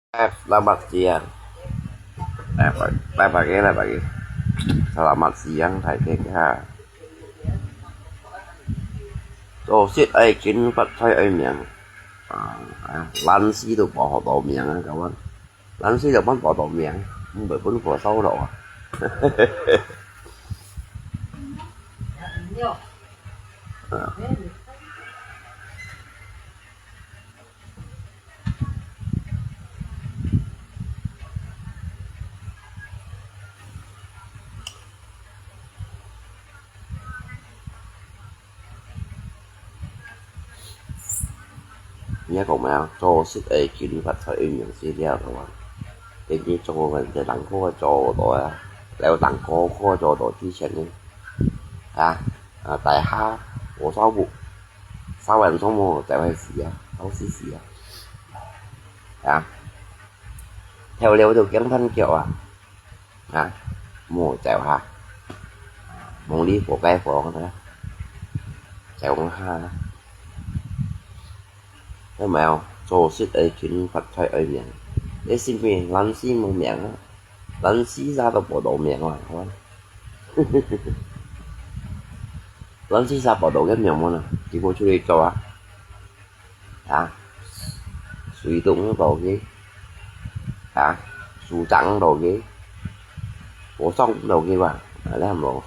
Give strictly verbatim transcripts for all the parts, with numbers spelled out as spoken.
Selamat siang. Selamat siang, selamat siang大家。做事愛勤，發財愛命。啊，啊，懶尸都無好到命啊，各位。懶尸就分無到命，毋會分火燒到啊。啊。人家講咩啊？做事愛勤，發財愛命，死了个話。等於做个人，人可做到啊，了人可可做到之前呢，啊，啊，大家我烧不，烧完中午才会死啊，烧死死啊，啊，跳了就驚翻腳啊。 啊，莫走下，望你活該活个，走下。有無有？做事愛勤，發財愛命。你信毋信？懶尸無命啊，懶尸啥都無到命啊，好啊。懶尸啥無到个命無呢？佢無出去做啊。 啊，水都毋到个，啊，樹長毋到个，和尚毋到个吧，啊，你看無？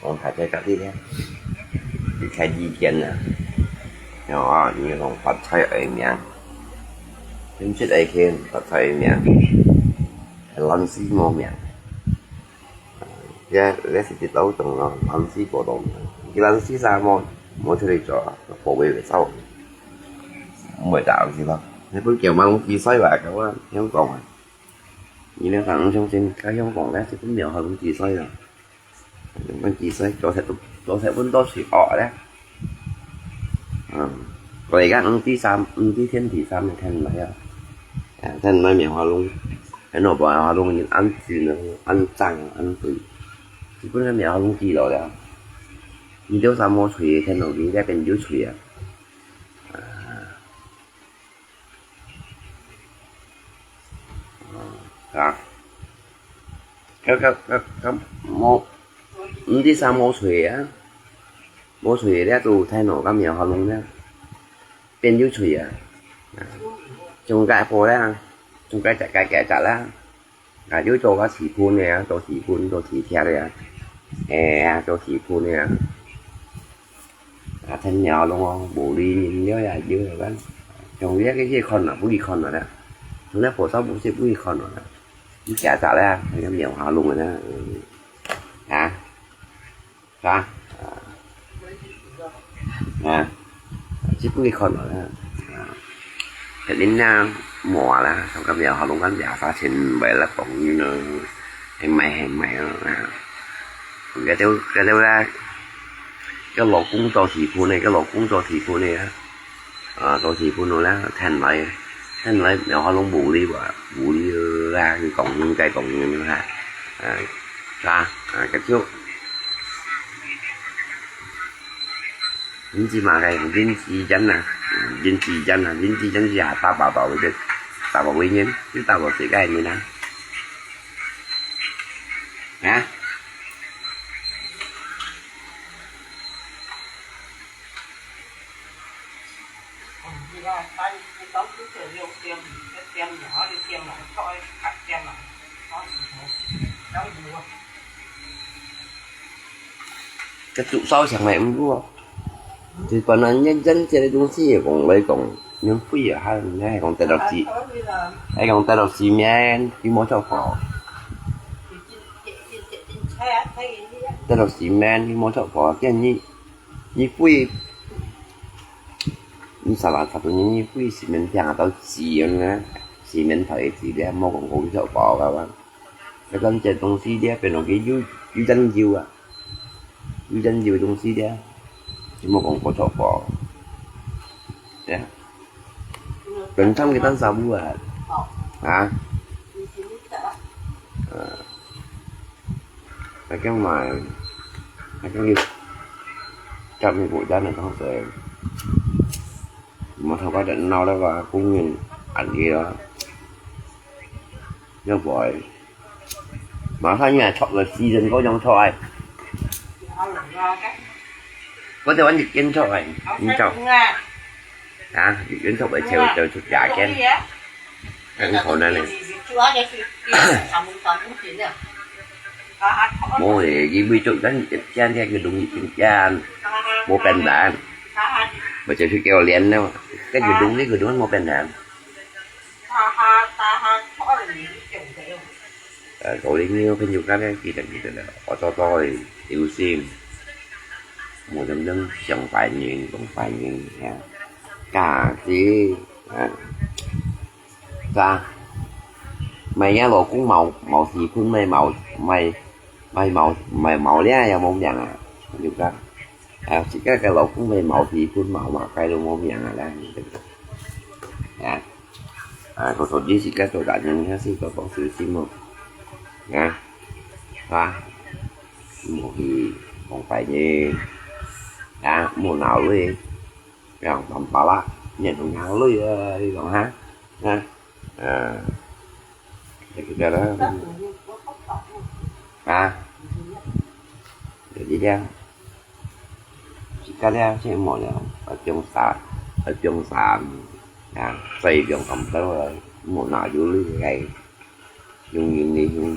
講大家家己咧，你看意見啊，哦，你講發財愛命，品質愛勤，發財愛命，懶尸無命。 也，也是一道種咯，懶尸過動。佢懶尸啥無，無出去做，寶貝會走，毋會打去咯。你本叫問佢衰話，咁啊，點講啊？你兩個人相信，該香港咧，就本廟下問佢衰啊。問佢衰，做事都，做事本多衰惡咧。嗯，過來个五指山，五指天地山个天來啊。 啊，天來廟下弄，還有廟下弄恁靚啊，恁靚啊，恁對。基本上廟下弄幾老了，你就啥無吹，天落雨，這邊有吹啊。啊，啊，啊，啊，啊，無，毋知啥無吹啊，無吹了就天落个廟下弄了。 變有趣啊。啊，中介貨啦，中介食介介食啦。啊，又做个時分个啊，做時分，做時貼个啊。哎呀，做時分个啊。啊，天鳥咯，無理人了呀，有个啦。像這个去看啦，不去看啦啦。從來佛山不是不去看啦啦。你假假啦，那个廟下弄个啦。嗯。啊。 啊，啊，這不會看了啦。啊，這人啊，無啦，上个廟下弄緊兩三千，買了當然咯，係買係買咯，啊。該兜，該兜啦，个老公做時分个，个老公做時分个啊。 啊，到時分咯啦，天來，天來，廟下弄無理哇，無理啦，佢講應該講應該啦，啊，啥，啊，結束。你知嘛？該人之間啊，人之間啊，人之間是啊，打包到个，打包个人，你打包自家个人啊？啊？ 該竹烧香个毋過，就本來人人這个東西講來講，人費啊，還還講得落地，還講得落地面，佢無著火，得落地面，佢無著火，建議 你飛，你沙拉沙都你飛西門町啊，到西門啊，西門頭一直咧，莫講講小包个哇。這个這東西咧，變成佢有有研究啊，有研究个東西咧，就莫講講小包。對啊。本身个單啥物啊？啊？啊。 大家嘛，還可以，咱們國家呢，當時，我們頭擺就鬧那個工人案例了，要不然，馬上又來出個season，各種出來。我在玩日間出來，你知道？啊，日間出來就就出假間。 很可能呢。無咧，因為做咱這樣个容易變，無變難，我就去給我練了，這個容易，這個容易無變難。呃，高齡个朋友，大家記得記得了，我做做个有心，無真正想壞人，講壞人呀，假死啊！ 啥？買若老公無，無時分，買無，買，買無，買無了也無命啊！有个，啊，自家个老公買無時分，無麼个都無命啊啦！啊，啊，可可以自家做大人，還是多多小心哦！啊，啊，莫去講壞人，啊，莫鬧佢。 Yang tampalak, nyan ung hang lui, eh, ih, ha? Ha? Ah. Ya kita lah. Ha? Jadi dia, sekarang saya mau lah, ở trong xã, ở trong xã, ya, xây trong công tơ, mau nak dulu, ya. Yung, yung, yung, yung.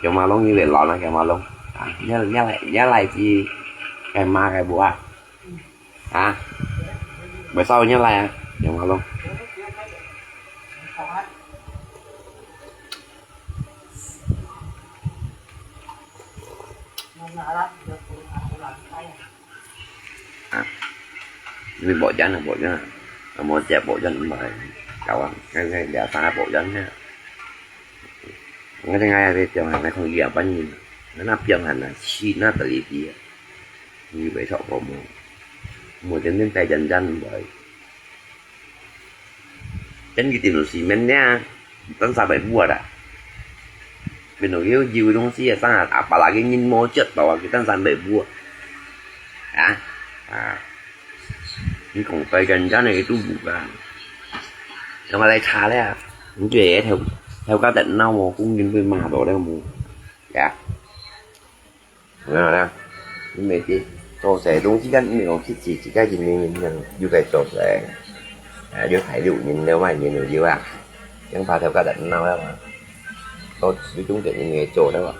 Cho mà luôn như vậy lo nó, cho mà luôn. À, nhớ, nhớ lại, nhớ lại chi cái má cái bố à. Hả? Bữa sau nhớ lại à? Cho mà luôn. À, vì bộ dáng là bộ dáng. Mà mua chè bộ dáng mà. Cháu à, cái, cái, cái, cái bộ dáng nhá. Ngay thế ngay thì trường hợp này không gì ở bao nhiêu. Nó nắp trường hợp là chi nó tự lý tí. Như vậy thọ của mua. Mua cho nên tay dần dần bởi. Chân cái tiền đồ xì men nha. Tấn xa bảy bùa đã. Bên đồ hiếu dư đông xì sang hạt áp bà là cái nhìn mô chất tỏ cái tấn xa bảy bùa. Hả? À. Ni kong pai jan jan ni tu bukan. Kama lai cha le. Ni tu ye theo theo ka tet nau mo kung yin pai ma do le mo. Ya. Nga la. Ni me ti. To se dong chi kan ni kong chi chi chi ka yin ni yin yang yu kai to se. Ya, yu thai liu yin le wai yin liu yu a. Yang pa theo ka tet nau le ma. To yu chung tet yin ni to le ma.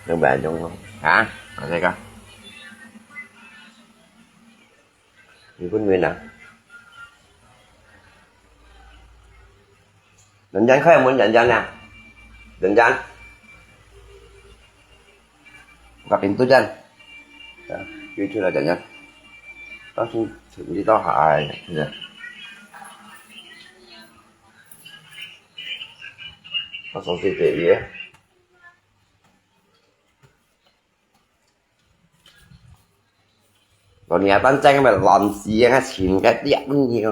Yang ba jong. Ha? Ka se ka. Ni pun win ah. Jan jan khai mun jan jan ah. Jan jan. Buka pintu jan. Ya, pintu lah jan jan. Langsung sendiri tau hai. Ya. Langsung sendiri ya. Tao nia tan cheng me lon si nga chin ka tiak ni.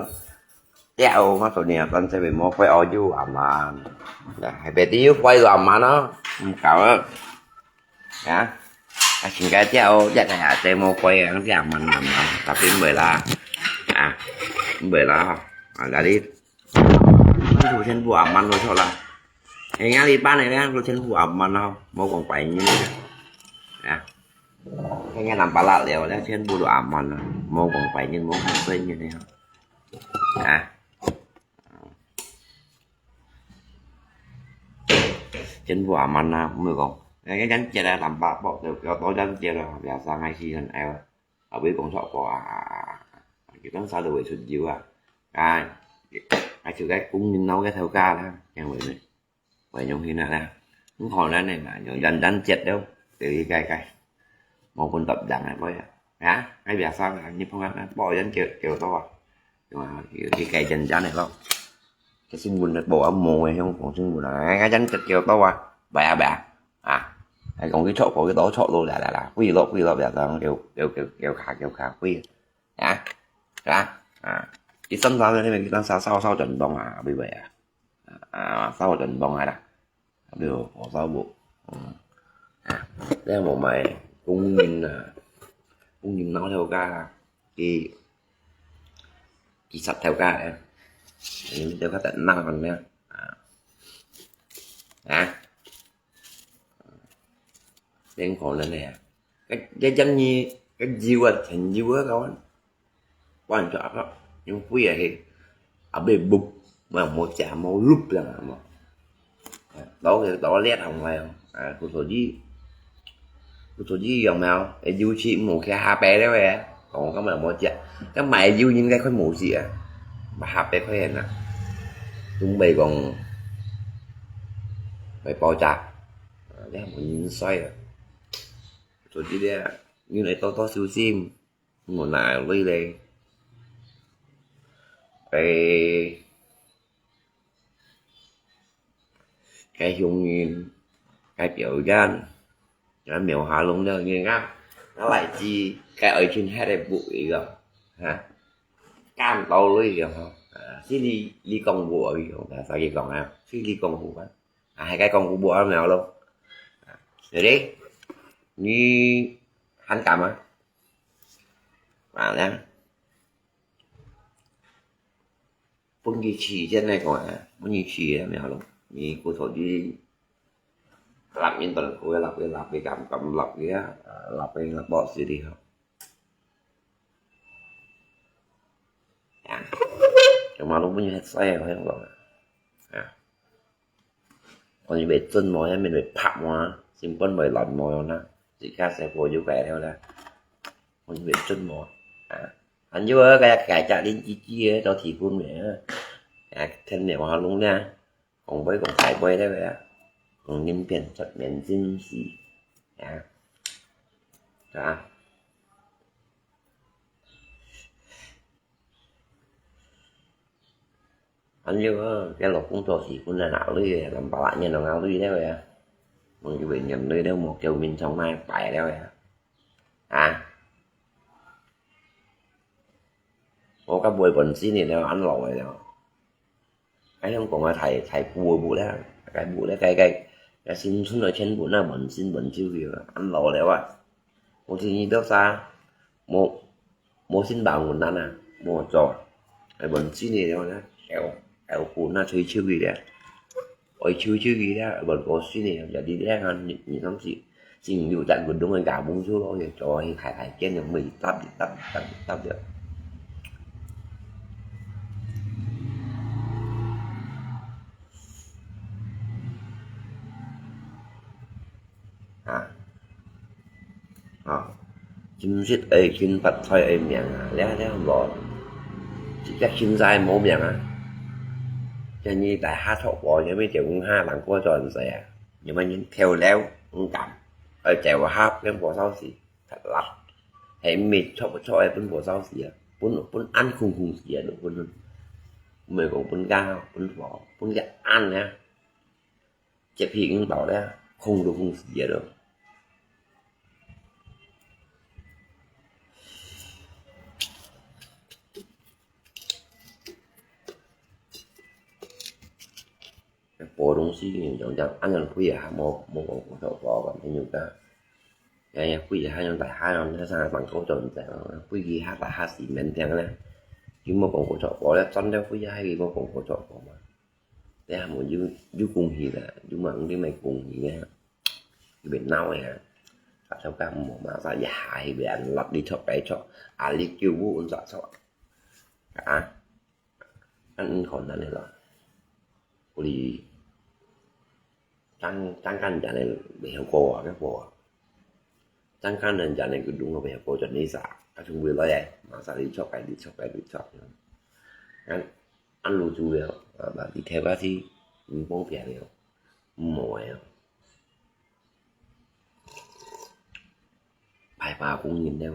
Tiak o, ma tao nia tan cheng me mo koi o yu aman. Ya, hai be ti yu koi yu aman no. Hm, kau. Ya. Ka chin ka tiak o, tiak ka ya te mo koi ang tiak aman aman. Tapi mbe la. Ya. Mbe la. Ah, jadi. Lu chen bu aman lo chok la. Ê, ngã đi bán này nè, lu chen bu aman no. Mo kong pai ni. Ya. Cái nghe làm bà lạ lẽo đấy, trên bộ đồ ẩm mà nó mô còn phải nhưng mô còn quên như thế hả? Hả? Trên bộ ẩm mà nó mới còn cái cái chắn chia ra làm bà bộ từ kéo tối chắn chia ra là sang hai khi hơn ai. Ở bên cũng sợ có à. Cái tấn sao được vậy sụt dịu à. Ai. Ai sự cái cũng nhìn nấu cái theo ca đó. Chẳng vậy này. Vậy nhung hi nè nè. Không khỏi nè này mà nhung dần dần chết đâu. Để đi cài cài. Một con tập dặn này với. Hả? Cái việc sao là như phong cách này. Bỏ dần kiểu kiểu to à. Nhưng mà kiểu đi cài dần dần này lắm. Cái sinh vun nó bỏ ấm mồ này không còn sinh vun là cái dần chết kiểu to à. Bè bè. À. Cái còn cái chốt của cái đó chốt luôn là là là. Quy lọ quy lọ bè sao kiểu kiểu kiểu kiểu khá kiểu khá quy. Hả? Hả? À. Cái sân sao này mình đang sao sao sao trận bóng à. Vì vậy à. À, sao trận bóng này là. Điều của sao bộ. Ừ. 啊，這無買，工人啊，工人鬧頭家啊，佢，佢殺頭家啊，你們頭家在鬧呢，啊，啊，恁可能呢，該，該將你，該油啊，添油啊，搞完。 關照啊，因為啊係，啊，被木，嘛，無食，無錄啦，嘛。啊，到个，到裂行來哦，啊，骨頭肌，骨頭肌有沒有？哎，油漆無開下背了喂，講根本無食，該買油應該快無事啊，嘛下背快現啊，準備講，會爆炸，啊，這無人衰啊，骨頭肌咧，你來多多小心。 無拿鐳咧，該，該雄人，該表演，該廟下弄了，你看，該來自，該愛情還得補一個，哈，幹到鐳个吼，啊，是你，你講補而已，啥个講啊，是你講補啊，啊，還該講補補啊，沒有咯，啊，對不對？你還敢嗎？啊，呢？ 分佢試先來看啊，分佢試啊，無咯。你骨頭肌，立面斷開，立个立个敢敢立个啊，立个立到死哩吼。啊，有馬路分佢ฮ็衰啊，我講啊。啊。 看你會準無，也免會拍無，心肝會亂無啦。自家細個有个了啦，看你會準無啊。還有啊，該該隻恁吱吱个，都提分个啊。啊，天天話弄啦，講話講大話了个啊，講人變出面真是啊，啊。 還有啊，該老公做事本來拿鐳个，兩百零年都拿鐳了个啊。問佢會念鐳了，無救命從哪擺了个啊？啊？我甲袂本身个了，安老个了。哎，香港个大大步个步了，該步了，該該該新村个全部那本身本就有了，安老了啊。我今日到啥？無 無新bangun啊，無做，係問真个了呢，有有分啊，催促佢咧，愛催促佢咧，問過新个，有啲咧，你你當時，先有隻運動个家務事咯，做去開開肩，就每一搭一搭一搭一搭了。 啊，啊，金色愛金，發財愛命啊，了了無，一隻金儕無命啊。今日大下錯過，因為就五下人過轉世啊，因為人跳樓，毋敢，愛走下變火燒死，太辣，係毋係錯不錯个分火燒死啊，分分暗空空死啊，都分，毋係講分家，分火，分个暗啊。 接去引導咧，空都空死个咯。補東西，用這樣恁樣貴啊，無無講過少包吧，朋友家。哎呀，貴啊，還用大下用，那啥，蠻高準的，貴幾下大下死免聽咧，有無講過少包咧？賺了貴啊，還有無講過少包嘛？ 你還無有有恭喜啦，有嘛你咪恭喜啊，有變鬧个啊，啊，頭家無嘛，啥一下去變落你錯該錯，啊，你叫我阮啥錯啊？啊，恁可能个咯，有哩，當當簡單个袂曉過啊，个過啊。 Sedangkan人家呢，gedung apa ya, kau jadi sa, kacung boleh ya, masa dicok, kayak dicok, kayak dicok. Kan, an lucu ya, berarti hebat sih, mumpung pian ya, mau ya. Pai pa kung yin ya.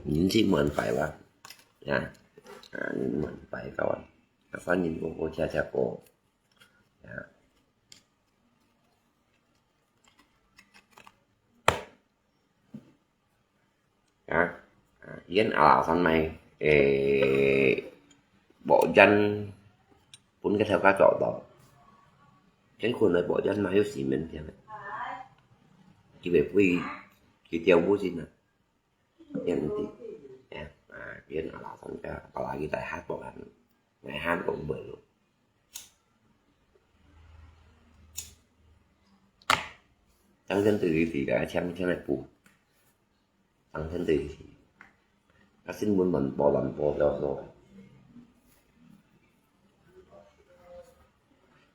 Yin sih mau pai ba, ya, yin mau pai kawan. Asal yin kau kau cia cia kau. Ya. Ya. Yên alasan mày, ê, bộ dân pun cái theo các chỗ đó. 乾坤个寶劍哪有死門片个？佢會飛，佢掉無盡啊！變的，哎，啊，變阿拉山个，阿拉佢大下博啊，大下博無咯。當然對於佢个強強个補。 當天就去。啊，新聞亂報亂報亂報。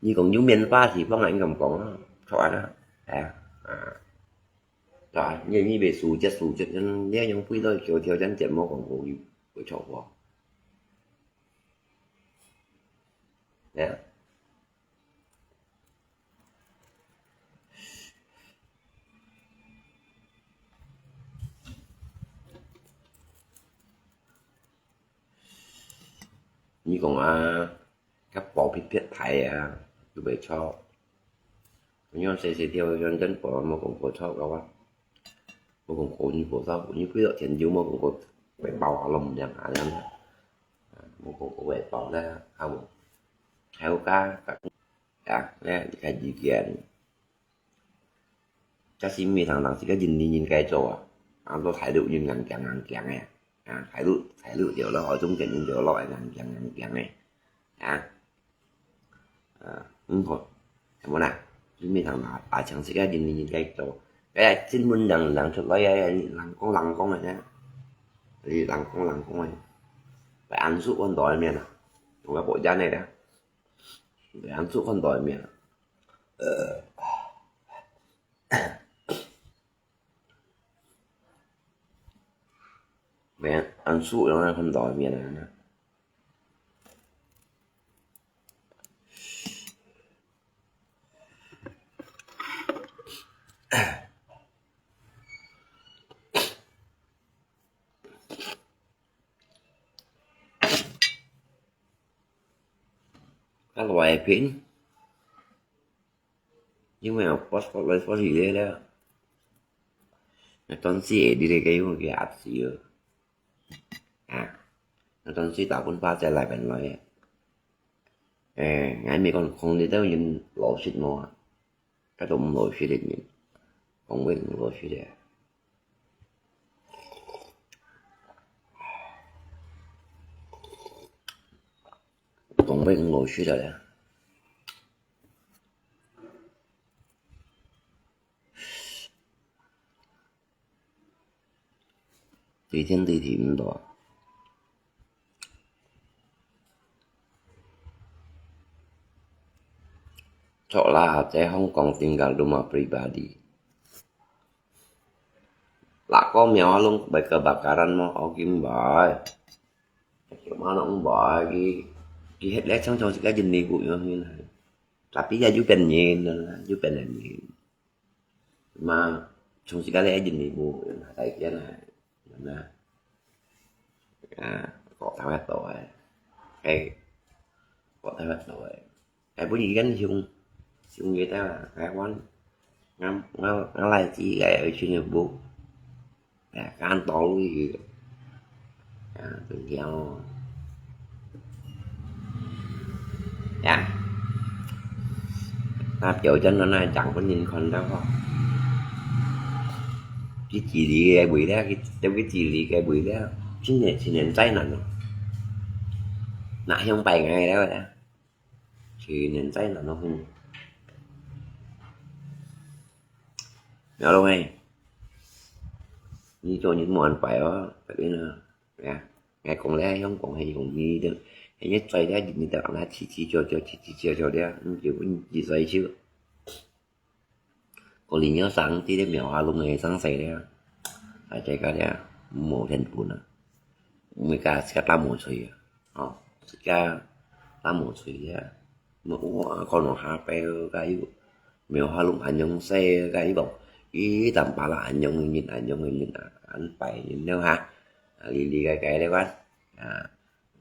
你講有棉花是放人咁講啊，錯啊，哎呀，啊，對啊，你你被數接數接，你用飛到九條真節目廣告有有錯過，哎呀。 你講啊，較薄皮皮大啊，又袂錯。你用細細條，用真薄，無講過錯个啊。無講過你過少，你幾多錢就無講過會包啊，攏毋靚啊，靚啊。啊，無講過會包啦，啊無。還有加，加，啊，那你看意見。 這係毋係通人自家人人應該做啊？啊，落大陸人硬頸硬頸个，啊，大陸大陸就落，中國人就落硬頸硬頸个，啊，啊，毋好，係無啦？毋係通拿拿槍自家人人應該做，哎，新聞人人出來啊，人講人講个呢，人講人講个，被安叔看到个面啊，同个國家个啦，被安叔看到个面啊。 Mẹ ăn sụ nó không đòi miền này nữa. Các loại phim. Nhưng mà post post lại post gì đấy đó. Nó tốn xí đi đây cái cái ạt xí. À. Nó tốn xí tạo con pha chạy lại bên nói. Ê, ngài mi con không đi đâu nhìn lỗ xịt mà. Cái tụm lỗ xịt đi nhìn. Không biết lỗ xịt đi. Không biết lỗ xịt đi. Tùy thiên tùy thì cũng được. Cok lah, cai Hong Kong tinggal rumah pribadi. Lah ko miao alung bai kebakaran mo, oke mbai. Cuma nak mbai ki, ki het leh chang chang sika jenis ku yo hin. Tapi ya ju pen nyin, ju pen nyin. Mà chúng ta lấy gì mình mua là tại kia là là à, có tháo hết rồi. Cái có tháo hết rồi. Cái bữa gì gắn dùng dùng người ta là cái quán ngắm ngắm ngắm lai chỉ cái ở trên Facebook. À, cái ăn tối gì à, từng kéo à, ta kiểu chân nó này chẳng có nhìn còn đâu không. Cái chỉ lý cái buổi đó, cái cái chỉ lý cái buổi đó, chính là chỉ nên trái nó nó nã không phải ngày đó đó, chỉ nên trái nó nó không. Nó đâu này, như cho những món phải đó phải biết nó. Nè, ngài講咧，香港係容易个，係一嘴咧，你就咁樣吱吱叫叫，吱吱叫叫咧，你就你自己就。個人要生，這個苗下弄个生死咧，大家个咧，無天分啊，每家自家打無吹啊，哦，自家打無吹啊。 Mă, ua, kono hapea kayu. Mèo halung anyong se kayu bông. Ih, tam pala anyong ngin, anyong ngin, an pai ngin neu ha. Li li kai kai le wan. À,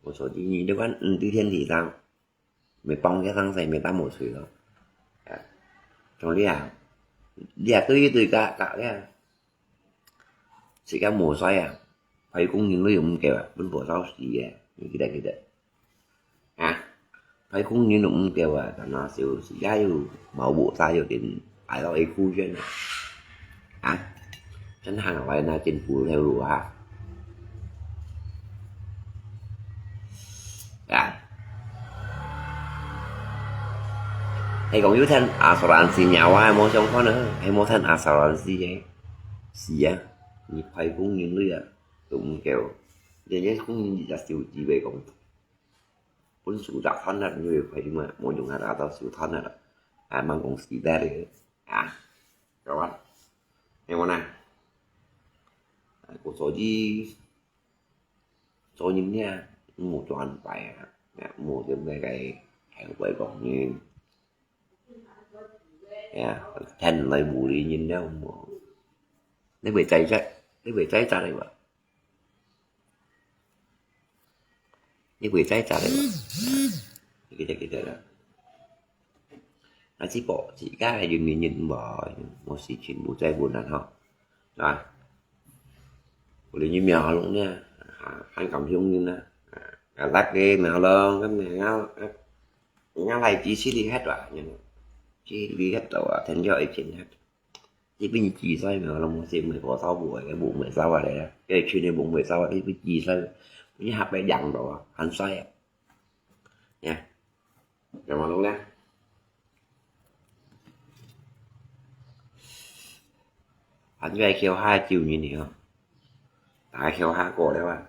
một số đi nhìn le wan, ừ, đi thiên thì sao? Mày bông cái thằng xe mày ta một sự đó. À, trong đi à. Đi à, tôi tôi cả cả đấy à. Sika mùa xoay à. Phải cũng nhìn nó dùng kẹo à, bún bò rau xì à. Như cái đây cái đây. À. 派工人都毋夠啊，但係就自家又無無啥，有點挨到一苦圈啊。啊，真行來那政府頭路啊。啊，係講有聽asuransi nyawa係無相關啊，係無聽asuransi个，是啊，你派工人鐳啊，都毋夠，人家工人就少幾倍工。 本事就貪啦，因為佢嘛，無用啊，拿到手貪啦，啊，慢講時代个，啊，知道吧？你看啊，啊，故所以做人呢，毋好專擺啊，啊，毋好就該个，還有外國人，呀，聽來無理人了，無，你會再再，你會再再个吧？ 你會再再來無？記得記得啦。啊，這寶自家个人人人無，無事情無再問啦吼，啊，有人人苗龍呢，啊，還敢凶人啊，啊，啊，辣个苗龍，跟苗啊，啊，人家來支持你hết啊，支持你hết啊，天天一片hết。 你分佢自在咩？我攏無識，毋係火燒無个，無會燒啊咧，該群个無會燒啊，你分佢自在，你下擺贏到啊，還衰啊！呀，有無弄咧？還在橋下救人呢吼，大家橋下過了啊，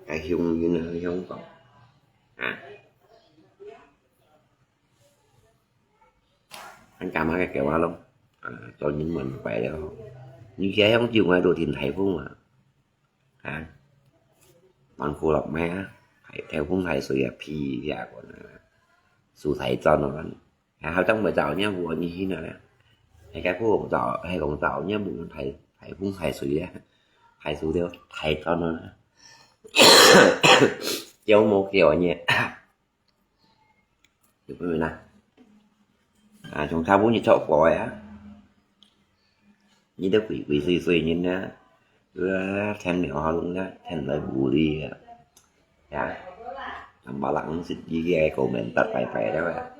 該凶人啊，凶講啊。 恁感覺个狗仔咯，啊，做人問題了吼。你這樣就愛落天颱風啊，啊，蠻苦惱咩啊？颱颱風颱水啊，皮皮啊，個呢，樹颱轉咯，啊，好像袂走，你無你去哪咧？係該不走，係講走，你無颱颱風颱水啊，颱水了，颱轉咯，叫無叫你。 有分明啊？啊，從頭尾你做過个啊？你都鬼鬼祟祟人啊，呃，天了好弄啊，天來無理啊，呀，三百六十幾个个面搭拜拜了啊，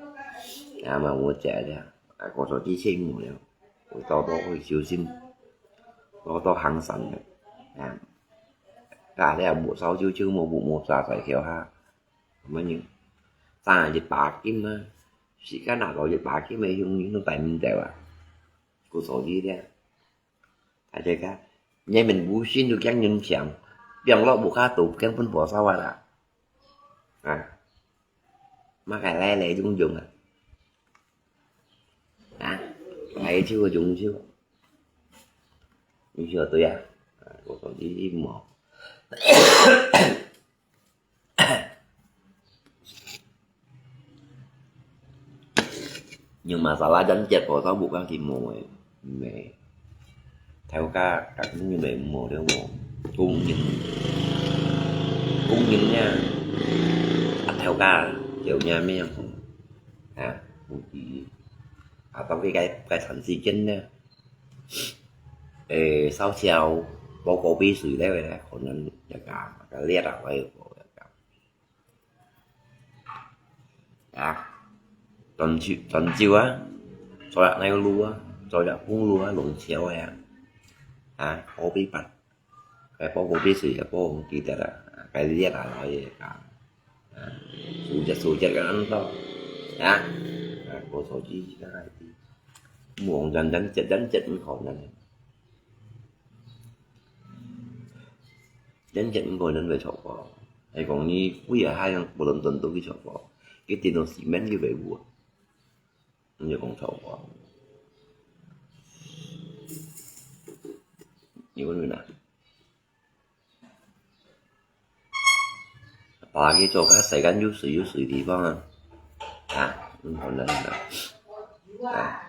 啊嘛無解了，啊，我說這些無了，我多多會修心，多多行善的，啊，大家無燒酒酒，無無無啥在橋下。 麼人？賺一百金啊，時間拿到一百金个，永遠都帶毋走啊。故所以咧，大家講，你們無心就驚人搶，放落屋下都驚分火燒啊啦。啊，麼个來來用用啊。啊，來就用就，你說對啊。啊，故所以無。 有masalah janjet，火燒屋下佢無个，毋係。頭家，甲工人來無了無，工人，工人呀，啊，頭家，就若咩樣，啊，有佢，啊，到佢該該長時間呢，誒，燒燒，無過杯水了咧，可能就講，該裂啊，我也無了講。 啊，轉手，轉手啊，做一條路啊，做一公路啊，弄橋个啊，啊，好比辦，該包好比水啊，包記得啊，該裂啊，老爺啊，啊，手節手節个恁多，啊，啊，我手機个，望人人節人節毋好呢。 人人毋可能會錯過，係講你飛啊海洋，無論轉到去錯過，佢電腦市面佢會有啊，你就講錯過。你問問啊？把佢做个世間有水有水地方啊，啊，毋可能啊，啊。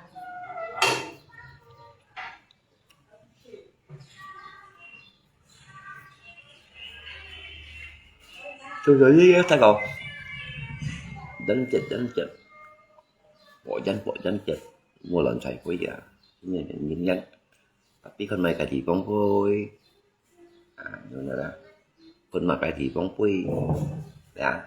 所以呢，大家人節人節，報人報人節，無亂才會啊，人人人，tapi看買家己講會，啊，有啦，看買家己講會，呀。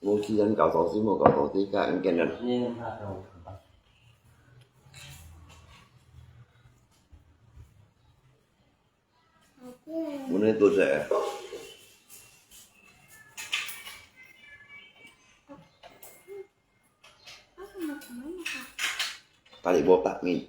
無時間搞東西，無搞東西，該恁簡單。我那多少？Tali botak ni.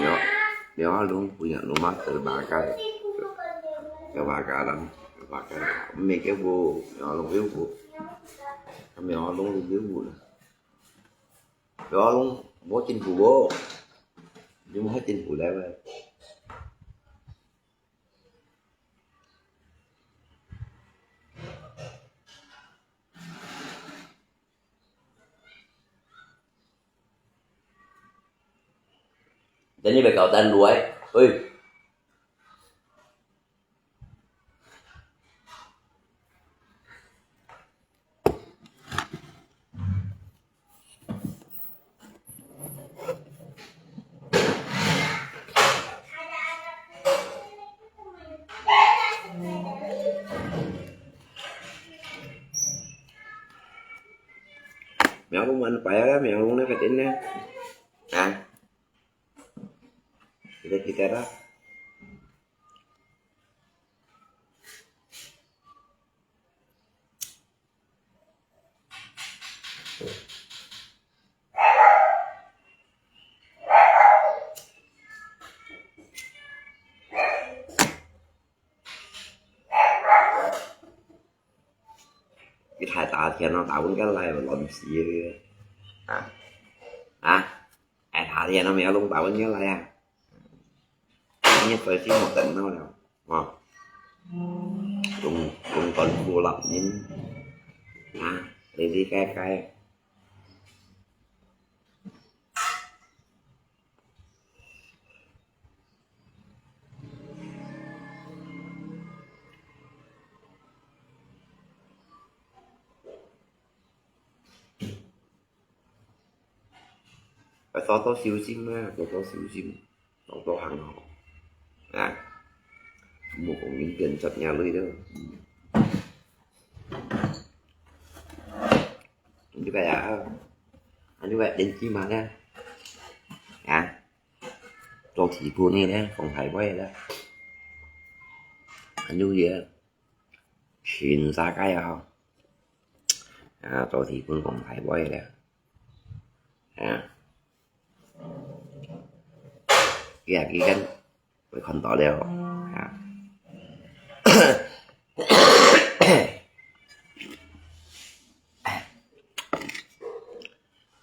Yo, yo alung punya rumah terbakar. Kebakaran, kebakaran. Meke bu, yo alung bu. Kami alung bu na. Yo alung bu tin bu. Jum ha tin bu lai. Jadi bekau tan luai. Oi. Mèo lông ăn paya lah, mèo lông na katin na. Ha? Kita kita lah. Cái thải tà thiền nó tạo cái lai mà lộn xì. À. À. Ai thả thiền nó mèo lông tạo cái lai à. Như tôi chỉ một tỉnh nó đâu. Ờ. Cũng, cũng còn phù hợp nhưng. À. Đi đi cái cái. Phải多多小心啊，多多小心，多多行好啊，莫講緊變成nhà lưới đó. Như vậy à, anh như vậy đến chi mà đó. À. Cho thị phú này nè, không phải quay đó. Anh như vậy. Xin xa cái à. À, cho thị phú không phải quay đó. À. Kia kia kan. Phải còn tỏ đều. À.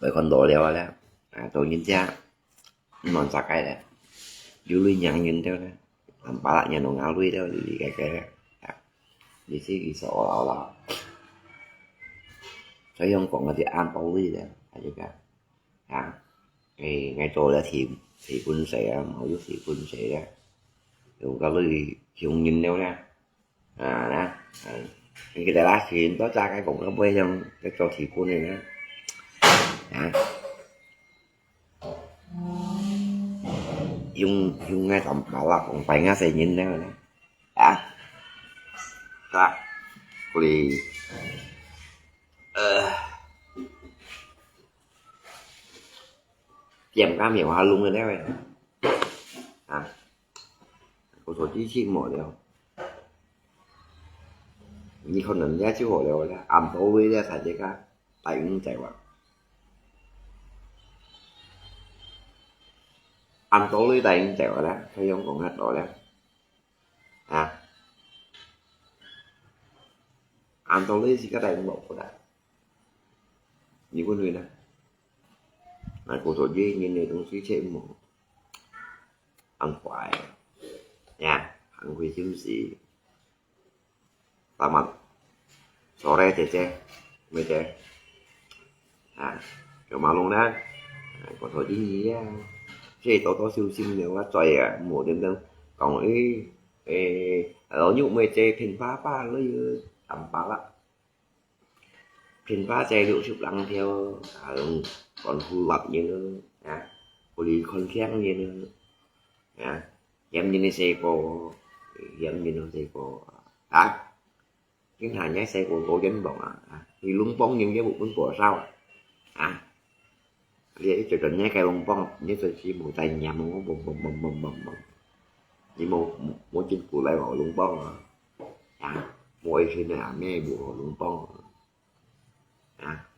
Phải còn tỏ đều đó. À, tôi nhìn cha. Mòn sặc cái đấy. Dư lui nhàng nhìn theo đấy. Làm bá lại nhà nó ngáo lui theo, đi đi cái cái đấy. Đi xí đi sổ lào lào. Cái không còn cái gì an tao lui đấy. Hay chứ cả. Hả? Ê, ngay chỗ là thì, thì quân sẽ, máu giúp thì quân sẽ đấy. Dùng cái lui, dùng nhìn theo nha. À, đó. À. Cái đó là thì tôi cha cái cũng có bơi trong cái chỗ thì quân này nữa. Đó. Dùng, dùng ngay tầm bảo là cũng phải ngã sẽ nhìn theo đấy. À. Đó. Quỳ. Ờ. Tiệm cam hiểu hoa lung rồi đấy. 啊，我手机去没了。你可能也就好了啦，俺都为了他这个答应在哇，俺都为答应在哇啦，他用讲很多了，啊，俺都为是个答应我不啦，你不对呢？那我手机你那东西去没？ 恁壞。呀，行開休息。Selamat sore，姐姐，妹姐。啊，做馬龍呢？啊，我頭先啊，這多多小心了，我嘴啊，無點點講，誒，誒，老肉妹姐騙爸爸了，咁巴啦。 騙爸姐六十零條，啊，講胡話呢，啊，不離開鄉呢，啊，嫌人个細個，嫌人个細個，啊，今下人細個過緊忙啊，啊，你攏幫人家屋本火燒，啊。 你一直跟人家攏幫，你就是無在念哦，幫幫帮帮帮帮。你無無真過來哦，攏幫啊，啊，無愛心个阿妹無攏幫啊，啊。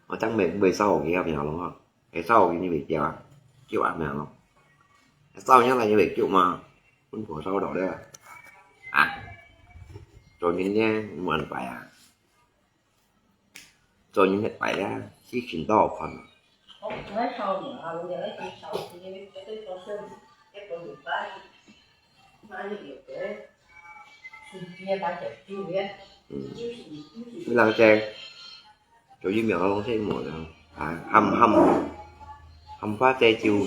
我正未未燒好佢个名咯，係燒好佢你未叫啊，叫阿名咯，燒完了你未叫嘛，分火燒到了啊，做人呢，無安排啊。 做人一擺啊，事情都好看。嗯，你人在，做疫苗攏係無了，啊，喊喊喊花姐就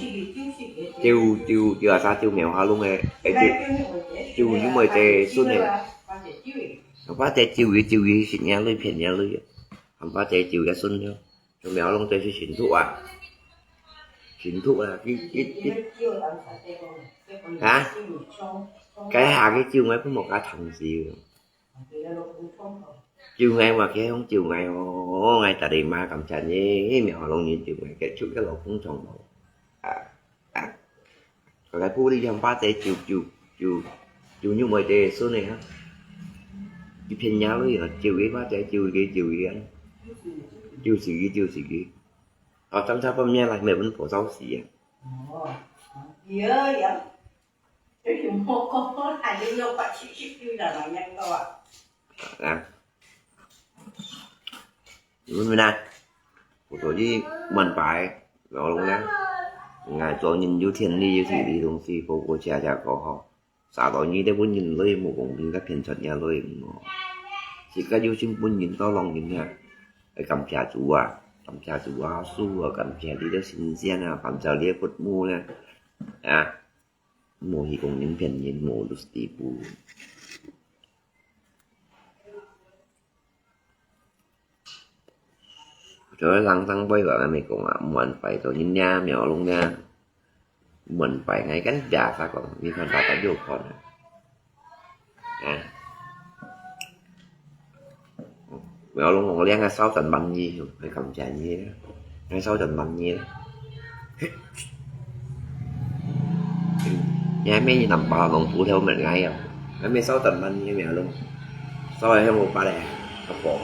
就就就啊啥就苗下攏个，誒就就因為這孫个，花姐就佢就佢食人類騙人類。 喊花姐就佢孫了，做咩攏對佢信徒啊？信徒啊，佢佢佢，啊？該下佢救𠊎，分無加糖水。救𠊎嘛，佢講救𠊎哦，𠊎大力嘛，感謝你，苗龍人救𠊎，佢出个老公長毛。啊，啊。 佢个布里向巴仔救救救救入梅个孫个啊！佢騙人个啊，救佢巴仔救佢救佢啊！救死佢救死佢！啊，當差半夜來，沒分火燒死啊！哦，有有，就是莫講，還有六百七十九了，老娘个啊！ 啊。你問啊，我說你問白，老龍呢？𠊎做人有天理，有天理東西，好好謝謝過好。啥道理得分人類，無公平个騙出人類哦。自家有心分人到狼人啊，愛感謝主啊，感謝主啊，主啊，感謝你个神仙啊，感謝你个佛母呢，啊。 無去講人騙人，無到這地步。所以人生背後，恁樣講啊，莫拜到人家廟龍啊，莫拜，𠊎跟大家講，你看大家有看啊。 啊。Mèo lông hông liang啊，sáu tấn bánh mì, phải cảm謝你. Ngay sáu tấn bánh mì. Nhà mẹ nằm bà lòng phú theo mẹ ngay à. Nhà mẹ sáu tấn bánh mì mèo lông. Sáu em một ba đẻ. Cặp bộ.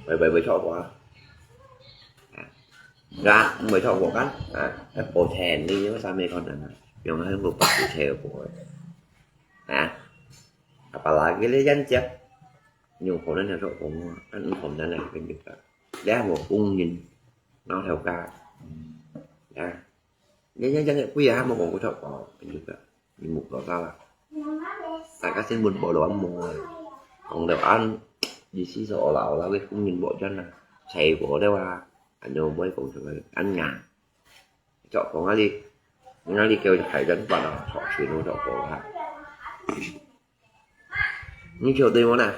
Bảy bảy bảy chọ quá. Dạ, mười chọ của cắt. À, cặp bộ thèn đi, nó sao mẹ con nè. Dùng hơi một bát của thèn của. Hả? Apalagi le yan jep. Nyo ko nan ya sok ko mo, an ko nan le kan juga. Le mo kung yin. Nó theo ca. Ya. Yan yan yan kui ya mo kong ko sok ko kan juga. Ni mo ko sa la. Ta ka sin bun bo lo mo. Kong le an. Di si so la la we kung yin bo jan na. Sai ko le wa. An yo mo kong so an nga. Chọ kong a li. Nga li kêu thầy đến bà nó thọ chuyện nó chọ kong ha. Ñu chiều tùy món à.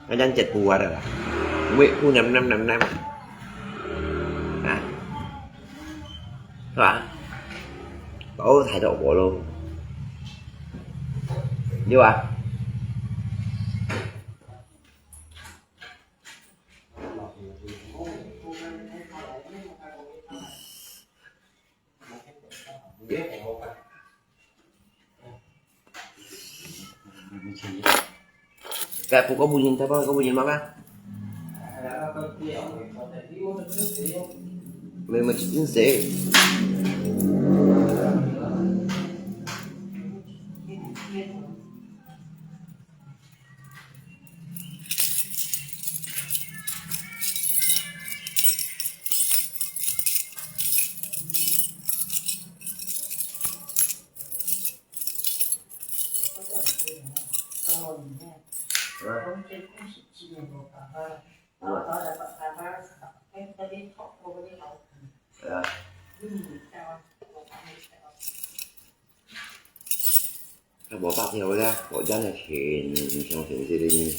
Cái chân chết phù à đó. Nguyện phù năm năm năm năm. À. Hả? Tao thái độ của luôn. Như vậy. Tại phủ có bùn nhìn, tại bao có bùn nhìn mà ba. Mày mà chỉ tin sẽ. Cái bộ tóc theo đó, bộ dáng này thì thường thường thì đi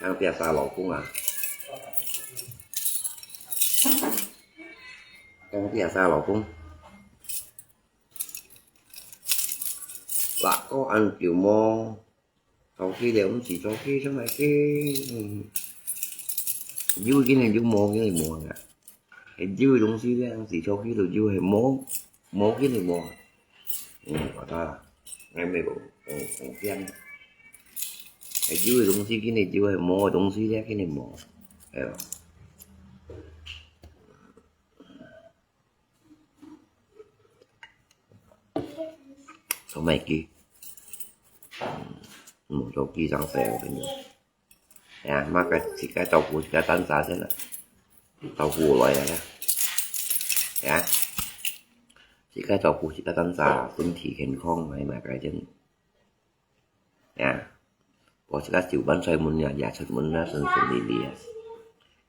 ăn tiệc xa lò cũng à. Ăn tiệc xa lò cũng. Là có ăn kiểu mô. Sau khi đều không chỉ sau khi trong này cái dư cái này dư mô cái này mô à. Cái dư đúng xí cái ăn chỉ sau khi rồi dư hay mô. Mô cái này mô. Ừ, có ta. Ngay mày cũng cũng cũng kiêng. Cái dư đúng xí cái này dư hay mô đúng xí cái này mô. Đấy. Sau này kia. Một số kia sáng sớm cái này. Ya, mà cái chỉ cái照顾chỉ cái單giá thế này.照顾lại ya. Ya. Chỉ cái照顾chỉ cái單giá,身体健康 mà mà cái chân. Ya. Có chỉ cái chịu bắn xoay muốn ya, ya xoay muốn nó sân sân đi đi ya.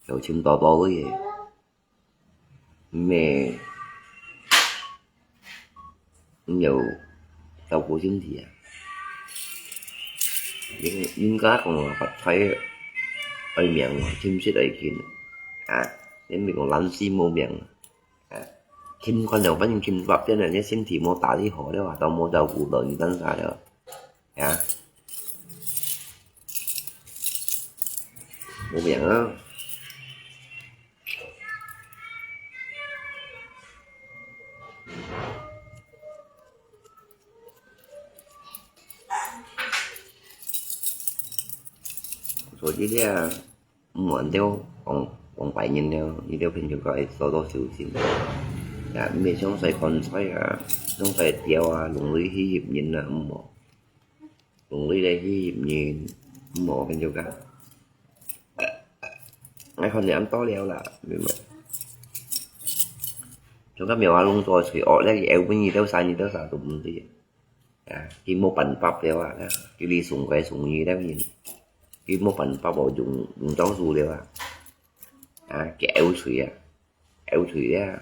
Kiểu chim to to cái gì. Mẹ nhiều tàu của chính thì à. Những những cái còn là phải ai miệng mà chim sít ai kín. À, nên mình còn lăn xi mô miệng. À, chim con nào vẫn chim bắp thế này, nên xin thì mô tả đi họ đó, tàu mô tàu của lợn như tấn xa đó. Ya. Mô miệng á. Số chứ đi à. Muộn theo, còn còn phải nhìn theo, như theo phim trường coi số đó sự xin. Đã mê sống say con xoay à, sống say tiêu à, lùng lưới hi hiệp nhìn à, mỏ. Lùng lưới đây hi hiệp nhìn, mỏ phim trường cả. Ngay còn thì ăn to leo là, mình mà. Chúng ta miêu à lùng to suy ọ lẽ, eo bên như theo sai, như theo sai tụm gì. À, khi mua bánh bắp leo à, khi đi sùng cái sùng như theo nhìn. Khi mua bánh bắp ở dùng, dùng cháu dù leo à. À, cái eo suy à. Eo suy leo à.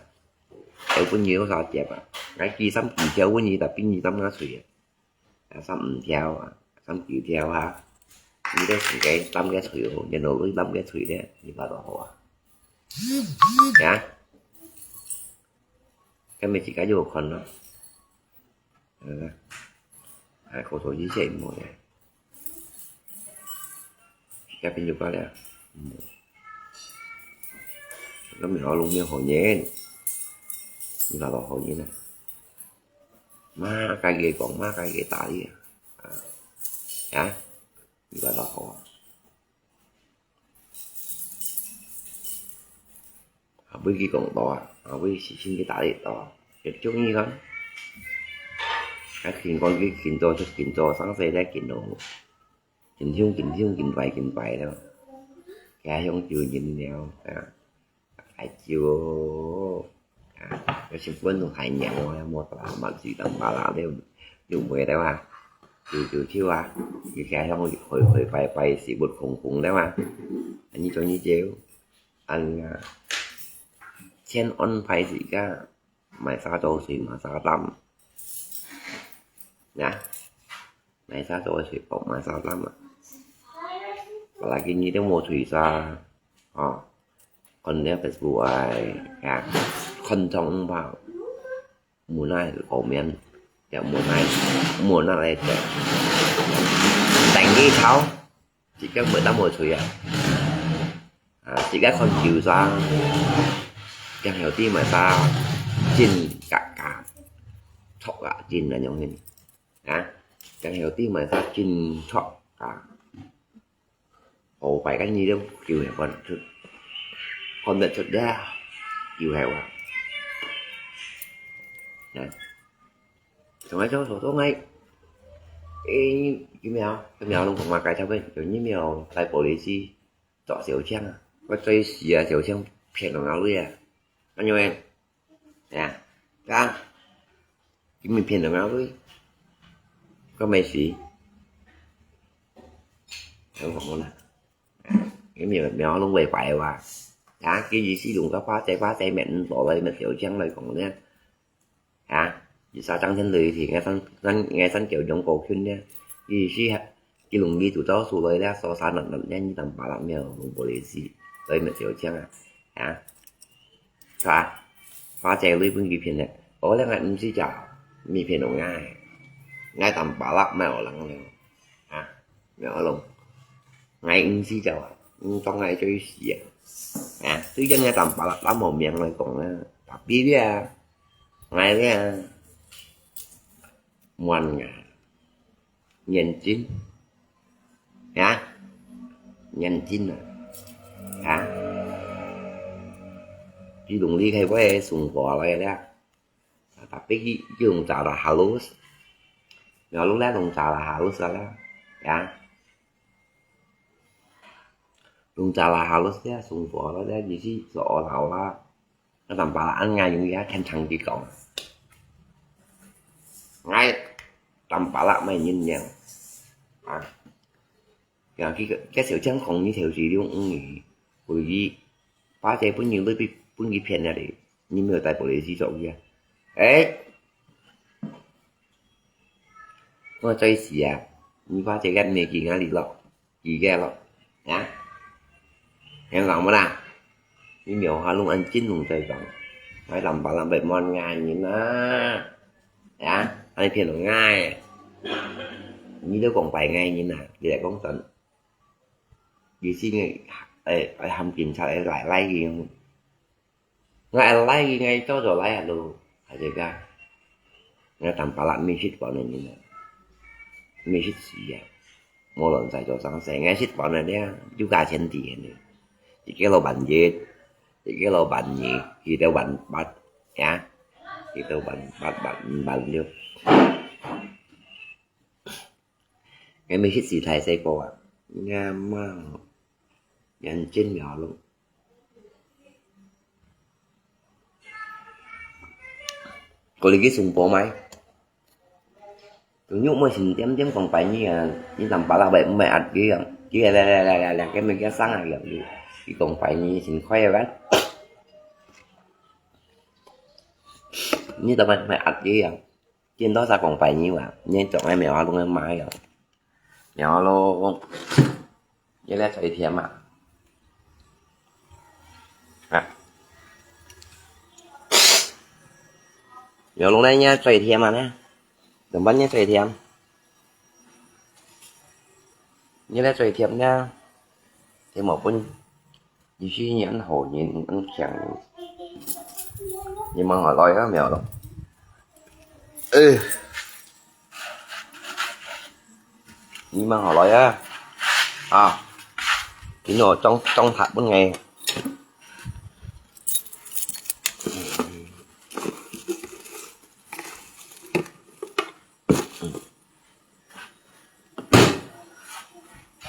Eo bên như theo sai chép à. Ngay khi sắm kỳ theo bên như, tapi như tắm ngã suy à. À, sắm theo à. Sắm kỳ theo ha. Như thế sùng cái tắm cái suy à. Như nó với tắm cái suy đấy. Như bà đó hổ à. Ya. Cái mình chỉ cái vô con đó. Ờ. Hai khẩu số chia sẻ một này. Cái bên dưới có lẽ. Nó mình nói luôn miệng hổ nhện. Mình nói hổ nhện này. Má cái ghê còn má cái ghê tả đi. À. Hả? Mình nói hổ. À, với cái còn to à, à, với xin cái tả đi to. Cái chung như lắm. Cái kinh con cái kinh to, cái kinh to, sáng sớm đấy kinh to. Kinh hiông, kinh hiông, kinh vải, kinh vải đó. Cái hiông chiều nhìn nhau, à. Ai chiều. À, cái xin quên nó hài nhau, mua tả mà gì tầm bà là đều, đều mới đấy mà. Chiều, chiều, chiều à. Cái cái hiông khỏi, khỏi, phải, phải, xì bột khủng khủng đấy mà. Anh như cho như chiều. Ăn, à, chén ăn phải gì cả. Mái xa cho sủi mái xa tăm. Nè. Mái xa cho sủi bọc mái xa tăm à. Và là cái như thế mua sủi xa. Ờ. Còn nếu Facebook ai, à, không thông báo. Mùa này có miễn. Dạ mùa này, mùa này là chạy. Đánh đi tháo. Chỉ cần mười tám mùa sủi à. À, chỉ cái con chiều xa. Chẳng hiểu tí mà xa. Chín cả cả. Chọc cả chín là nhau hình. Hả? Chẳng hiểu tí mà xa chín chọc cả. 好壞个你都就係看得出，看得出个，就係話，啊，從來做做做𠊎，誒，佢苗，佢苗攏講嘛，該差不多，就你苗戴policy做小強啊，𠊎最死啊，小強騙人後尾啊，恁樣誒，係啊，啊，佢咪騙人後尾，該咪死，有講過啦。 你苗苗攏會壞哇。啊，佢意思用个花姐花姐面落來，乜小強來講呢。啊，一下張天雷去，𠊎三三𠊎三九用過去呢。意思係，佢容易就做出來了，所以三六六呢，你當巴拉苗用policy，所以乜小強啊。啊，係吧？花姐雷分佢騙了，我兩个毋使找，你騙我啊。𠊎當巴拉苗人了。啊。 Nyo lông. Ngai ung si chau à. Ung tông ngai chui si à. À, tuy nhiên ngai tàm pà lak lắm màu miệng ngai kong à. Tapi dia. Ngai dia. Muan ngà. Nhân chính. Hả? Nhân chính à. Hả? Chứ đừng đi khai với sùng bò lại đó. Tapi ki, ki lùng chà là halus. Nyo lùng lé lùng chà là halus là lé. Ya. Lùng chà là halus lé, sùng phò lé, lé, gì chứ, sổ lào lé. Nó tầm bà là ăn ngai dùng ya khen thằng gì cộng. Ngai tầm bà là mày nhìn nhau. À. Kaya ki, kaya siya chang kong ni theo si yung ung ni. Kuli, pa siya pun yung lui pun ki pian na li. Ni mi tai police chok ya. Eh. Ko choi si ya. Ni pa siya kan me ki nga li lo. Ki ga lo. Ya. Yang lang mo na. Ni mi ha lung an chin lung choi bang. Mai lam ba lam bai mon ngai ni na. Ya. Ai pian ngai. Ni lo kong bai ngai ni na. Ki kong tan. Kì xin ai, ai, ai hâm kiểm tra ai lai lai kì. Ngai ai lai kì ngai cho cho lai à lu. Ai kì ka. Ngai tam pa la mi sit pa nè ni nè. Mi sit si à. Mô lon sai cho sang sai ngai sit pa nè dia. Ju ka chen ti nè. Kì kì lo ban yết. Kì kì lo ban ni. Kì teo ban bat. Ya. Kì teo ban bat bat ban liu. Ngai mi sit si thai sai po à. Ngai mang. Yan chen mi lo. Có lý cái sùng bố máy. Tụi nhúc mới xin tiêm tiêm còn phải như là, như tầm bà là bảy mươi ạt kia. Kia là, là, là, là, là cái mình kia sáng à, kiểu gì. Cái còn phải như xin khoe vậy. Như tao bảy mươi ạt kia. Kiên đó sao còn phải như à. Nên chọn em mèo luôn em mai rồi. Nyo lo. Ye le choi thiam à. À. Nyo lo ne ye choi thiam à ne. Đồng bát ye choi thiam. Ye le choi thiam ne. Thiam màu bún. Yì xì nyi ăn hổ nyi ăn khiang nyi. Nyi măng hỏ lòi á mèo lộc. Ê. Nyi măng hỏ lòi á. À. Kì nổ trong trong thạp bún ngày.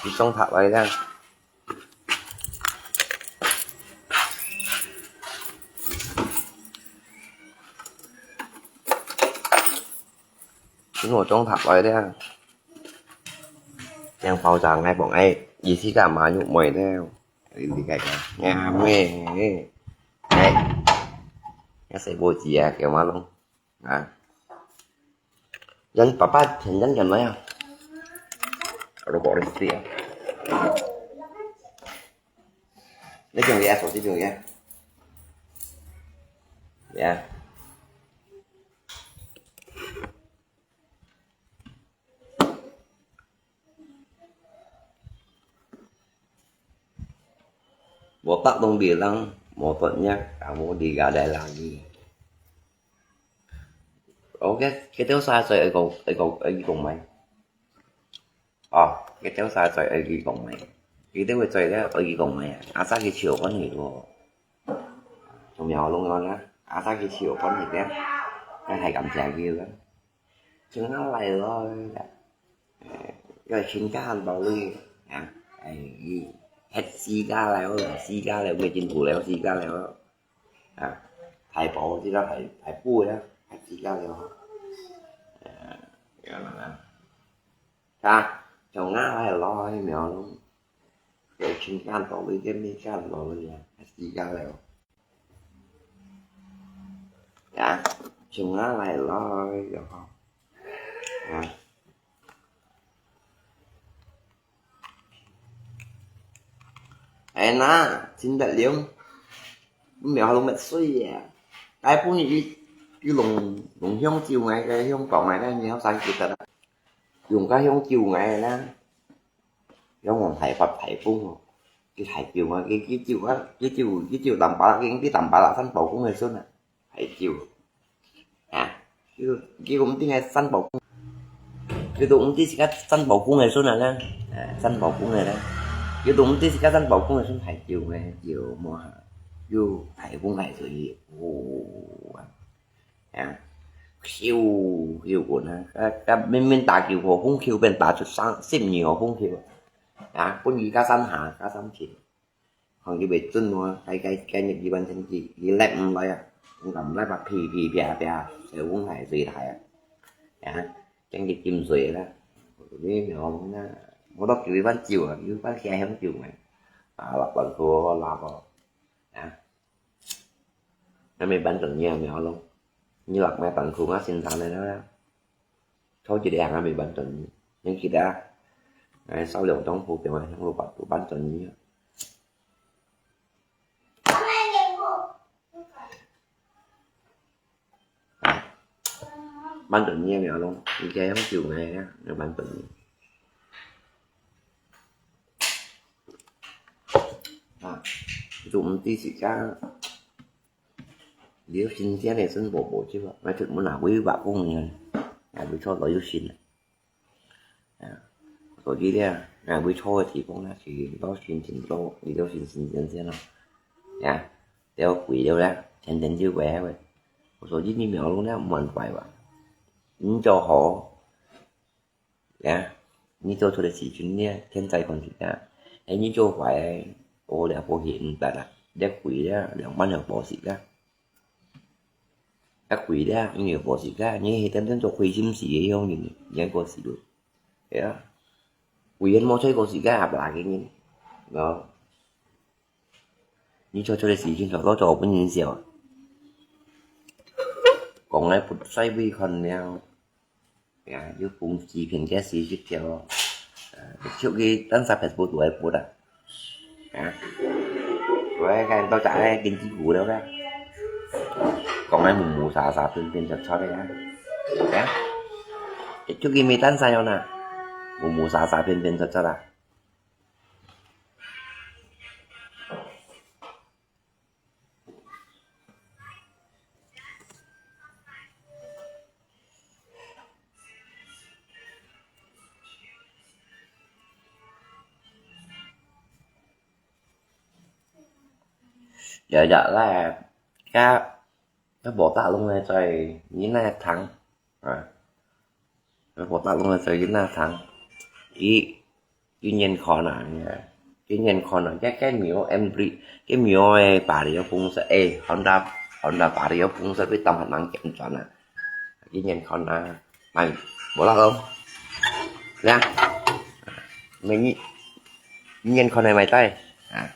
Kì trong thạp lòi ra. Chính phủ trông thẳng vậy đấy. Yang pháo trắng ngay bóng ấy, gì xí cả mà nhụ mày đấy. Đi cái cái nhà mày. Đấy. Nhà sẽ bố chị à, kiểu mà luôn. À. Dân papa thì dân gần đấy à. Rồi bỏ đi xí à. Lấy chừng đi à, sổ chứ chừng đi à. Dạ. Bộ tắc đông bì lăng, mô tuần nhắc, à mô đi gà đại làng đi. Ủa, cái, cái téo xa rồi, ấy còn, ấy còn, ấy còn mày. Ờ, cái téo xa rồi, ấy còn mày. 佢兜會做个，我佢講个，阿叔佢笑翻去个，從苗龍講啦，阿叔佢笑翻去个，該係感謝佢个，請阿來咯，个，要請假很多位啊，哎，佢，係自家來哦，自家來，毋係政府來哦，自家來哦。 啊，大埔，這个大，大埔个，還自家了。呃，有人啊。啊，像𠊎來咯，苗龍，有情感道理，這沒感道理啊，還自家了。啊，像𠊎來咯，有吼。啊。 哎那，真得了，苗龍乜水啊！大部分佢，佢弄，弄香酒个，个香港个，个，你好生記得啦。用个香酒个啦，香港大發大風哦，佢大酒啊，佢，佢酒啊，佢酒，佢酒淡薄啦，佢，佢淡薄啦，新寶公个孫啊。 大酒。啊，佢，佢毋知係新寶公，佢都毋知自家新寶公个孫啊啦，啊，新寶公个啦，佢都毋知自家新寶公个孫大酒个，酒無下，又大風大水，哦，啊，咻，咻滾啊，啊，啊，明明打九號風球，變打出三，十二號風球啊，啊，分佢加三下，加三千。 看佢會準無，該，該，該日佢完全佢，佢揇毋來啊，毋敢揇啊，噼噼啪啪，小風大水大啊，啊，將佢浸水啦。你苗龍啊，無多久一碗酒啊，一碗香酒啊，啊，落斷褲，落哦，啊，那沒半點樣苗龍，你落咩斷褲啊，先生來啦。 頭一个還未完全，你記得啊？哎，燒兩張布條啊，香爐白都完全啊。啊，完全你也沒有弄，你這樣就沒啊，完全。啊，就毋知自家。 你有新鮮个生活無？就啊，𠊎出門啊，會話講个，啊，會坐到有新啊。啊，所以咧，啊，會坐个地方咧，係多新鮮多，你有新新鮮鮮咯。啊，了貴了咧，天天就貴个。所以你苗龍咧，毋會壞哇。你做好， 呀，你做出个事情呢，天災看自家。哎，你做壞，哦，了不起，毋得啦，了貴了，兩萬了保自家。啊，貴了，你要保自家，你係真正做虧心事个樣人，你還過死路。係啊，貴人無吹過自家，也不拉个人，喏。 你做出个事情，全部做分人笑啊。講來不衰微看了，呀，又封欺騙个事情條，呃，出去單殺Facebook都會發啊，啊，我看到咱个經濟股了咩？講來木木沙沙，騙騙出出个啊，啊，出去沒單殺了呐，木木沙沙，騙騙出出啊。 日日咧，該，該無打攏咧，在你那聽，啊，該無打攏咧，在你那聽，佢，佢眼看啊，佢眼看啊，該，該苗M three，該苗个巴黎个風扇，誒，Honda，Honda巴黎个風扇，佢當下能減轉啊，佢眼看啊，哎，無啦咯，呀，你，你眼看係買帶啊？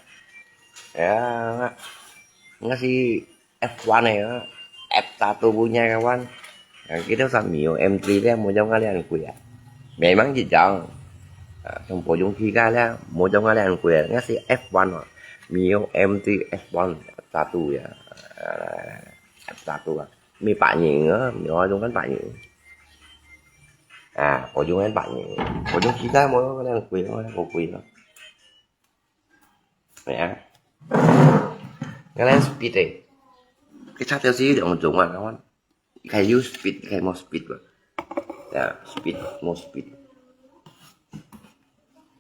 哎呀，該係F one个啊，F satu punya kawan。啊，佢兜啥苗M three咧，無像𠊎恁貴啊。Memang一樣。啊，像保養器个咧，無像𠊎恁貴啊。該係F one啊，苗M three F one，F satu呀，啊，F satu啊，毋係百元啊，苗啊，用緊百元。啊，保養緊百元，保養器个無像𠊎恁貴啊，無貴啊。 係啊。𠊎个speed个，佢差條係兩種啊，𠊎看。佢有speed，佢無speed个。呀，speed，無speed。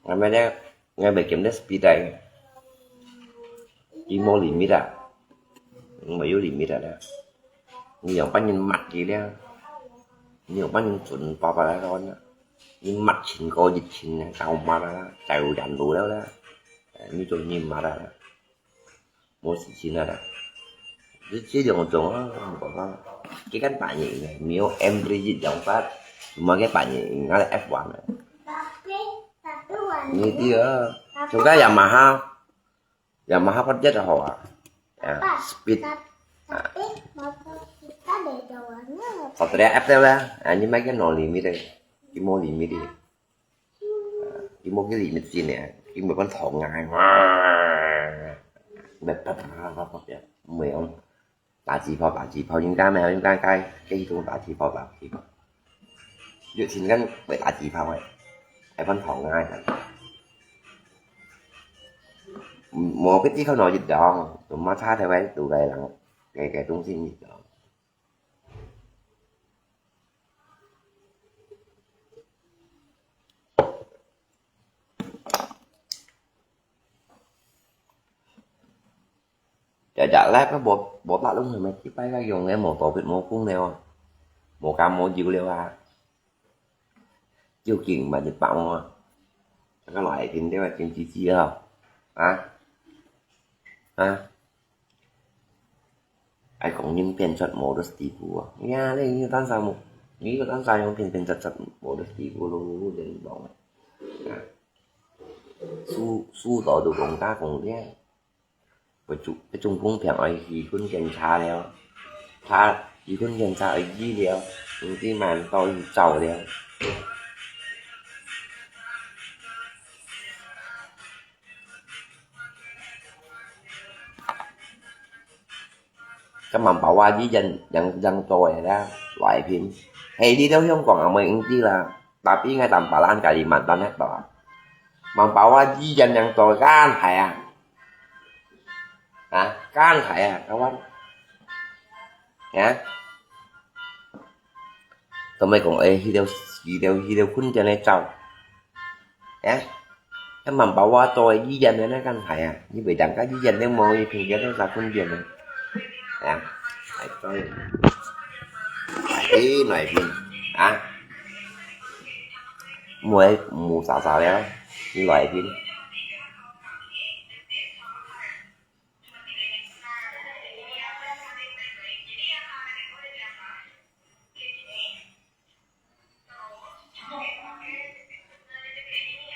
𠊎買个，𠊎毋係兼个speed个，佢無limit啊，毋係有limit啊啦。你仰般人抹佢了，你仰般人準爸爸來講啊，你抹清過一清啊，搞抹啊，走遠路了啦，你做人抹啊啦。 無時間啊啦。這，這兩種啊，無辦法。佢跟扮演的，沒有M V一樣法，什麼个扮演，那個F one啊。你知啊，就該Yamaha，Yamaha發展就好啊，啊，speed，啊。Satria F T L啦，啊，你買个no limit的，佢無limit的。 佢無个limit呢，佢毋會分糖啊，哇，毋會啪啪啪啪啪，毋會哦，打氣泡打氣泡，人家咩，人家該，該種打氣泡打氣泡，有錢人會打氣泡个，會分糖啊，無个地方哪一種，都嘛差台灣都个人，个个東西一種。 日日咧，佢無，無打攏係咪？這擺个用个無多別無功了啊，無加無油了啊，就緊嘛一百毛啊，該個來緊對吧？緊幾支啊？啊？啊？ 愛講人變出無个地步啊！呀，你，你單儕無，你个單儕用變變出出無个地步咯，你講啊！輸，輸到都講價講價，不中，不中公平，愛器官檢查了，查器官檢查愛醫了，毋知慢到醫走了。 該Mempawah醫院仰，仰做个啦，來賓。係，你兜香港也無影子啦，tapi𠊎Tampalan Kalimantan呢，Mempawah醫院仰做个，kan係啊？啊，kan係啊，各位。啊？ 做咩講，誒，去了，去了，去了，困點來走。誒，該Mempawah做醫院个那kan係啊，你袂當个醫院你無，你平時都啥困點呢？啊，來走。來，誒，來賓，啊，無，無啥啥了，你來賓。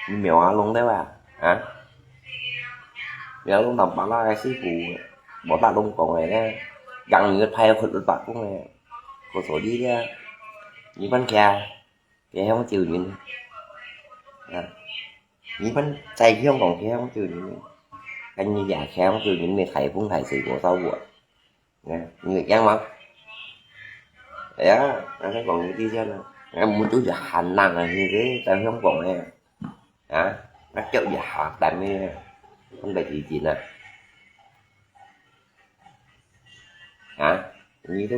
你苗啊，弄到啊，啊？苗弄到巴拉个師傅，無得弄講个呢，講你个派去六百公个，我說你个，你問佢啊，佢向救人，啊？你問在香港佢向救人，跟你講佢向救人，你太風太水果燒我。 Nè, người Giang mà. Đấy á, nó sẽ còn những tí chứ nè. Nó muốn túi giờ Hà Lan là như thế, tại không còn nè. Hả? Nó chịu giờ Hà Lan nè. Không phải chỉ gì nè. Hả? Như thế,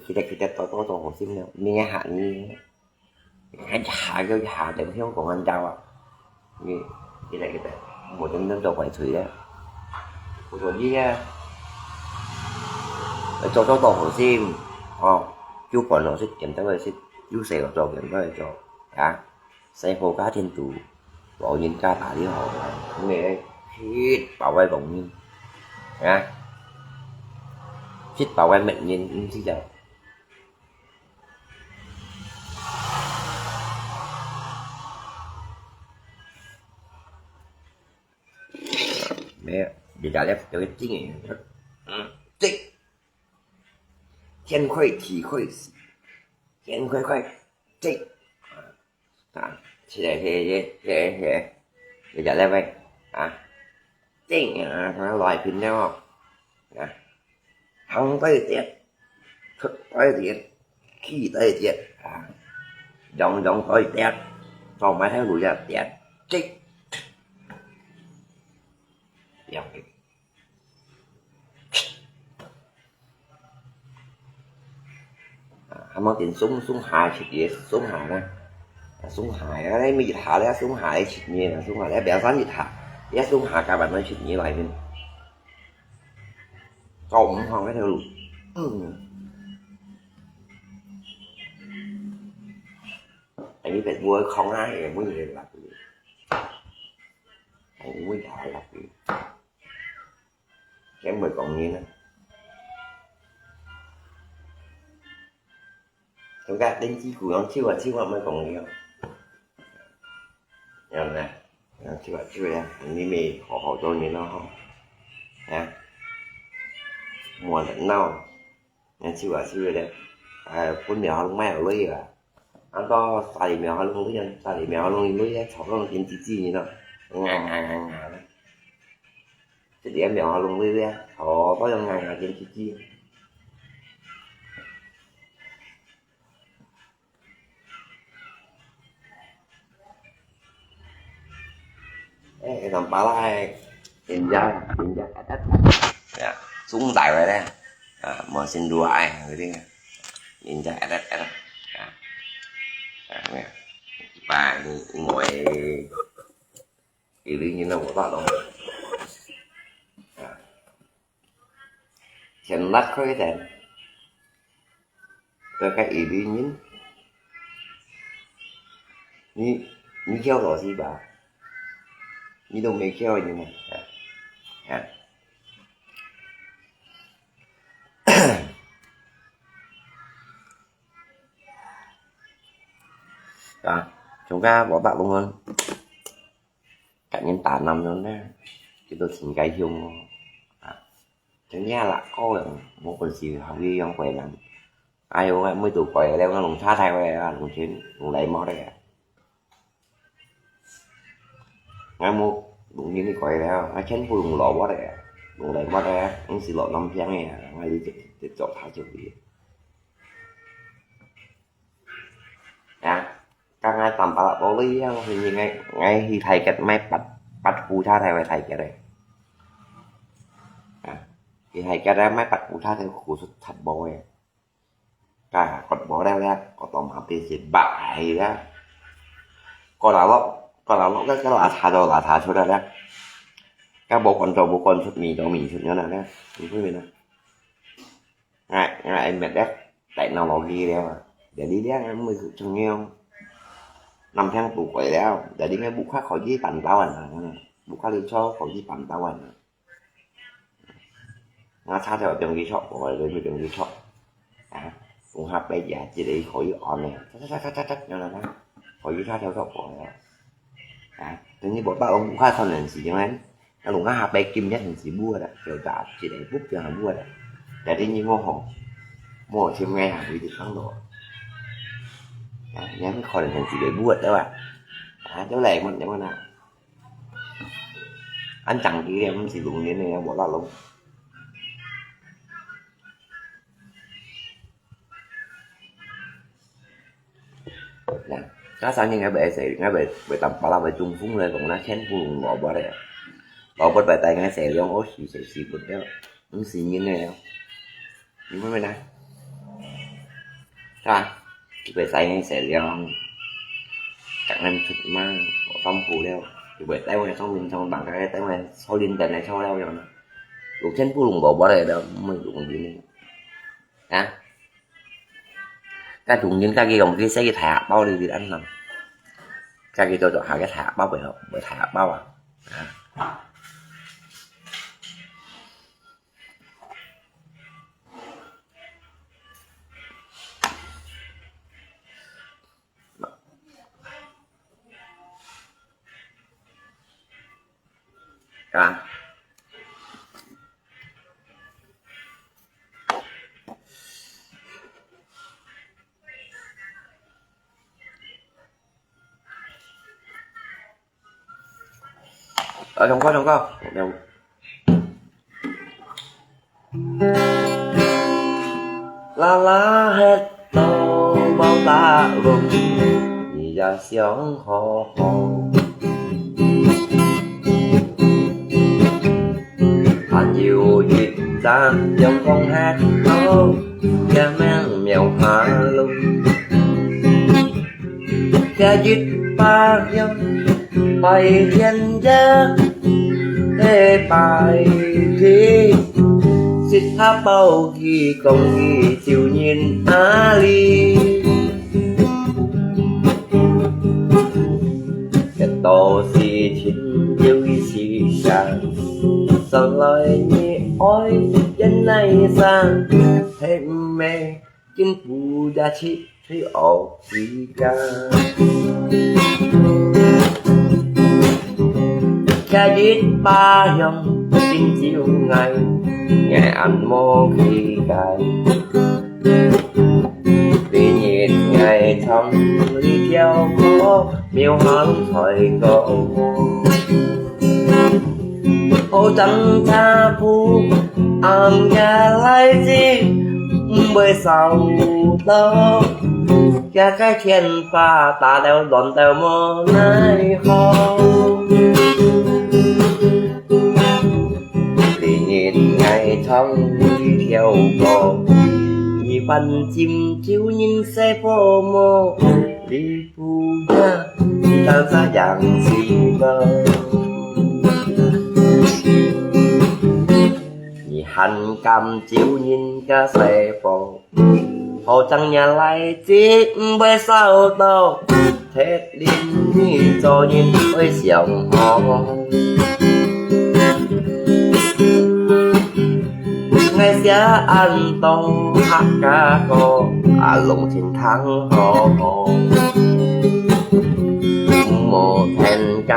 kita, kita tahu, tahu, tahu, tahu, sini. Ini ya, hak ni. Hán chả kêu chả để hiếu của ngàn trào à. Vì, vì là cái, một trong những trò quậy thủy á. Của thổ đi á. Cho, cho tổ hổ sim. Ờ, chú còn nó xích kiểm tra về xích. Chú sẽ có trò kiểm tra về trò. Hả? Sẽ phô cá thiên tử. Bảo nhìn ca tả đi hổ. Hôm nay đấy. Xích bảo vệ bóng nhìn. Hả? Xích bảo vệ mệnh nhìn. Xích chào. Mẹ, đi ra lép cho cái chính này. Chính. Thiên khuê, thị khuê. Thiên khuê khuê. Chính. À, thì để, thì, thì, thì, thì. Đi ra lép vậy. À. Chính, à, nó loài phim nhau. À. Hăng tay tiết, thực tay tiết, khi tay tiết, à, dòng dòng tay tiết, sau máy thấy lùi ra tiết, chích. Dòng cái. À, hăng mong tiền súng, súng hài chích gì, súng hài nè. Súng hài, đấy, mới dịch hả đấy, súng hài chích gì nè, súng hài đấy, béo sắn dịch hả. 一路下甲慢慢出你來面，到五行該條路，嗯，哎，你別無空啊，也無人來，哎，你無人來，先袂講你呢。總該登記股用手啊手啊，莫講你哦。 有無？有，手啊手啊，你咪好好做人咯吼。啊，莫亂鬧，你手啊手咧，哎，分了還賣落去啊。啊，到三十秒還弄落去，三十秒還弄落去，吵到天吱吱呢咯，啊啊啊啊！這點秒還弄落去啊，吵到要啊啊天吱吱。 哎，一張巴拉个，人家，人家，哎，哎，哎，呀，中大个咧，啊，無先落來个，人家，哎，哎，哎，啊，啊，咩，把你，因為，因為你那我大懂，啊，先拉開一點。 該个一个人，你，你叫老师吧，你都沒叫人啊，啊，啊，從該我打工啊， 甲人打男人呢，佢都真該凶哦。啊，真正啦，个人無本事，學佢樣怪人。哎喲，𠊎每度怪了，𠊎弄差太壞啊，弄錢，弄來無的啊。𠊎無弄錢的怪了，𠊎全部弄老無的啊，弄來無的啊，毋是老南平的啊，𠊎就直，直接做他就對了。啊， 剛剛打巴拉玻璃啊，𠊎，𠊎去大吉買八，八股車，大位大吉个。啊，去大吉啊，買八股車，就股出七毛个。啊，割無了了，割到馬屁是白个啦。割了落，割了落，該，該垃圾都垃圾出來了。該無管做，無管出，米都米出，原來了，你不明白？ 𠊎，𠊎愛滅了technology了啊。Jadi dia ngambil cengeng，南平都改了。Jadi ngai buka可以辦到啊，buka đi cho可以辦到啊。Ngai查到中意出，我就中意出。啊，講下白呀，這個可以按呢，嚓嚓嚓嚓嚓，有了嗎？可以查到出過了。啊，等於無到buka可能是因為 啊，弄啊下背金一定是無啦，就打一个目標係無啦。Jadi你無好，無先愛下位就上路。啊，你還可能係一个無對吧？啊，就來問，問啊。恁長期咧，毋是弄年的，無啦弄。 Nah，加上你愛買細，愛買，買淡薄仔，買中風來講，那全部用蘿蔔咧。蘿蔔買大个細量，哦，是細細粒了，毋是人个了。你明白嗎？是吧？佢買大个細量，逐人出嘛，無豐富了。佢買台灣上面上當个，台灣少林寺个少了樣啦。有全部用蘿蔔个了，毋會用人个。啊？ 該同人家己用去洗个大荷包哩哩恁樣。家己做做下个大荷包，袂好，袂大荷包啊。啊。啊。 啊，唱歌，唱歌。啦啦歇到無打攏，你也想好好。 還有一站陽光黑透，也免廟下路。這一百六拜天爺，禮拜天，食下飽佢講佢就人阿里。一到時天有一時想，上來你愛演哪一場，係毋係 今晡夜去吹牛皮家。徛一把香敬酒𠊎，𠊎恁無氣概。這日𠊎唱這條歌，廟行吹牛。 好爭茶鋪，暗夜來至，毋會掃到。這个天花打到亂到無奈何。這日𠊎唱這條歌，你還斟酒人細婆無？ 你不要，你當啥樣子个？你還敢酒人家細婆，好爭也來至，毋會掃到。鐵林你做人會想好。 𠊎寫恁多客家歌，啊，攏盡聽好。無聽見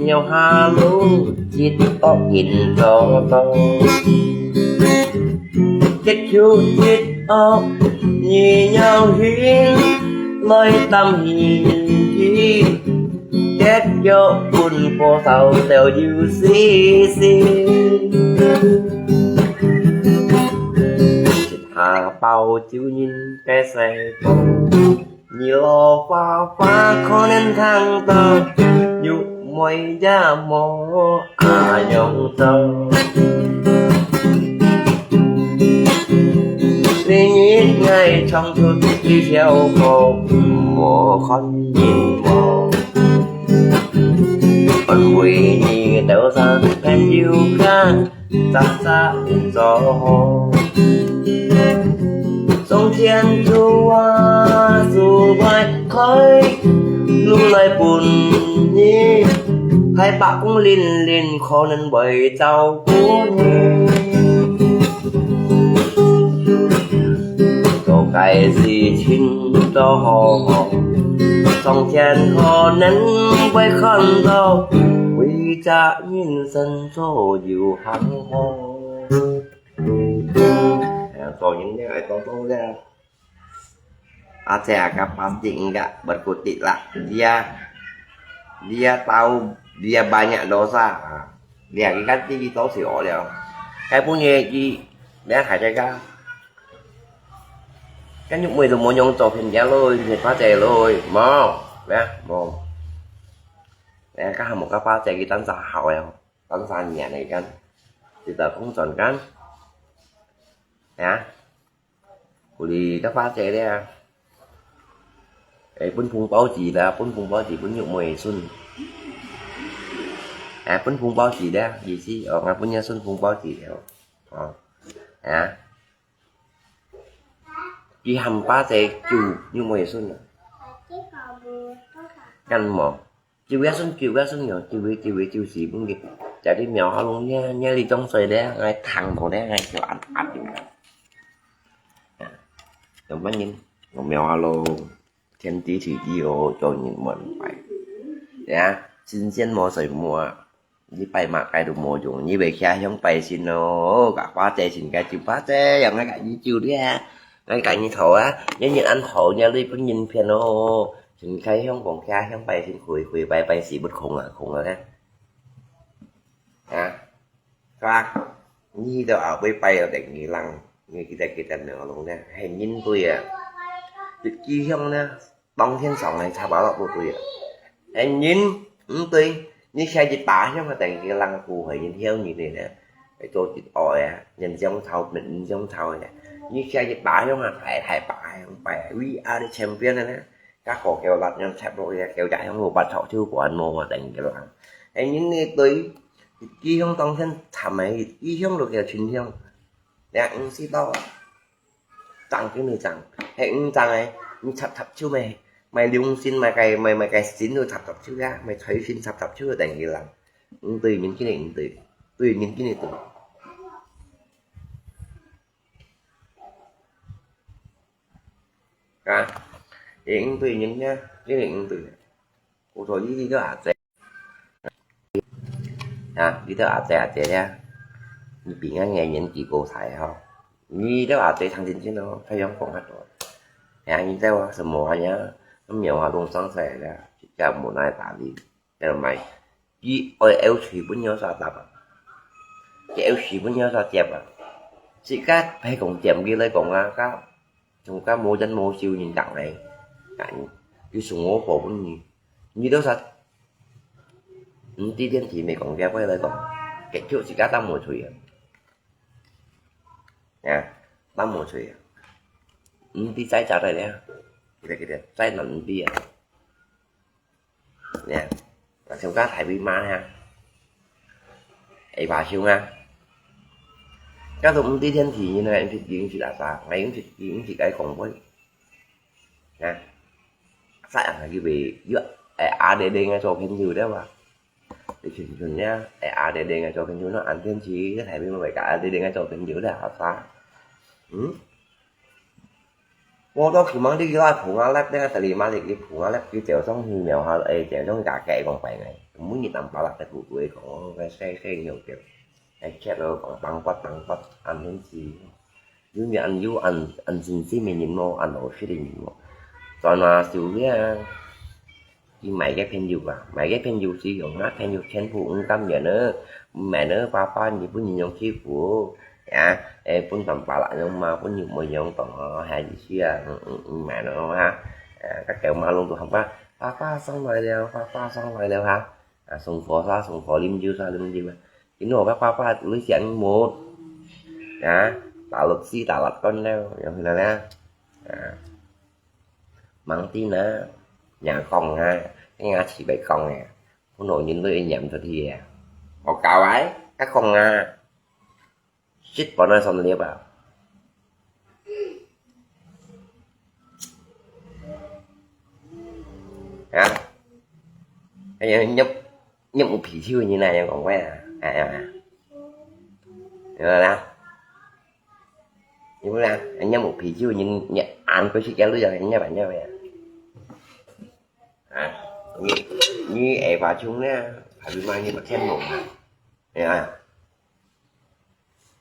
廟下路，一惡人做到。結局一惡，你要緊來擔起。 節約分火燒都有時時。一下包酒人个細婆，你老花花可能聽到，玉妹也無阿樣做。這日𠊎唱出這條歌，無看人無。 安慰你兜儕朋友家，早早做好。上天主啊，主懷開路來分你，大伯公玲玲可能會照顧你。 做个事情做好好，上天可能會看到，為這人生做有行好。哎呀，做人呢，愛當當个。啊，這个八字應該不固定啦，dia, dia tahu, dia banyak dosa. Ah, dia kan dia tahu si orang. Kayak punya di, dia ada kan. Kan yuk mui tu monyong tu pin dia loi, pin pa cai loi, mau, ya, mau. Ya, kan mau kapa cai kita sahau ya, kan sanya ni kan. Kita kong con kan, ya. Kuli kapa cai dia. Eh, 分紅包紙啦，分紅包紙分玉妹孫。哎，分紅包紙啦，意思哦，𠊎分若孫紅包紙哦。哦，啊。佢喊爸仔救玉妹孫啊。幹麼？救若孫，救若孫哦，救佢，救佢，救死分佢。在這廟下弄，若，若你當衰咧，𠊎聽到咧，𠊎就恁，恁樣啊。啊，有麼人？我廟下弄。 天地之間哦，做人無拜。呀，神仙無水無啊，你拜麼个都無用，你愛徛香拜神哦，个花姐神个就花姐，用个个你就咧，个个你頭啊，人人恁好，人類分人騙哦，神開香講徛香拜神，跪跪拜拜，死不空啊，空啊咧。啊， Kak, nyi to awei pai yo dek ngilang, ngi kita kita nong alung ne, hai nyin to ya. Dek kihong ne, tong thiên上來插把落不對啊。Hai nyin, 毋對，你下一把香啊，等佢人不會人曉你的呢。做一愛啊，人相吵，人相吵的。你下一把香啊，大大把香拜，we are the champion的呢。 Các cô kêu lật nhân sếp lôi ra kêu chạy không lùa bắt thổ thiếu của anh mô mà tỉnh cái lăng. Thế những người tùy 佢香當天插埋，佢香都叫清香。你看，毋知道啊。正經就正，係毋正个，你插插手咩？買龍心，買个，買，買个心都插插手啊，買財神插插手等於人。毋對人，今日毋對，對人，今日對。啊，也毋對人呢，今日毋對。我說你這個阿姐。 啊，你兜阿姐阿姐咧，你比俺个年紀高大吼。你兜阿姐聽真真哦，太陽光較大。哎呀，你兜啊，什麼啊呀，苗啊，攏生出來了，自家無奈打理，了買。佢愛枵水分有啥搭啊？佢枵水分有啥接啊？自家係講店佢來講啊，甲 像甲無煙無燒人講个，啊，佢送我貨分你，你都煞毋知電視，毋講个話來講，結局自家擔無出啊，啊，擔無出啊，毋知在家在了，記得記得，在哪毋知啊。 呀，啊，像甲大尾媽呀，會怕凶啊。甲都毋知天氣，你哪會毋識認識啊啥？哪會毋識，毋識愛講話？啊，煞人去袂，又會阿玲玲个做朋友了哇？你群群呀，會阿玲玲个做朋友，那安天氣，大尾媽會甲阿玲玲个做朋友了，好啥？嗯？ 我都希望你个碰啊粒，你个大姨媽个碰啊粒，佢照常去廟下，誒，照常去家己講拜个。每日當巴拉个古古个講，哦，个細細肉條，个切咯，講放骨放骨，安天氣。有咩安有安安心心个人無，安老實个人無。轉啊，就這樣。 佢買个朋友啊，買个朋友是用啊朋友全部毋甘願呢，毋買呢，爸爸你分人用欺負，呀，誒，分當巴拉用嘛，分人無用當哦，還是啊，嗯嗯嗯，買呢哈，誒，甲狗馬龍都喊爸，爸爸上來了，爸爸上來了哈，啊，送貨啥送貨，啉酒啥啉酒啊，今日我爸爸你想無，啊，打落去打落乾了，有去了呢，啊。 吂知呢，若講啊，這牙齒會講啊，分老人都會黏出去啊。我教啊，甲講啊，食飯啊上了吧。啊，哎呀，你，你有脾氣个人啊，有講話啊，哎呀，有啦。 你看啊，人家無脾氣，人，人安過去，人家人家人家呀。啊，你，你下巴衝呢，還是罵你白天無？哎呀，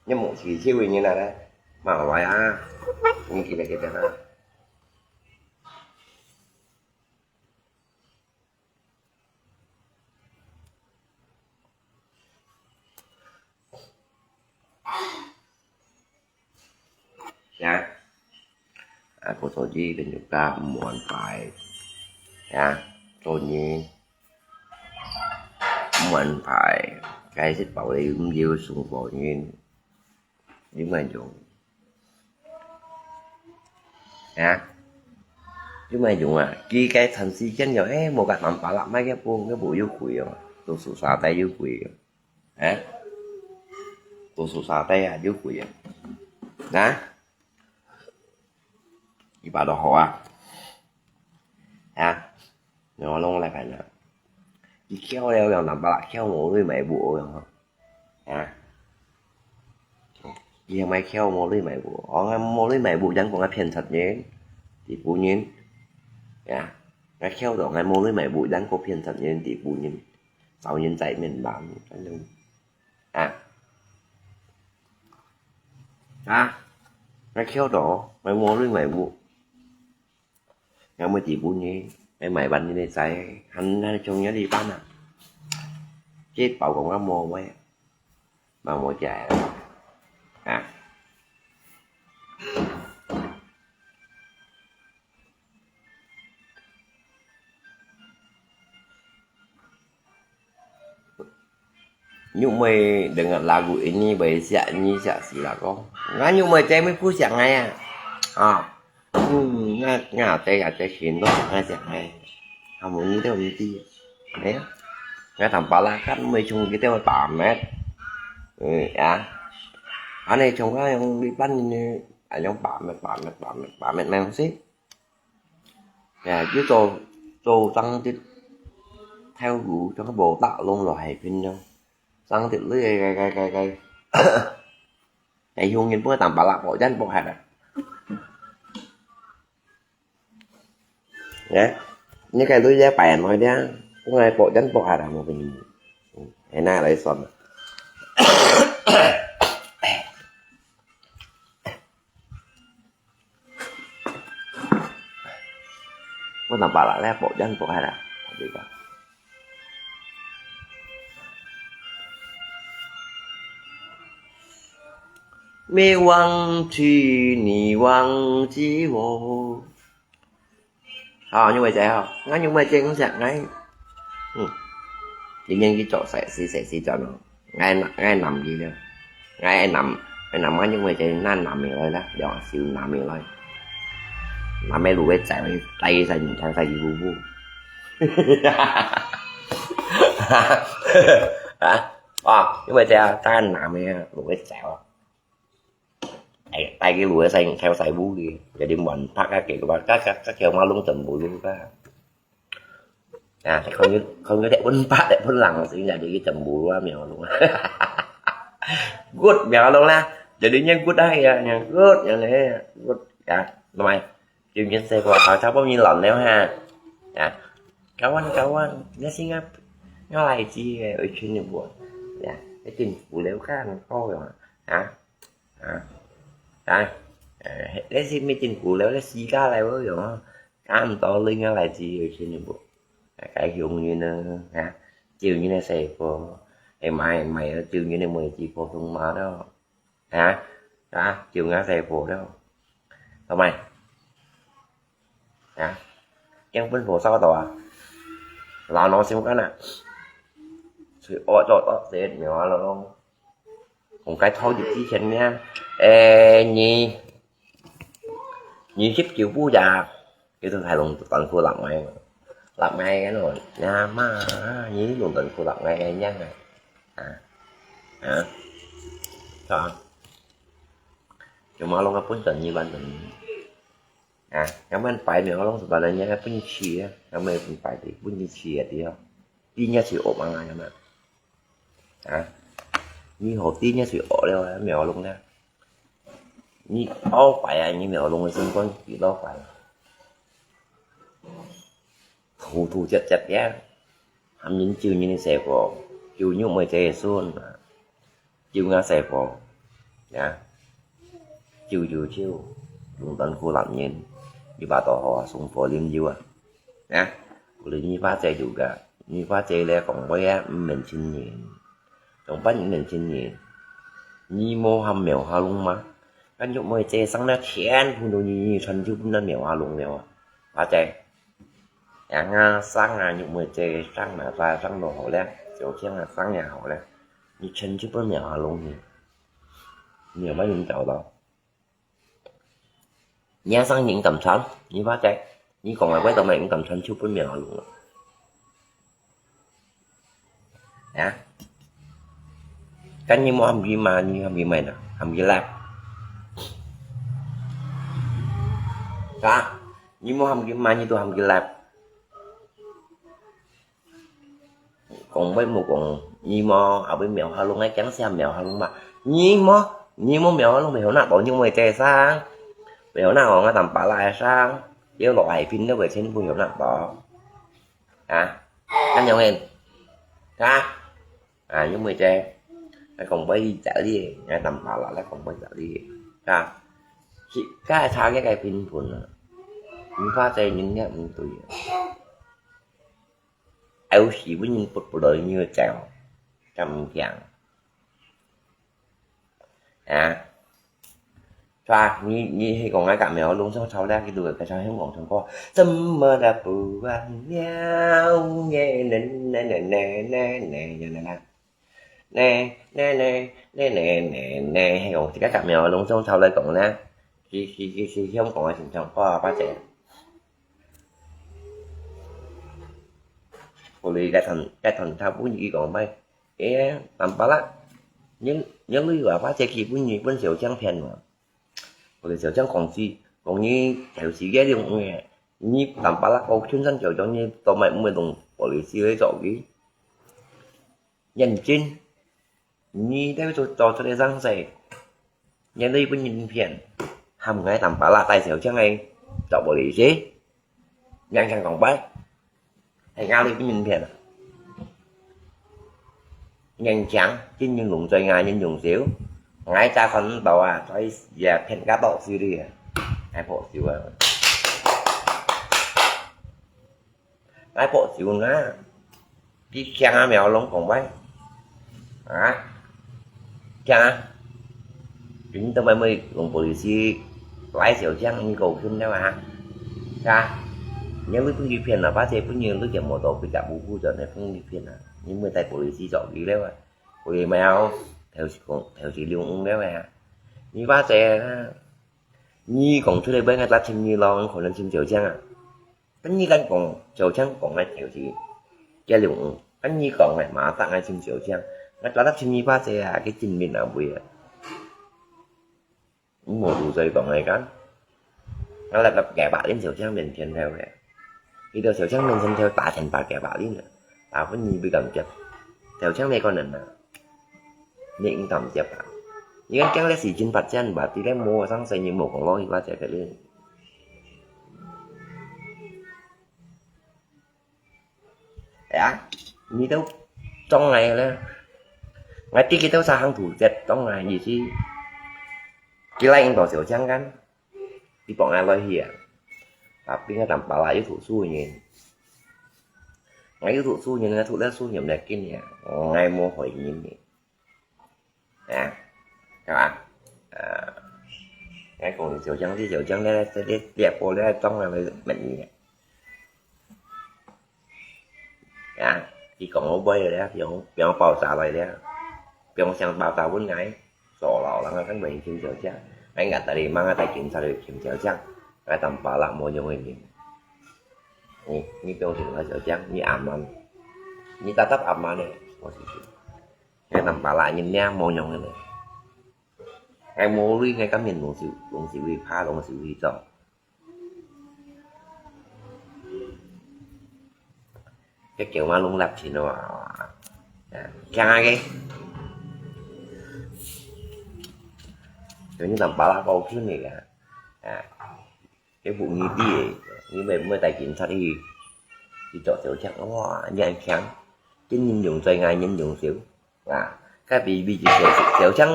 你無脾氣，人家來，罵我呀，你記得記得啊。 呀，啊，故所以朋友家毋安排，呀，做人毋安排，該食飽了毋要送貨人，有麼用？啊，有麼用啊？佢該長時間了，誒，無甲三百六，買个布，个布又貴哦，都係沙袋又貴哦。 啊？都係沙袋啊，又貴啊。啊？一百多箍啊？啊？你話攏來看啊。佢翹了樣，三百六翹無鐳買布樣吼。啊？佢還買翹無鐳買布，哦，無鐳買布，人講个騙賊人，地府人。啊？𠊎翹到，𠊎無鐳買布，人講騙賊人，地府人。 找人在面忙，反正，啊，啊，𠊎翹到，𠊎無鐳買布，𠊎無地步呢，𠊎買飯你來在，還，還像人一般啊，這包講𠊎無喂，嘛無食啊，啊。 Nyo mei dengar lagu ini bae siak nyi siak sila ko. Nga nyo mei cai mei pu siak ngai ah. Ah. Hmm, nga, nga cai, nga cai shin lo, nga siak ngai. Kamu ni tu mesti. Ya. Ngai tang pala kan mui chung kita ba met. Eh, ya. Ane chung ka yang di pan ini, ayong ba met, ba met, ba met, ba met nang si. Ya, yu zo, zo zang dit, theo gu, trong ka bo ta long lo hai pin yang. Zang dit lui, gai, gai, gai, gai. Ai hung yin bu tang pala bo jan bo hai ba. Ya. Ni kai lui ya pai noi dia. Ku ngai bo jan bo hai ba mo pin. Ai na lai son. Ku tang pala le bo jan bo hai ba. Di ba. 没忘记你忘记我。好，肉妹姐好，俺肉妹姐，我想俺，嗯，今天去做事，事，事，事做咯，俺，俺男的了，俺男，俺男俺肉妹姐，那男的来了，两手男的来，男的路会走，带一下你看，带一步步。啊，啊，肉妹姐啊，当然男的啊，路会走啊。 哎，带个路个，带，带个路个，jadi muan pak ka ke, ka, ka, ka, ka, ke ma long tem bulu ka. Nah, kau nyu, kau nyu dek pun pak, dek pun lang, sing jadi tem bulu ah, miao long. Good, miao long lah. Jadi nya good ah ya, nya good, nya le, good ya. Namai. Chiu nyen sai pho, hảo，差不多你老了哈。啊，kawan，kawan，你是我，我來自个，我去你不？呀，一定不了看，好用啊。啊，啊，啊，呃，你是没真不了，你死家来我用啊。咁多人啊來自个，我去你不？啊，該雄人呢，啊，救人个細伙，哎，买，买了救人个妹子普通话咯。 啊，啊，就俺細伙了。做咩？啊，驚分火燒到啊？老老想看啊。所以我做到這苗啊咯。我該偷入之前呢，誒，你，你十九步呀， 佢都係用短褲立埋，立埋个咯。呀嘛，你用短褲立埋个樣啊？啊，啊，係啊。就馬龍个本身一般人，啊，要不然擺明馬龍係把人家个本事啊，要不然擺的本事啊，對啊。人家就惡嘛，係嘛？啊，你好，人家就惡了啊，苗龍呢？ 你好壞啊，你苗龍个身份幾多壞啊？突突接接个，還人救人个細伙，救玉妹姐个孫啊，救吾細伙，啊，救救救，用短褲攬人，你把刀好啊，送火啉油啊。 啊，故所你花姐就个，你花姐咧講話啊，毋免親人，用白人免親人。你無喊苗下龍嘛？該玉妹姐生了全部都你，你全就分那苗下龍了啊，花姐。啊，生啊，玉妹姐生啊，生，生到好了，小強啊，生也好了，你全就分苗下龍呢，你有沒有找到？ 你愛生人敢傳？你發仔，你講个話都毋敢傳，就分苗下龍啊。啊？該你無喊佢嘛，你喊佢咩呢？喊佢來。啊？你無喊佢嘛，你都喊佢來。 講話無講，你無，後尾苗下龍，愛驚死苗下龍嘛。你無，你無苗下龍，苗下龍，當然會再生。苗下龍，我當巴拉生，要落海邊都會全部苗下龍。啊？恁樣个？啊？啊，因為這，愛講話一隻哩，愛當巴拉來講話一隻哩。啊？係，該差个該平分啊。你發這人也毋對啊。 有時分人不，不落你个走，敢驚？啊？是吧？你，你係講个甲苗龍上潮咧，佢就會唱香港唱歌，怎麼打不完苗呢？呢，呢，呢，呢，呢，呢，呢，呢，呢，呢，呢，呢，呢，呢，呢，係講自家甲苗龍上潮來講咧，佢，佢，佢，佢香港个唱歌啊，或者你該團，該團他分佢講話，誒，坦白啦，你，你鐳話把這去分你，分小強騙嘛。我个小強講起，講你頭時个用个，你坦白啦，我全身就將你做乜毋會動，我个思維做佢。認真，你都做，做出來生事，你都分人騙，喊𠊎坦白啦，帶小強个做我个事，人強講白，係𠊎都分人騙啊！ 人強，真人用嘴，𠊎人用手。𠊎再看到啊，所以也騙較多勢利啊，還破手啊。𠊎破手啊，比強啊苗龍講話啊，強啊！ 你都毋會用polisi拉小強，你夠近了啊？啊？你會分佢騙啊？把這分你，你就無到佢隻烏烏，就係分你騙啊！你毋會帶polisi做佢了啊？polisi苗，頭時講，頭時兩五了啊！你把這啊，你講出來，分𠊎打親你咯，可能親小強啊！ 跟你敢講，小強講个就是，這兩五，跟你講个，馬上愛親小強。𠊎早就親你把這啊，去證明啊，會啊。你無路再講个，敢？𠊎立立个把恁小強面前頭个，佢到小強面前頭打千把个把恁啊，打分你會感覺，小強沒可能啊。 你應當接啊！你看，將來時間發展吧，這個無生生意無講落去，我這個人。哎呀，你都中來了，我第一都三行土接中來，意思，佢來應到小強間。 你幫𠊎來去啊！Tapi𠊎tanpa lah有讀書人。𠊎有讀書人，𠊎讀了書人來跟你啊，𠊎無害人呢。啊，係嘛？啊，𠊎講你小強，你小強，你，你，你，你，你，你，你，你， 啊，佢講好買了，放，放爆炸來了，放箱爆炸分𠊎，做老人啊，根本親小姐，𠊎tadi mang啊，帶警察去尋小姐，𠊎tanpa lah無用个人。你，你放心啦，小姐，你阿媽，你tetap阿媽呢，我是說，𠊎tanpa lah人呢，無用个呢。𠊎無鐳，𠊎甘願攏是，攏是會怕，攏是會做。 Cái kiểu mà lung lặp thì nó, à, à, khen ai cái. Kiểu như làm bá lá bầu chứ này à. À, cái vụ nghi đi ấy, như vậy mới tài chính thật thì, thì cho tiểu chắc, wow, nhẹ nhàng. Chứ nhìn dùng chơi ngay, nhìn dùng xíu. À, cái vì, vì chỉ tiểu, tiểu chắc,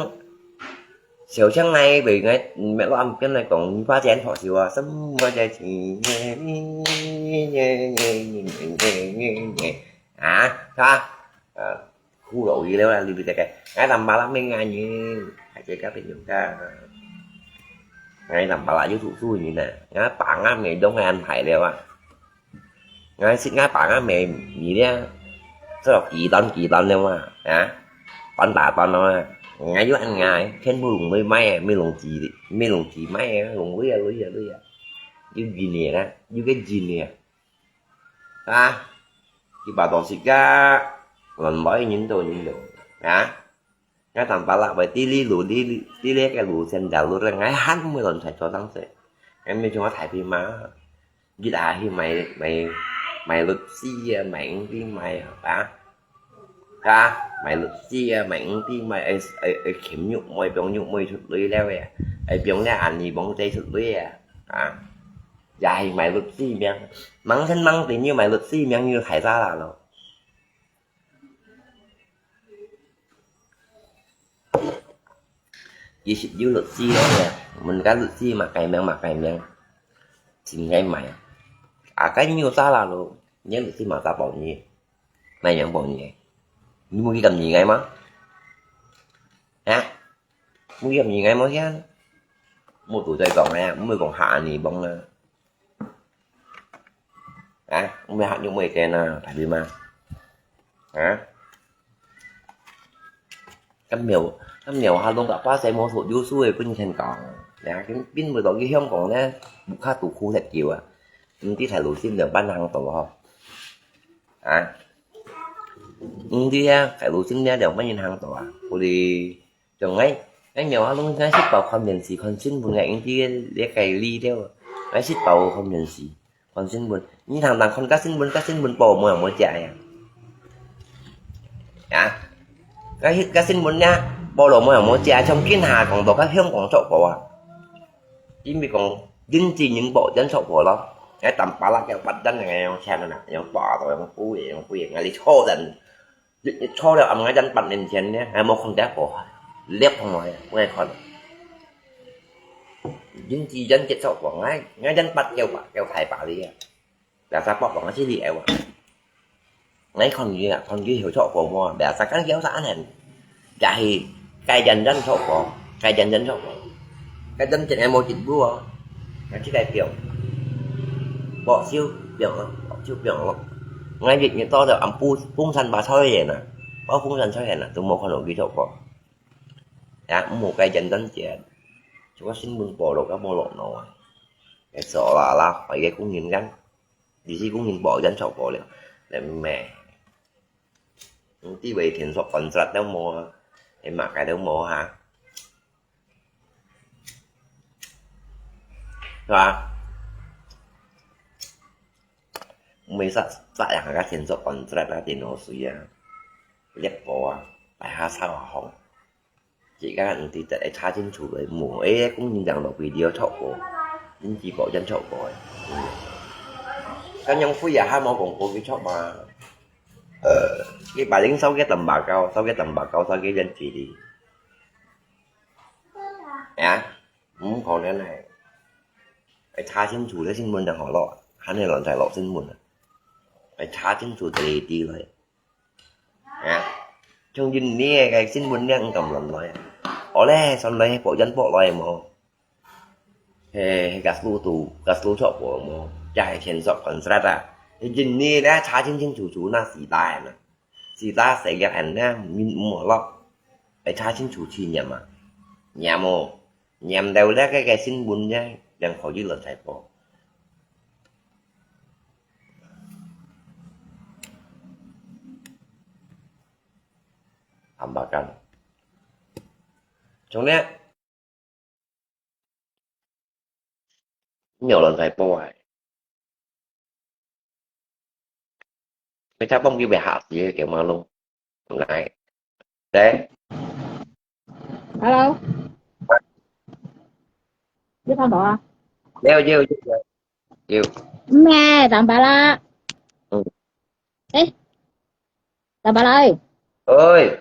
tiểu chắc này, vì ngay, mẹ lo ăn cái này còn ba chén họ xíu à, sớm ba chén thì, à, sao? À, khu lậu gì đâu là, vì cái, cái, cái làm bá lá mình ngay nhìn, hãy chơi các tình dục ta. Ngay làm bá lá YouTube xui nhìn nè, ngay bảng á, mình đúng ngay ăn phải đâu à. Ngay xịt ngay bảng á, mẹ, mẹ đi á. Sao là kỳ toán, kỳ toán đâu mà, hả? Toán đá toán nó à. Ngay yua ăn ngay, thiên mù lùng mới may, mới lùng chỉ, mới lùng chỉ may, lùng lui à, lui à, lui à. Yua gì nè, yua cái gì nè. Hả? Cái bà đó xịt ra, còn nói nhìn đâu, nhìn đâu. Hả? Ngay tanpa lah, vậy tí lý lũ, tí, tí lý cái lũ sen đảo lũ ra, ngay hẳn mới lộn sai cho tăng sẽ. Ngay mới chúng nó thải phim mà. Ghi là hi mày, mày, mày luật sư à, mày cũng đi mày hả? Hả? Mày luật sư à, mày cũng đi mày, ê, ê, ê, kiểm nhục mày, biếng nhục mày sụt lưới leo à. Ê, biếng nè, anh đi bóng dây sụt lưới à. Hả? Dạ hi mày luật sư miệng. Mắng thân mắng tí như mày luật sư miệng như thải ra là nó. Yua sik yua luật sư đó nè, mình cái luật sư mà cày miệng, mà cày miệng. Xin ngay mày. À, cái nhiều ta là lo, nhớ luật sư mà ta bảo nhỉ. Mày miệng bảo nhỉ. Ni mua cái cầm nhỉ ngay mà. Hả? Mua cái cầm nhỉ ngay mà chứ. Mua tủ chơi còng nè, mua còn hạ nhỉ bóng nè. Hả? Không biết hát những mười tên à, tại vì mà. Hả? Cắm mèo, cắm mèo ha lông cả khóa xe mô tô dũ xui quên khen còng. Nè, cái pin mười đó cái hiông còng nè, bục khá tủ khu thật kiểu à. Không tí thải lũ xin được bán hàng tổng hợp. Hả? 你知啊，該路線呢，兩萬人行到啊，我哋就𠊎，𠊎苗啊，攏𠊎食飽看電視、看新聞，𠊎毋知這个理了，𠊎食飽看電視、看新聞。你常常看个新聞，个新聞報無有無食呀？啊？个个新聞呢，報了無有無食？像今下講到个香港速報啊，因為講經濟人報真速報咯，𠊎淡薄啦，叫發展个樣錢啊，樣八到樣幾个，樣幾个，𠊎哋坐等。 坐了暗，𠊎真八年前呢，𠊎無看這个，裂開來，𠊎看。人之間接觸過，𠊎，𠊎真八九八，九太八哩啊。Biasa八講係哩啊。𠊎看佢啊，看佢有著過無？Biasa kan kiau sa anen. Jadi, 該人真著過，該人真著過。該人真係無進步哦。𠊎自家變。薄手變咯，薄手變咯。𠊎日日到了暗晡，風扇把吹遠啊，把風扇吹遠啊，都無看到佢著過。也無該人真正，就个新聞報道个無落腦啊。該做啦啦，壞个工人人，你是工人報人著過了，你咩？你地位天所管制都無啊，你嘛該都無哈。 係吧？每煞煞人个天作contract啊，電腦水啊，熱波啊，大下燒啊風。自家毋知得會查清楚个，無，誒，工人講落video著過，人事報真著過誒。嗯。恁樣費啊，還無講過去著嘛？呃，佢把零燒个tembakau，燒个tembakau，燒个人事哩。啊？ 毋可能誒。愛查清楚个新聞正好落，還係亂晒落新聞啊。愛查清楚地地來。啊，像印尼个新聞呢，毋敢亂來啊。哦咧，上來報人報來無？嘿，嘿，該路途，該路著過無？這係天作contract啊。印尼咧，查清清楚楚，那時代啊。 自家細个人呢，面毋好落，愛查清楚先念啊，念哦，念到了該个新聞呢，正可以亂晒報。坦白講，從呢， 你有亂晒報啊？你才放佢袂下死个，叫馬路。來，來。Hello，有聽到啊？有，有，有，有。有。咩，淡薄啦。嗯。誒，淡薄啦，誒。喂。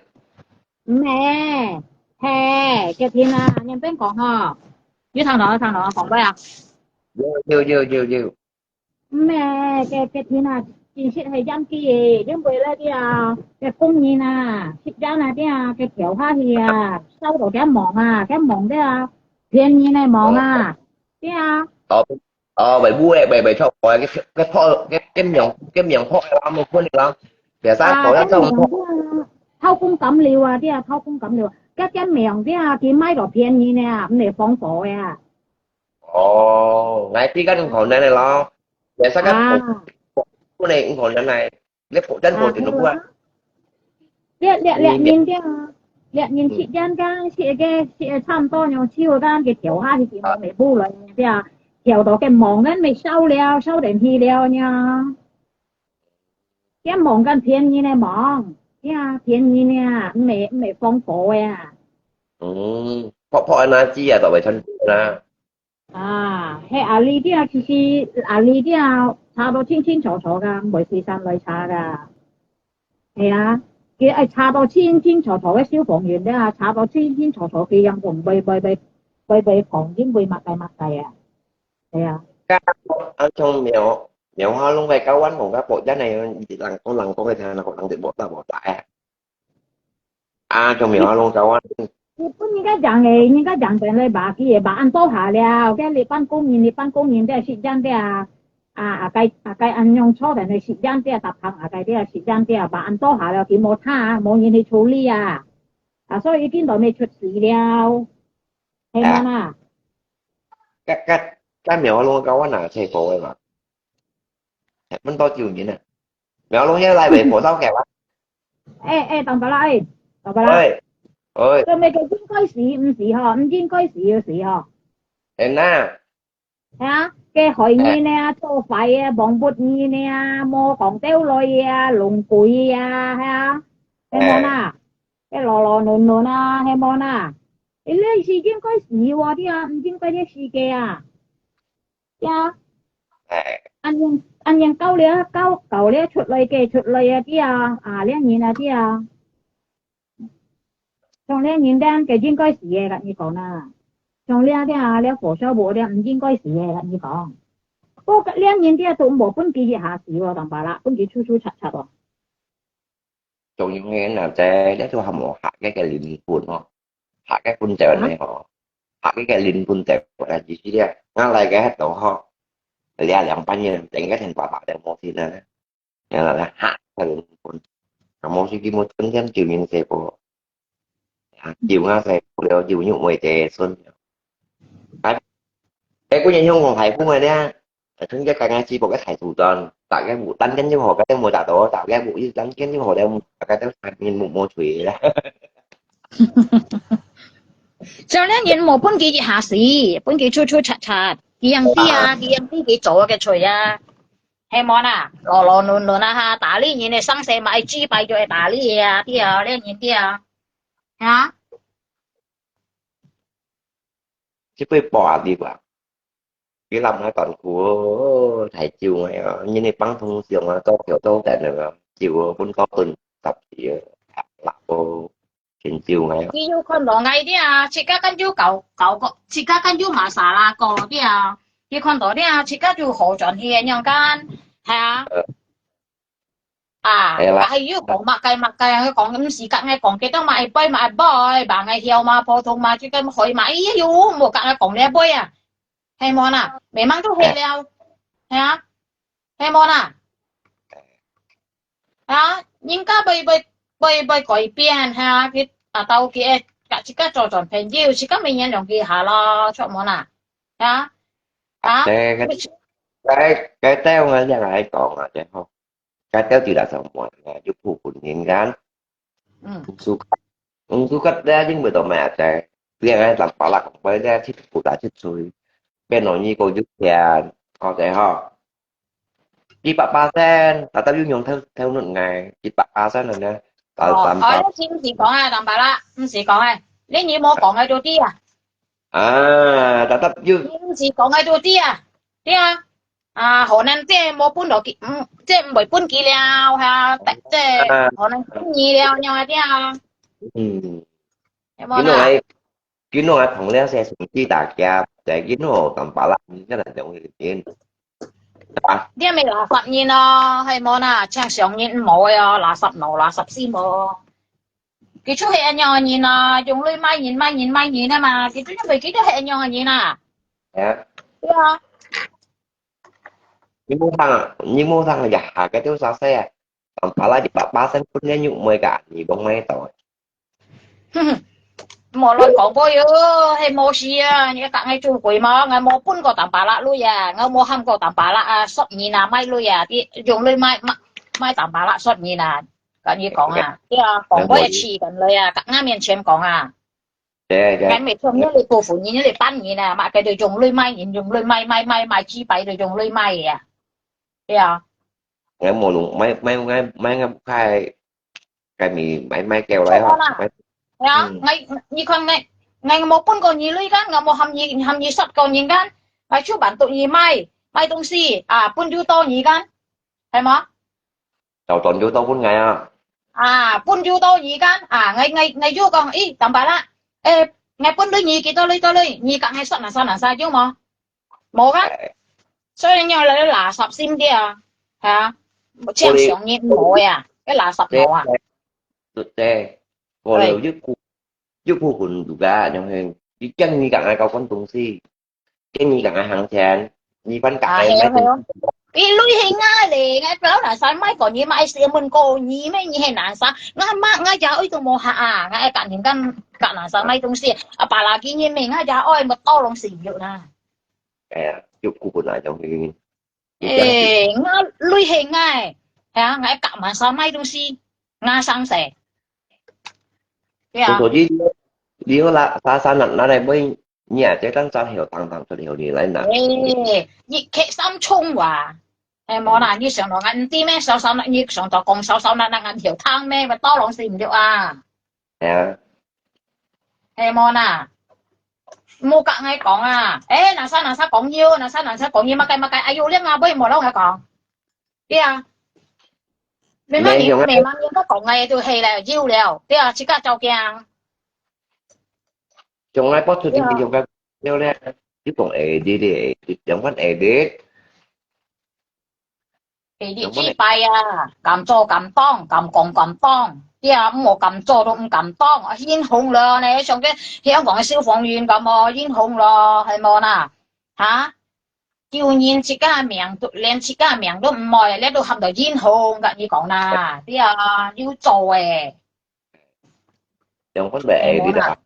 毋係，係，決定啊，你變講吼。有聽到，有聽到，講過啊。有，有，有，有，有。毋係，決，決定啊，真實係嚴重个，因為咧，這啊，該工人啊，食煙啊，這啊，該跳下去啊，燒到該網啊，該網這啊，便宜个網啊，這啊。哦， 哦，袂烏誒，袂，袂臭誒，該，該泡，該，該棉，該棉泡誒，無可能啦。Biasa啊，泡一種泡。該棉啊，偷工減料啊，這啊，偷工減料啊。該，該棉這啊，佢賣到便宜呢，毋係防火个啊。哦，𠊎知該種可能个咯。Biasa該，啊。可能可能來。 你保證保證到啊？這，這，這人這啊，這人食煙个，食个，食个差毋多樣，手个佢跳下去，佢無尾巴來，這啊，跳到該網，該咪燒了，燒電去了呢。該網，該便宜个網，這啊，便宜呢，毋係，毋係防火个啊。嗯，泡，泡安那支啊，就會穿啦。 啊，該阿里這啊，其實阿里這啊，查到清清楚楚个，毋會隨便來查个。係啊，佢愛查到清清楚楚个消防員這啊，查到清清楚楚，佢正講會，會，會，會，會防，因為麼个麼个啊。係啊。該，啊，像苗，苗下弄个高溫同个保安个，人講，人講个，聽人講，人就無打無打啊。 啊，做咩啊，弄走啊？日本人家講誒，人家講等咧吧，佢也吧，恁多下了，該日本工人，日本工人在食煙的啊，啊，啊，該，啊，該恁樣坐等咧食煙的，搭棚啊，該啲啊食煙的啊，吧，恁多下了，佢無他，無人去處理啊，啊，所以今度咪出事了，係無啦？該，該，該苗弄到我哪切過个嘛？問到救人啊？苗弄現在來回火燒橋啊？哎，哎，Tampalak，哎，Tampalak。哎，哎。做麼个應該死毋死吼？毋應該死就死吼。哎，那。係啊，該害人啊，做壞啊，幫不人啊，無講道理啊，弄鬼啊，係啊，係無啦？該老老嫩嫩啊，係無啦？你這是應該死哦，對啊，毋應該這世界啊。 呀，哎。恁樣，恁樣搞了，搞，搞了出來个，出來啊，對啊，啊，這人啊，對啊。像這人呢，該應該死个，跟你講啊。像這，這，這火燒無，這毋應該死个，跟你講。不過，這人這都無分佢一下死哦，Tampalak，分佢出出插插哦。 重要个呢，這，這就還無下个个靈魂哦，下个魂就呢吼，下个个靈魂就个意思咧，𠊎來个迄度吼，這兩半夜，整个天白白个無天啊，然後咧，下个靈魂，啊，無事佢無天天救人世个，啊，救啊世个了，救肉味个孫。啊，哎，姑娘，香港海风个咧。 春節剛剛直播个大肚轉，大家無單間就好，大家無打到，大家無意單間就好了，大家都三年無，無吹啦。像這人無分佢一下死，分佢出出插插，佢樣知啊，佢樣知佢做个罪啊，係無啦？老老嫩嫩啊哈，打理人个生死嘛，愛祭拜就愛打理啊，對啊，這人對啊，啊？這杯薄啊，對吧？ 佢諗下當苦哦，太久了哦，因為幫同鄉啊，到橋到等了啊，就哦，分到分十幾啊，lapor，真久了哦。佢有看到𠊎个啊，自家間就搞，搞个，自家間就masalah个个啊，佢看到个啊，自家就好轉去个樣間，係啊。呃， 啊，係啦。還有講麼个麼个，佢講毋使甲𠊎講，佢都嘛會背嘛會背，嘛𠊎曉嘛，普通嘛，就跟會嘛，哎喲，無甲𠊎講這背啊，係無啦？memang都係了，係啊，係無啦？啊，人家會會會會改變，係啊，佢啊到佢个甲自家做轉朋友，自家明年兩句下咯，著無啦？啊，啊，該該該兜𠊎這樣來講啊，然後。 該兜就垃圾門啊，又不分人間。嗯。Suka，嗯，suka咧，因為都咩啊，在邊个人把拉講，為咧去不打去吹，變容易過就偏，好的哈。一百巴仙，tetap又用偷偷弄哎，一百巴仙了呢，打哦，打打。哦，你是毋是講啊，Tampalak，毋是講啊，你你無講个都知啊。啊，tetap又。你毋是講个都知啊，對啊。 啊，河南這無分落去，嗯，這毋會分佢了，哈，這，這啊，河南分你了，樣啊，對啊。嗯。有無啦？佢弄來，佢弄來捧了些手機打架，在佢弄Tampalak，你看人容易點。啊。你咪垃圾人咯，係無啦？像上人無个哦，垃圾腦，垃圾心哦。佢就係恁樣个人啊，用鐳賣人，賣人，賣人啊嘛，佢就因為佢就係恁樣个人啊。係啊。對啊。 你無聽啊，你無聽啊，一下个都啥事啊？Tampalak一百巴仙分你肉妹个，你講買到。哼哼，莫亂講話喲，係無事啊，你甲𠊎做鬼嘛，𠊎無分過Tampalak鐳啊，𠊎無喊過Tampalak啊，說你啊，賣鐳啊，你用鐳賣賣賣Tampalak說你啊，跟你講啊，對啊，講過一次跟你啊，甲𠊎面前講啊。 對，對。𠊎毋係像你這個婦人，你這班人啊，嘛，佢就用鐳賣人，用鐳賣，賣，賣，賣，幾百就用鐳賣个啊。對啊。𠊎無弄，賣，賣，賣，賣，賣，該，該咪賣，賣狗來吼，好啦。賣，對啊，嗯。𠊎，你看𠊎，𠊎無分過你鐳kan，𠊎無喊你，喊你殺過人kan，𠊎就辦到你賣，賣東西啊，分就到你kan，係無？ 找短久都分𠊎啊。啊，分就到你kan，啊，𠊎，𠊎，𠊎就講，咦，Tampalak，誒，𠊎分鐳你幾多鐳，多鐳，你甲𠊎算啊，算啊，算有無？無kan？哎。所以你愛垃圾心个啊，哈？正常人無呀，該垃圾腦啊。對，對，對。過了又不，又不分路啊，然後你叫你甲𠊎搞關東西。 建議甲𠊎行前，你分甲啊，𠊎買東西。係哦，係哦。你鐳係𠊎咧，𠊎表男生買過你買四蚊過你咩？你係男生，𠊎嘛，𠊎也愛都無下啊，𠊎愛甲人家甲男生買東西，啊，巴拉幾年咩，𠊎也愛，無多攏是有啦。哎呀，就顧不來東西。誒，𠊎鐳係𠊎，係啊，𠊎甲男生買東西。，𠊎生死。對啊。所以你，你好啦，莎莎拿，拿來問你啊，這張照片有當當出來，你來拿。誒，一刻三衝哇，係無啦？你想到𠊎毋知咩？少少那，你想到講少少那，那𠊎曉聽咩？我刀郎死毋了啊！係啊。係無啦？莫甲𠊎講啊！誒，哪儕哪儕講有，哪儕哪儕講有，麼个麼个，哎喲，你阿妹無摎𠊎講。 對啊。慢慢你，慢慢你个講个就係了，有了，對啊，自家照鏡。從來不出去用个，有咧，你講edit的，用款edit。edit幾擺啊，敢做敢當，敢講敢當，對啊，毋好敢做都毋敢當，啊，英雄了呢，像个香港个消防員咁哦，英雄了，係無啦？哈？ 救人自家命都，連自家命都毋愛，你都喊到英雄，甲你講啦，對啊，有做誒。用分袂edit啊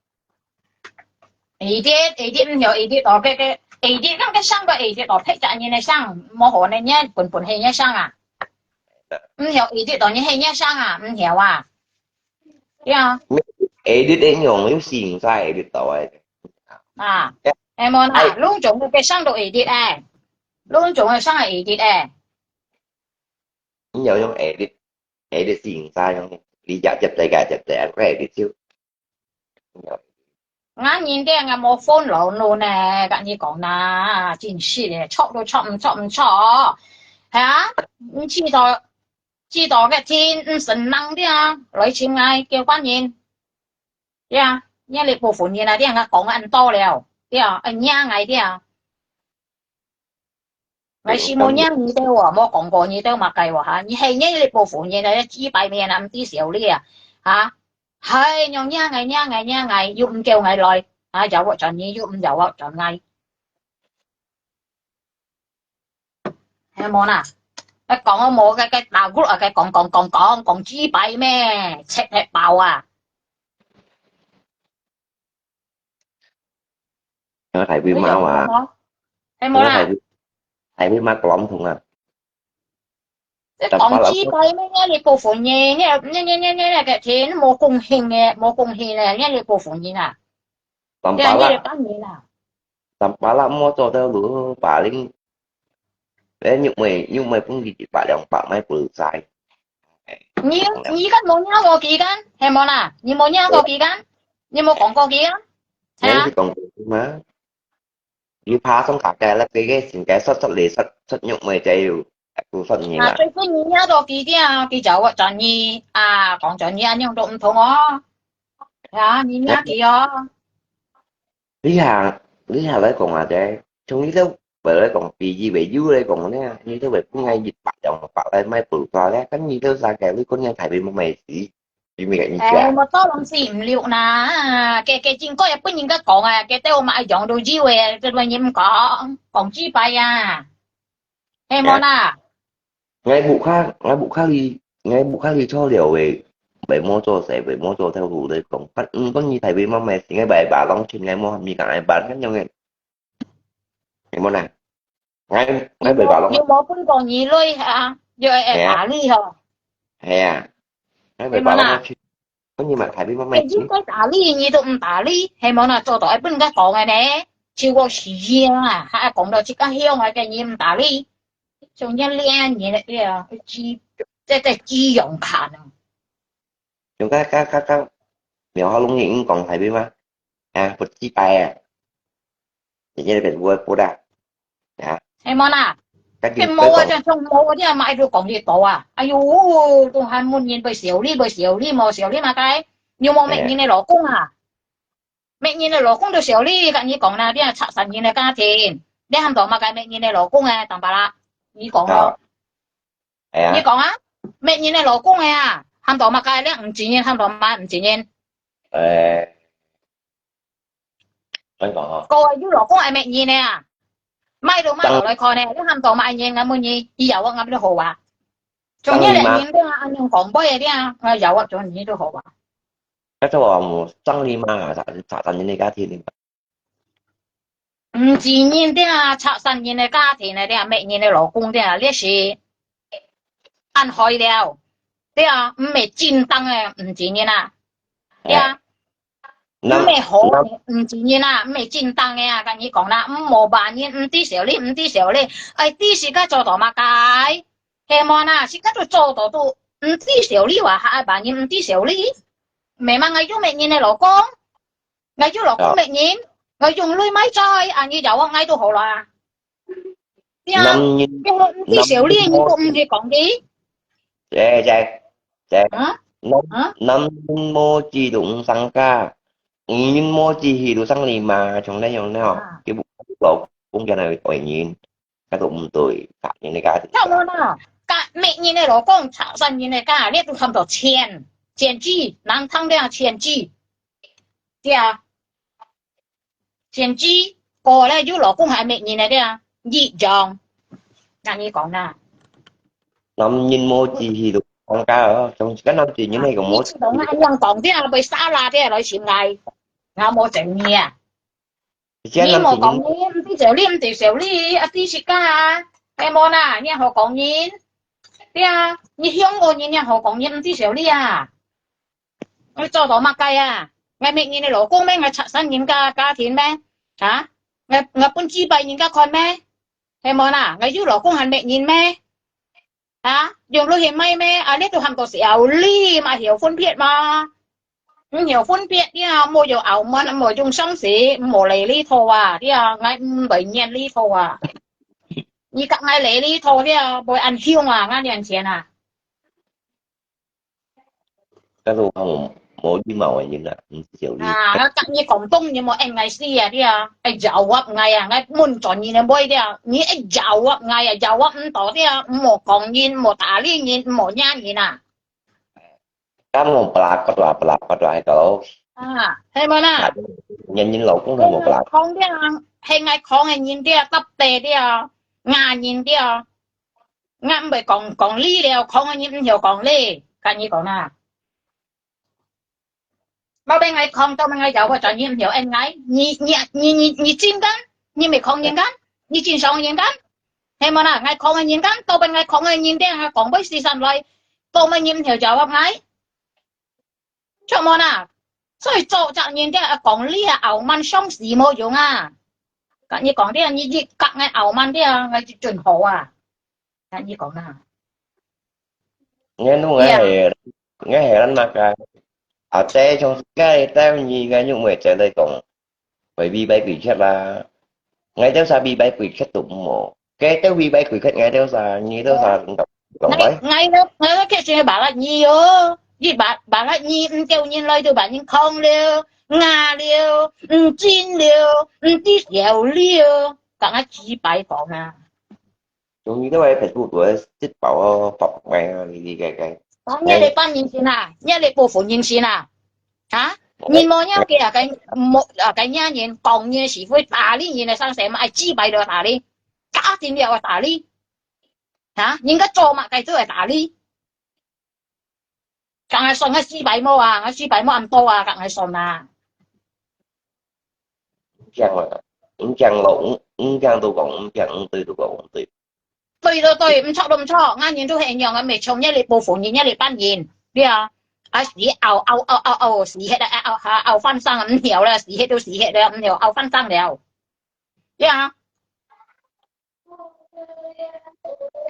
？edit，edit毋曉edit哦，个个edit，那个像个edit哦，別隻人个像，無可能，你本本係你像啊，毋曉edit哦，你係你像啊，毋曉啊，對啊。edit應用有時毋使edit到誒。啊，係無啦，攏總个像都edit誒。 攏總个上个edit誒。你要用edit，edit先生用，你也接這个接這个，edit就。𠊎人个𠊎無phone老老呢，甲你講啦，真是咧，錯都錯，毋錯毋錯，係啊，你知道，知道个天毋順人个啊，來尋𠊎叫官人，對啊，你這部分人啊，你𠊎講恁多了，對啊，愛惹𠊎對啊。 𠊎是無惹你兜哦，無講過你兜麼个哦哈，你係你這部分人啊，幾百年啊，毋知少你啊，哈，係，用惹𠊎，惹𠊎，惹𠊎，又毋叫𠊎來，啊，要我轉你，又毋要我轉𠊎。係無啦？該講我無，該，該打鼓啊，該講，講，講，講，講幾擺咩？切忒飽啊！ 因為大會嘛嘛，係無啦？因為大會，大會嘛講通啊。你講幾擺咩？你這部分人，你，你，你，你，你个錢無貢獻个，無貢獻个，你這部分人啊，你，你這班人啊。Tampalak莫做到lu paling，誒，玉妹，玉妹分佢一百兩百買bulsa。你，你敢無惹過佢敢？係無啦？你無惹過佢敢？你無講過佢敢？係啊？你講過嘛？你怕上大家啦，佢个性格實實嚟實實玉妹就有，不實你啦。啊，最近你惹到佢个啊，佢就會轉你啊，講轉你啊，樣都毋同哦。啊，你惹佢哦。 你行，你行來講啊，這，從你兜話來講，比喻為有來講呢，你兜會分𠊎一百兩百來買bulsa咧，跟你兜三個，你講人大會無買事，有咩个意思啊？誒，無做東西毋溜啦，个，个應該也分人家講啊，个兜買樣都有誒，這個人講，講幾擺啊？係無啦？ 𠊎屋下，𠊎屋下裡，𠊎屋下裡坐了誒，為麼做事，為麼做頭路來講，但毋管你大會麼个事，𠊎白白浪錢，𠊎無你講𠊎辦，恁樣誒。係無啦？𠊎，𠊎，𠊎白白浪。又無分過你鐳啊，又會，會打你吼。係啊。𠊎白白浪錢，分你買大會麼个事？應該打你，你都毋打你，係無啦？做到愛分人家講个呢，就我是啊，還講到自家鄉个，个你毋打你。 像你這樣个，對啊，佢，這，這，這樣看啊。像該，該，該，該，苗浩龍已經講大會嘛？啊，不知擺啊。人家那邊不會不啦。啊。係無啦？該就，佢無啊，該講。這種無啊，你也買到講你多啊。哎喲，都還問人會笑你，會笑你，無笑你嘛該。你有無罵人个老公啊？ 罵人个老公都笑你，甲你講啦，你啊拆散人个家庭，你喊到麼个罵人个老公誒，當巴拉，你講哦。啊。哎呀。你講啊，罵人个老公誒啊，喊到麼个，你毋承認，喊到麼个毋承認。誒，恁講哦。各位，你老公係罵人个啊，買都買落來看呢，你喊到麼个人，𠊎問你，以後我𠊎都好啊。做你个人个啊，恁樣講話个啊，我以後我做你都好啊。 該做啊，無生理嘛，拆，拆散人个家庭。毋承認个啊，拆散人个家庭个啊，罵人个老公个啊，這是恁害了。對啊，毋係正當个，毋承認啊，對啊。毋係好，毋承認啊，毋係正當个啊，跟你講啦，毋好罵人，毋知羞恥，毋知羞恥，哎，知自家做到麼个，係無啦？自家都做到都毋知羞恥啊，還愛罵人毋知羞恥，毋係嘛？𠊎有罵人个老公，𠊎有老公罵人，𠊎用鐳買菜，恁樣有我𠊎都好啦。 呀，男人，你好，你小李，你都毋去講佢？姐姐姐，啊？男啊？男人無知都毋生家，女人無知氣都生你嘛，像恁樣呢，啊。佢老公叫佢愛人，該都毋對，家人个家庭。看無啦，家，罵人个老公，拆散人个家，你都喊到千，千句，難聽點千句，對啊。 千句，過了有老公還罵人个對啊，一樣。該你講啦。男人無志氣都放假哦，從這個男人那個無志氣。你講恁樣講，對啊，會沙拉對啊，來尋𠊎，𠊎無整你啊。你無講你，毋知小李，毋知小李，啊，知自家啊，係無啦，你好講人，對啊，你香港人，你好講人，毋知小李啊。 𠊎做到麼个啊？𠊎罵人个老公咩？𠊎拆散人家家庭咩？啊？𠊎，𠊎分幾擺人家看咩？係無啦？𠊎有老公還罵人咩？啊？用落去賣咩？啊，你都喊到小李嘛，曉分別嘛？毋曉分別呀，莫用傲慢，莫用傷心，莫來這套啊，對啊，𠊎毋會念這套啊。你甲𠊎來這套，對啊，會恁凶啊，𠊎年前啊。 該係無，無禮貌个人啊，毋係小李。啊，𠊎甲你廣東人無應該死啊，對啊，愛jawab𠊎啊，𠊎問轉你个妹對啊，你愛jawab𠊎啊，jawab毋到對啊，毋好講人，毋好打理人，毋好惹人啊。該無belakot啊，belakot啊，該個。啊，係無啦？人人老公都無belakot。講對啊，係𠊎講个人對啊，答對對啊，罵人對啊。 𠊎毋會講，講理了，講个人毋曉講理，甲你講啊。莫分𠊎講，到尾𠊎有个轉你毋曉應𠊎，你，你，你，你，你真幹，你毋係講人幹，你真傷人幹，係無啦？𠊎講个人幹，到尾𠊎講个人聽，𠊎講尾四三來，到尾你毋曉jawab𠊎。 著無啦？所以做隻人个講理啊，傲慢傷死無用啊。甲你講了，你一甲𠊎傲慢了，𠊎就準好啊。甲你講啦。𠊎都，𠊎係，𠊎係恁麼个？啊，這從該到你个，你會再來講。 會違背規則啦。𠊎兜儕違背規則都無，佢兜違背規則，𠊎兜儕，你兜儕講，講，講，𠊎，𠊎，𠊎，𠊎決心罵你哦，你罵，罵你，毋夠人來就罵人狂了，啞了，毋真了，毋知曉了，甲𠊎幾擺講啊。 中意都係Facebook个食飽哦，發白啊，你你个个。講你个半人先啊，你个部分人先啊，啊？你無了解啊，該無啊，該人講你是會打理你个上司嘛，愛幾擺都打理，家庭了愛打理，啊？人家做嘛，該做愛打理。 甲𠊎算，𠊎四擺無啊，𠊎四擺無恁多啊，甲𠊎算啊。毋驚啊，毋驚咯，毋，毋驚都講毋驚，毋對都講毋對。對都對，毋著都毋著，𠊎人都係恁樣啊，毋係像你个部分人，你个半人，對啊。啊，死拗拗拗拗拗，死忒啊，拗拗拗翻生，毋曉啦，死忒都死忒啦，毋曉拗翻生了，對啊。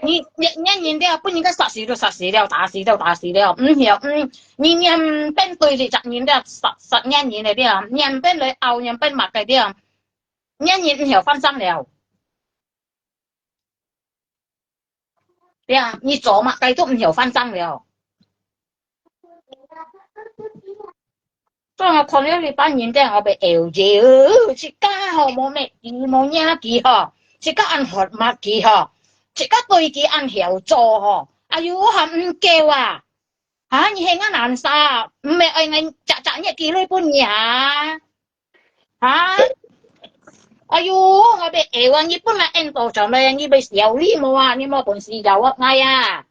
你，你，你人了，分人家殺死都殺死了，打死都打死了，毋曉，嗯，你，你變對這隻人了，殺，殺人人了，你變來拗，你變麼个了，你人毋曉翻生了。對啊，你做麼个都毋曉翻生了。 所以𠊎看了這班人咧，𠊎會噭嘴哦，自家吼無罵佢，無惹佢吼，自家恁喝罵佢吼，自家對佢恁曉做吼，哎喲，還毋夠啊！啊，你係𠊎難煞，毋係愛𠊎隻隻捏佢來分你啊？啊？哎喲，𠊎會噭啊！你本來恁多錢咧，你會小氣無啊？你無本事要我𠊎啊！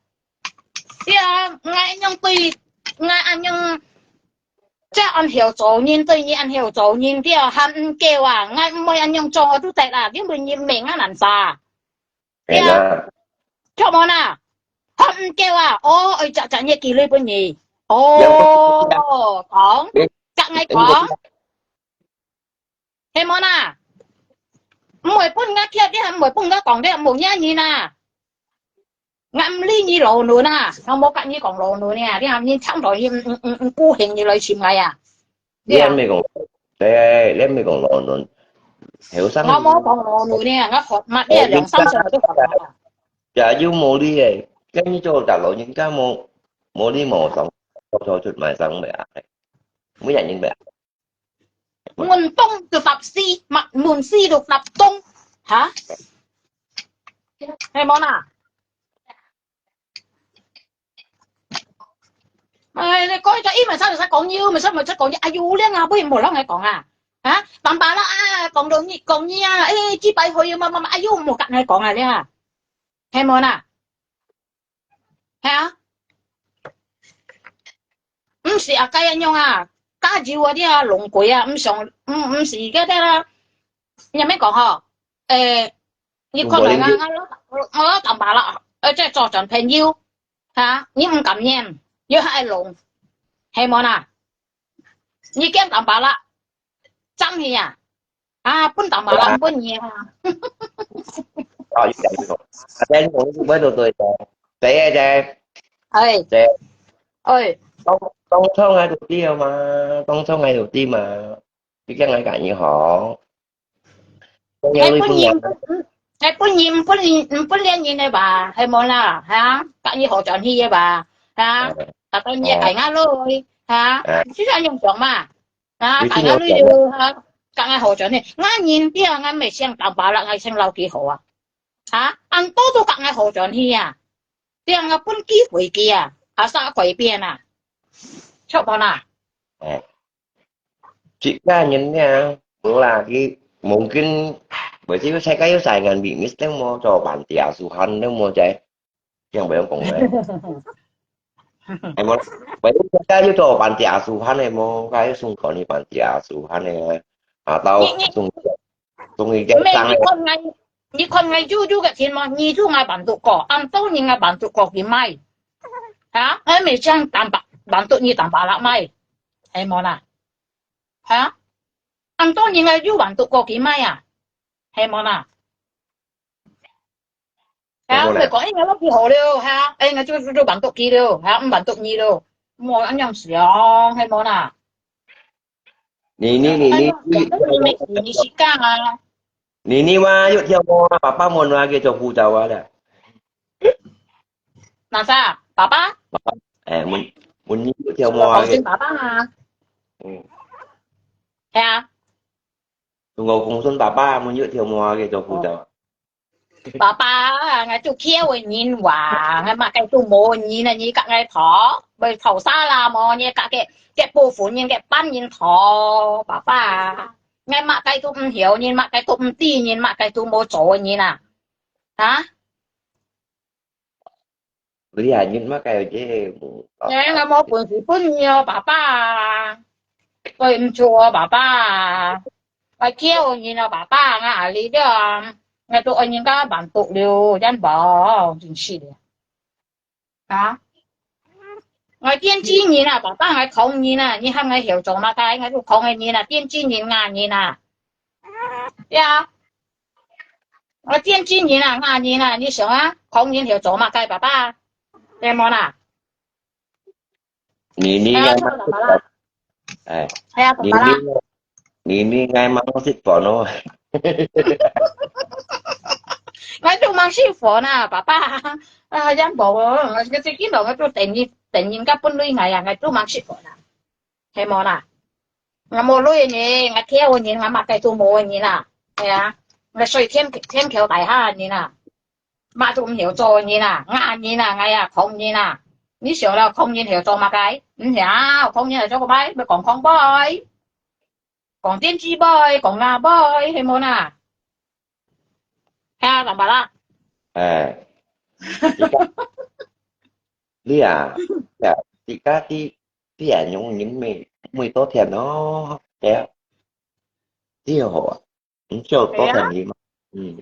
對啊，𠊎恁樣對，𠊎恁樣，這恁曉做人，對你恁曉做人，對啊，還毋夠啊！𠊎毋會恁樣做都得啦，因為你毋係𠊎難煞。對啊，著無啦？學毋夠啊？哦，愛隻隻月寄鐳分你。哦，講，你，佮𠊎講，你，係無啦？毋會分𠊎忒，你還毋會分𠊎講，你無影人啊！𠊎毋理你老嫩啊，𠊎無佮你講老嫩啊，你還你聽到你毋毋毋毋高興，你來尋𠊎啊！你啊，你毋係講，對，你毋係講老嫩，後生。𠊎無講老嫩呢，𠊎學乜，你兩三歲就學了。呀，又無理誒，跟你做大老人家無無理無當，做做出賣生命啊，每日人命。問東就答西，問問西就答東，哈？係無啦？哎，你講一個，一問三問三講又，問三問三講又，哎喲，你啊，尾無人來講啊？啊，淡薄啦啊，講到你講你啊，哎，幾百歲啊，嘛嘛嘛，哎喲，無佮你講啊，你啊，係無啦？係啊，毋是啊，該樣啊，加油啊，你啊，浪費啊，毋想，毋毋是該个啦，你也免講吼，誒，你看來啊，我我我淡薄啦，而且做轉朋友。 哈，你毋甘願，又還弄，係無啦？你驚淡薄啦，爭氣啊！啊，分淡薄啦，分你啊！啊，有講有講，啊，這你講你不會都對的，對的，對，哎，對，哎，當當初還有對嘛，當初還有對嘛，你這樣來講也好。 係分人，係分人，分人，分戀人个吧，係無啦，哈？佮你好轉去个吧，哈？大家你愛𠊎咯，哈？就係恁樣講嘛，哈？愛𠊎咯，哈？佮𠊎好轉去，𠊎人對𠊎毋係想淡薄啦，𠊎想留佢好啊，哈？恁多都佮𠊎好轉去啊，對𠊎分機會佢啊，asal改變啊，著無啦？ 自家人呢，無啦，佢mungkin，或者世界有saingan bisnis，你無做panti asuhan，你無在，這樣不用講了。哎，無，或者世界有做panti asuhan，你無，該送過你panti asuhan呢，啊，到送，送一個章。你看𠊎，你看𠊎有有个錢無？你就𠊎bantu過，恁多人𠊎bantu過佢買。 哈？哎，每張淡薄，bantu你淡薄啦，買，係無啦？哈？恁多人啊，有bantu過佢買啊，係無啦？哈？係無啦？你講，哎，𠊎落去好了，哈？哎，𠊎就就bantu佢了，哈？毋bantu你了，無恁樣想，係無啦？ 你你你你你，你你話有條毛啊，爸爸問話佢做護照啊啦。哪啥？爸爸？哎，問問你有條毛啊，講爸爸啊。嗯。係啊。同我講聲爸爸，問有條毛啊，佢做護照。 爸爸啊，𠊎就噭个人話，𠊎麼个都無人啊，你佮𠊎討，會討啥啦？無你佮个，个部分人，个班人討，爸爸啊，𠊎麼个都毋曉，你麼个都毋知，你麼个都無做个人啊，啊？ 你還認麼个姐？哎，𠊎無本事分你哦，爸爸啊。對毋住哦，爸爸啊。𠊎噭人哦，爸爸啊，𠊎阿里了啊，𠊎都愛人家bantu了，真無，真是的。啊？𠊎電子人啊，爸爸，𠊎窮人啊，你喊𠊎曉做麼个？𠊎都窮个人啊，電子人啊，人啊。呀。 𠊎電子人啊，𠊎人啊，你想啊，窮人曉做麼个，爸爸？對無啦？你你哎呀，做爸爸啦。哎，哎呀，爸爸啦。你你你你愛忙食飯哦。𠊎都忙食飯啊，爸爸。啊，真無哦，𠊎最近咯，𠊎都等人等人家分鐳𠊎啊，𠊎都忙食飯啊。 係無啦？𠊎無鐳呢，𠊎噭人，𠊎麼个都無人啊。係啊，𠊎睡天天橋底下人啊，麼都毋曉做人啊，𠊎人啊，𠊎啊，窮人啊。你想了窮人曉做麼个？毋曉，窮人曉做個咩？愛講空杯，講電子杯，講牙杯，係無啦？係啊，明白啦。哎，你啊，你啊，你家己 你啊，用人每多天哦，對啊，對哦，你就多天你嘛，嗯，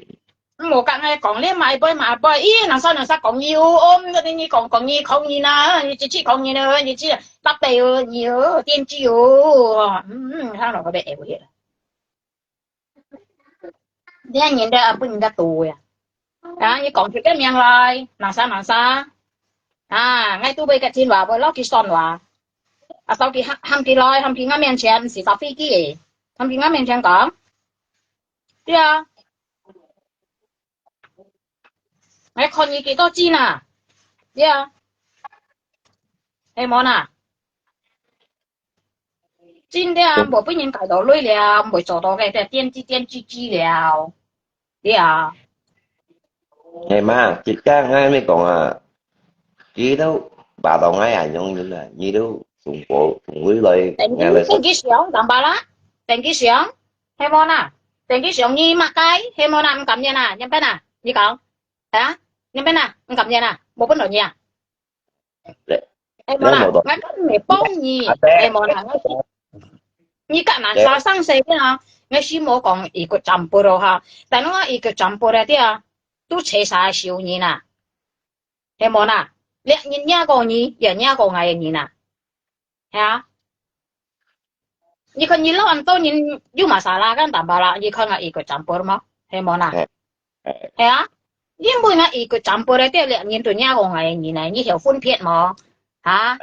毋好甲𠊎講，你買杯買杯，咦，哪儕哪儕講你哦，哦，毋你講講你講你啦，你自己講你啦，你自己搭地哦，你哦，電視哦，嗯，嗯，看到个被摳去了。你看人家啊，不人家多呀，啊，你講出个名來，哪儕哪儕，啊，𠊎都會个真話，會落去算話，啊，到佢喊喊佢來，喊佢𠊎面前，毋係搭飛機个，喊佢𠊎面前講，對啊。 𠊎看你幾多斤啊？對啊，係無啦？真个啊，無分人解到累了，毋會做到个，電電吱吱吱了。對啊。係嘛，自家𠊎咪講啊，佢都話到𠊎啊，樣樣啊，你都從過從未來，等佢等佢想，等吧啦，等佢想。 係無啦？等佢想你麼个，係無啦？毋甘願啊，仰般啊？你講，啊？仰般啊？毋甘願啊？無分到你啊？係無啦？𠊎毋係幫你，係無啦？𠊎係，你甲哪儕生事个啊？𠊎係無講一個長輩咯哈，但係𠊎一個長輩个對啊，都切儕少年啊，係無啦？這人惹過你，也惹過𠊎个人啊。 係啊。你看你老恁多人有masalah kan，tambah啦，你看啊，一個長輩嘛，係無啦？係啊，因為啊，一個長輩咧，這兩人都惹過𠊎个人啊，你曉分別無？哈？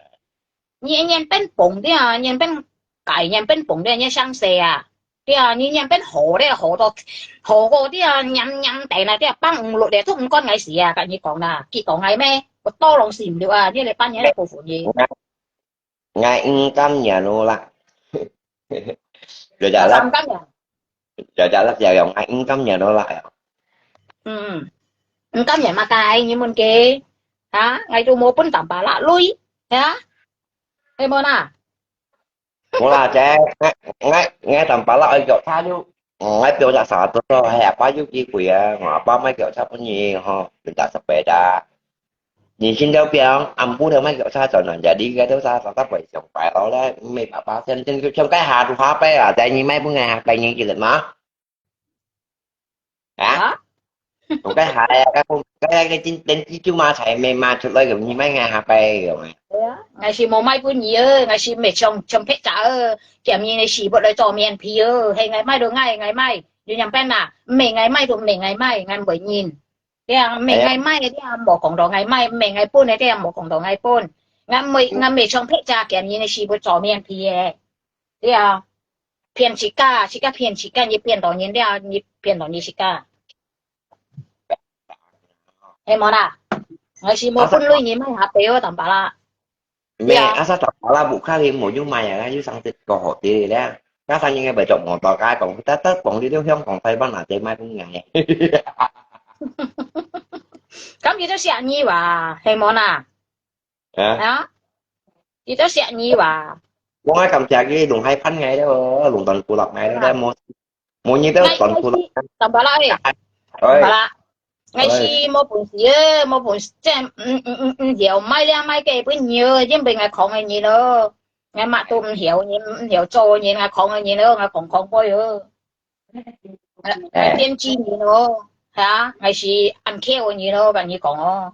你人變崩了，人變改，人變崩了，你想死啊？對啊，你人變好咧，好到好過了，娘娘等啊，對啊，放毋落咧，都毋管𠊎事啊，甲你講啦，佢講𠊎咩？我多lòng死毋了啊，你來半夜來報復你。 𠊎毋甘願咯啦。有隻粒，有隻粒就用，𠊎毋甘願咯啦。嗯，毋甘願麼个？你問佢，哈？𠊎都無分tambah啦鐳，哈？係無啦？無啦，姐，𠊎𠊎𠊎tambah啦愛腳踏就，𠊎表姐啥都做，係阿爸有機會啊，我阿爸買腳踏分你吼，人家十八隻。 你先到表，暗晡頭買腳車轉來，jadi該兜啥啥啥會上擺咯咧，毋係爸爸先先先該下就下擺啊，在你買分𠊎下擺你記得嗎？啊？我該下呀，該該該今等幾久嘛才買嘛出來个，你買𠊎下擺个咩？係啊，𠊎係無買分你哦，𠊎係毋係像像別隻哦，見人个事物來做面皮哦，係𠊎買就𠊎𠊎買，有樣般啊，毋係𠊎買就毋係𠊎買，𠊎毋會認。 對啊，毋係𠊎買个，對啊，無講到𠊎買，毋係𠊎分个，對啊，無講到𠊎分。𠊎毋會，𠊎毋會像別隻見人个事物做面皮个，對啊。騙自家，自家騙自家，你騙到人，對啊，你騙到你自家。係無啦？𠊎係無分類，你莫下背哦，tambah啦。 咩，對啊。Asal tambah啦，屋下裡無有買啊，有生得過好啲咧。加上應該為著摩托加講，得得講你都香港、台灣啊，這買分𠊎。咁佢都惜你哇，係無啦？啊？啊？佢都惜你哇？我愛感謝佢，弄海pan𠊎了，弄斷骨落𠊎了，無 無你都斷骨啦。Tambah啦，哎。Tambah啦。𠊎係無本事啊，無本事，真毋毋毋毋曉買了買个分你哦，因為𠊎窮个人咯。𠊎乜都毋曉人，毋曉做人，𠊎窮个人咯，𠊎窮窮背哦。𠊎電子人咯，係啊，𠊎係恁摎个人咯，跟你講哦，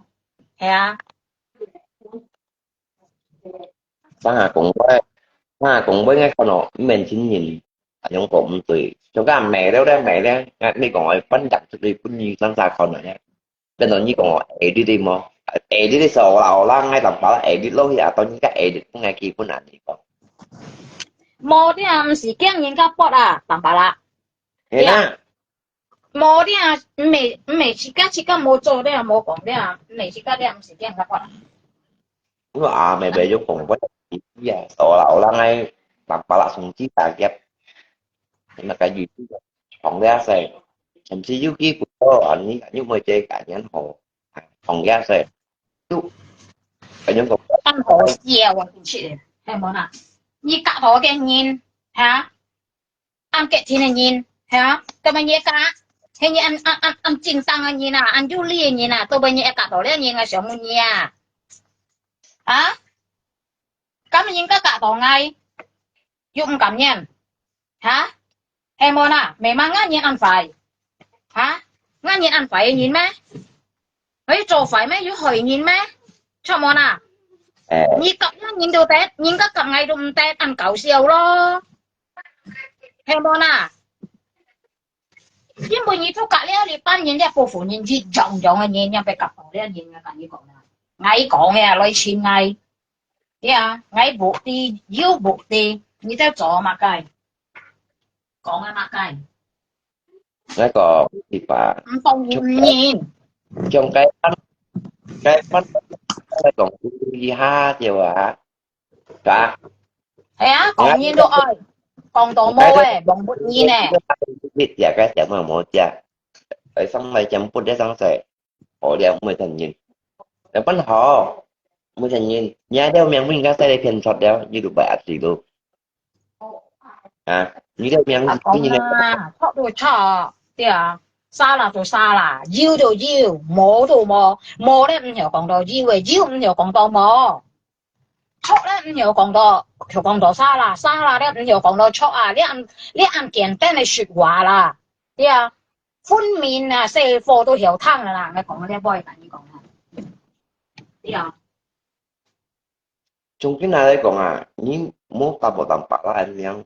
係啊。 Sang下講話，sang下講話，𠊎看哦，毋免親人，啊，用講毋對，就講罵了咧，罵了，𠊎你講愛分人出去分你三三看啊，變到你講哦，edit的無？edit的時候，我啦，我啦，𠊎tambah啦，edit落去啊，到你个edit，分𠊎基本啊，你講。無，你啊，毋係驚人家播啊，tambah啦。係啦。 無了，毋係毋係自家自家無做了，無講了，毋係自家了，毋係這樣个話。我阿妹妹就講，我呀，我啦，我啦，𠊎爸爸啦，從此打劫，那個有講了噻，從此有機會哦，你又沒這個人好，講了噻，就，反正講，恁好笑啊，真係，係無啦？你隔好个人，哈？ 恁激情个人，係啊，都分你隔，係你恁恁恁恁正當个人啊，恁有理个人啊，都分你隔到了人，𠊎想問你啊，啊？敢人家隔到𠊎，又毋甘願，哈？係無啦？Memang啊，你恁壞，哈？ 𠊎人恁壞个人咩？𠊎做壞咩？有害人咩？著無啦？誒，你夾𠊎人都得，人家夾𠊎都毋得，恁搞笑咯，係無啦？因為你做隔離，你班人這部分人一樣樣个人，你被夾到這人，𠊎同你講啦，𠊎講个來尋𠊎，對啊，𠊎目的有目的，你在做麼个？講个麼个？ 該個地方，毋當人。像該班，該班來講一下就啊，係啊？係啊，講人都愛，講到無誒，講不人誒。你食該食嘛無食，愛上來講不得上來，好了，毋會等人。該班好，毋會等人，你還了命，人家在那騙出了，你都不要死咯。 啊，你个名啊，講啦，著就著，對啊，salah就salah，有就有，無就無，無咧毋曉講到有个，有毋曉講到無，著咧毋曉講到，曉講到salah，salah咧毋曉講到著啊，你恁，你恁簡單个說話啦，對啊，分明啊，細貨都曉聽啦，𠊎講个這擺同你講啦，對啊。 從今下來講啊，你莫打無當白啦，恁樣，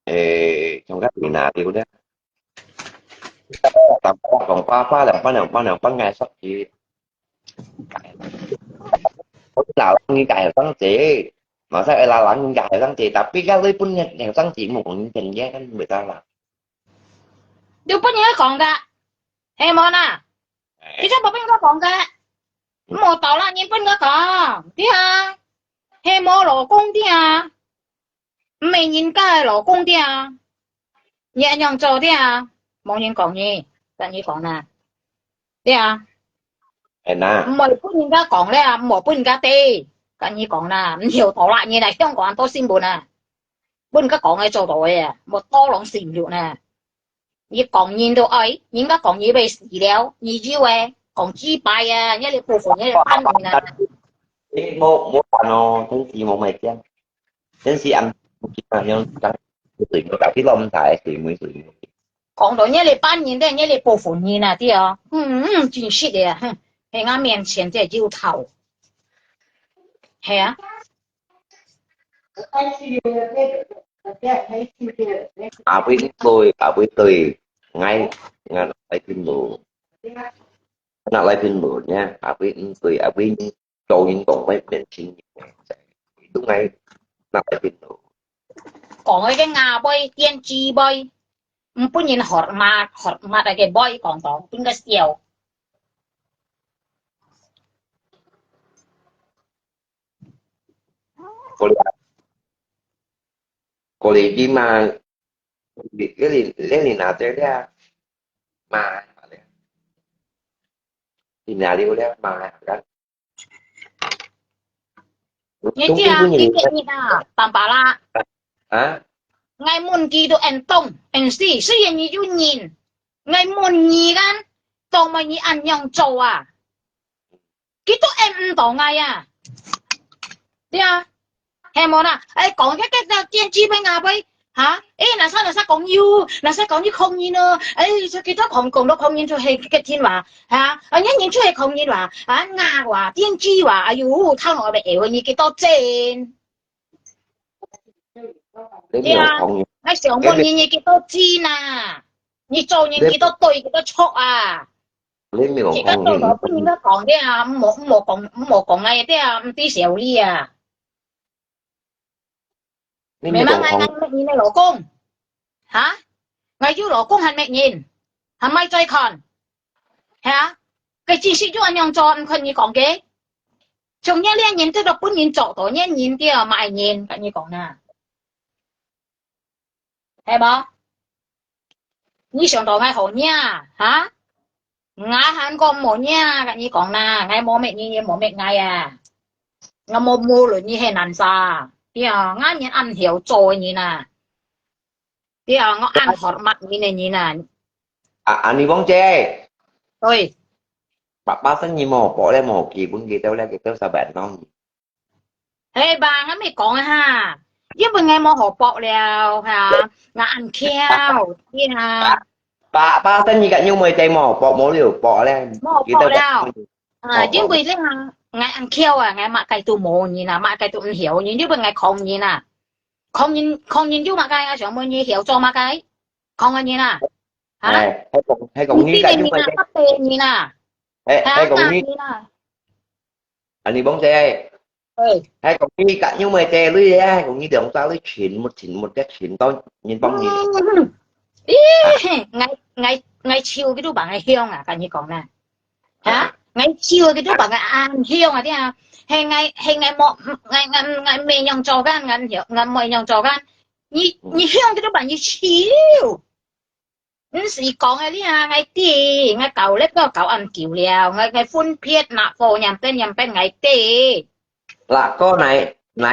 誒，從該邊啊，對不對？打白講白話，兩半兩半兩半，𠊎說起。我老人家後生仔，馬上愛老人家後生仔，tapi kalau pun後生仔，莫講人家kan，袂得啦。你分人講个，係無啦？誒。其實無分人講个。 無道理，你分佢講，對啊，係無老公對啊，毋係人家个老公對啊，你恁樣做對啊，無人講你，跟你講啦，對啊，係啦。毋會分人家講咧啊，毋會分人家知，跟你講啦，毋曉道理，你來香港多新聞啊，分人家講个做到个啊，無多人信用呢。 你講人都愛，人家講你會死了，你就會講幾擺啊，你這部分你就搬人啊。你無，無辦哦，真是無賣點。真是恁，像講水妹，tapi lo毋大水妹水妹。講到你這班人咧，你這部分人啊，對哦，嗯，嗯，真實个，哼，在我面前這有頭。係啊。 阿輝對，阿輝對，𠊎，𠊎來聽無，𠊎來聽無呢，阿輝毋對，阿輝做人講話面前，都𠊎，𠊎來聽無。講个个阿輝，電子輝，毋分人hormat，hormat个輝講到，分个笑。 過來，過來，你嘛，你，你，你，你拿這个嘛，你拿了了嘛，你這樣，你，你啊，坦白啦。啊？𠊎問佢都毋懂，毋識，雖然你有人，𠊎問你啦，做麼你恁樣做啊？ 佢都應毋到𠊎啊。對啊，係無啦？哎，講个个个電子妹阿妹，哈？哎，哪儕哪儕講有，哪儕講有狂人哦。哎，就佢都講，講到狂人就係个電話，哈？啊，人人就係狂人話，啊，牙話，電子話，哎喲，頭腦會會你幾多精？你對啊，無狂人。𠊎想問你，你幾多精啊？你做人幾多對，幾多錯啊？ 你毋好講，你毋好講。自家做到分人家講个啊，毋好，毋好講，毋好講𠊎个啊，毋知小理啊。你毋好講。明明𠊎，𠊎搣人个老公，哈？𠊎有老公還搣人，還賣嘴看，係啊？佢真實就恁樣做，毋看你講个。像你這人，得到分人捉到，你人對啊，賣人，跟你講啊。 係無？你想到𠊎好惹啊？哈？𠊎還講無惹啊，跟你講啦，𠊎無搣你，你無搣𠊎啊。𠊎無，無論你係男儕，對啊，𠊎人恁曉做个人啊。對啊，𠊎恁hormat你个人啊。啊，啊，你講姐。對。爸爸生意無，薄咧無，基本佢兜咧，佢兜十萬啷。 係吧，𠊎咪講啊哈，因為𠊎無好薄了哈，𠊎恁巧，對哈。八八三你个有妹仔無？薄無了，薄咧。無薄了。啊，因為咧，𠊎恁巧啊，𠊎麼个都無人啊，麼个都毋曉人，因為𠊎誑人啊，誑人，誑人有麼个啊？想問你曉做麼个？誑个人啊？啊？哎，還講，還講你个有妹仔。你个人啊，八百人啊？哎，還講你。啊，你講這。 哎。還講你个有妹仔女咧，講你兩儕女全部全部个全到人幫你。嗯。咦，𠊎，𠊎，𠊎手佢都幫𠊎香啊，跟你講呢。啊？𠊎手佢都幫𠊎恁香啊，對啊。係𠊎，係𠊎無，𠊎，𠊎，𠊎無樣做kan，𠊎，𠊎無樣做kan。你，你香佢都幫你手。 毋使講个，你啊，𠊎知，𠊎搞這個搞恁久了，𠊎，𠊎分別拿貨，nyampen，nyampen，𠊎知。Lah，哥，你，你，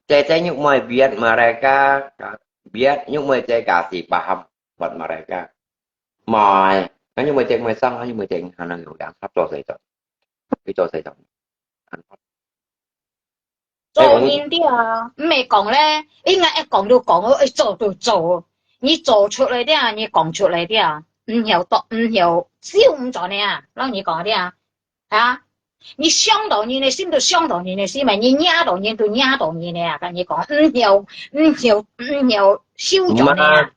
這，這玉妹biar mereka，biar玉妹這kasih paham buat mereka。Mai，你玉妹這妹生，你玉妹這可能有兩三做這種，去做這種。 做人對啊，毋係講咧，應該愛講就講，愛做就做。你做出來對啊，你講出來對啊，毋曉做，毋曉，笑毋轉个啊，讓你講个對啊。啊？你傷到人个心就傷到人个心嘛，你惹到人就惹到人个啊，跟你講，毋曉，毋曉，毋曉，笑轉个啊。毋係，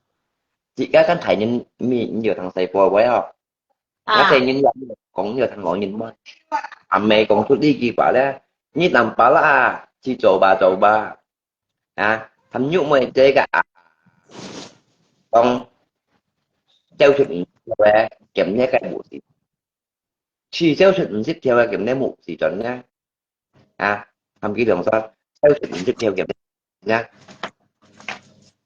自家跟大人，你，你有聽細波話哦。 啊。該細人仔講，你有聽老人話。阿姆講出這句話咧，你Tampalak啊，去做吧，做吧。啊，含玉妹這個啊，講，走出毋識跳个，兼呢个無事。去走出毋識跳个，兼呢無事轉呢。 啊，含佢兩儕，走出毋識跳个，呀。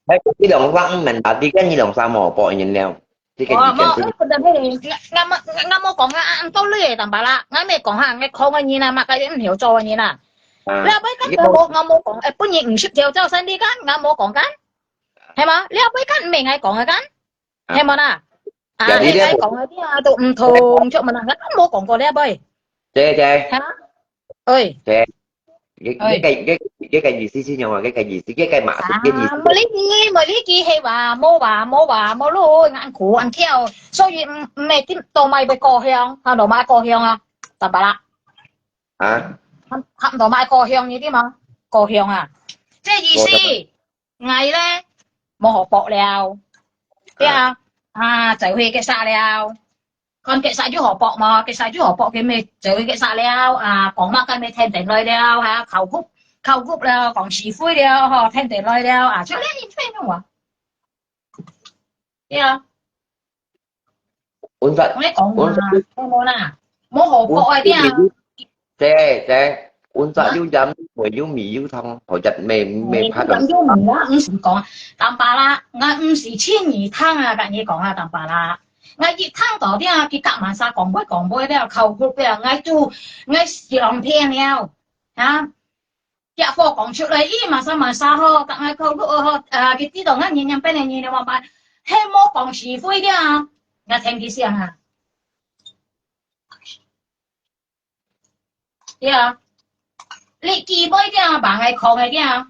哎，佢兩儕毋明白，你跟你兩儕無報應了，這個哦，無，意見真。𠊎，𠊎，𠊎無，𠊎無講啊，恁多類个Tampalak，𠊎無講哈，𠊎講个人啊，麼个毋曉做个人啊。啊，這尾間𠊎無，𠊎無講，哎，分人毋識跳，照生理間，𠊎無講kan，係無？這尾間毋係𠊎講个kan，係無啦？啊，係𠊎講个，這都毋同，著無啦？𠊎無講過這尾。對，對。哈？ 哎。Okay。佢，哎。佢个，佢，佢个意思係仰啊？佢个意思，佢个嘛係，佢意思。啊，無理佢，無理佢，係話，無話，無話，無路，恁苦，恁巧，所以毋，毋係點，到尾會故鄉，哈，到尾故鄉啊，Tampalak。啊？哈，哈，到尾故鄉，你知嗎？故鄉啊，這意思。故鄉。 𠊎咧，無好搏了。對啊，啊，就去結煞了。看結煞有好搏無？結煞有好搏，佢咪就去結煞了。啊，講麼个咪聽得來了，哈，口哭，口哭了，講是非了，吼，聽得來了，啊，就恁樣，就恁樣啊。對啊。 Onsat，𠊎講啊，onsat，聽無啦？無好搏啊，對啊。這，這，onsat有鹽，有味，有味，有湯，好食，無，無怕到。有鹽有味啊，毋使講，Tampalak，𠊎毋使千二湯啊，跟你講啊，Tampalak。𠊎一湯到了，佢甲Masa講話講話了，口哭了，𠊎就，𠊎上天了，啊。 這話講出來，咦，Masa，Masa吼，甲𠊎口哭吼，啊，佢知道𠊎年年變个年了，麼辦？係無講是非个啊，𠊎聽佢想啊。對啊，你記袂个啊，幫𠊎講个个啊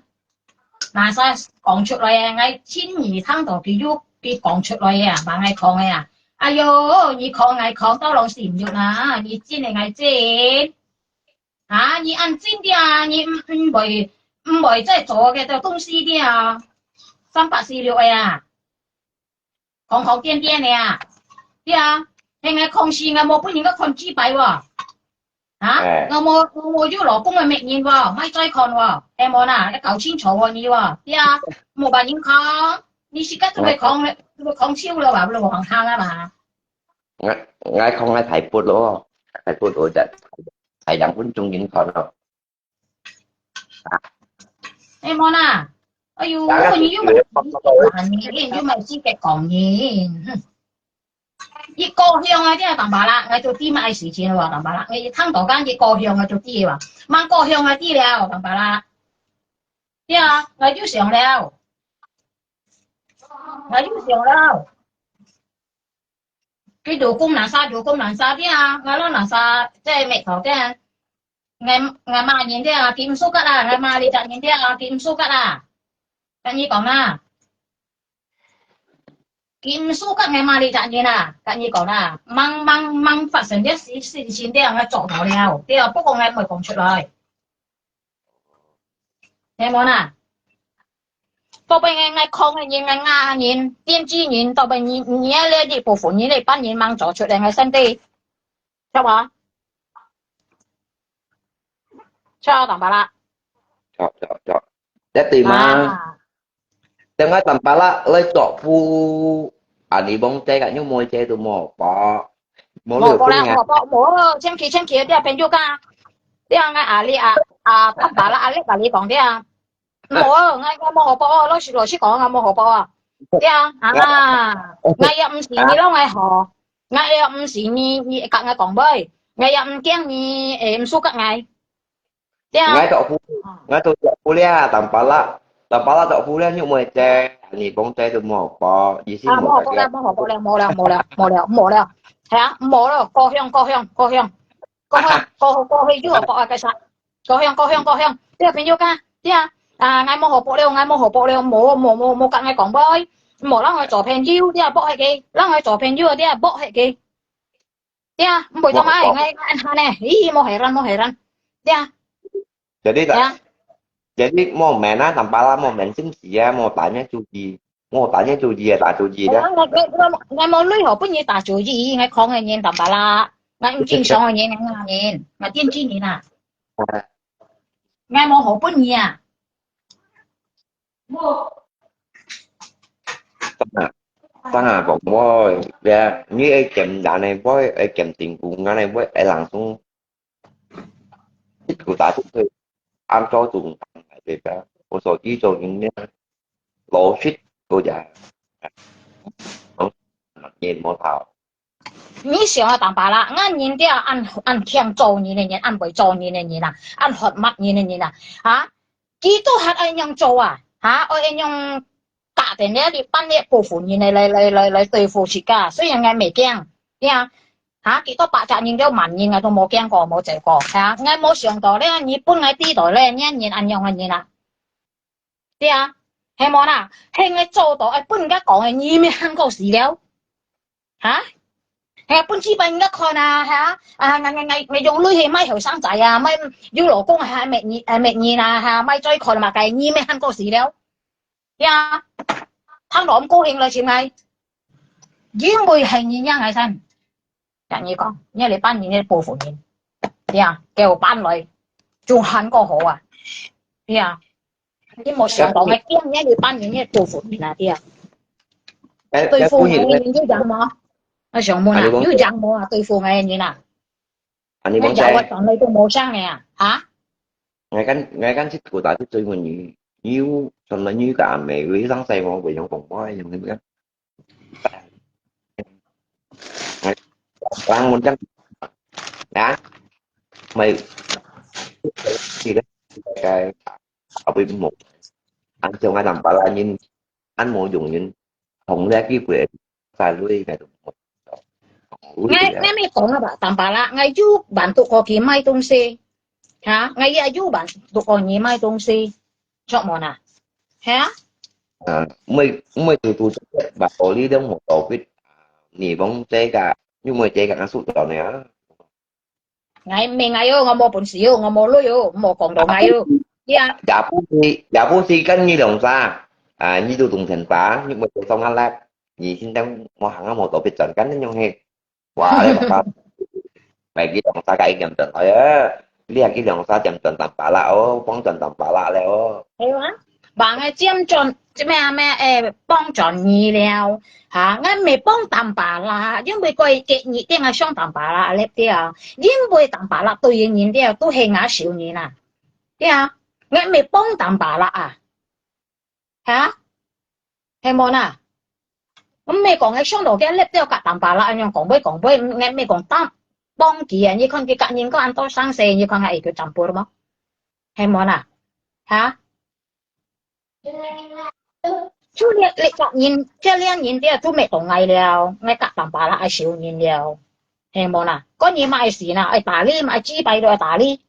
，Masa講出來个，𠊎親耳聽到佢有佢講出來个啊，幫𠊎講个啊。哎喲，你講𠊎講到攏心肉啊，你真个𠊎真。 啊，你恁真个啊，你毋，毋會，毋會再做該兜東西个啊，三八四六个啊，狂狂癲癲个啊，對啊，現在空時𠊎無分人家看幾擺喔，啊，哎。𠊎無，𠊎無有老公个媒人喔，莫再看喔，係無啦，愛搞清楚喔你喔，對啊，無別人看，你自家就會看，就會看手了吧，就會看行啊嘛。 𠊎，𠊎講𠊎大伯咯，大伯咯，就大兩分鐘緊看咯。哎，莫啦，哎喲，大家你又毋係，你又毋係資格講人，哼。你故鄉啊，這Tampalak，𠊎就知麼个事情了，Tampalak。你聽到講你故鄉啊，就知了，吂故鄉啊，知了，Tampalak。對啊，𠊎就想了，𠊎就想了。 佢做工難殺，做工難殺啲啊！𠊎老難殺，即係滅頭啲啊！𠊎，𠊎罵人啲啊，佢毋受得啊！𠊎罵你隻人啲啊，佢毋受得啊！跟你講啊！佢毋輸甲𠊎麼个人啊，甲你講啊，吂吂吂發生這事事情，這樣𠊎做到了，對，不過𠊎毋會講出來，聽無啦？到尾𠊎𠊎講个人，𠊎罵人，電視人，到尾你你个這部分，你這班人吂做出來，𠊎身體，知無？知道吧啦？有有有，一定嘛。啊，等下Tampalak來做副，啊，你望這个，你妹姐都無好報，無無報啦，了分啊。無報，無，千祈千祈，這朋友講，這樣个啊，你啊啊，Tampalak啊，你甲你講這樣。 無，𠊎𠊎無好報哦，老實老實講，𠊎無好報啊。對啊，啊，𠊎也毋是你摎𠊎好，𠊎也毋是你你甲𠊎講話，𠊎也毋驚你會毋舒服𠊎。對啊， 𠊎做副，𠊎做做副了，Tampalak，Tampalak做副了，你妹姐，你講這都無好報，意思啊，無無好報了，無好報了，無了，無了，無了，無了，係啊，無了，高興高興高興。 過去過過去又有報啊，該啥？高興高興高興，對啊，朋友講，對啊，啊，𠊎無好報了，𠊎無好報了，無無無無甲𠊎講話，無摎𠊎做朋友，對啊，駁忒佢，摎𠊎做朋友，對啊，駁忒佢，對啊，毋會做麼个，𠊎𠊎恁呢，咦，無係人無係人，對啊，，jadi 對啊。 jadi 無免啊，Tampalak無免，真係啊，無打你主意，無打你主意啊，打主意啊。 𠊎𠊎𠊎𠊎無鐳好分你打主意，𠊎講个人Tampalak，𠊎毋正常个人，𠊎罵人，𠊎電視人啊，𠊎無好分你啊。真啊，真啊，講話，呀，你愛減人个話，愛減定股，人个話，愛人送，一股打出去，按照中，對吧？我所以做人呢，老實个呀，人無頭。 你想啊，Tampalak，恁人對恁恁慶做人个人，恁會做人个人啊，恁喝罵人个人啊，哈？佢都還愛恁樣做啊，哈？愛恁樣打定了你班个部分人來來來來來對付自家，雖然𠊎毋驚，對啊，哈？幾多百隻人都萬人𠊎都無驚過，無做過，哈？𠊎無想到咧，你分𠊎知道咧，你人恁樣个人啊，對啊，係無啦？係𠊎做到，愛分人家講个，你乜還過死了。 哈？係啊，分紙牌人家看啊，係啊，啊，𠊎𠊎𠊎𠊎用鐳去買後生仔啊，買有老公啊，還滅你，還滅你啦，哈，買再看嘛，該你乜還過死了。呀，貪到毋高興來尋𠊎，因為係你讓𠊎先，同你講，你係班人个部分人，呀，叫班來，仲還過好啊，呀。 你無想到，𠊎驚你係班人个部分人啊，對啊。對付𠊎个人有贏無？𠊎想問啊，有贏無啊？對付𠊎个人啊，啊，你講𠊎有啊，從來都無上个啊，哈？ 𠊎跟𠊎跟識古打啲最問你，你有什麼你个阿妹會生細我會用講話用个咩？人問真啊，咪係个，个阿會無，安像𠊎Tampalak人，安無用人，同這機會，在內个都無。𠊎𠊎乜講啊吧，Tampalak，𠊎有辦到過去買東西，哈，𠊎也有辦到過你買東西，著無啊？係啊。 啊，毋會毋會堵堵把道理都無道理，你講這个，你毋會這个啊，輸掉呢啊。 𠊎毋係𠊎哦，𠊎無本事哦，𠊎無鐳哦，莫講到𠊎哦。呀，也毋係也毋係跟你兩儕，啊，你都當成吧，你毋會上下來，你現在無行啊，無道理轉，跟你用嘿，哇，你爸爸，買佢兩儕个一點轉來啊，你還佢兩儕點轉Tampalak哦，幫轉Tampalak了哦。係啊，幫𠊎佔轉，這咩啊咩，誒，幫轉你了，哈，𠊎毋係幫Tampalak，因為佢个你定係上Tampalak了，對啊，因為Tampalak對人對啊，都係𠊎少人啊，對啊，𠊎毋係幫Tampalak啊。 哈？係無啊？毋係講係上到个粒掉甲Tampalak恁樣講，會講會，𠊎毋係講當幫佢啊！你看佢甲人講恁多生事，你看𠊎會叫campur無？係無啊？哈？就你你甲人，這兩人這都毋係講𠊎了，𠊎甲Tampalak愛少人了，係無啊？該你嘛愛死啦，愛打你嘛，愛幾擺都愛打你。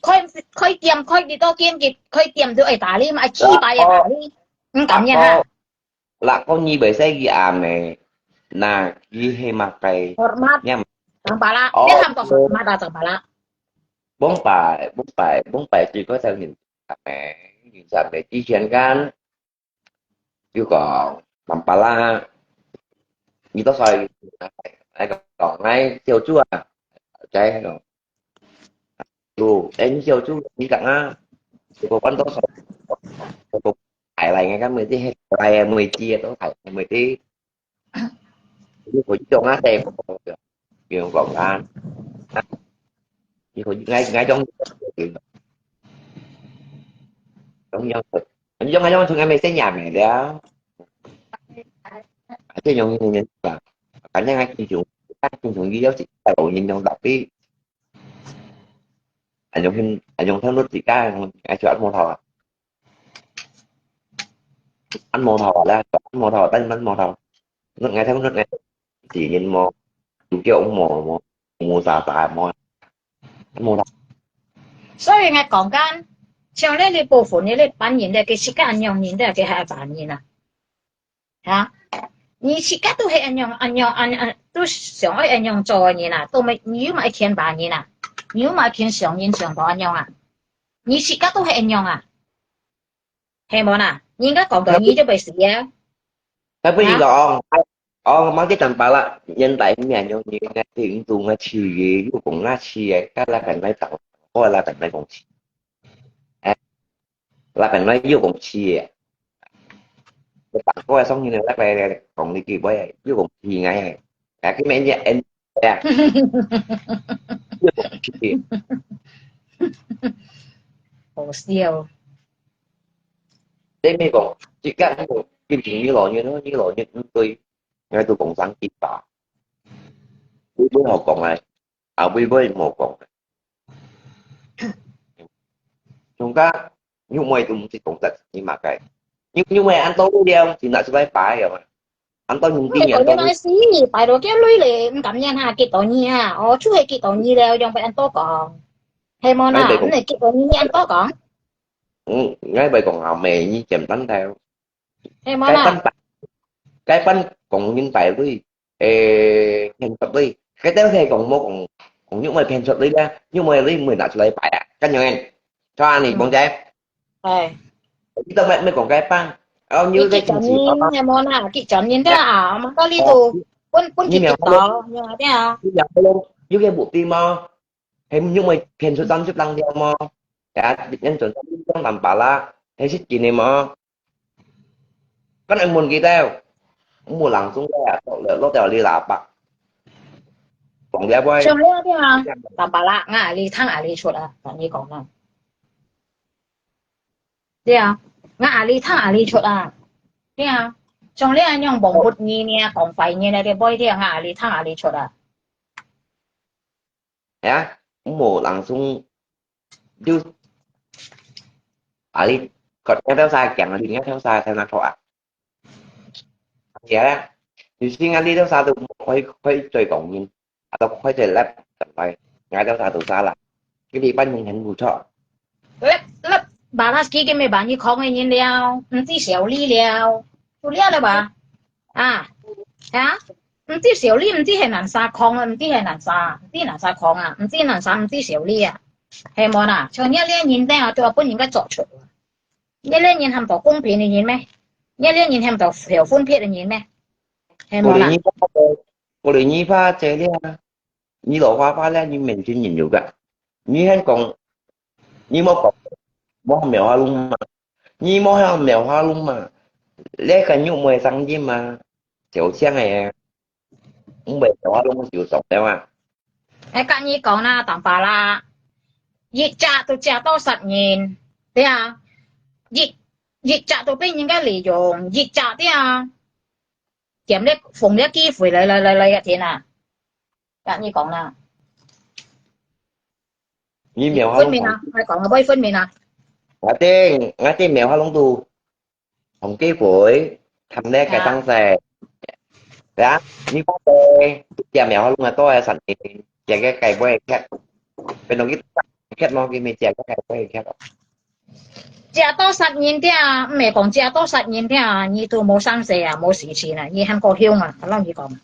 開開店，開幾多間，佢開店都愛打你嘛，愛幾擺也打你，毋甘願啊！ lakon nyi bai sai ki ame, na ki he makai. Hormat. Nyam. Tang pala. Oh, dia ham to hormat ah, tang pala. Bông bai, bông bai, bông bai chỉ có theo nhìn ame, nhìn ame chi hian kan. Yu kong, tang pala. Ni to sai, ai kong, ai siêu chua. Chai kong. Lu, en siêu chu ni kang a. Ko quan to so. Ko ai lai ngai ka mui ti he, lai mui ti to thai mui ti. Ni ko jong a te ko. Yu kong kan. Ni ko ngai ngai jong. Jong jong. Jong jong jong ngai mui sen ya mui liao. Ate jong ni ni ba. Kan ngai kin jong. Kan kin jong yi yau si. Ai lo ni jong tapi. Anh Dũng hin, anh Dũng thắng nút gì cả, anh cho anh mua thầu à? Anh mua thầu à là, anh mua thầu, anh, anh mua thầu. Nút ngay thắng nút ngay. Chỉ nhìn mua, chủ kêu ông mua, mua, mua xà xà mua. Anh mua thầu. 所以𠊎講緊，像你這部分，你這班人咧，佢自家恁樣人咧，佢係一班人啊。 哈？你自家都係恁樣，恁樣，恁，恁，都想愛恁樣做个人啊，都無，你又毋係愛騙別人啊，你又毋係愛騙上人上到恁樣啊，你自家都係恁樣啊，係無啦？人家講到你就會死啊。該不如講，哦，哦，莫去等巴啦，現代面有你，你運動啊，去，又講啊，去，該拉等來等，我拉等來講去。哎， laban nói vô công ty à. Bạn có ai sống như này, lát này còn đi kịp với vô công ty ngay à. Cái cái men à. Vô công ty. 好笑。 Thế mới còn chỉ cắt một chương trình như lo như nó, như lo như tôi ngay tôi cộng sản kịp bà. Tôi mới học còn lại. À, với với một còn lại. Chúng ta, nhưng mà tôi muốn chỉ cộng sản như mà cái. Nhưng nhưng mà ăn tôi đi không thì nó sẽ phải phải rồi. Ăn tôi những cái nhà tôi. Nói gì, phải đồ kia lui lệ, không cảm nhận ha, kịp tổ nhi ha. Ồ, chú hay kịp tổ nhi leo, dòng phải ăn tôi còn. Hay món à, này kịp tổ nhi ăn tôi còn. Ừ, ngay vậy còn ngào mè như chèm tánh theo. Hay món à. Cái bánh, cái bánh còn những tại lui. Ê, 騙出來。該兜係講無講，講因為騙出來啦，因為你毋會拿出來擺啊，恁樣誒。就恁樣講啫。係。你都毋毋講該班，哦，你你幾多年，你無啦，幾多年个啊？我講到你都分分幾多，你啊，對啊。你兩個，你个目的嘛，係因為騙出三十零條嘛，呀，人做三十零條啦，係識見你嘛。 Kan ang mun kita, mu langsung ya, lo lo lo li lapak. Kong dia boy. 像你啊，對啊，坦白啦，𠊎阿里聽阿里出啊，同你講啦。對啊，𠊎阿里聽阿里出啊，對啊，像你啊，用忘不你呢，講壞你呢，對不對？𠊎阿里聽阿里出啊。 Ya, mu langsung就啊，你，你兜儕講，你兜儕聽得著啊？係啊，有時啊，你兜儕都可以可以做講人，啊，都可以做lab，來，𠊎兜儕都儕啦，佢哋班人很不錯。Lab lab，把他幾個咩把你講个人了，毋知小李了，就了了吧？ 啊，啊，毋知小李，毋知係哪儕講啊，毋知係哪儕，毋知哪儕講啊，毋知哪儕，毋知小李啊，係無啦？像你這人等啊，都愛分人家捉出啊。你這人喊做公平个人咩？你這人喊做有分別个人咩？係無啦？過來你怕，過來你怕這了，你老花花了，你面前人有个，你還講，你莫講，莫描下弄嘛。 你莫向描下弄嘛，這个肉毋會生音嘛，小聲个，毋會描下弄就懂了嘛。哎，跟你講啦，當巴啦，一隻都食到殺人，對啊，一一隻都被人家利用，一隻對啊，點了逢了機會來來來來个天啊，跟你講啦。 你描下弄，分明啊，還講啊，會分明啊。𠊎兜，𠊎兜描下弄都，同機會，談了个當時，對啊，你講个，這描下弄啊，都係神經，這个改不會劇，變到佢劇咯，佢咪這个改不會劇咯。借多十年的啊，毋係講借多十年的啊，你都無三世啊，無時辰啊，你還過凶啊，𠊎摎你講。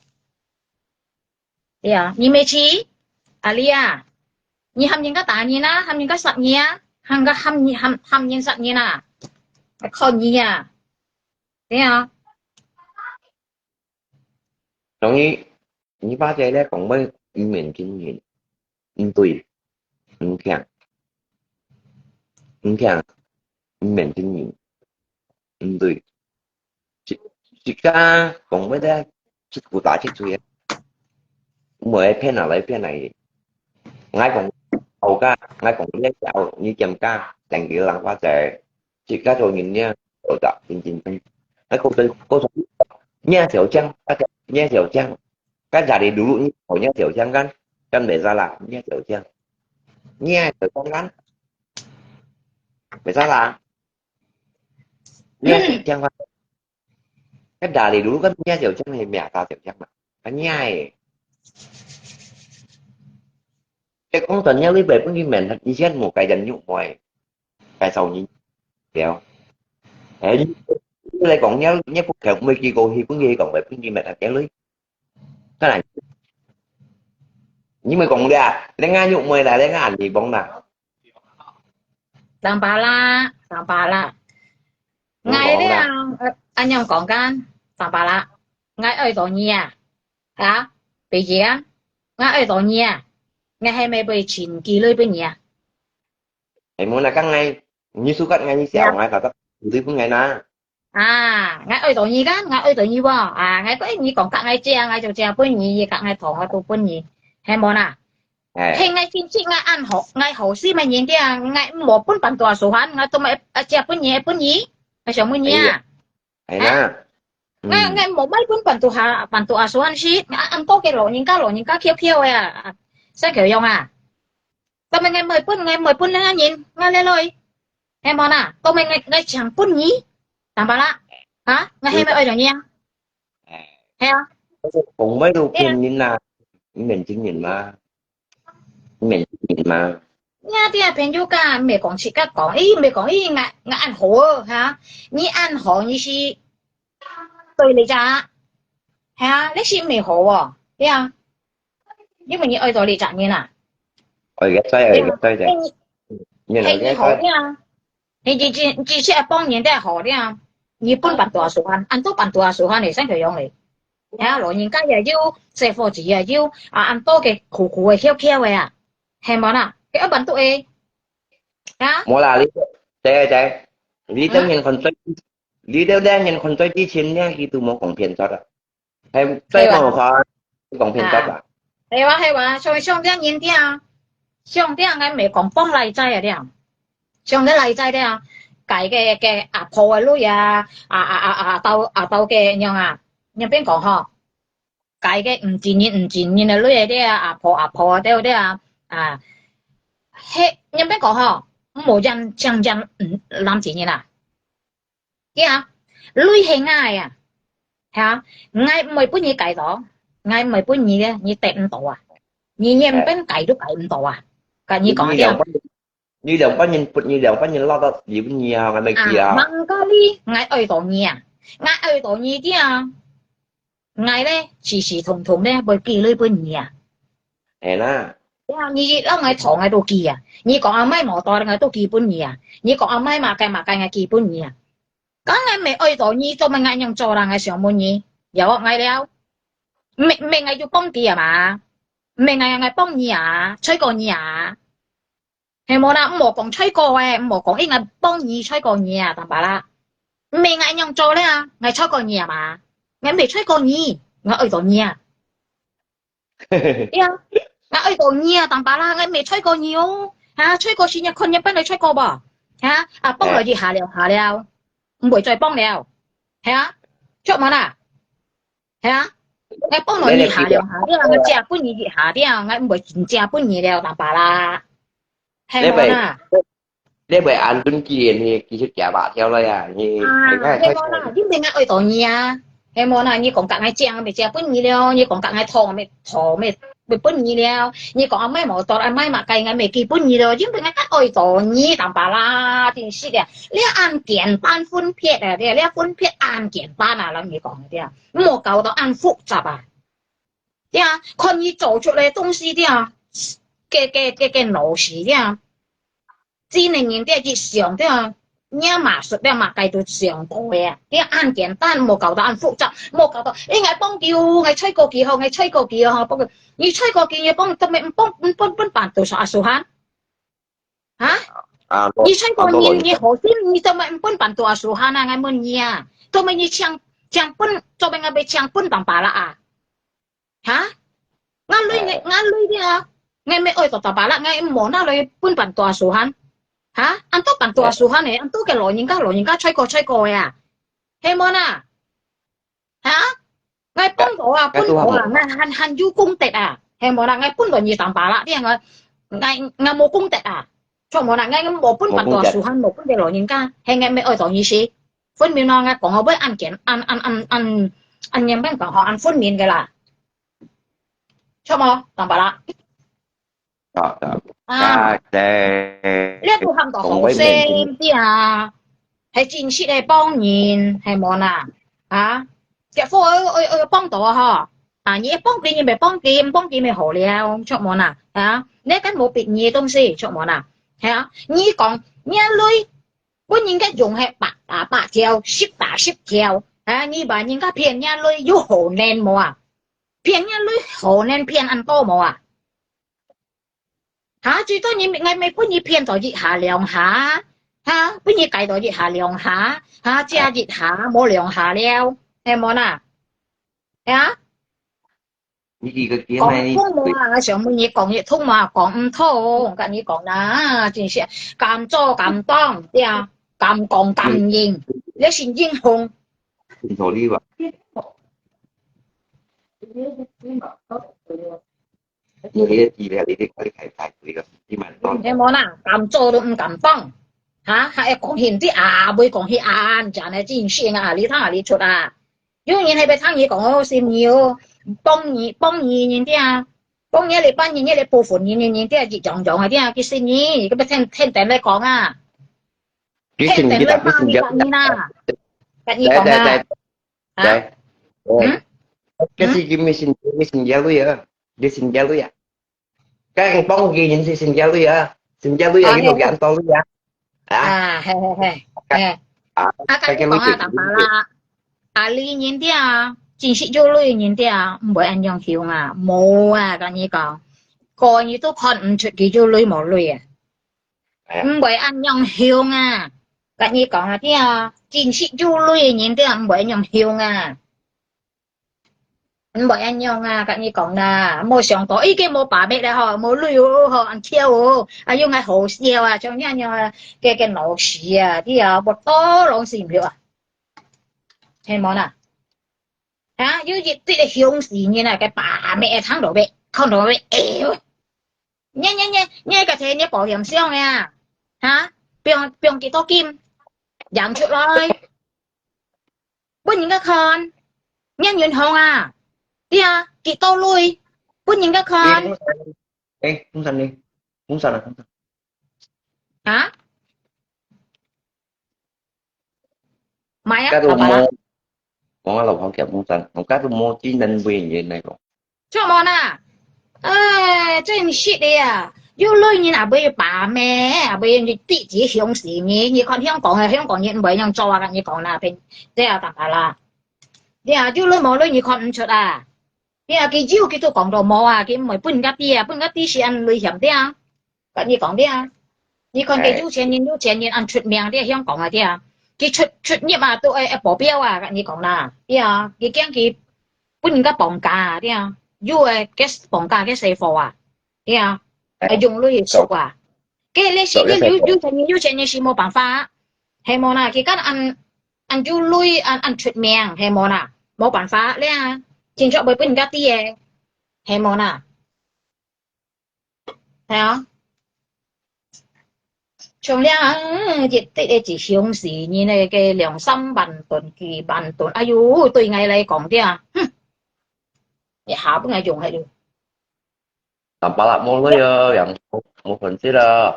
對啊，你毋係試，阿麗啊，你喊人家打人啊，喊人家殺人啊，喊人家喊人，喊，喊人殺人啊，還靠你啊，對啊。 所以，你爸仔咧講話毋免真人，毋對，毋聽，毋聽，毋免真人，毋對。自，自家講話咧，一句打一句啊，毋會騙啊來騙來。𠊎講好个，𠊎講你好，你減價，等佢人話仔。 自家做人呢，做得認真。該高手，高手，你也小將，該个，你也小將，該家裡dulu你，你也小將kan，kan biasalah，你也小將，你也小將kan，biasalah，你也小將kan，該家裡dulu kan，你也小將，你也大小將嘛，啊，你也，該講真，你會分佢面，以前無該人肉妹。 介紹你了。哎，你，你來講，你，你不可每句過去，分佢講，分佢乜啊，對嘞。當然，你咪講了，你愛肉妹啦，你愛你講啦。Tang Pala，Tang Pala。你講啦。𠊎這樣，呃，恁樣講kan，Tang Pala，𠊎愛到你啊，啊，北京，𠊎愛到你啊，𠊎還沒被請寄來分你啊。 哎，無啦，講𠊎，你sukat𠊎，你笑𠊎，tak tak，你分𠊎拿。啊，𠊎愛到你kan，𠊎愛到你無？啊，𠊎講，你講佮𠊎借，𠊎就借分你，佮𠊎討，𠊎都分你，係無啦？哎。係𠊎親戚，𠊎恁好，𠊎好心个人个，𠊎無分半途阿叔還，𠊎做麼个借分你，分你？𠊎想問你啊。哎呀，哎啦。啊？𠊎，嗯。𠊎無買分半途下，半途阿叔還是，啊，恁多个老人家，老人家翹翹个啊，啊，使翹用啊？ 做麼个𠊎毋愛分，𠊎毋愛分恁樣人，𠊎來來，係無啦？做麼个𠊎，𠊎淨分你，Tang Pala，啊？𠊎係毋係愛到你啊？哎。係啊。講話都騙人啦，你免真人嘛？你免真人嘛？你啊，這朋友家，毋係講自家講，咦，毋係講，咦，𠊎，𠊎恁好哦，哈？你恁好，你是對你家，係啊，你是毋係好哦，對啊。 因為你愛到這隻人啊。愛个在，愛个在个。你，你，你，你好了。你只，只，只係幫人家好了。你分半途阿叔還，恁多半途阿叔還，你想佢用咧。啊，老人家也有，細伙子也有，啊，恁多个苦苦个、翹翹个啊，係無啦？佢愛半途个，啊？無啦，你，對，對，你等人看最，你等人看最之前呢，佢都無講騙煞啊。 係，對吧？再講話，講騙煞啊。啊，係哇，係哇，像，像這樣人啊，像這樣个毋係講幫倈仔啊，這樣。像該倈仔這樣，該个，个阿婆个鐳啊，啊，啊，啊，啊，到，啊，到个樣啊，人變講吼，該个毋真人，毋真人个鐳啊，這啊，阿婆，阿婆啊，對不對啊？啊，係，人變講吼，無樣，像樣，嗯，男子人啊。 對啊，鐳係𠊎个啊，哈，𠊎毋會分你解到，𠊎毋會分你个，你得毋到啊。你連分解都解毋到啊。跟你講啊，你兩半，你兩半人，你兩半人落到離婚你啊，𠊎毋知啊。啊，吂講你，𠊎愛到你啊，𠊎愛到你个啊。 𠊎咧，時時通通咧，會寄鐳分你啊。係啦。呀，你摎𠊎討，𠊎都寄啊。你講阿姆無帶，𠊎都寄分你啊。你講阿姆麼个麼个，𠊎寄分你啊。講𠊎毋愛到你，做麼个恁樣做啦？𠊎想問你，有𠊎了。毋係，毋係𠊎就幫佢啊嘛。毋係𠊎，𠊎幫你啊，吹過你啊。 係無啦，毋好講吹過誒，毋好講，因為幫你吹過你啊，Tang Pala。毋係𠊎恁樣做咧啊，𠊎吹過你啊嘛，𠊎毋係吹過你，𠊎愛到你啊。對啊，𠊎愛到你啊，Tang Pala，𠊎毋係吹過你哦。哈，吹過時你看你本來吹過無？哈，啊，幫落一下了，下了，毋會再幫了。係啊，著無啦？ 係啊，𠊎幫了你一下了，下了，𠊎借分你一下了，𠊎毋會借分你了，Tang Pala。係無啦？你會，你會恁樣記得你，其實假把條了呀，你，啊，你看，係無啦？你毋係𠊎愛到你啊，係無啦？你講佮𠊎借，𠊎毋係借分你了，你講佮𠊎討，𠊎毋係討，毋係，毋係分你了，你講阿姆無帶，阿姆麼个，𠊎毋係寄分你了，你毋係𠊎 愛到你淡薄啦，真係个，你恁簡單分別啊，對，你分別恁簡單啊，人你講个對啊，莫搞到恁複雜啊，對啊，看你做出來東西對啊，个个个个老實對啊，真个人對啊，一想對啊，你嘛熟了嘛，該都想過个啊，對啊，恁簡單，莫搞到恁複雜，莫搞到，誒，𠊎幫佢哦，𠊎吹過佢吼，𠊎吹過佢吼，不過你吹過佢，你幫，做咩毋幫，毋幫，分辦到啥，阿叔哈？ 哈？啊，你吹過人，你好心，你做麼毋分辦到阿叔哈？𠊎問你啊，做麼你請，請分，做麼𠊎愛請分當巴拉啊？哈？𠊎鐳，𠊎鐳个啊，𠊎乜愛到當巴拉，𠊎無拿來分辦到阿叔哈？哈？恁多辦到阿叔哈呢？恁多个老人家，老人家吹過吹過个啊，係無啦？ 哈？𠊎幫到啊，分到啊，𠊎還，還有功德啊，係無啦？𠊎分到你當巴拉，你看𠊎，𠊎，𠊎無功德啊，著無啦？𠊎無分辦到啊，無功德。阿叔哈，無分个老人家，係𠊎乜愛到你死。分明咯，𠊎講个會恁簡，恁，恁，恁，恁，恁嚴重講吼，恁分明个啦，著無？當巴拉。 啊，啊，啊，該，這都喊到好心个啊，係真實个幫人，係無啦？啊，結果愛，愛，愛幫到啊吼，啊，你幫佢，你乜幫佢，毋幫佢乜好了，著無啦？啊，你跟無別人个東西，著無啦？係啊，你講，你鐳，分人家用係百打百條，十打十條，啊，你話人家騙你鐳有好命無啊？騙你鐳好命騙恁多無啊？ 哈，最多你，𠊎乜分你騙到一下兩下，哈，分你戒到一下兩下，哈，遮一下，無兩下了，係無啦？係啊？你幾個月講通無啊？𠊎想問你講一通嘛，講毋通，跟你講啦，真係敢做敢當，對啊，敢講敢認，你係英雄。清楚你吧？你个資料你得快快排隊个，你慢慢。係無啦，敢做都毋敢當，哈，還愛講現啲啊，會講起啊，真係真係啊，你聽下你出啊。有人係會聽你講哦，信你哦，幫你，幫你人啲啊，幫你你班人，你部分人人啲啊，一樣樣个啲啊，佢信你，佢會天天等你講啊，天天你罵你講你啦，跟你講啊。 啊？來，來，嗯？該係佢messenger鐳啊，messenger鐳啊。該幫佢人係messenger鐳啊，messenger鐳啊，佢有幾多鐳啊？啊？啊，係，係，係，係。啊，啊，跟你講啊，當巴拉，啊，你人啲啊，真實有鐳人啲啊，毋會恁樣凶啊，無啊，跟你講，個人都看毋出佢有鐳無鐳啊。 毋會恁樣凶啊！跟你講啊，對啊，真實有鐳个人對啊，毋會恁樣凶啊！毋會恁樣啊，跟你講啦，無想到，已經無把妹了吼，無鐳哦吼，恁巧哦，啊，用來好笑啊，像恁樣啊，个个老實啊，對啊，無多攏係毋對啊，係無啦？啊，有一啲个凶死人啊，个把妹會聽到咩，看到咩，哎喲！ 你你你你个提你保險箱个啊，哈，放放幾多金，影出來，分人家看，你銀行啊，對啊，幾多鐳，分人家看，誒，風扇呢？風扇啊，風扇。啊？買啊，老闆啊。講啊，老闆講風扇，我家都無技能會員來講。 著無啦？哎，真實个啊！有鐳人也會把妹，也會用滴子凶死人。你看香港个，香港人毋會用做啊，跟你講啦，騙，這啊，當然啦。你啊，有鐳無鐳，你看毋出啊。你啊，佢有，佢都講到無啊，佢毋會分人家知啊，分人家知係恁危險个啊。 跟你講个啊，你看个有錢人，有錢人恁出名个，香港个啊，佢出出入啊，都愛愛保鏢啊，跟你講啦，對啊，佢驚佢分人家綁架啊，對啊，有个个綁架个細貨啊，對啊，愛用鐳去贖啊，个你是你有有錢人，有錢人是無辦法，係無啦，佢敢恁恁有鐳，恁恁出名，係無啦，無辦法了啊，真正會分人家知个，係無啦。 係啊。像這樣，嗯，一滴个一箱是人个个兩三萬噸、幾萬噸，哎喲，對𠊎來講，對啊，哼，一下分𠊎用下去。Nampak tak mula ya, yang mau berhenti lah.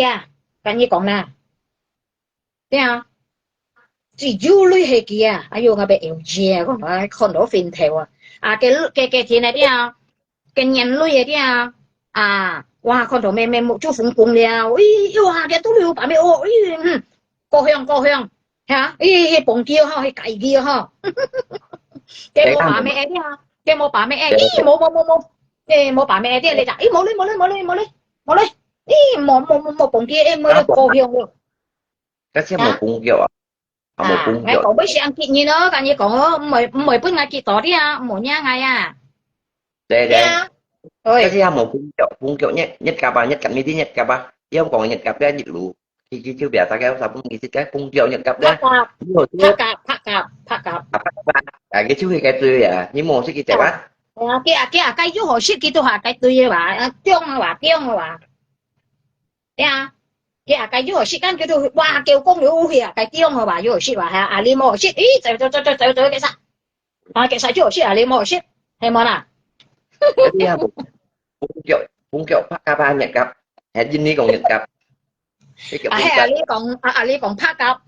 佢啊，跟你講啦，對啊，只有鐳係佢啊，哎喲，𠊎被搖住啊，講啊，看到昏頭啊，啊，該該該天啊，對啊，該年鐳啊，對啊，啊，哇，看到咩咩目珠紅紅了，哎，哇，該肚裡有白咩哦，哎，嗯，高興高興，哈，哎，蹦跳吼，去改叫吼，該無白咩啊，對啊，該無白咩啊，咦，無無無無，該無白咩啊，對啊，你講，咦，無咧無咧無咧無咧無咧。 無咧，咦，無無無無蹦極，誒，無咧高興咯。該隻無蹦極啊，啊，無蹦極。𠊎講分先激人咯，跟你講哦，毋會毋會分𠊎激到的啊，毋好惹𠊎啊。對對。對啊。喂。該隻無蹦極，蹦極，月月甲啊，月甲，你知月甲啊？要講月甲个日路，佢佢就表大概有啥分佢識个蹦極月甲个。白甲，你有白甲，白甲，白甲。啊，白甲，啊，佢就係該對啊，你無識佢走啊？係啊，佢啊佢啊，該又好識佢都下該對个吧，啊，中个吧，中个吧。 呀，呀，該有識，該叫做哇，叫講有去啊，該叫好吧，有識吧，哈，啊，你無識，咦，走走走走走走，該啥？啊，該啥有識啊，你無識，係無啦？該你啊，蹦極，蹦極，白甲啊，月甲，係印尼講月甲。啊，係啊，你講啊，啊，你講白甲。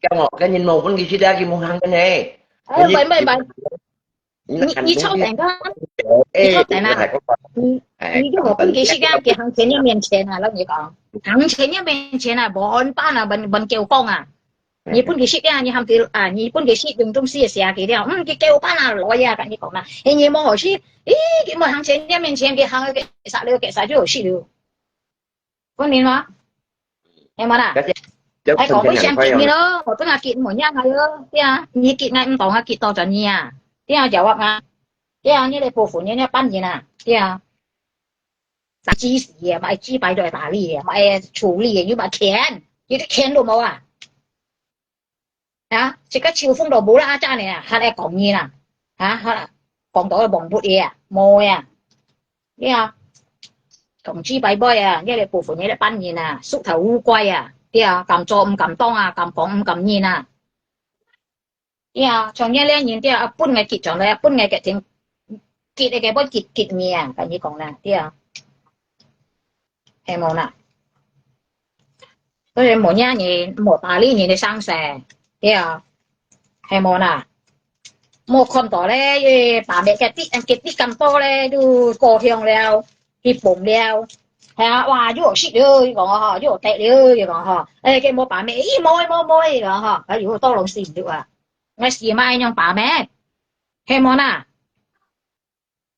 講哦，該人無分佢識啊，佢無行个呢。哎，唔係唔係唔係， 你你坐等个，你坐等啊！你你就好分佢識啊，佢行前一面前啊，老實講，行前一面前啊，無安排啊，問問叫講啊，你分佢識啊，你喊佢啊，你分佢識用東西寫佢了，嗯，佢叫班啊，來啊，跟你講啦，嘿，你無好識，咦，佢無行前一面前，佢行个啥了，个啥就好識了。 分你嘛，係無啦？該係，還講分先激你咯，我等下激無影啊咯，對啊，你激𠊎毋當啊，激到轉你啊，對啊，jawab啊，對啊，你來保護你，你扮人啊，對啊，啥知識啊，買雞排都會打你啊，買處理啊，又買錢，你啲錢都無啊？ 啊，這個秋風都無啦，啊，這呢，還愛講你啦，啊，還講到忘不了啊，無呀，對啊，同志拜拜啊，這個部分這個扮人啊，縮頭烏龜啊，對啊，敢做毋敢當啊，敢講毋敢認啊，對啊，像這類人對啊，分𠊎激轉來，分𠊎激停，激那個不激激你啊，跟你講啦，對啊。 係無啦？所以無惹人，無打理人个生死，對啊，係無啦？無看到咧，爸爸个滴个滴咁多咧，就高興了，去蹦了，係啊，哇，又有食了，佢講吼，又有得了，佢講吼，誒，佢無爸爸，咦，無誒，無無誒，佢講吼，佢又多攏死毋著啊，𠊎死嘛愛仰爸爸，係無啦？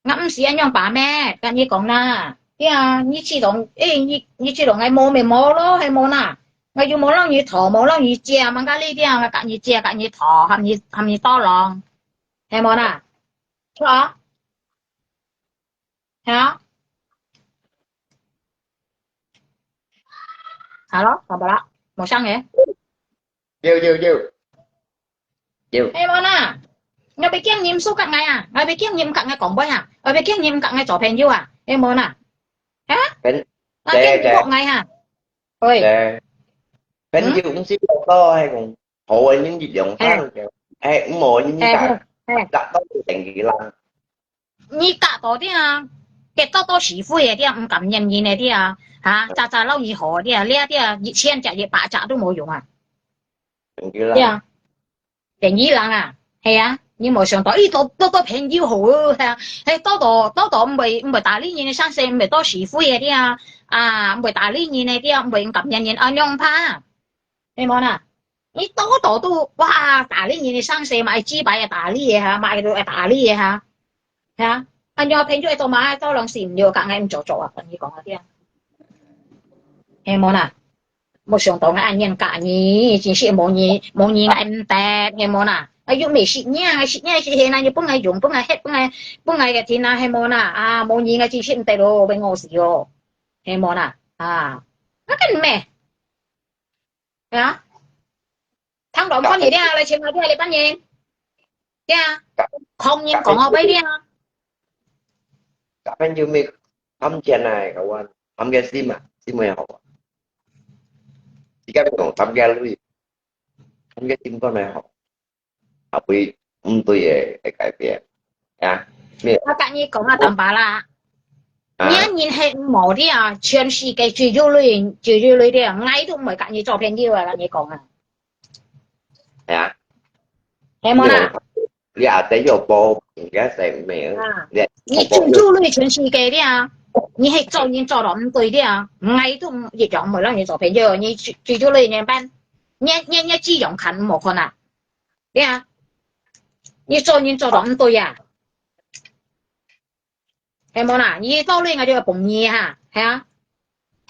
𠊎毋係恁樣爸咩，跟你講啦。對啊，你知道，誒，你你知道𠊎無咪無咯，係無啦？𠊎又無讓你討，無讓你借，吂該你這樣，𠊎跟你借，跟你討，喊你喊你多lòng，係無啦？係啊？係啊？Hello，怎麼了？無聲誒？有有有。 有。係無啦？𠊎會驚你毋收合𠊎啊？𠊎會驚你毋合𠊎講話啊？𠊎會驚你毋合𠊎做朋友啊？係無啦？哈？朋，𠊎驚你惡𠊎哈？喂。朋友毋係講到，係講好个人一兩番，係無人家，係係係。達到等於啦。 你嫁到啲啊，結到到是非个啲啊，毋甘願人个啲啊，哈，早早摎你好个啲啊，這啲啊，一千隻、一百隻都無用啊。對啊，等於零啊，係啊，你無想到，咦，多多多朋友好哦，係啊，係多多多多毋會毋會打理人个生死，毋會多是非个啲啊，啊，毋會打理人个啲啊，毋會毋甘願人，啊，仰怕啊？ 係無啦？你多多都，哇，打理人个生死，買雞排个打理个哈，買都愛打理个哈，哈，恁樣朋友愛做麼个？做人死毋了，講𠊎毋做做啊，跟你講啊，對啊，係無啦？無想到𠊎恁嚴格你，真係無你，無你𠊎毋得，係無啦？啊，又毋係食若，食若係係啦，又分𠊎用，分𠊎食，分𠊎，分𠊎个天啊，係無啦？啊，無你𠊎真係毋得咯，會餓死哦，係無啦？啊，該个咩？啊，聽到看你這，來請𠊎這，你班人，這，狂人講我背這。 Kapan yumi hamjian ai kawan, hamjian sim ah, sim ai hok. Jika bingung, hamjian lui, hamjian sim kon ai hok. Tapi 毋對个，會改變。啊，咩？我甲你講啊，當巴拉，啊？你人係無了，全世界只有你，只有你了，𠊎都毋會甲你做朋友啊，甲你講啊。係啊。係無啦？你，你阿爹有報應个生命，啊，你，你只有你全世界了，你係做人做到毋對了，𠊎都一樣毋會摎你做朋友，你只，只有你人班，你，你，你只用看無看啊？ 對啊，你做人做到毋對啊，係無啦？你道理𠊎就愛幫你哈，係啊，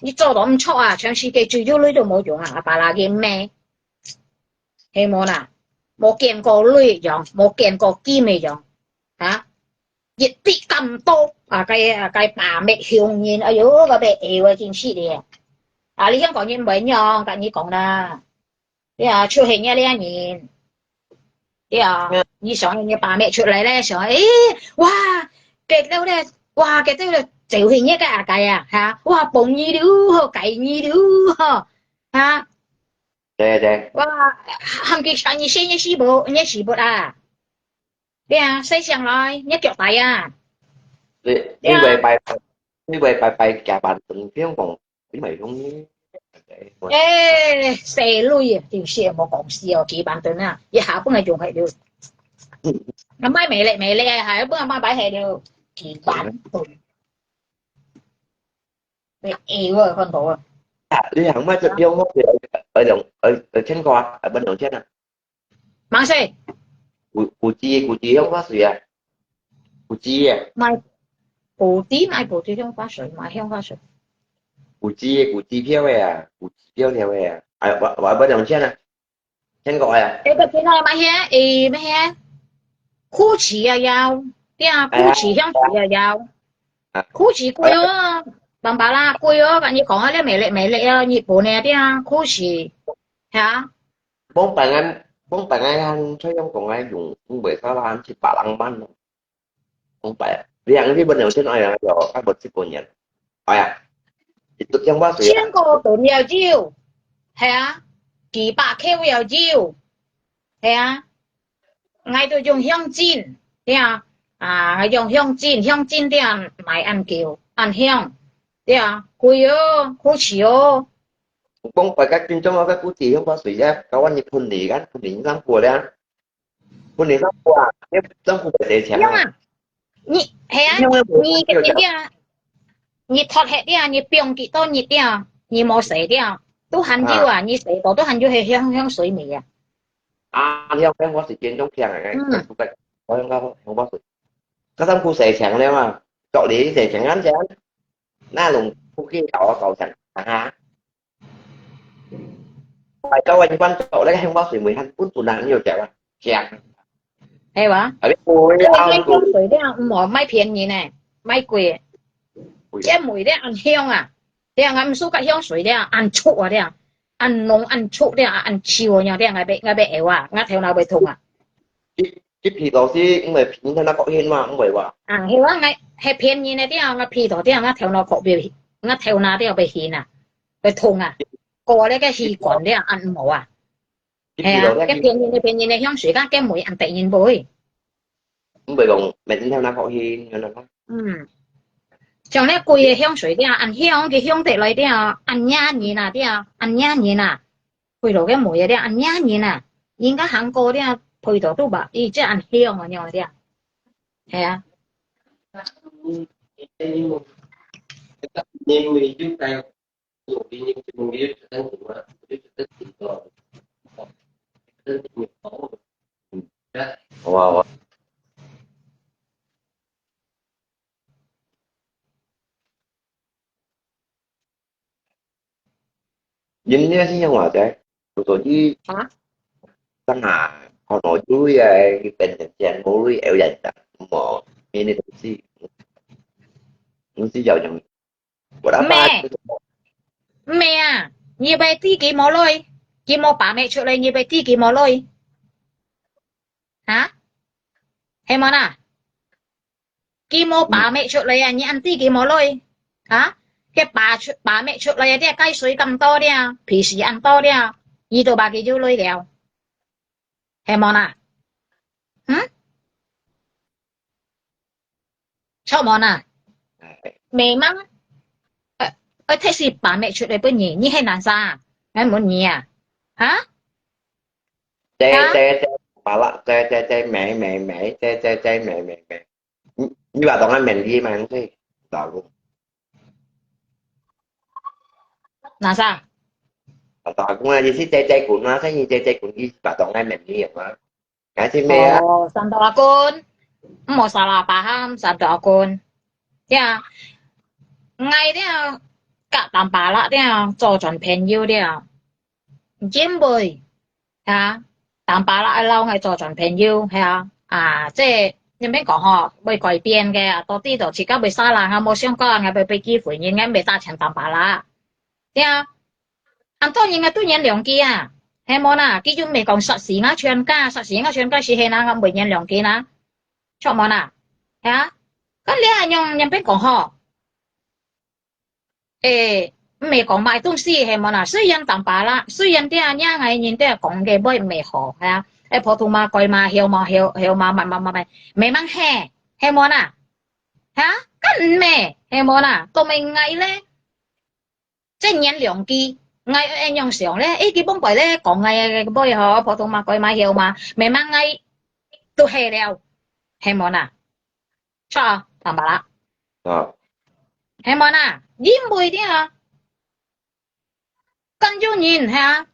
你做到毋著啊，全世界只有你都無用啊，阿爸啦个咩，係無啦？無見過你樣，無見過佢个樣，啊，一滴感到啊，該，該把脈凶人，哎喲，該被挨个真實个，啊，你香港人毋會樣，甲你講啦。 對啊，就係你這人。對啊，你想你把脈出來咧，想，誒，哇，佢兜咧，哇，佢兜咧，就係你个阿該啊，哈，哇，幫你了，好，該你了，哈，哈，對對，哇，喊佢喊你先你死不，你死不啊？對啊，誰想來，你腳底啊？你，對啊。你會拜，你會拜拜加班，等於講 你咪用呢？誒，細鐳啊，就是無講笑哦，幾萬噸啊，一下本來用係了。啊，賣美麗美麗，還本來賣白係了，幾萬噸。你誒，我看到啊。啊，你行賣出兩個，呃，兩，呃，呃，千個啊，啊，不兩千啊。 麼事？古，古蹟，古蹟香花水啊。古蹟啊。賣布袋，賣布袋香花水，賣香花水。古蹟，古蹟票个啊，古蹟票了个啊。哎，我，我，我兩千啊。千個啊。誒，不，今仔買遐，誒，買遐。古蹟也有，對啊，古蹟香水也有。啊。古蹟貴哦，當巴拉貴哦，甲你講啊，這美麗美麗哦，日本个，對啊，古蹟，係啊。 往擺𠊎，往擺𠊎還採用講𠊎用，用袂少啦，還七百零萬咯。往擺，你行日本有錢愛啊，有，啊，無七百年。哎呀，一度電話水啊。千個都了有，係啊，幾百K了有，係啊。𠊎都用香精，對啊，啊，用香精，香精對啊，賣恁久，恁香，對啊，貴哦，好食哦。 講白个，真正个古蹟香花水啊，搞完你噴你个，噴你三過了，噴你三過啊，你政府个地錢啊。用啊，你，係啊，你个點點啊，你脫忒了，你放幾多日了，你無洗了，都還有啊，你洗過都還有係香，香水味啊。啊，你香花水真正香啊，嗯。我用个香花水，佢三過洗淨了嘛，昨日洗淨啊，淨，那種不可以搞啊，搞淨啊哈。 買到个一般做那個香花水味還本本啊，你有食啊？食。係哇？啊，你不會啊，買香水了，毋好買便宜呢，買貴。貴。這味了恁香啊，這樣啊，毋輸甲香水了，恁臭啊了，恁濃恁臭了，恁臭啊，這樣，𠊎要，𠊎要會啊，𠊎頭腦會痛啊。 佢，佢鼻到是因為鼻到那個煙嘛，毋會哇？啊，係啊，𠊎係鼻炎个對，𠊎鼻到對，𠊎頭腦殼會，𠊎頭那對會眩啊，會痛啊，過了个氣管了，恁毋好啊。佢鼻到那個，係啊，該鼻炎个鼻炎个香水，該該味恁得人會。毋會講，每天頭那個煙，原來啦。嗯。像那貴个香水對，恁香，佢香得來對，恁惹人啊對，恁惹人啊。 鼻到个味啊，恁惹人啊，人家行過了，鼻到都吧，咦，這恁香啊，樣个。係啊。好啊，好啊。人呢，但是因為這，所以啊？當下可能有个變成錢無鐳，有人講，無，因為東西，東西要用，我的爸，毋係，毋係啊，你會知佢無鐳，佢無把脈出來，你會知佢無鐳，哈？係無啦？ 佢無把脈出來啊，你恁知佢無鐳？哈？佢把出，把脈出來啊，這个水咁多了，皮屎恁多了，你都話佢有鐳了，係無啦？嗯？著無啦？明明，呃，呃，特使把脈出來分你，你係哪儕啊？𠊎問你啊，哈？這，啊？這，這，把啦，這，這，這，咩，咩，咩，這，這，這，咩，咩，咩。 你，你把當个面子嘛，對，老公。哪儕？老公啊，你是姐姐滾啊，所以姐姐滾，你把當个面子有嗎？還是咩啊？哦，三大棍，毋好salah paham，三大棍。呀，𠊎了，佮Tampalak了，做轉朋友了。 因為，哈，Tampalak愛摎𠊎做轉朋友，係啊，啊，這，你免講吼，會改變个啊，到底就自家會salah啊，無相干啊，會，會被機會人，𠊎毋會打錢Tampalak。對啊，恁多人啊，都原諒佢啊，係無啦，佢就毋會講殺死𠊎全家，殺死𠊎全家是係哪，𠊎毋會原諒佢啦，著無啦？係啊，該你啊，你，你免講吼， 誒，毋係講麼个東西，係無啦？雖然Tampalak，雖然這下𠊎人這下講个話毋係好，係啊，誒，普通話、國話、客話、客，客話，麼，麼，麼，麼，明明係，係無啦？哈？該毋係，係無啦？都毋係𠊎咧，這原諒佢，𠊎愛仰想咧，誒，佢本來咧講𠊎个話吼，普通話、國話、客話，明明𠊎都係了，係無啦？ 著，Tampalak。啊。係無啦？因為這啊，敢有人，係啊，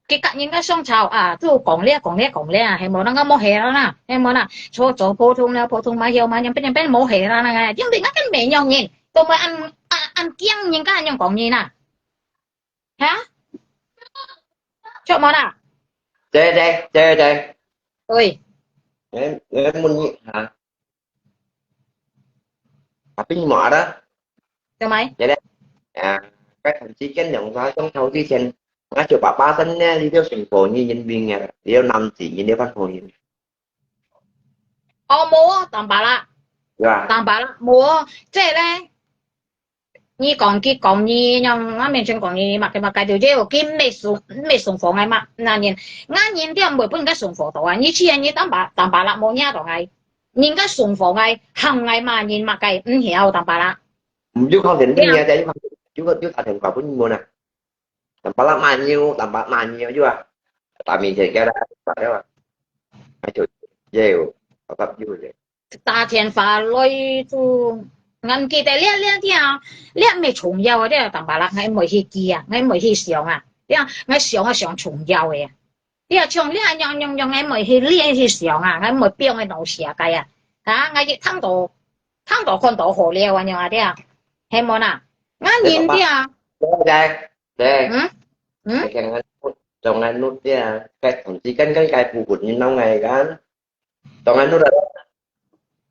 佢佮人家相吵啊，就講這，講這，講這啊，係無？人家無係啦啦，係無啦？做，做普通了，普通話，客話，變，變，變無係啦啦，因為𠊎个美容人，都毋會恁，恁，恁驚人家恁樣講人啊。哈？著無啦？對，對，對，對。對。𠊎，𠊎問你哈， Tapi mò ada. 做麼个？Jadi, à, cái thằng Chi Ken yang sa trong thâu Chi Ken, ngã chiều bà ba sân nè, đi theo sùng phổ như nhân viên nè, đi theo năm chỉ như theo văn phòng như. Ồ, mò, Tampalak. Dạ. Tampalak, mò, 這咧，你講，佢講你，樣，𠊎面前講你，麼个麼个，就這，佢毋係送，毋係送貨𠊎嘛，那人，𠊎人店毋會分人家送貨到啊，你去啊，你Tampa，Tampalak無惹到𠊎。 人家送貨𠊎，喊𠊎罵人麼个，毋曉Tampalak。有可能你啊，有可能，有可能打電話分你問啊。Tampalak罵你，Tampalak罵你，有啊。打面前叫他，打電話。哎，就，也有，好像有的。打電話來就，𠊎毋記得了，了，了，了，毋係重要啊，了，Tampalak，𠊎毋會去記啊，𠊎毋會去想啊，了，𠊎想啊，想重要个啊。 你啊，像你啊，樣樣樣，𠊎毋會去，你去想啊，𠊎毋會放个東西啊，該啊，啊，𠊎一聽到，聽到看到好了啊，樣啊，對啊，係無啦？𠊎人對啊，對，對，嗯，嗯，像𠊎，像𠊎，對啊，該同時間，該，該部分人摎𠊎講，當然啦，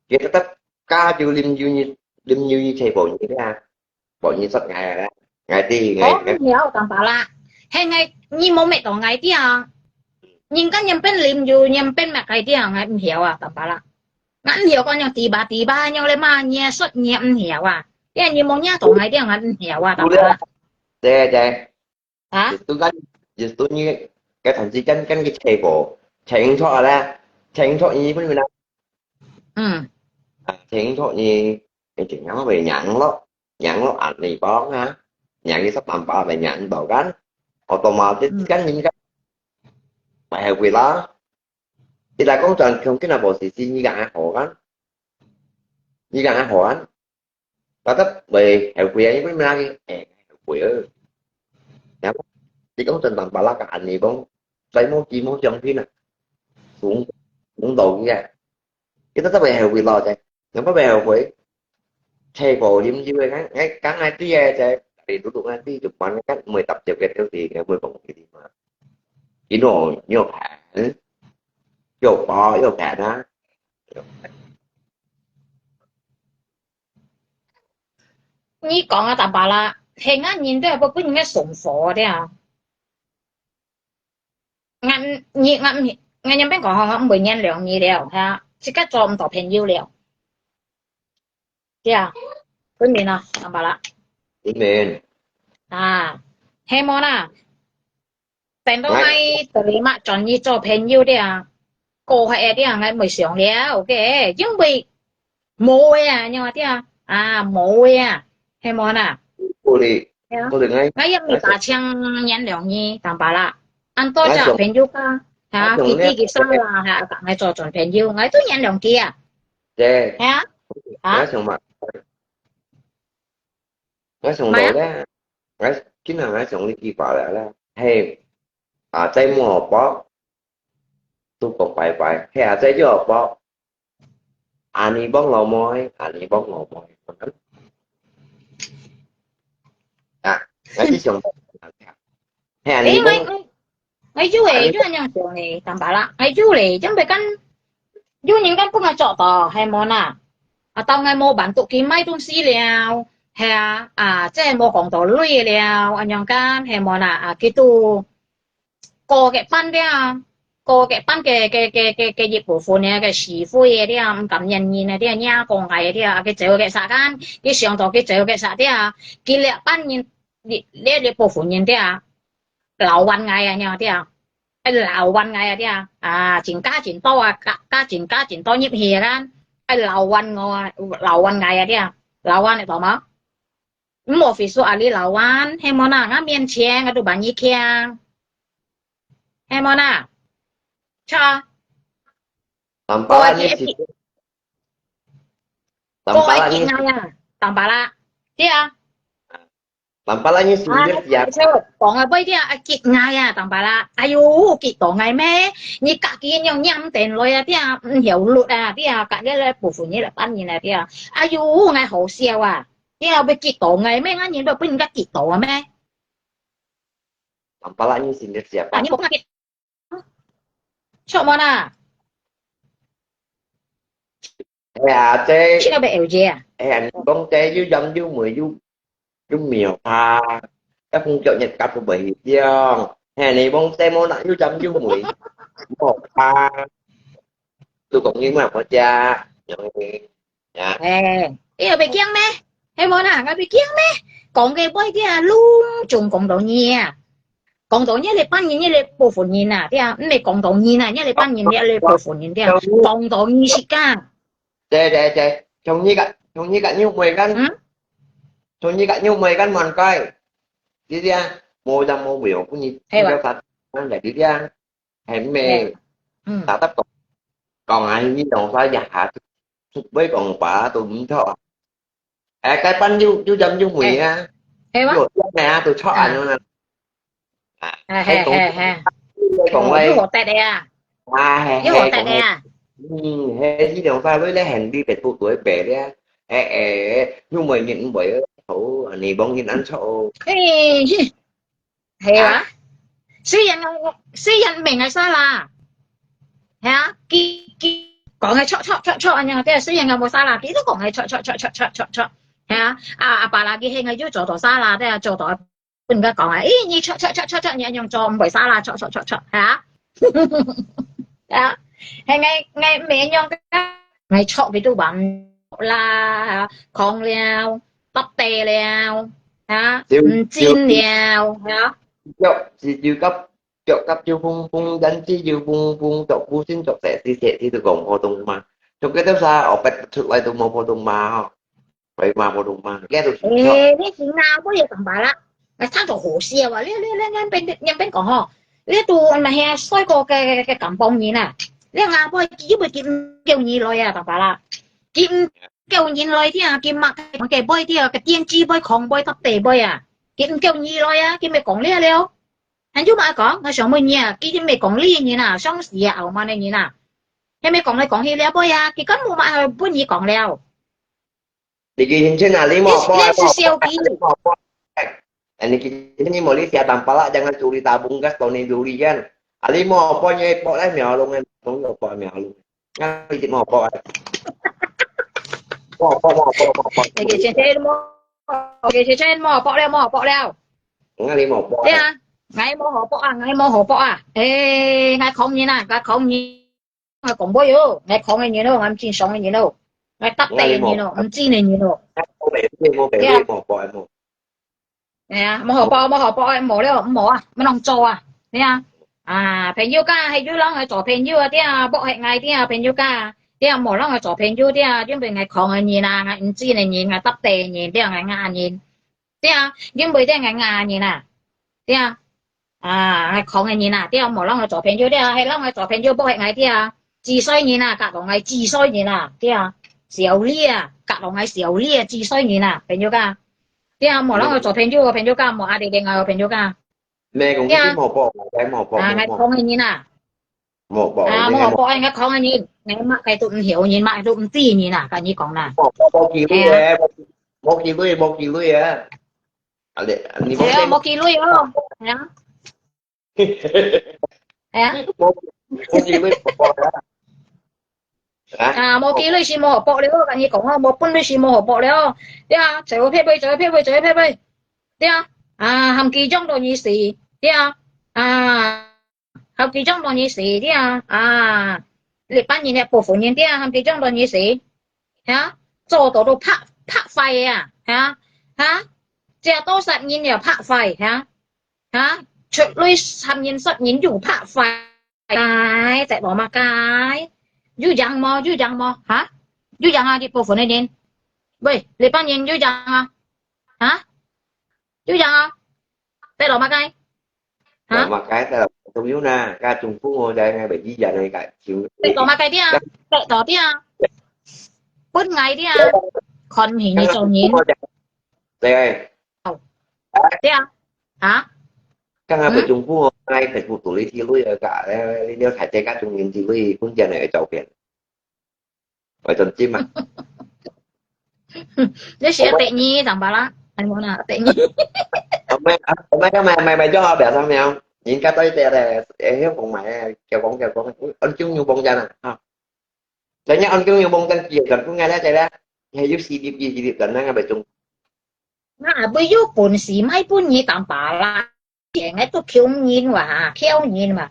佢tetap加就啉酒，啉酒，佢吹無你啊。 無你識𠊎啊，𠊎知，𠊎，𠊎毋曉Tampalak，係𠊎，你無搣到𠊎知啊。人家原本啉酒，原本搣𠊎知啊，𠊎毋曉啊，Tampalak。𠊎毋曉講樣tiba-tiba樣咧嘛，你識你毋曉啊。因為你無惹到𠊎知，𠊎毋曉啊，Tampalak。對，對。 啊？Justru kan, justru你該段時間跟佢扯過，扯毋出啊咧，扯毋出你分明啦。嗯。啊，扯毋出你，你點樣會贏咯？贏咯，恁呢講啊，贏佢十萬八會贏到kan，otomatis kan你kan，咪係會啦。你來講轉，從今日無事事，你講還好kan？你講還好kan？ Tetap會後悔啊，因為麼个？誒，後悔啊。然後，你講真Tampalak个恁呢講，再無機會相信啊。送，送到去啊。佢tetap會後悔咯，就，你不會後悔？吹過啉酒个，講，誒，講來對个，就，你都都啊，你就管个，每搭接个都是个，每讲个地方。你弄又盘，又包又盘啊。你讲啊，淡薄啦，现在人都不不应该送货的啊。俺你俺俺人边讲吼，俺唔会原谅你了，哈，自家做唔到朋友了。对啊，分明啊，淡薄啦。分明。啊，系无啦？等到哎。俺对你嘛转你做朋友的啊，过海的啊，俺没想了，OK，因为无个啊，你话对啊，啊，无个啊，系无啦？不哩，系啊。不哩，俺俺也没打枪原谅你，淡薄啦。俺多谢朋友家，哈，俺想弟弟个生啦，哈，俺做转朋友，俺都原谅佢啊。对。系啊，啊，俺想嘛，俺想到咧，俺今日俺想你几把了啦，嘿，啊，再莫包，都讲拜拜，嘿啊，再就包。阿尼帮老妹，阿尼帮老妹。啊，𠊎就想，係啊，你講，誒，𠊎𠊎𠊎有誒，有恁樣想誒，淡薄啦，𠊎有咧，因為跟有人跟分𠊎捉到，係無啦？啊，到𠊎無辦到佢買東西了，係啊，啊，即係無講到鐳了，恁樣跟，係無啦？啊，佢都 過个班了，過个班个个个个个一部分个个是非个了，毋甘願人个了，惹過𠊎个了，啊，佢走个煞間，佢想到佢走个煞了，佢這班人，這這這部分人了，老冤𠊎啊，了了，哎，老冤𠊎啊了，啊，真加真多啊，加加真加真多入去个，哎，老冤我啊，老冤𠊎啊了，老冤你懂嗎？ 毋好意思啊，你老闆，係無啦？𠊎面前𠊎都幫你聽，係無啦？著啊。Tampalak你是，過愛激𠊎啊，Tampalak，著啊。Tampalak你是，啊，講啊，背聽啊，激𠊎啊，Tampalak。哎喲，激到𠊎咩？你家己樣樣等來啊，著啊，毋曉律啊，著啊，隔日來部分你來扮人啊，著啊。哎喲，𠊎好笑啊！ 你愛激到𠊎咩？𠊎人都分人家激到啊咩？Tampalak你先个食啊，飯。你講𠊎激，著無啦？哎呀，這，去到邊L J啊？哎呀，你講這又鹹又味又又苗條，該風腳日甲都袂去樣。嘿，你講這無啦，又鹹又味，無怕。 都講英文無食，樣个，呀。誒，你有被驚咩？係無啦，𠊎被驚咩？講个話个啊，攏總講到你啊，講到你這班人，你這部分人啊，著啊，毋係講到你啊，你這班人，你這部分人，著啊，講到你自家。對對對，從你个，從你个肉味間，嗯？從你个肉味間問佢，你聽，無人無會，我分你，係吧？你要發，問佢，你聽。 係咩？嗯。Tatap講，講啊，你兩儕一下，會講話都毋著啊。誒，該班又又鹹又味啊，係哇？又鹹个啊，都臭恁樣啊。啊，係係係係，講，講話，又好得个啊，啊，係又好得个啊。嗯，係，你兩儕會咧行你別度對白咧，誒誒，又袂認為好，你幫人安錯哦。誒， 係啊，雖然𠊎，雖然毋係𠊎salah，係啊，佢佢講个著著著著恁樣，對啊，雖然𠊎無salah，佢都講个著著著著著著著，係啊，啊阿爸啦，佢係𠊎有做到salah，對啊，做到分人家講啊，咦，你著著著著著，你恁樣做毋會salah，著著著著，係啊，係啊，係𠊎𠊎毋係恁樣个，𠊎著佢都話毋著啦，講了，答對了。 啊，就，毋真了，係啊。腳是就甲，腳甲就紅紅，眼睛就紅紅，腳步先腳細細細，你都講普通話。從該兜啥，後壁出來都無普通話吼，會罵普通話，該都是錯。誒，你是亞妹个Tampalak，啊，聽著好笑啊！你你你你邊你邊講吼，你都毋係衰過个个个Kampung人啊！你亞妹，佢又毋係佢毋叫你來啊，Tampalak，佢毋 叫人來聽，佢罵个背聽，个電視背、空背、搭地背啊！佢毋叫你來啊，佢毋係講了了。還有麼講？𠊎想問你啊，佢毋係講你个人啊，上司啊，傲慢个人啊，係毋係講來講去了背啊？佢根本無麼分你講了。你个人生啊，你莫你你是笑佢。Ani kita ni moli siya tampala jangan curi tabung gas tau ni durian. Ali mo apa ni po lah mialung kan, tong apa mialung. Kan kita mo apa. Mo apa, mo apa, mo apa. 你个姐姐，你無，你个姐姐，你無學博了，無學博了。 Ngali mo apa. 對啊，𠊎無學博啊，𠊎無學博啊。誒，𠊎講人啊，𠊎講人，𠊎講話哦，𠊎講个人哦，𠊎毋正常个人哦，𠊎答答个人哦，毋正个人哦。我袂會，我袂會，對啊。我無愛無。哎呀，無學博，無學博，無了，無啊，毋能做啊，對啊。啊，朋友家，係有人愛做朋友啊，對啊，博係𠊎，對啊，朋友家，對啊，無人愛做朋友，對啊，因為𠊎講个人啊，𠊎毋正个人，𠊎答答个人，對啊，𠊎呃人。 對啊，因為這𠊎呃人啊，對啊，啊，𠊎講个人啊，對啊，無人愛做朋友，對啊，係人愛做朋友，無係𠊎，對啊，自衰人啊，甲同𠊎自衰人啊，對啊，小利啊，甲同𠊎小利啊，自衰人啊，朋友家，對啊，無人愛做朋友，朋友家，無壓力个，𠊎朋友家，咩講，對啊，你無報，你無報，啊，𠊎講个人啊， 無報，啊，無報，𠊎講个人，𠊎麼个都毋曉人，麼个都毋知人啊，甲你講啦。無，無機會誒，無，無機會，無機會啊！啊，你，你無，哎呀，無機會哦，哎呀，哎呀，無，無機會，無報啊！啊，啊，無機會是無學博了，甲你講哦，無本事是無學博了，對啊，做撇尾，做撇尾，做撇尾，對啊，啊，含佢種到你死，對啊，啊。 好幾種東西死，對啊，啊，一般人个部分人，對啊，含幾種東西死，哈，做到都拍，拍壞个啊，哈，哈，這多少人又拍壞，哈，哈，出來三人、十人又拍壞，哎，在羅馬街，有樣無？有樣無？哈？有樣啊，這部分个人，喂，一般人有樣啊，哈？有樣啊，在羅馬街？ 哈？Lama kai ta tung yuna, ka Trung Quốc ngồi đây ngay bảy chín giờ này cả chiều. Tết đó mà cái dia, Tết đó dia. Bún ngày dia. Còn hình như trầu nhín. Đây. Dia. Hả? Các ngài bảy Trung Quốc ngồi ngay Facebook tụi lý thi lui ở cả, đi nếu thải tê các Trung Nguyên thi lui, cũng giờ này ở châu Việt. Ôi, tuần chim à. Nếu sẽ tệ nhi, tạm bà lá. Anh muốn là tệ nhi. Hôm nay, hôm nay các mày, mày, mày cho họ bẻ sang mèo. Nhìn cái tôi tệ là, em hiếp con mày, kéo con, kéo con. Ui, anh Trung Nhu bông ra nè. Ha. Đấy nhá, anh Trung Nhu bông ra kia, cần cũng nghe đấy, chạy đấy. Hay giúp xì điệp gì, xì điệp cần năng, bài chung. Nà, bữa yú bún xì mai bún nhi tạm bà lá. Ai都求人哇，求人嘛。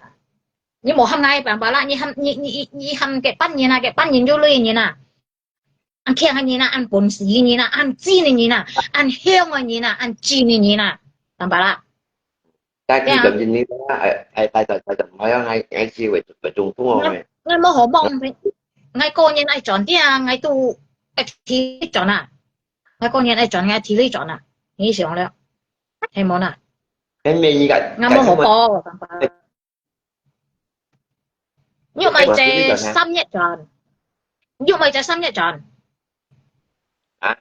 你無喊𠊎辦法啦，你喊，你，你，你喊該班人啊，該班人有鐳人啊。恁強个人啊，恁本事个人啊，恁精个人啊，恁香个人啊，恁精个人啊，辦法啦。但係最近呢，哎，哎，大家，大家，哎呀，哎，哎，是為，為中風哦。𠊎，𠊎無好望，𠊎個人愛轉啲啊，𠊎都愛提轉啊。 𠊎講人愛轉，𠊎提你轉啊，你想了，係無啦？係咩意思？𠊎無好報，又毋係在三月轉，又毋係在三月轉。啊？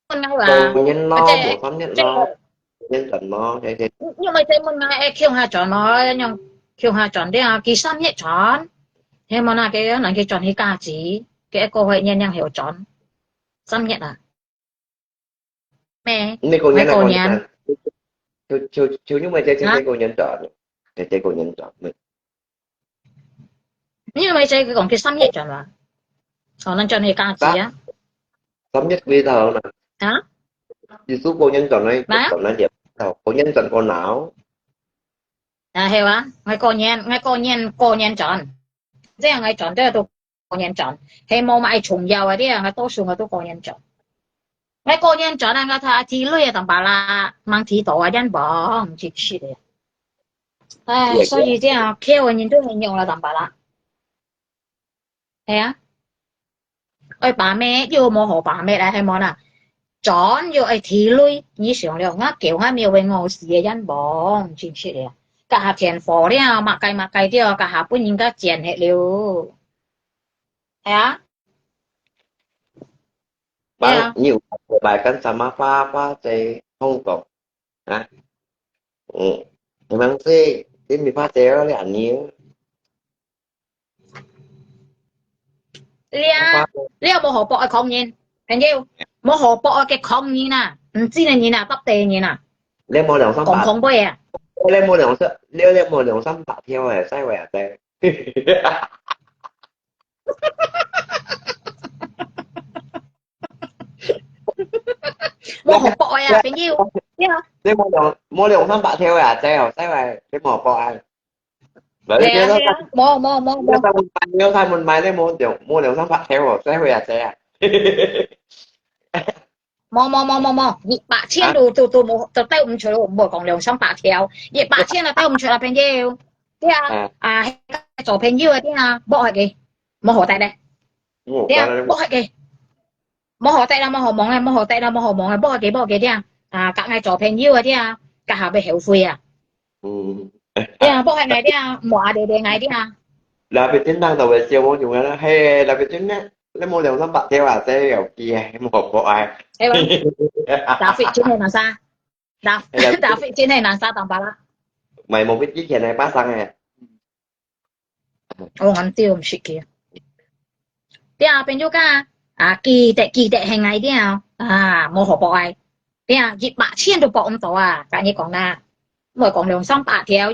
問𠊎話，過年咯，這，無三月咯，這，過年轉咯，這，這。又毋係在問𠊎，哎，共下轉咯，用共下轉了，佢三月轉，係無啦？佢人佢轉去假期，佢一個月年年後轉。 三月啊？咩？你過年啊，過年。就，就，就因為這，這，這過年轉，這，這過年轉，嗯。因為這個講佢三月轉嘛。哦，恁轉去假期啊？三月幾多號呢？啊？意思過年轉來，咩啊？轉來點，哦，過年轉過腦。啊，係啊，𠊎過年，𠊎過年，過年轉。 這樣𠊎轉都係都過年轉，係無麼个重要个，這樣𠊎多數𠊎都過年轉。𠊎過年轉啊，𠊎頭一提鐳啊，當巴拉，吂提到啊，人亡，真實个。唉，所以這樣，噭个人都係用啦，當巴拉。係啊。 愛把脈又無好把脈啊，係無啦？轉又愛提鐳，你想了，𠊎叫𠊎廟會餓死个人亡，真實个。該下添火了，麼个麼个了，該下分人家剪忒了。係啊？係啊。你有拜跟什麼花，花在香港啊？嗯，可能是，你咪怕這樣了，你。 這，這無好報个狂人，朋友，無好報个狂人啊！毋知个人啊，搭地个人啊，你無兩三百，講講話啊。你無兩三，你，你無兩三百條誒，使會啊，使。無好博愛啊，朋友。對啊。你無兩，無兩三百條啊，知哦，使會，你無博愛。來，係啊，係啊，無，無，無，無。你開門買，你開門買，你無兩，無兩三百條哦，使會啊，知啊。無，無，無，無，無，一百千都，啊？都，都無，都兜毋出，無講兩三百條，一百千都兜毋出啊，朋友。對啊，啊。啊，做朋友个對啊，博愛个，無好得咧。對啊，博愛个。 無好得啦，無好望啦，無好得啦，無好望啦，無好个，無好个這樣。啊，佮𠊎做朋友啊，這樣，這下會後悔啊。嗯。這樣，無好𠊎這樣，無阿爹爹𠊎這樣。Lapitin nang tau siya mo yung ano, hey, lapitin na, alam mo, yung sa pati wa, sa yung kiye, mo po ay. 係吧？David真係難殺，David真係難殺，當巴啦。May mo pit kiye na pasang eh. 哦，恁對，毋識記。對啊，朋友講，啊，記得，記得，係𠊎了，啊，無好博愛。對啊，一百千都博毋到啊，佮你講啦，莫講兩三百條，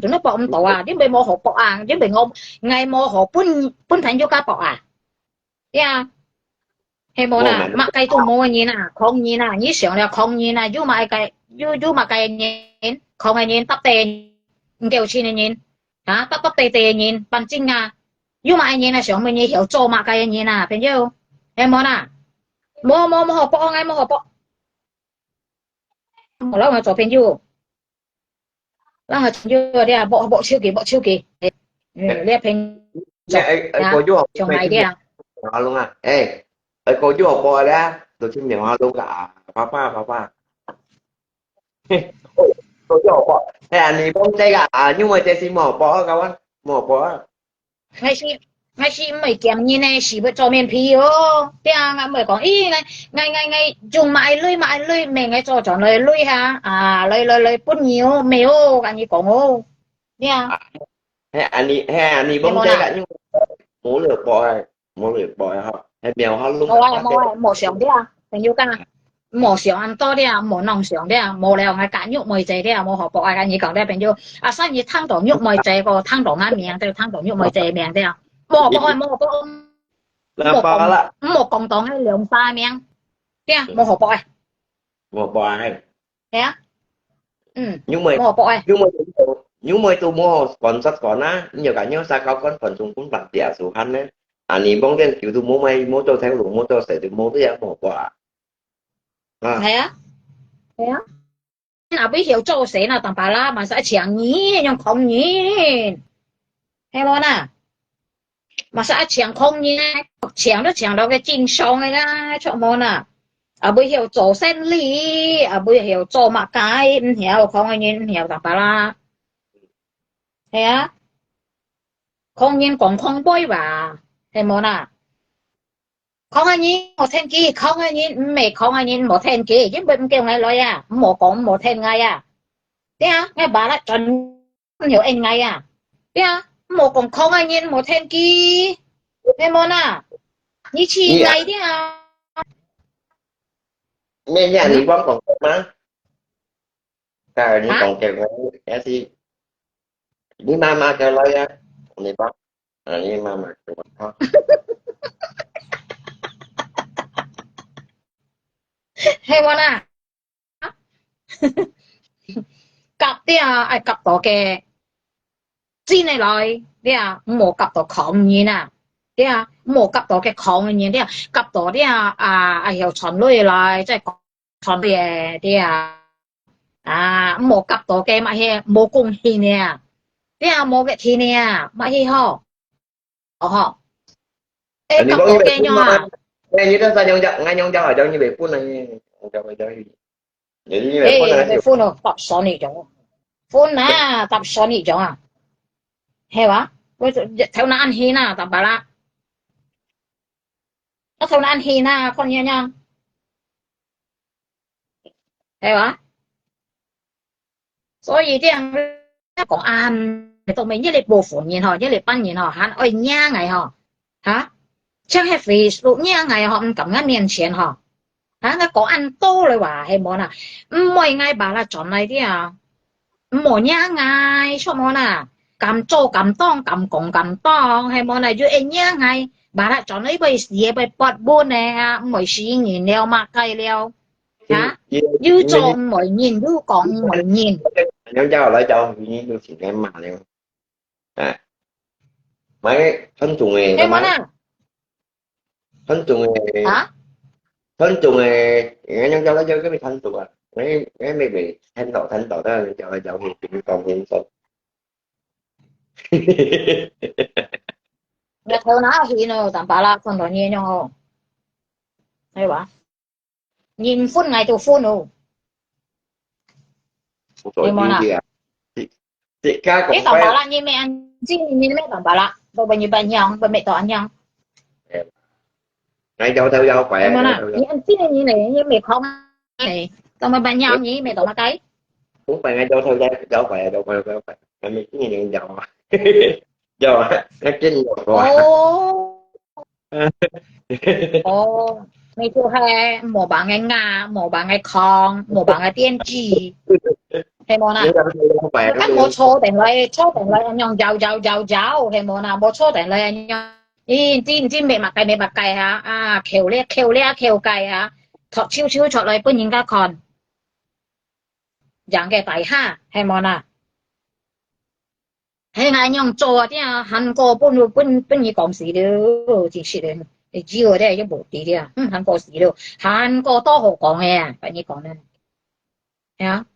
都都博毋到啊，因為無好博啊，因為𠊎，𠊎無好分，分朋友家博啊。 對啊，係無啦，麼个都無个人啊，窮人啊，你想了窮人啊，有麼个，有，有麼个人，窮个人，搭地，毋夠錢个人，啊，搭搭地地个人，半斤啊，有麼个人啊，想問你曉做麼个人啊，朋友，係無啦？無，無，無好博，𠊎無好博。無啦，𠊎做朋友。 讓佢成就了，莫，莫手機，莫手機。嗯，你朋友，你，哎，哎，啊，過去學，上來了。好弄啊，哎，哎，過去學過了，都聽電話錄啊，爸爸，爸爸。哦，過去學過，哎呀，你講這個啊，因為這是莫播啊，kawan，莫播啊。 𠊎係，𠊎係毋會兼人呢，係會做面皮哦。對啊，𠊎毋會講，咦，𠊎，𠊎，𠊎，𠊎用麼个鐳，麼个鐳，免𠊎做轉來鐳哈，啊，來，來，來，分你哦，咩哦，跟你講哦。對啊。啊，係恁呢，係恁呢，係無啦。講這個，因為無了播哎，無了播哎哈，係沒有好弄的。無啊，無啊，無想對啊，朋友講。 莫想恁多了，莫弄想了，無了，𠊎佮玉妹姐了，無好博愛，跟你講了，朋友。啊，所以你聽到玉妹姐个，聽到𠊎名，就聽到玉妹姐名了。無好博愛，無好博愛，莫講，莫講到𠊎兩儕名，對啊，無好博愛。無好博愛。係啊，嗯，玉妹，無好博愛。玉妹都，玉妹都無好講實講啊，你又講你有啥搞講傳宗分飯，第二手hand呢？啊，你望見球都無買，無做成龍，無做事，都無這樣，無好博愛。 啊。係啊，係啊。若會曉做事啦，當巴啦，嘛係愛請人，用窮人，係無啦？嘛係愛請窮人，請都請到个正常个啦，著無啦？啊，會曉做生理，啊，會曉做麼个，毋曉，窮个人毋曉，當巴啦。係啊，窮人講窮話吧，係無啦？ 窮个人無趁佢，窮个人毋係窮个人無趁佢，因為毋叫𠊎來啊，毋好講毋好趁𠊎啊。對啊，𠊎爸啦，全有恩𠊎啊。對啊，毋好講窮个人無趁佢，係無啦？你去你啊。𠊎的啊。咩呀，嗯。你講講嗎？哎，你講給我，也是，你媽媽叫來呀，你講。 啊，你媽媽講啊。係無啦？夾了，愛夾到个真个來，了，毋好夾到窮人啊，了，毋好夾到个窮人，了，夾到了，啊，哎喲，賺鐳來，再賺鐳个，了。 啊，毋好夾到个嘛係無貢獻个啊，對啊，無个天个啊，嘛係吼，哦吼。哎，啊，你講你袂分啊？夾到个樣啊。哎，你這三樣講，恁樣講好像你袂分啊，你，你講，你講，你，你袂分啊，哎，袂分哦，搭算你種，分啊，搭算你種啊，係哇？我就頭那恁顯啊，搭巴啦，我頭那恁顯啊，看你樣。 係哇？所以這樣講啊，都每日你無分人吼，日你半日吼，還愛惹𠊎吼，哈？像係Facebook惹𠊎吼，毋敢𠊎面前吼。啊，𠊎講恁多了哇，係無啦？毋會𠊎把它轉來的啊，毋好惹𠊎，係無啦？敢做敢當，敢講敢當，係無啦？又會惹𠊎，把它轉來會死，會發瘟的啊，毋會死人了，麼个了？啊？又做毋會認，又講毋會認。人家來找你，你就请人骂了。哎，买很重的，係無啦？很重的，啊？很重的，人家叫他叫个没看懂啊。哎，哎，妹妹，看到看到，但是叫来叫去，平常平常。你头脑去咯，淡薄啦，看到你样哦，係吧？人分，𠊎都分哦。你莫啦。自家讲，你淡薄啦，你咩安静，你咩淡薄啦，都被你白娘，被没到安娘。哎，来摇头摇摆啊，你莫啦，摇头摇。你安静的人呢，你没空啊，哎，都没白娘，你没到么个？我本来摇头摇摇摆啊，摇摆摇摆，还没听人摇啊，摇啊，那跟你有关。哦。 哦，你就係無辦法啊，無辦法控，無辦法電子，係無啦？你看無坐等來，坐等來，恁樣搖搖搖搖，係無啦？無坐等來，恁樣，咦，真真沒麼个沒麼个哈，啊，扣咧扣咧扣个哈，托手手出來分人家看，贏个大下，係無啦？ 係𠊎恁樣做啊，這下還過分分分你講死了，真是的，你只有這又無知了，嗯，還過死了，還過多好講个啊，跟你講呢，係啊，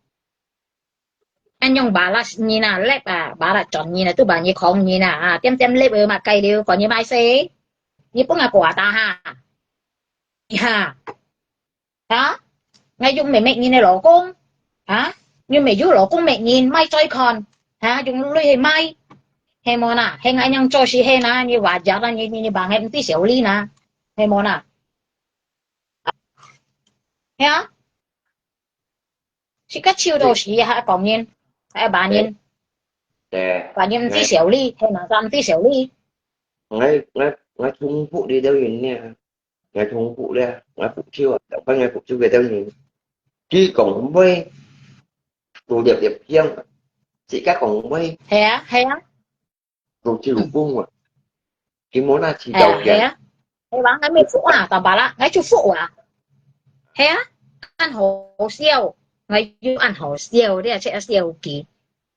恁樣把拉人啊，lep啊，把拉轉人啊，都把你講人啊，啊，點點lep啊，嘛該了，講你買死，你不愛管他哈，哈。 啊？𠊎又毋係搣人个老公，啊？又毋係有老公搣人，莫再看，啊？用鐳去買，係無啦？係𠊎恁樣做事係啦，你話講啦，你你你話𠊎毋知小利啦，係無啦？係啊？自家笑到死還講人，還罵人，對，罵人毋知小利，係嘛？毋知小利。𠊎𠊎𠊎重複你兜人呢。 𠊎重複咧，𠊎復仇啊，就分𠊎復仇个等於，佢講毋會，做粒粒香，自家講毋會，係啊，係啊。做隻老公啊，佢無那起條件。係啊，係啊。係話，𠊎乜復啊，大把啦，𠊎就復啊。係啊，恁好笑，𠊎又恁好笑，你也識笑佢，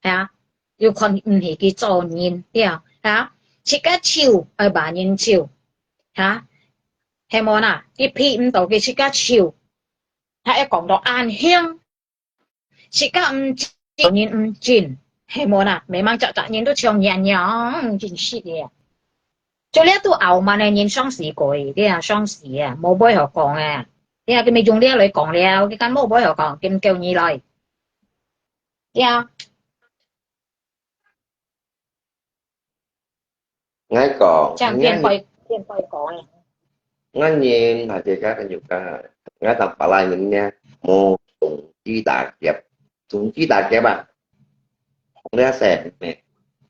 係啊，又看毋起佢做人，對啊，係啊，自家醜，愛罵人醜。 哈？係無啦？佢配毋到佢自家醜，還愛講到恁凶，自家毋真，人毋真，係無啦？明明隻隻人都像人樣，真實个。就這都傲慢个人，傷死佢，對啊，傷死啊，無話好講啊。對啊，佢乜用這來講了，佢敢無話好講，佢毋叫你來。對啊。 𠊎講，正變壞，變壞講啊。𠊎人大自家个有家，𠊎同別人呢，無同居打劫，同居打劫啊，紅了色咩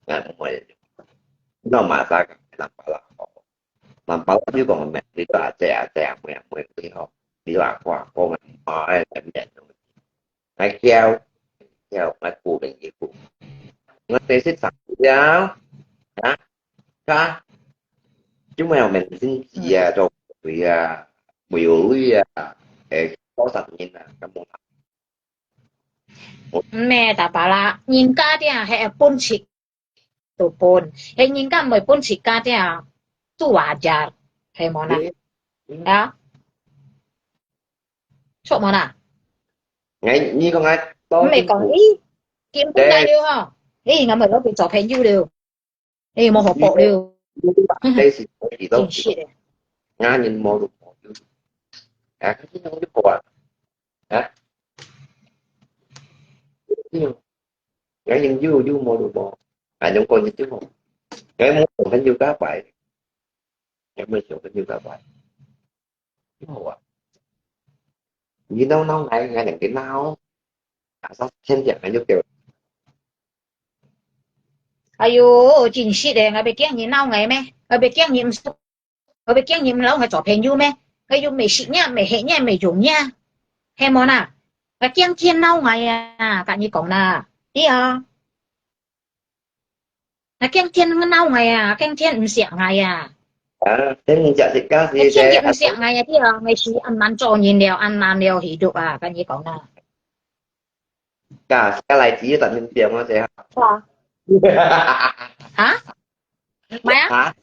，𠊎毋會，那馬上同別人講，同別人就講咩，你都阿姐阿姐阿妹阿妹你好，你都阿哥阿哥咩，哦，哎，等等。 𠊎噭，噭，𠊎顧等佢顧。𠊎第時生了，啊，他，就沒有明星級啊，做鬼啊，沒有鐳啊，誒，多少年啊，根本。毋係，大把啦，人家這係本事 都分，係人家毋會分自家這，都話呀，係無啦？嗯。啊？著無啦？哎，你講啊，毋係講，咦，根本來了吼，咦，𠊎毋係攞佢做朋友了，咦，無好搏了，你，你，你，真是的。啊，人無就無，啊，你講就好啊，啊？嗯。 𠊎應有，有無就無。𠊎用過日就好。𠊎無想很有加擺。𠊎無想很有加擺。就好啊。你鬧鬧𠊎，𠊎兩個鬧。啊，啥天天𠊎就叫。哎喲，真實个，𠊎會驚你鬧𠊎咩？𠊎會驚你毋 𠊎會驚你毋摎𠊎做朋友咩？該又毋係食呢，毋係食呢，毋係用呢，係無啦？𠊎驚天惱𠊎啊，佮你講啦，對啊。𠊎驚天惱𠊎啊，驚天毋惜𠊎啊。啊，天毋惜自家是，𠊎天就毋惜𠊎啊，對啊，𠊎是恁難做人了，恁難了，hidup啊，佮你講啦。家，家來自於十年前我這下。啊？哈？ 咩啊？啊？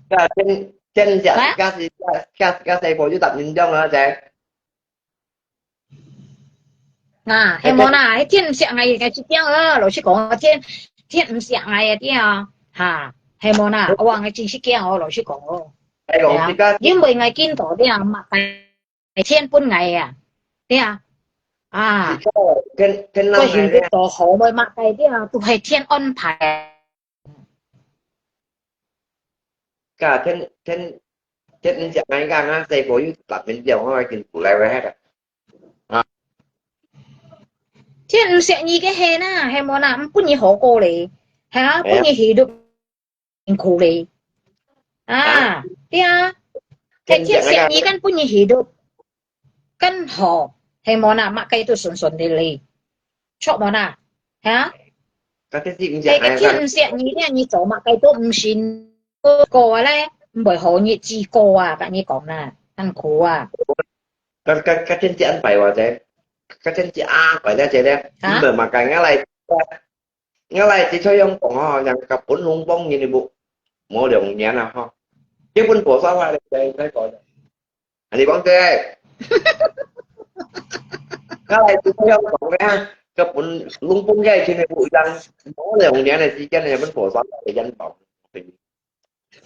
該天，天下，咩啊？該時，該，該，該細个有十年前啊，這。啊，係無啦，該天毋惜𠊎，該一點啊，老實講，天，天毋惜𠊎啊，對啊，哈，係無啦，哇，𠊎真實驚哦，老實講哦。哎喲，對啊，這个，因為𠊎見到了，嘛，天分𠊎啊，對啊，啊，這个，天，天哪，𠊎係做好个嘛，該對啊，都係天安排。 該天，天，天毋惜𠊎講啊，細个有十年前，我已經出來了，係啦。啊。天毋惜你个係啦，係無啦，毋分你好過咧，係啊，哎呀。分你hidup辛苦咧。啊，啊。對啊，天，天惜𠊎講，天惜你，敢分你hidup 更好，係無啦，麼个都順順利利，著無啦？哈？該天時毋惜，係，該天毋惜你，你，你做麼个都毋辛苦過咧，毋會好日子過啊，佮你講啦，辛苦啊。該，該，該天時安排話者，該天時安排了者咧，啊？你問麼个，𠊎來，𠊎來，只出樣講吼，像个本龍幫人的無，無兩年啊吼，基本無啥話咧，再講。 你講對。𠊎來自家講个啊，該本，攏本个以前个無一樣，無兩年个時間，日本火燒个人講。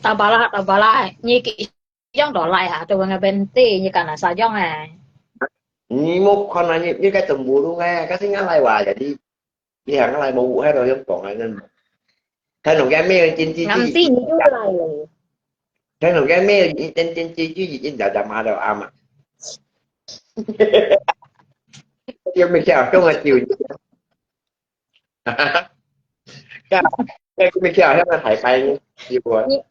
Tambah lah，tambah lah，你用到來啊，都那邊對，你敢那啥用哎？你莫看啊，你，你該真無路哎，可是𠊎來話，jadi 你行來無，還有用講啊，真。看到該咩真真正正，你又來了。看到該咩真真正正，已經在在罵了啊嘛。有沒有用啊？就，該，該有沒有用啊？還拜，有無？你，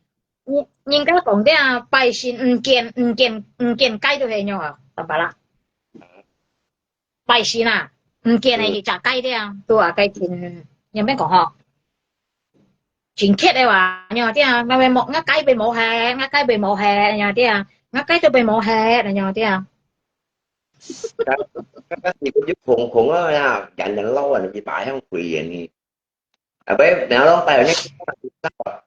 你，人家講的啊，拜神毋見，毋見，毋見雞都係樣啊，明白啦？ 拜神啊，毋見个一隻雞了，都啊該真，有咩講吼？真缺个話，你知啊，𠊎會無，𠊎雞會無忒，𠊎雞會無忒，你知啊，𠊎雞都會無忒，你知啊。該，該，該時就空空啊呀，人人老啊，你去擺向鬼眼呢。啊，不，然後拜完那个，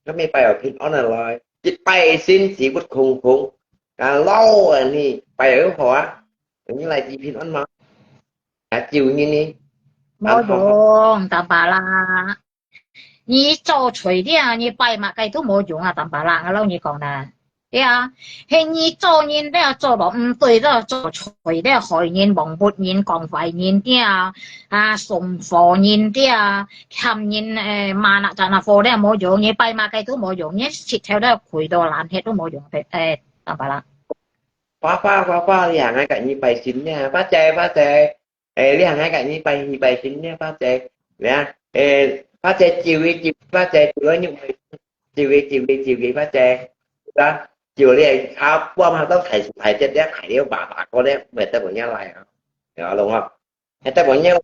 那没拜有平安的來，一拜先只不空空，啊，老啊你，拜有好啊，你來知平安嗎？啊，救你呢？無用，當巴拉。 你做錯了，你拜麼个都無用啊，當巴拉，𠊎摎你講啦。對啊，係你做人了做到毋對了，做錯了，害人、忘恩人、講壞人了，啊，送火人了，欠人，誒，罵那隻那火了無用，你拜麼个都無用，你石頭了跪到爛忒都無用，誒，當巴拉。花花，花花，你還愛佮你拜神呢，發財，發財。 誒，你行該个，你拜，你拜神呢，發財，呀，誒，發財，招佢，招，發財，招佢，招佢，招佢，招佢，發財，啊，招你啊，半下都排排隊咧，排了八百個咧，毋得無人來啊，呀，懂無？還得無人，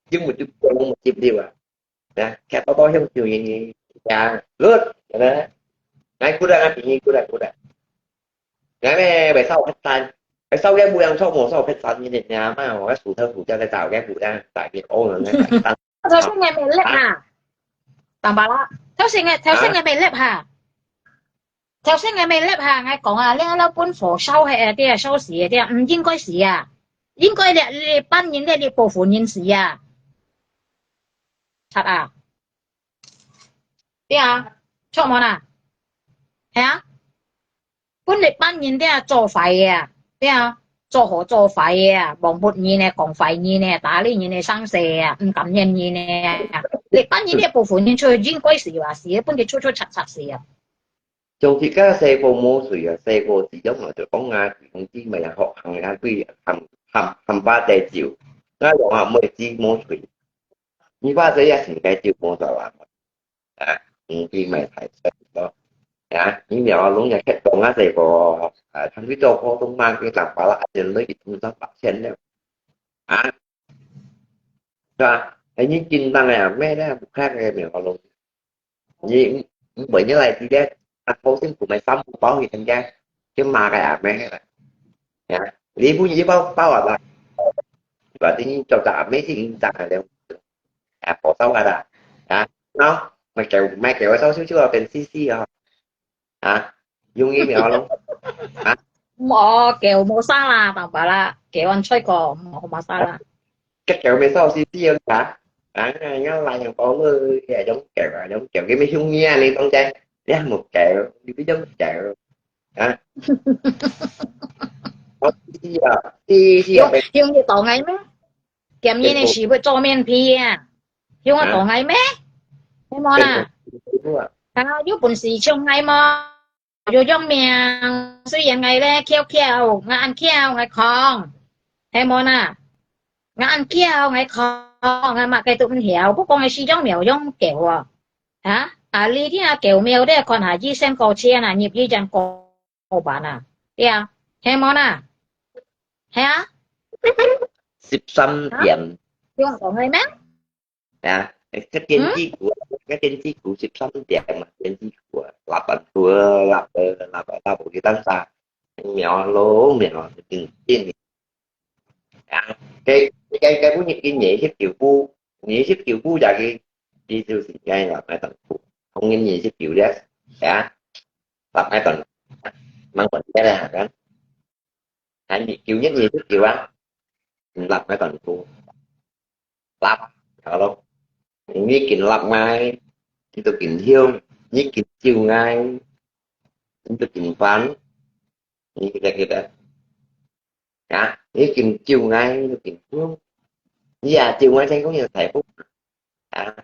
有目的，有目的了啊。 呀，徛到到向上面呀，good，呢？來，good啊，，good啊，good啊。𠊎咩，袂燒忒山，會燒个無樣錯，無燒忒山，你知嘛？𠊎个樹頭樹底來找个good啊，大个哦，呢，大个。頭先𠊎咪lap哈，當巴拉。頭先𠊎，頭先𠊎咪lap哈。 頭先𠊎咪lap哈，𠊎講啊，你老本火燒忒啊，對啊，燒死啊，對啊，毋應該死啊，應該你，你班人，你，你部分人死啊，慘啊，對啊，著無啦？係啊，本你班人對啊，做壞个啊，對啊，做好做壞个啊，忘恩人呢，講壞人呢，打理人呢，生事啊，毋感恩人呢，你班人呢部分人出去應該死啊，死，本佢出出慘慘死啊。 像自家細个無水啊，細个時陣啊，就講啊，兄弟妹啊，學行啊，對，喊，喊，喊爸仔酒。那用啊，妹子無水。你爸仔也成个酒無做啦。啊，兄弟妹太細个。啊，你苗龍也吃懂啊，這個，啊，他們做活動嘛，你長把了，人都一通上八千了，啊，是吧？哎，你緊張呀，咩咧，不看那個苗龍，你，你每年來這邊，啊，高興不買三五包給人家，就罵个呀，咩个，呀，你不一包包啊吧，是吧？你做啥，沒事，你咋个了？啊，火燒啊啦，啊，喏，買給，買給我燒燒燒啊，變死死啊，啊，用疫苗咯，啊，無，狗無啥啦，爸爸啦，狗安全過，無無啥啦。該狗沒燒死死啊，啊，啊，人家來用包了，這種狗啊，這種狗，佢們凶你啊，你當真，你還沒狗，你不用狗，啊，燒死死啊，死死啊，用用你當个咩？檢驗的時會做面皮啊，用我當个咩？係無啦？啊，有本事像𠊎無？有用命，雖然𠊎咧翹翹，𠊎恁翹，𠊎狂，係無啦？𠊎恁翹，𠊎狂，𠊎麼个都毋曉，不過𠊎係用苗用狗啊，啊，啊，你聽狗苗咧，看下醫生過錢啊，入醫院過 好辦啊，對啊，係無啦？係啊，十三點，用講个咩？啊，該電子股，該電子股十三點嘛，電子股啊，立板股啊，立啊，立啊，立啊，佢當啥？苗咯，苗，定定。啊，該該該本日嘅二十九股，二十九股就係，佢就係該立板股，同人二十九咧，啊，立板，吂問題咧，哈，該。 啊，九月二十九啊，立該段歌，立，好咯。你緊立𠊎，你都緊香，你緊照𠊎，你都緊煩，你記得記得。啊，你緊照𠊎，你都緊香，你也照𠊎，成功有財富。 啊，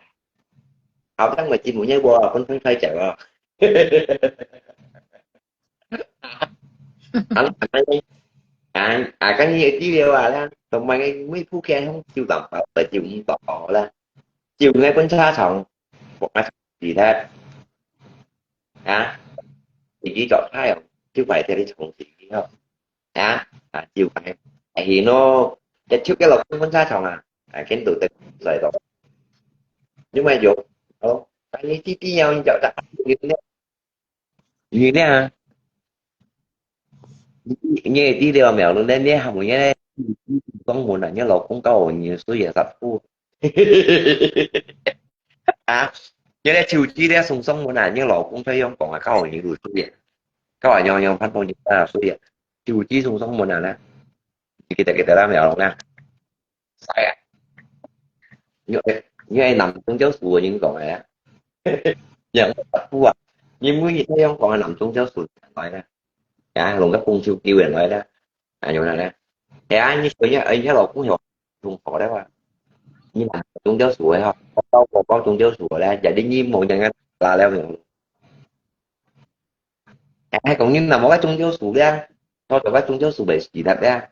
好像我節目也我分分開講哦。啊，啊，啊，跟你有資料啊啦，同埋你每鋪開通就當包，就唔到啦，就愛分車場，我愛其他啊，自己做開哦，就快啲去從事以後。 啊，啊，就係，係咯，一出个老公分車場啊，啊，跟到得來到，因為有，哦，但你弟弟要你找他，你呢？你呢？你你弟弟了沒有？你你還沒呢？你你你講我呢？你老公告我你所以也不 啊，你个手機咧送上門啊，你老公在用講啊，教你讀書耶，教啊樣樣判斷你啊，所以啊，手機送上門啊咧，你記得記得啦，苗龍啊，晒啊，你愛你愛男宗教書我跟你講哎呀，兩个不啊，你每日在用講啊，男宗教書來啦，啊，弄个公手機人來啦。 啊，有人咧，哎呀，你說人家，哎，人家老公有同學咧哇，你拿宗教書个哈，我包我包宗教書个咧，jadi你無人家拿了沒有？哎，講你拿無个宗教書咧，我做个宗教書袂死得咧，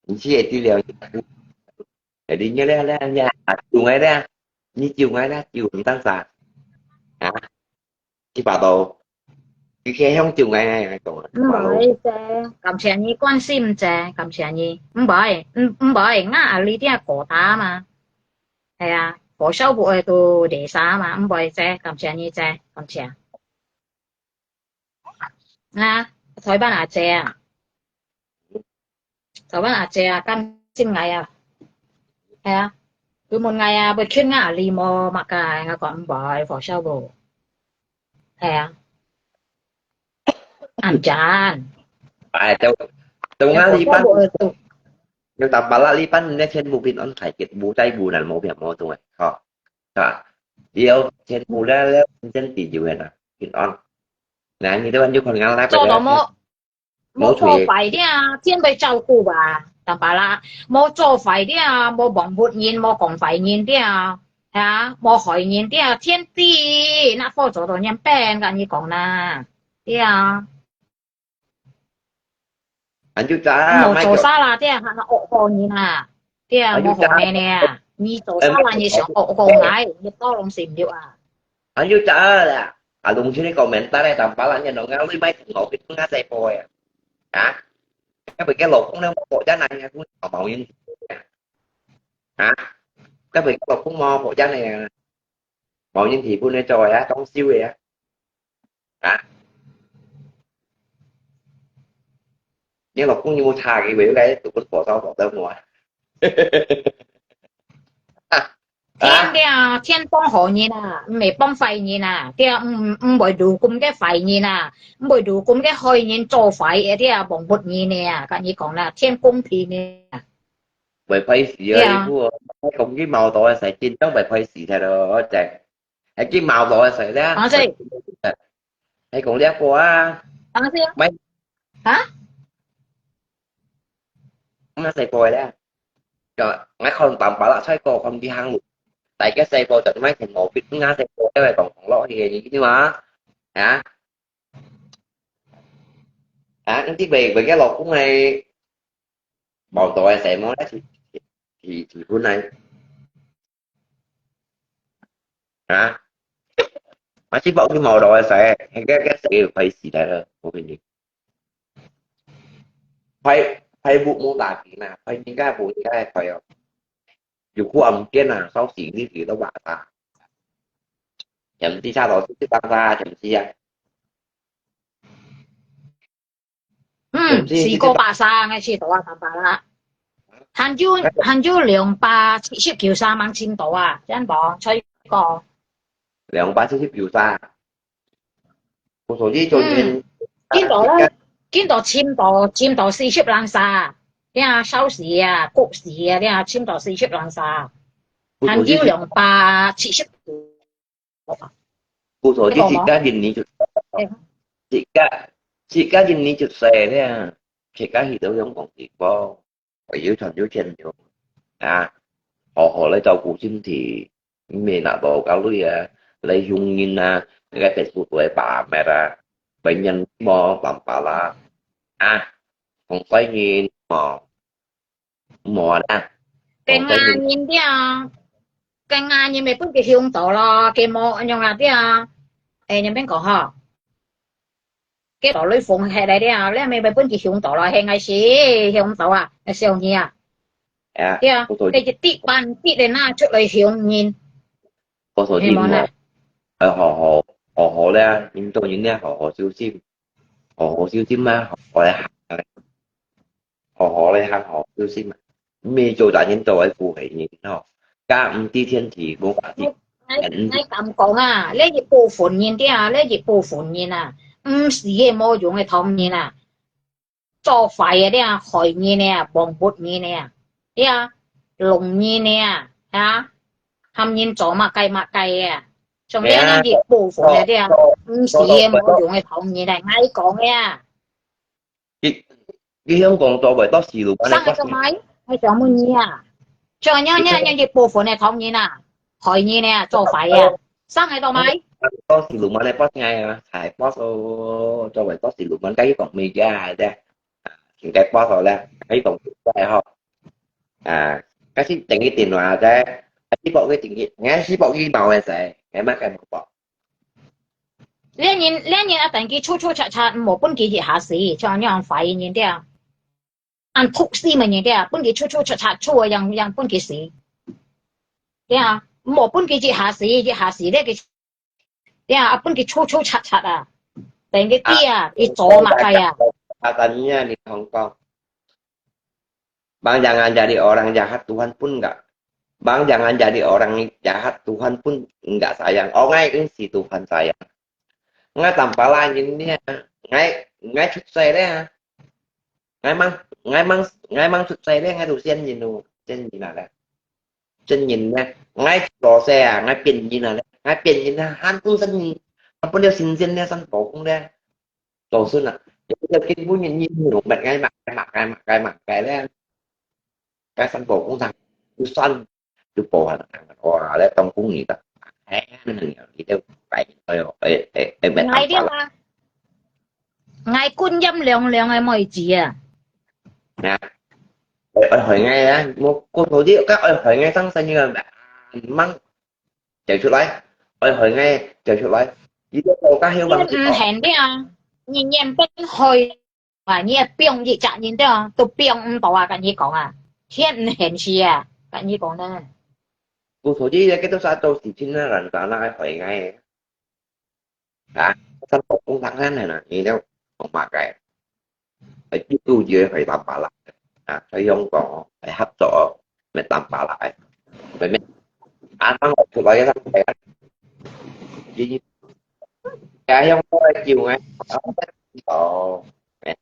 你去个資料，jadi你咧咧咧，啊，有个咧，你有个咧，有毋當啥，啊？ 一百多，佢係向上个講啊。毋會姐，感謝你關心姐，感謝你。毋會，毋毋會，𠊎阿里啲過打嘛。係啊，火燒不會都地沙嘛，毋會姐，感謝你姐，感謝。啊，台灣阿姐啊。 台灣阿姐啊，關心𠊎啊。係啊，佢問𠊎啊，會勸𠊎阿里無，麼个，𠊎講毋會，火燒無。係啊。恁讚。哎，都都啊，你班，火燒無。有打巴拉，你班，你全部平安，大吉，無災無難，無病無痛啊，吼，係吧？你有全部了了，真真地球个啦，平安。那你都就看看啦，做到無？ 無做壞了，真會照顧吧，打巴拉。無做壞了，無忘不人，無講壞人了，哈，無害人了，天地那火做到人變，跟你講啦，對啊。恁就咋，無做啥啦，對啊，還惡好人啊，對啊，無好命呢，你做啥啦，你想惡好𠊎，你到攏死毋了啊。恁就咋啦。啊，弄出呢個名，但係當巴拉人講，啊，你買同我去同我細波呀。啊，該邊个老公呢，我家男人，我毛人。啊，該邊个老公嘛，我家呢，毛人提分你做呀，裝修呀。啊，你老公有冇差个？為了該讀个火烧火灯我啊。 天啊，天幫好人啊，毋係幫壞人啊，對啊，毋，毋會路咁个壞人啊，毋會路咁个害人做壞个，對啊，幫不人呢啊，跟你講啦，天公平呢啊。會壞事啊，對啊。你講佢毛到个時，真正會壞事忒咯，真。係佢毛到个時咧，啊，所以，係講這個啊，啊，所以，咪，啊？毋係細個咧，就，𠊎看爸爸啦，細個看佢行路，大家細個就買件毛筆，𠊎細個因為講講落去个，你知嘛？啊？啊，你知為，為个老公係毛到个時，無咧，是，是，是，是本來。 啊？啊，只不過佢無落去洗，該，該洗就費事了，我跟你。費，費物無打緊啊，費應該無應該費哦。有苦暗間啊，燒死你幾多瓦啊？人哋差到四十三啊，係毋係啊？ 嗯，四個八三个四到啊，三百啦。還有，還有兩百七十九三萬千到啊，真無？再過。兩百七十九三。我手機中間，嗯，見到了，見到千到，千到四十零三，你啊，燒死啊，谷死啊，你啊，千到四十零三，還有兩百七十九。 故所以自家人呢就，自家，自家人呢就細咧，自家去到香港地方，會有賺有錢有啊，好好來照顧身體，毋係拿到家裡啊，來凶人啊，該Facebook會把脈啊，會人無辦法啦，啊，同衰人無。 無啦。該亞人對啊，該亞人咪分佢凶到咯，佢無恁樣啊對啊。誒，你免講吼。佢到雷鋒下來了，你咪，咪分佢凶到咯，現在是凶到啊，小兒啊。啊，對啊，該一滴半滴个拿出來凶人。我所以無，愛好好，好好咧，印度人咧好好修心，好好修心啊，好好咧。 好好咧，還好，就是嘛，毋係做大人做个負責人吼，家毋知天地，無法知。𠊎，𠊎，𠊎敢講啊，這一部分人對啊，這一部分人啊，毋係个無用个唐人啊，做壞个咧，害人个啊，亡國人个啊，對啊，弄人个啊，啊，喊人做麼个麼个个啊，像這樣一部分个對啊，毋係个無用个唐人啊，𠊎講个啊。 佢，佢香港做會到四路萬个生个做麼？𠊎想問你啊，像恁樣恁樣一部分个唐人啊，害人啊，做壞啊，生个做麼？到四路萬个boss𠊎啊，係boss哦，做會到四路萬，該佢講咩个啊，這，應該boss哦咧，佢講个吼，啊，該係等於電話啫，啊，係boss个等於，𠊎係boss佢毛个事，𠊎乜个無boss。 這人，這人啊，等佢出出出出，無分佢一下死，像恁樣壞人的，恁毒死个人的，分佢出出出出，出个樣樣分佢死，對啊，無分佢一下死，一下死，這个，對啊，分佢出出出出啊，等佢知啊，佢做麼个啊？啊，等你啊，你同講。 Bang jangan jadi orang jahat, Tuhan pun enggak. Bang jangan jadi orang jahat, Tuhan pun enggak sayang. Ong ai ưng si Tuhan sayang. Ngai tampala nyin nia, ngai, ngai chut sai le. Ngai mang, ngai mang, ngai mang chut sai le, ngai tu sian nyin nu, sian nyin na le. Sian nyin ne, ngai lo se a, ngai pin nyin na le. Ngai pin nyin na, han tu sen nyin. Apa dia sin sian ne san bokung le. Tổ sư là, giờ kinh bố nhìn nhìn nhiều mệt ngay mặt, ngay mặt, ngay mặt, ngay mặt, cái đấy. Cái sân bầu cũng thằng, tôi sân, tôi bầu hả, thằng, ồ, đấy, tông cũng nghĩ ta. Hé, nó nhiều, thì tôi phải, ê, ê, ê, ê, mệt Ngai lắm, dia phải lắm. Ngai kun yam leong leong ai moi ji à. Nè. Ê, ê, hỏi ngay á, một cô thổ địa, các ê, hỏi ngay tăng sao như là, măng, chạy 出來, ê, hỏi ngay, chạy 出來.佢都做到香港去哦。你毋肯了，你原本害啊，你放一隻人了，都放毋到啊，跟你講啊，天毋肯死啊，跟你講呢。故所以呢，佢都係做事情呢，人家那个害个。啊，三個工廠生个啦，你了講麼个？係救救佢係淡白啦，啊，所以香港哦，係合作哦，毋係淡白啦，係，明明？啊，當我出來个，佢，佢香港个救个，哦，哎，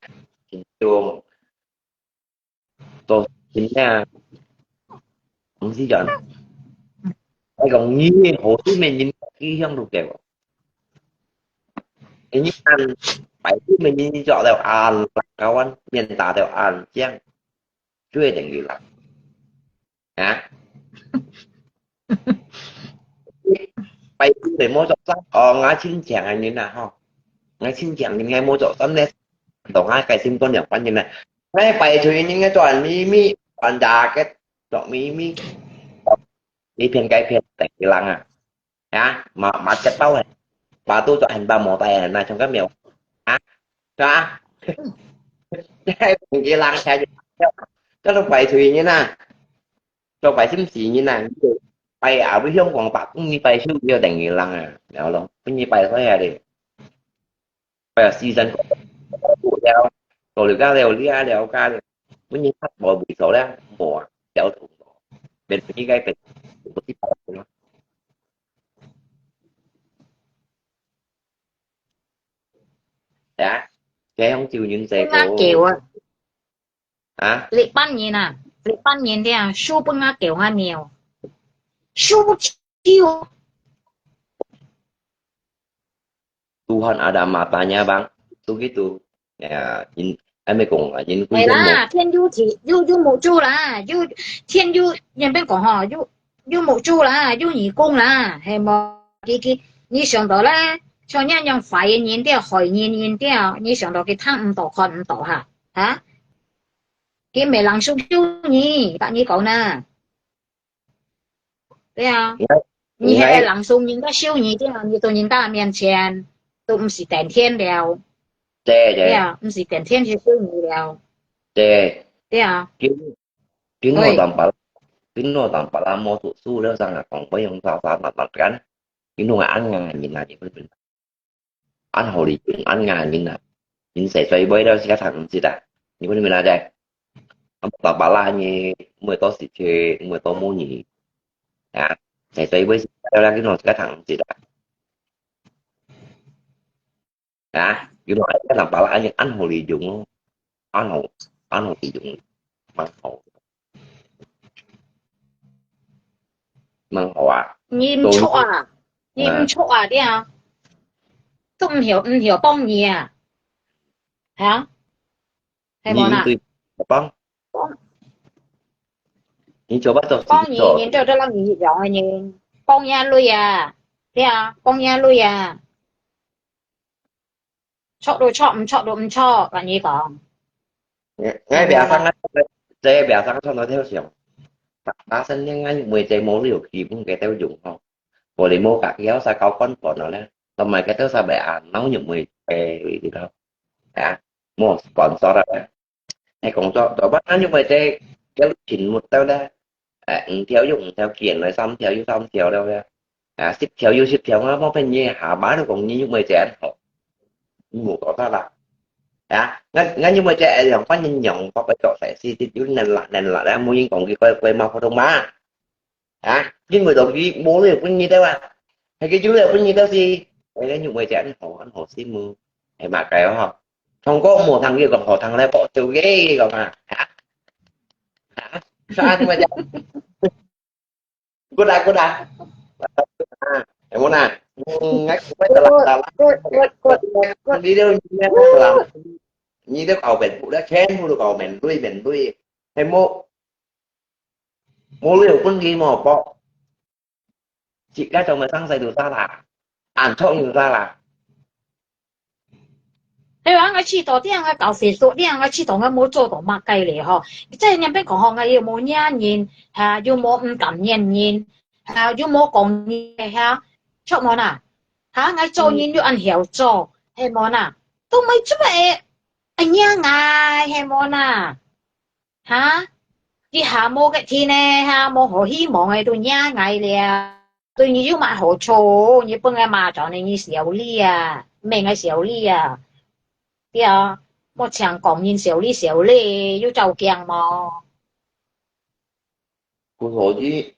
緊張。 做真正，毋是講，愛講你好，對面人，佢向都對哦。你看，白對面人做了啊，高安，面打了啊，這樣，就會等於啦。啊？ 拜登就無做啥，哦，𠊎親像个人啊，吼，𠊎親像人，𠊎無做啥呢，同𠊎个心肝兩半人啊。𠊎拜罪人个做秘密，扮假个做秘密，你騙該騙，等於人啊，啊，嘛嘛接到个，嘛都做很多無帶个，那像个沒有，啊，是吧？這等於人才，這都拜罪人啊。 做拜心事人啊，你就拜啊，會香港拜，分你拜手，你就等於人啊，了咯，分你拜衰啊咧。拜啊，時辰過了，到了家了，了了家了，分你發無位所了，無啊，了同無，變你該變，不是拜咯。啊，這樣就人世故。 啊？這班人啊，這班人這樣，輸分𠊎狗𠊎貓，輸就。Tuhan ada matanya bang, tu gitu. Ya, in, ai mai kong, in kui 係啦，天有地，有有目珠啦，有天有，人邊講吼，有有目珠啦，有耳公啦，係無？佢佢，你想到咧，像恁樣壞个人，這害人人，這你想到佢聽毋到，看毋到哈，哈？ 佢毋係人手救你，摎你講呢。對啊，你係人手人家修你，對啊，你到人家面前都毋使等天了。對對。對啊，毋使等天去修你了。對。對啊。今今我當白，今我當白啦，無讀書了，上下講，不用早早慢慢幹。今我安安人啊，你會 恁好利用，恁硬人啊！人細細妹了，自家聽毋識啊！你講你明仔載，啊，爸爸啦，你毋會多時去，毋會多母語啊！細細妹了，你講自家聽毋識啊！啊！你講自家聽爸爸啦，你恁好利用哦，恁好，恁好利用，蠻好。 蠻好啊。你毋著啊，你毋著啊，對啊，都毋曉毋曉幫你啊，哈？係無啦？你對幫，你做乜做幫你，人做得摎你一樣个人，幫人鐳啊，對啊，幫人鐳啊。 著就著，毋著就毋著，摎你講。𠊎，𠊎表生啊，這表生創到跳想。打，打生年啊，妹仔無了基本个都用吼。無你無隔夜啥搞乾飯了咧，同埋个都啥袂啊，腦肉妹仔，你知道？啊，無sponsor啊。 係講做，做乜恁樣會這，這群物到咧？誒，五條又五條，見來三條又三條了咧。啊，十條又十條，啊，莫騙你，下把都講你又會這樣吼。你無搞錯啦。啊，𠊎，𠊎又會這樣，反正用法个做事，是，是有能力，能力啊，無人講佢怪，怪罵普通話。 啊，因為到佢無了分你兜啊，係佢有了分你兜是，哎，你會這樣好，恁好心哦，係嘛个哦？唱歌無聽佢講好聽咧，播手機講啊，哈？哈？啥你會這樣？Good啊，good啊。啊，係無啦？嗯，𠊎，𠊎得啦，得啦。Good, good, good, good, good. 你兜，你兜得啦，你兜搞面部咧，全部都搞面鐳，面鐳，係無？ 無了分佢無報，自家做麼生事都得啦，恁錯又得啦。係啊，𠊎試著，這樣𠊎搞Facebook，這樣𠊎試著𠊎無做到麼个咧吼。在那邊講吼，𠊎又無惹人，哈，又無毋敢惹人，哈，又無講人，哈，著無啦？哈，𠊎做人又恁曉做，係無哪？都毋係做麼个，哎呀，𠊎係無哪？哈？這下無个天呢，哈，無好希望个，都惹𠊎了。對你有麼好處？你分𠊎罵咗呢，你小氣啊，毋係𠊎小氣啊。對啊，莫淨講人小氣小氣，有照鏡無？ Ku soji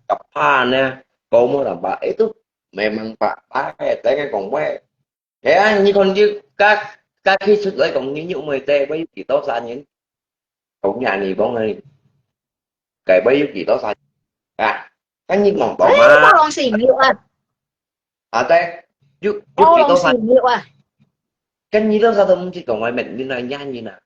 kapan ya, kau mo nampak itu memang pak pai, jangan kong pai. Ya, ni kon ji ka ka ki sut lai kong ni nyu mo te pai ki to sa nyin. Kong ya ni bong ni. Kai pai yu ki to sa. Ah, kan ni mong to 哎，嘛. 包容性有啊， 啊，对，有有包容几多少？性有啊。跟你多少都唔知讲，我问你那样人啊。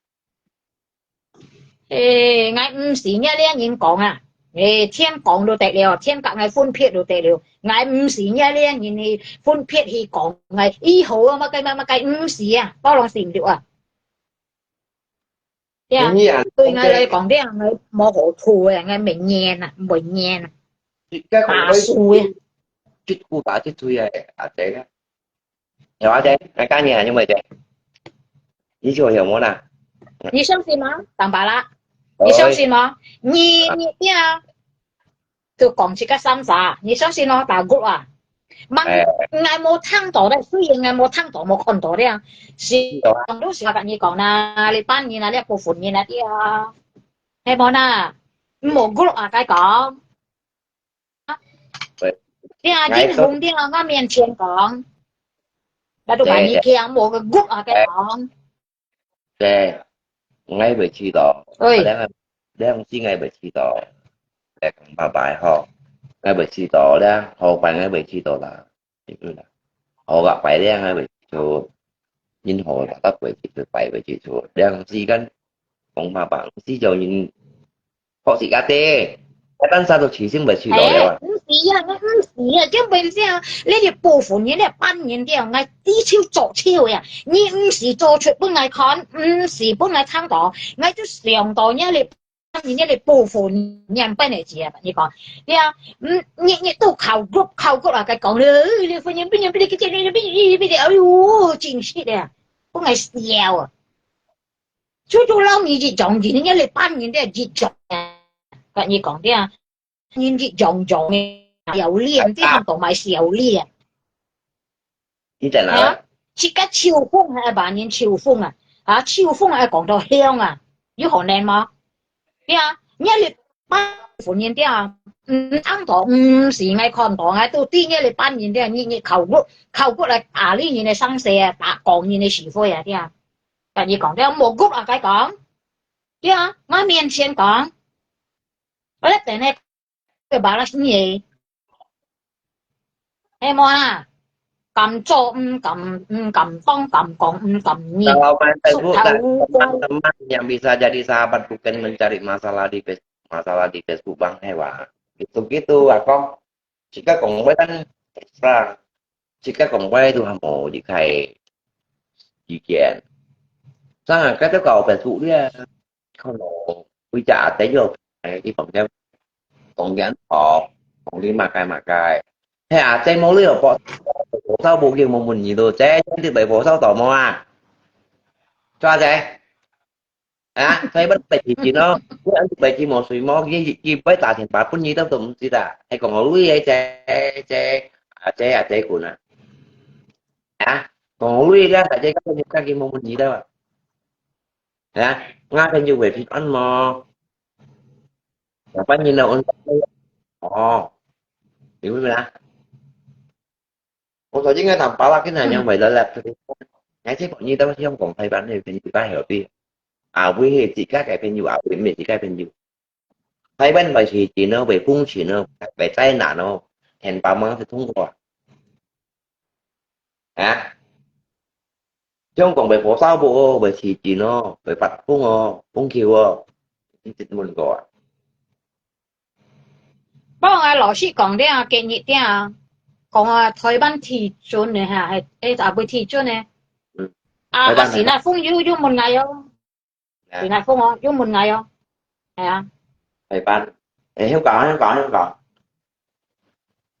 诶，𠊎毋係這類人講啊，誒，天講都得了，天甲𠊎分別都得了，𠊎毋係這類人去分別去講，𠊎以後啊，麼个麼个麼个，毋係啊，包容性有啊。對啊，你啊，對𠊎來講，這樣𠊎無好處啊，𠊎袂念啊，袂念啊，你该讲打輸啊。去去打去追啊，阿姐啊。有阿姐，来看你啊，有没有姐？你就有没啦？你相信嗎？坦白啦，你相信嗎？你你聽，就講自家三儕，你相信咯，打鼓啊。Mang，𠊎無聽到咧，雖然𠊎無聽到，無看到咧，是當多時候甲你講啦，你班人啊，你部分人啊，對啊，係無啦？無鼓啊，該講。對啊，人紅掉，我面前講，那都把你聽，無个鼓啊，該講。 对，我也袂知道。喂。两两是我也袂知道。来讲拜拜吼，我也袂知道啦，好快我也袂知道啦。好个，拜两我也袂知道，任何个得袂知道，拜袂知道。两时间讲拜拜，是叫人 好食啊爹，一般啥都起心袂起到了啊。毋是啊，你毋是啊，根本上，你个部分人，你个班人了，𠊎知手做手呀。你毋是做出分𠊎看，毋是分𠊎聽到，𠊎就想到你个班人，你个部分人本来是啊，你講，對啊，嗯，你你都靠骨靠骨啊，該講了，你婚姻不能不能不能不能，哎呦，真是的，分𠊎笑啊。 就就老你一種人，你个班人的一種啊，甲你講的啊，人一種種的，小練，這項都賣小練。你在哪？啊，自家秋風還把人秋風啊，啊，秋風還講到香啊，有可能嗎？對啊，你个班人的啊，嗯，聽到，嗯，是𠊎看到，𠊎都知你个班人的，你你靠骨靠骨來打理人的生死啊，打講人的是非啊，對啊。 甲你講，對啊，無骨啊，該講。對啊，𠊎面前講，我一定會，會balas你个。係無啊？敢做毋敢，毋敢當，敢講毋敢認，老闆在縮頭烏龜。 Teman yang bisa jadi sahabat bukan mencari masalah di Facebook, masalah di Facebook bang hewa. Gitu-gitu akong. Jika kong bai kan, jika kong bai tu hamo di kai. Ikan. Sang kata kau Facebook dia. Kau no, ui ja ada yo. Di pang dia. Kong yan kong, kong di makai makai. He a, 這無你又博，火燒無叫無問你咯，這樣你咪火燒到無啊？做阿姐？啊，所以乜白痴咯，你安白痴無水無，佢佢擺打電話分你都都毋知啦，係講我lui个這這啊這啊這款啊，啊，講我lui个，大家家家佢無問你啦，啊，我朋友會平安無？ Lapan nila on. Oh. Di ba na? Kung sa nga nang pala kina yang may lalap sa. Nga si ko ni daw siyang kong Taiwan ni pin di ba healthy. A wi he si ka kai pin yu a wi me si kai pin yu. Taiwan bai si ji no bai kung si no bai tai na no. Hen pa mang sa tung ko. Ha? 香港會火燒無哦，會地震哦，會發風哦，風球哦，你識問過啊？不過𠊎老實講，這啊，今日這啊，講啊，台灣地震呢，哈，係，係，啊，會地震呢。嗯。啊，台灣啊，是那風有，有問𠊎哦。 啊。你來講哦，有問𠊎哦。係啊。係吧？誒，香港，香港，香港。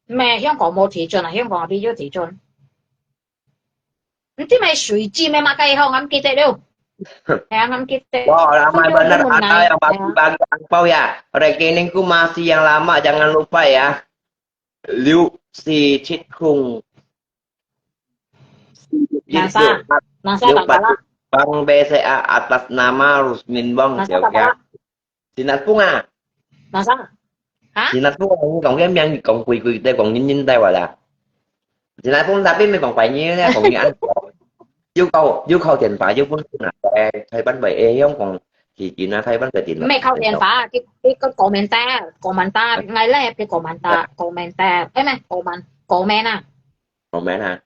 咩？香港無地震啊，香港邊有地震？ Nanti mai sui ji mai makai hong, am kita lo. Ya, am kita. Wah, ramai benar ada yang bagi-bagi angpau ya. Rekeningku masih yang lama, jangan lupa ya. Liu si Chit Kung. Nasa, nasa Liu tak salah. Bang B C A atas nama Rusmin Bang, nasa siap tak ya. Salah. Sinat Pung à? Nasa? Hả? Sinat Pung, 你講个名，你講鬼鬼的，講人人的話啦。Sinat Pung tapi 沒講怪你咧，講你安。又靠又靠電話，又不是拿在台灣位，哎，用講起緊啊，台灣个電話。 Mày khâu điện thoại, cái cái cái comment ta, comment ta, ngay lẽ cái comment ta, comment ta, ấy mày comment, comment à. Comment à.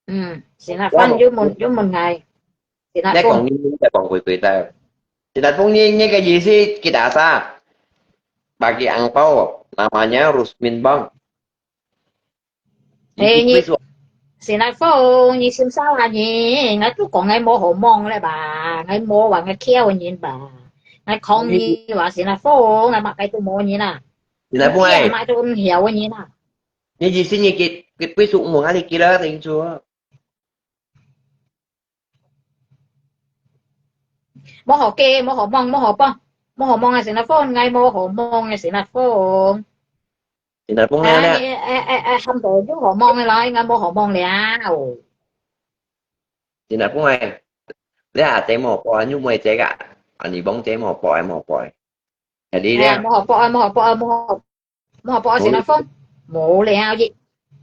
Ừ, xin là Phone, vô một vô một ngày. Xin là Phone. 你講你你講鬼鬼的。Sinat Pung 你你个意思，kita sa bagi angpau namanya Rusmin Bang. Ê, nhi, xin là Phone, nhi xin sao hả nhi? Ngai tu kong ngai mô hổ mong lẽ bà, ngai mô và ngai khéo nhi bà. Ngai khong nhi và xin là Phone, ngai mắc cái tu mô nhi nè. Xin là Phone ai. Mãi tu hiểu nhi nè. Nhi gì xin nhi kịp kịp quý sụ mong ai kịp đó tình chúa. Mô hổ kê, mô hổ mong, mô hổ pong. Mô hổ mong ai xin là Phone, ngai mô hổ mong ai xin là Phone. Xin là Phone nè. Ê, ê, ê, ê, hâm tô yú hổ mong lẽ, ngai mô hổ mong lẽ. Ồ. Xin là Phone ai. Lẽ à, tế mô poi, nhu môi tế gạ. Anh đi bóng tế mô poi, mô poi. Hãy đi lẽ. Mô hổ pong, mô hổ pong, mô hổ Mô hổ pong xin là Phone. Mô lẽ, yịp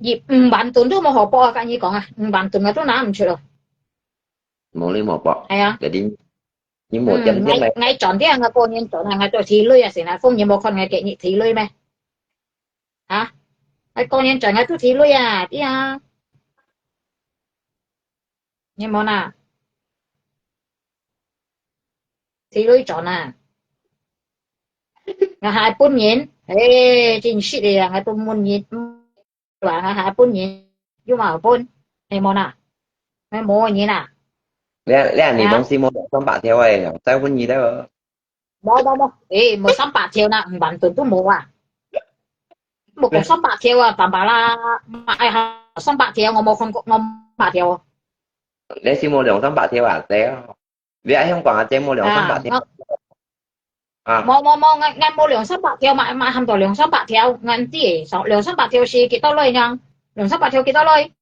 yịp 五萬盾 tu mô hổ pong, cái nhi kong à, 五萬盾 mà tu nắm mù chịu rồi. Mô lẽ mô pong. Ai à. Jadi, nhi mô chăm chăm ngai. Ngai chọn đi, ngai cô nhân chọn, ngai cho thí lui à, xin là Phone, nhi mô con ngai kệ nhi thí lui mẹ. Hả? Ngai cô nhân chọn, ngai tu thí lui à, đi à. Nhi mô nè. Thí lui chọn à. Ngai hai bún nhân. Ê, chính xác đi à, ngai tu môn nhân. Và ngai hai bún nhân. Yú mà bún. Ngai mô nè. Ngai mô nhân à. Lẽ, lẽ anh đi bóng xin mô 兩三百條 ai, tại hôn nhi đó. Mô, mô, mô. Ê, mô 三百條 nè, 五萬盾 tu mô à. 無講三百條啊，淡薄啦，嘛愛三百條，我無看過，我三百條。你是無兩三百條啊？對啊，你愛香港啊，這無兩三百條。啊，無無無，𠊎𠊎無兩三百條嘛，嘛喊到兩三百條，𠊎毋知誒，兩三百條是幾多鐳呢？兩三百條幾多鐳？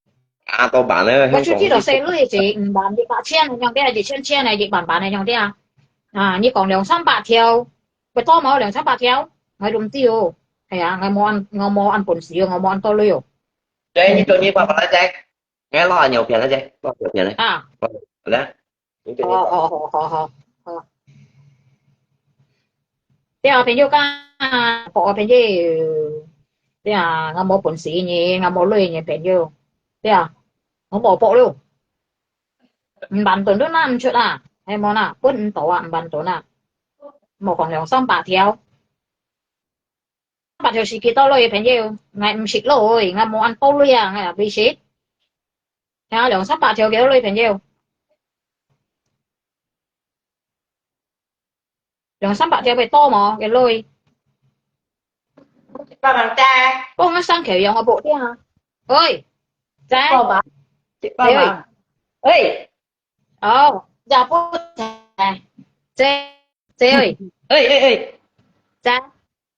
啊，多萬咧，我出去就細鐳一隻，五萬一百千个樣个，一千千个，一萬萬个樣个啊。啊，你講兩三百條，會多無兩三百條？𠊎都毋知哦。係啊，𠊎無恁，𠊎無恁本事哦，𠊎無恁多鐳哦。對，你做你爸爸來仔，𠊎攞尿片來仔，攞尿片來。啊。來。 哦哦哦，好好好。對啊，朋友講，朋友，對啊，𠊎無本事呢，𠊎無鐳呢，朋友。對啊，𠊎無薄咯。五萬盾都拿毋出啊，係無啦，分毋到啊，五萬盾啊，無講兩三百條。 百條是幾多鐳，朋友？𠊎毋識鐳，𠊎無恁多鐳啊，𠊎也毋識。聽下兩三百條幾多鐳，朋友？兩三百條會多無？幾鐳？幫忙帶。幫我上橋用我部電啊。喂，在？幫忙，幫忙。喂。哦，也不在。在，在喂。哎哎哎。在。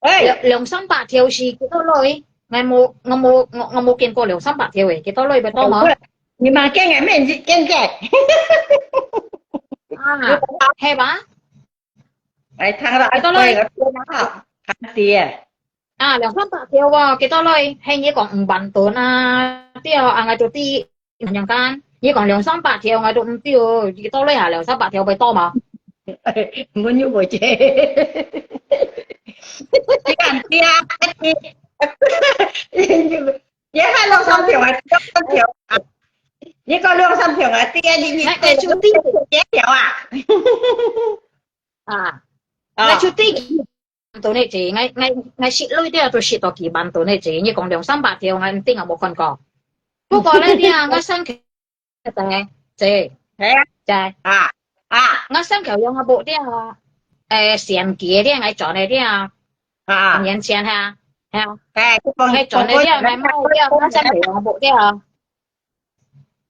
哎，兩兩三百條是幾多鐳？𠊎無，𠊎無，𠊎，𠊎無見過兩三百條誒，幾多鐳會到嗎？你嘛見个面是見个。啊，係吧？哎，聽啦，幾多鐳？哎，聽啦，聽啦。啊，兩三百條哦，幾多鐳？係你講五萬盾啊，對啊，𠊎就知 恁樣講，你講兩三百條，𠊎都毋知哦，幾多鐳啊？兩三百條會到嗎？我又無知。你敢知啊？你，你，你還兩三條啊？兩三條啊？你講兩三條啊？對啊，你，你，𠊎，𠊎就知。幾條啊？啊，啊。𠊎就知。 萬盾个錢，𠊎，𠊎，𠊎識鐳个都識到幾萬盾个錢，你講兩三百條，𠊎毋知，𠊎無看過。不過咧，你啊，𠊎上橋，姐，係啊。姐，啊，啊。𠊎上橋用个布料啊，誒，相機个，𠊎轉个啊，啊。五年前哈，係啊。誒，𠊎轉个啊，𠊎買个，𠊎上橋用个布料啊。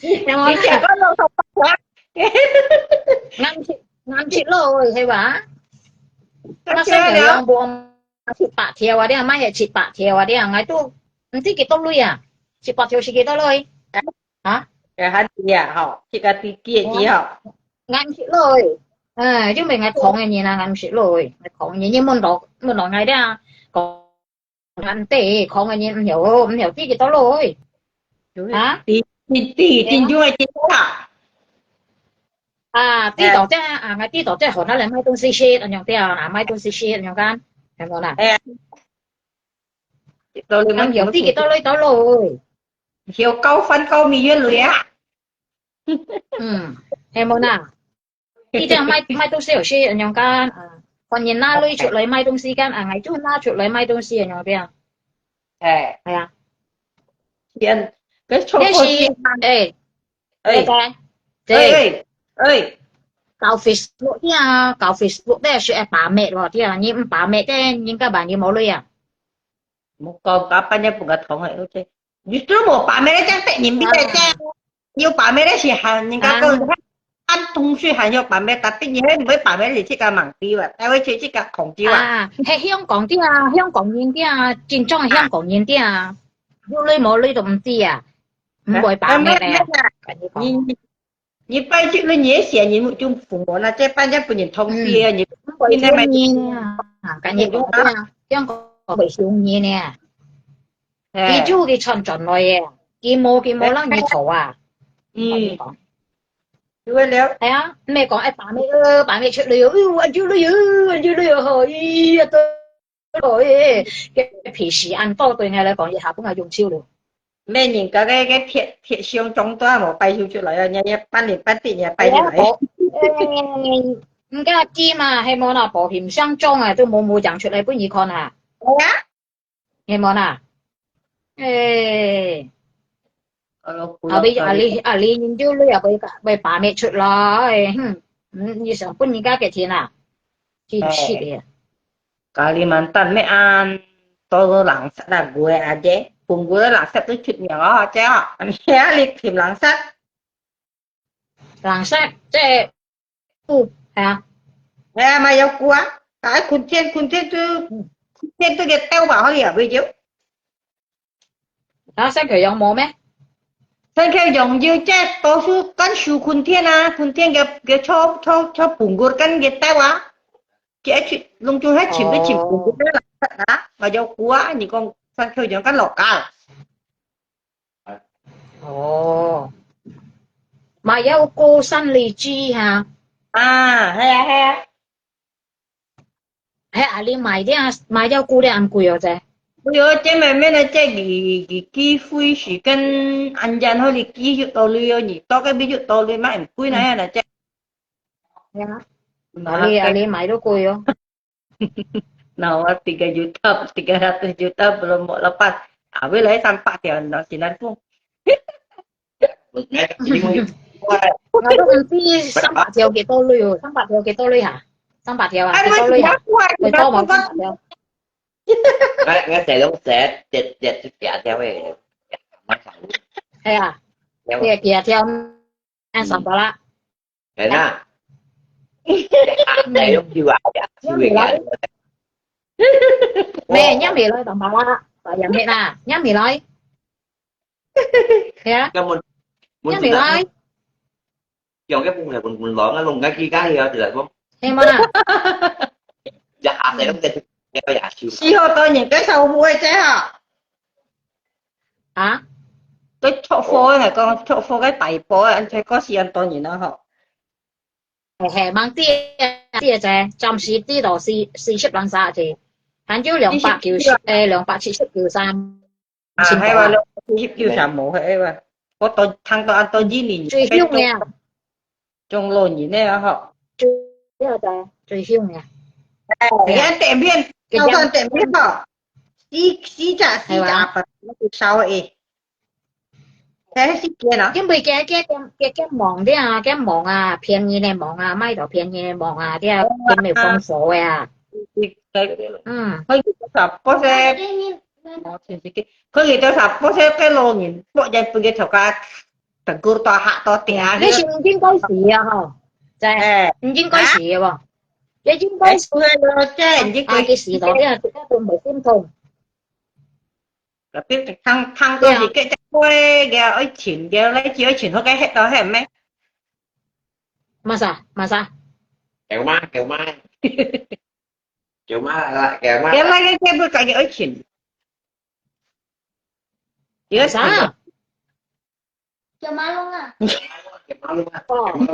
有無啦？你食過老頭白條？𠊎毋食，𠊎毋食老个，係吧？該細條樣無，食八條啊，你買係食八條啊，你，𠊎都毋知幾多鐳啊，食八條係幾多鐳？啊？哎，還知啊，吼，這個知，知，知吼。𠊎毋食老个，哎，因為𠊎窮个人啊，𠊎毋食老个，𠊎窮个人，你問到，問到𠊎啦，講 難得，窮个人毋曉，毋曉知幾多鐳。啊？知，知，知，真正个知啦。啊，知道這啊，𠊎知道這好拿來買東西食，恁樣對啊，拿買東西食，恁樣kan，係無啦？哎呀，知道你們毋曉知幾多鐳，多鐳。曉交番交美元鐳啊。嗯，係無啦？ 你這樣買，買東西有時恁樣kan，啊，看人拿鐳出來買東西kan，啊，𠊎就拿出來買東西恁樣這樣。哎。係啊。天，該錯過時間。哎，哎，哎，哎，哎，搞Facebook个啊，搞Facebook个係愛把脈咯，對啊，你毋把脈个，人家辦你無鐳啊。莫講，搞半夜半個通个，OK。 你都無把脈，這樣逼人逼个，這樣有把脈个時候，人家講，啊。看通訊還有把脈，tapi你係毋會把脈，你自家忙啲啊，但係自家控制啊。啊，係香港个啊，香港人个啊，正宗香港人个啊，有鐳無鐳都毋知啊，毋會把脈个啊，跟你講。你，你 你拜七了，你也嫌你就父母那這半夜分人通知啊，嗯。你，你那麼，人啊，跟你講啊，香港會凶人呢。哎。佢就佢傳轉來个，佢無，佢無讓你吵啊。嗯。我跟你講。就會了。哎呀，毋係講，哎，把脈，呃，把脈出來，哎喲，按住了喲，按住了喲，吼，哎呀，都 哦，欸，欸，該皮時恁多對𠊎來講，一下分𠊎用手了。咩人家个，个鐵，鐵箱裝到無擺出來啊，人家半年半底人家擺出來。哎呀，保，欸，人家雞嘛，係無啦，保險箱裝啊，都無，無講出來分你看啊。哎呀。係無啦？欸。 啊，你，啊，你，啊，你人就你也會，會把脈出來，哼，嗯，你想分人家幾錢啊？真氣的。Kalimantan咩啊，都藍色啦，牛个啊，這，本牛个藍色都出名哦，這哦，你啊，你添藍色。藍色，這，布，係啊。係啊，嘛有牛啊，啊，春天，春天都，春天都个鬥吧，好了，不就？ 啊，山口洋無咩？山口洋有，這多數講收春天啊，春天个，个草，草，草本个跟个鬥啊，佢去，攏總係尋都尋本个啦，啊，嘛有牛啊，你講山口洋跟老家。哦。嘛有高山荔枝哈。啊，係啊，係啊。 係啊，你買這，買這久了恁貴哦，這。哎喲，這慢慢來，這你，你機會時間，恁樣好，你機會到了哦，你到該邊就到了嘛，毋貴哪樣啦，這。係啊，啊，你，啊，你買都貴哦。那我tiga juta, tiga ratus juta belum mau lepas. Habis lah sampai dia nak sinan pun. 𠊎都毋知三百條幾多鐳哦，三百條幾多鐳哈？三百條啊，哎，幾多類啊？我知啊，我知啊，幾多無三百條？我，我細路仔，一，一，一百條个，買衫。係啊，了。幾，幾條，哎，三百啦。係啦。哎，用久啊，呀，久个。咩，也未來三百啦，也未啦，也未來。係啊，根本，也未來。 用个本來本本來啊，弄个機械啊，就係講。係嘛？一下仔弄个，也也收。四號多年个收尾个哈。啊？佢出貨个，係講出貨个大波个，安全嗰時安多年啦吼。係係，吂知啊，知啊，就暫時知道四，四十零三隻，還有兩百九十，誒，兩百七十九三。 啊，係哇，你去翕相無，係哇。我到，聽到恁多一年，最凶个啊。中老年个啊，吼。最凶个，最凶个。哎，係啊。人店面，就算店面吼，四，四隻，四隻，係哇。不，那就少个。才係四隻咯。因為佢，佢，佢，佢，佢忙个啊，佢忙啊，便宜个忙啊，買到便宜个忙啊，佢，佢無放貨个啊。嗯。佢有多少，不是 哦，真係个，佢有多少，不是个老人，不然分佢頭家，等佢到下到頂啊。你係毋應該死啊吼？在，哎，毋應該死个無？也應該死。哎，對咯，這應該啊，佢死到這，這都無心痛。特別係聽，聽到係个，這个，个愛錢，个來就愛錢，好个，歇到歇咩？麼儕？麼儕？狗媽，狗媽。 舅媽啦，舅媽。舅媽个，佢不自己愛錢。有个錢。啥？舅媽弄啊。舅媽弄啊。哦，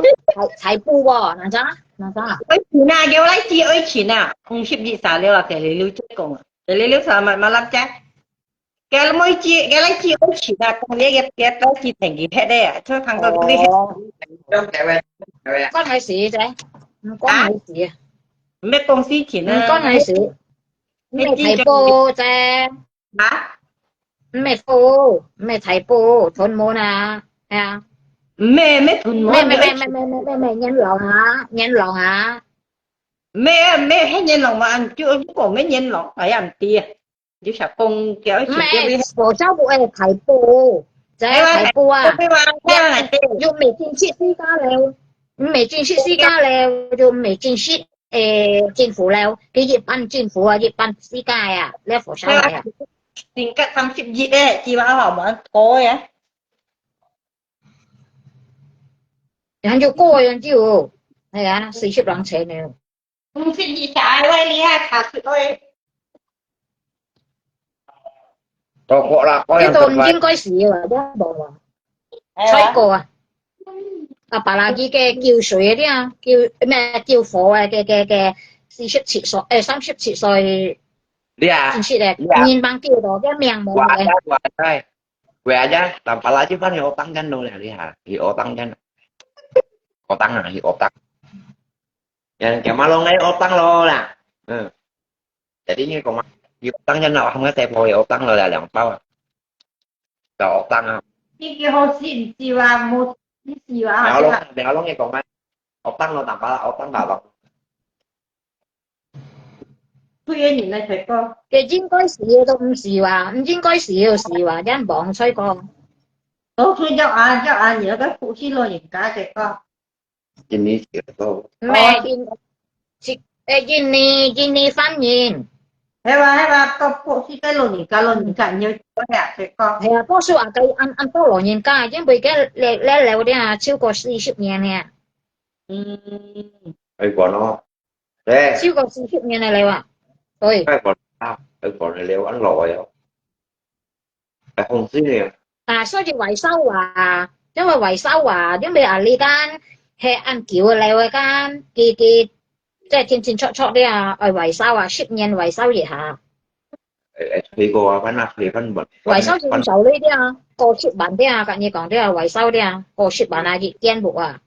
裁，裁布哦，哪隻？哪隻？愛錢啊，舅媽自己愛錢啊，五十二三六啊，第六六就講啊，第六六三嘛，嘛lapjek。 佢每次，佢來自己愛錢啊，講你个，佢來自己停佢歇个啊，就通過佢歇。哦。關佢事啫，毋關佢事啊。毋係講事情啊。毋關佢事。毋係大埔啫。啊？毋係大埔，毋係大埔，屯門啊，係啊。毋係，毋係屯門，毋係，毋係，毋係，元朗啊，元朗啊。毋係，毋係，係元朗嘛，就，就講毋係元朗，哎呀，毋知啊。 你想講，叫佢，毋係，火燒屋个大埔，在大埔啊，又毋係正式私家樓，毋係正式私家樓，又毋係正式，誒，政府樓，佢一般政府啊，一般私家啊，你火燒來啊。定價三十一个，起碼好無恁高个。然後就過，然後就，哎呀，四十零千了。 毋係，你下位你還查出來。到過啦，過樣，這都毋應該死啊，這無啊。哎呀。菜果啊。啊，巴拉吉个救水个啊，救，咩，救火个，个，个，个，四十七歲，誒，三十七歲，你啊，真實个，你啊。人吂救到，這命無个。我啊，我啊，哎，我啊，咱巴拉吉翻去學當間咯，你啊，去學當間。學當啊，去學當。 Yan, kaya malong ay utang lo na. Hmm. Jadi ni kung yung utang niya na, ang mga tepo yung utang lo na lang pa. Sa utang ah. Hindi ko si siwa mo, si siwa. Malong, malong yung kung utang lo na pala, utang ba lo. 佢个人來才講。佢應該死个都毋死哇，毋應該死个死哇，人望才講。哦，佢叫阿，叫阿，你那個福氣老人家才講。 印尼時候。毋係，印，係，誒，印尼，印尼犯人。係啊，係啊，到博士个老人家，老人家，你有聽過？係啊，博士啊，該恁，恁多老人家，因為該，該，該樓了啊，超過四十年了。嗯。哎，講咯，對。超過四十年了樓啊，對。哎，講啊，哎，講了，恁老了。 哎，紅色个。啊，所以維修啊，因為維修啊，因為啊，你間係恁久个樓个間，佢，佢，即係清清楚楚个啊，愛維修啊，十年維修一下。哎，哎，退過啊，反正退翻，維修就毋少你个啊，過十萬个啊，跟你講个啊，維修个啊，過十萬啊，一間屋啊。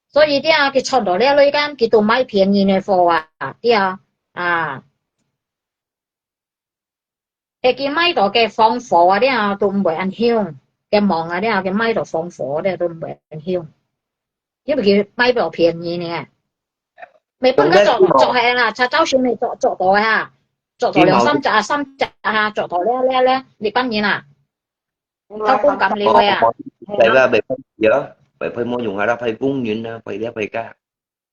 所以个啊，佢賺到這鐳間，佢都買便宜个貨啊，个啊，啊。 係佢買到个防火个了，都毋會恁香，个網个了，佢買到防火个都毋會恁香，因為佢買到便宜呢。每本个做做下啦，查找寻你做做到个哈，做到兩三隻啊，三隻啊，做到了了了，你半年啊，偷工減料个啊，係啦，袂歹啊，袂歹無用啊，啦，歹工人啊，歹了歹个，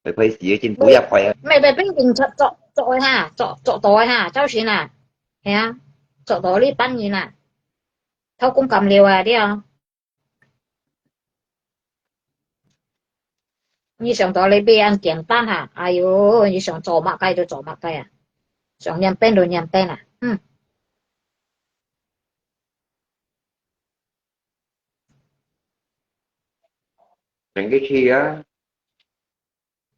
袂歹事个，政府也歹啊。每每本警察做做个哈，做做到个哈，找寻啊，系啊，做到你半年啊，偷工減料啊，对啊。 你想到你變恁簡單哈？哎喲，你想做麼个就做麼个啊？想念邊就念邊啊？嗯。等佢去啊，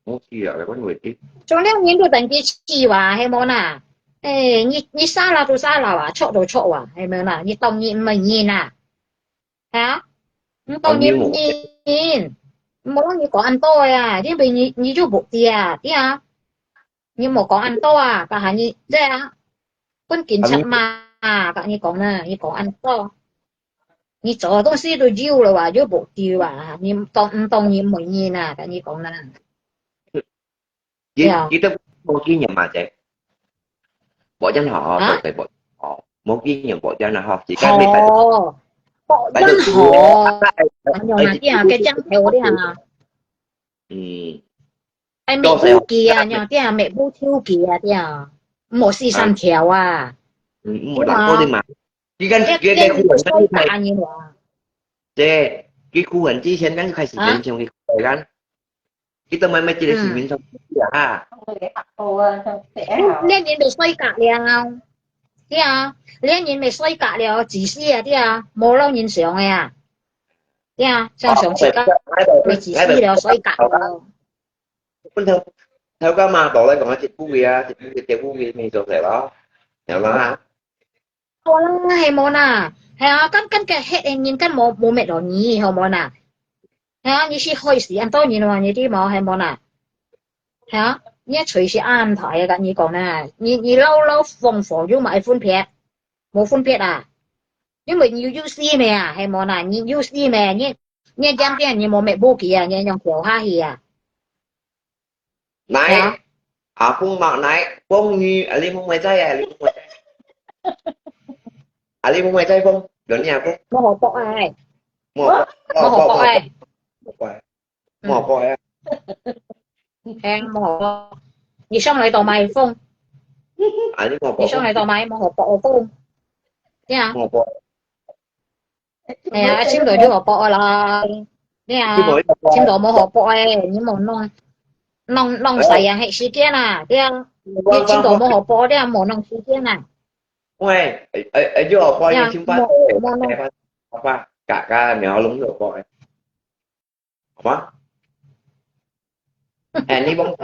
我去啊，你問佢去。做了人都等佢去哇，係無啦？哎，你你沙拉都沙拉啊，錯都錯啊，係無啦？你當你毋係人啊？ 啊？毋當認真，無人你講恁多呀，因為你你就無知啊，對啊，你無講恁多啊，該下你這樣，分警察罵，跟你講呢，你講恁多，你做東西都有了哇，又無知啊，你當毋當認毋認啊，跟你講呢。 佢佢都無經驗嘛，姐。無真好，做事無好，無經驗無真好，時間未擺到。哦，無真好，哎喲，那點个鏡頭了啊。嗯，哎，做事好。Macbook機啊，那點Macbook手機啊，點，無四三條啊。嗯，無啦，嗰啲嘛，佢跟佢佢佢佢佢佢打人啊。姐，佢苦恨之前，跟佢開始人像佢苦恨。 佢都買買一個市民上去啊。連人都衰格了，對啊，連人都衰格了，自私啊，對啊，無老人想个啊，對啊，想想自家，咪自私了，衰格了。本頭頭家嘛，到來講啊，一步嘅啊，一步嘅，一步嘅，咪做得咯，有啦。 好啦，係無啦？係啊，跟跟个歇个人跟無無滅落你，好無啦？係啊，你是害死恁多人嘛，你知無？係無啦？係啊，你个嘴是恁大个，跟你講啦，你你老老放火有麼个分別？無分別啊？因為你有死咩啊？係無啦？你有死咩？你你點點你無滅武器啊？你用跳下去啊？ 來，阿峰嘛來，峰你，阿你峰會在啊，阿你峰會在。阿你峰會在峰，有你阿峰。無好博哎，無好無好博哎，無好博哎，無好博哎。嘿，無好博。你上來到麥風，阿你無好博，你上來到麥，無好博哦風。對啊，無好博。 哎呀，尋到就好博啦。你啊，尋到無好博哎，你莫弄，弄弄晒人个時間啊，對啊。你尋到無好博，你莫弄時間啊。喂，哎哎哎，就好博，你尋吧，莫莫弄。好吧，嘎嘎，你要弄就好博哎。 好嗎？哎，你講，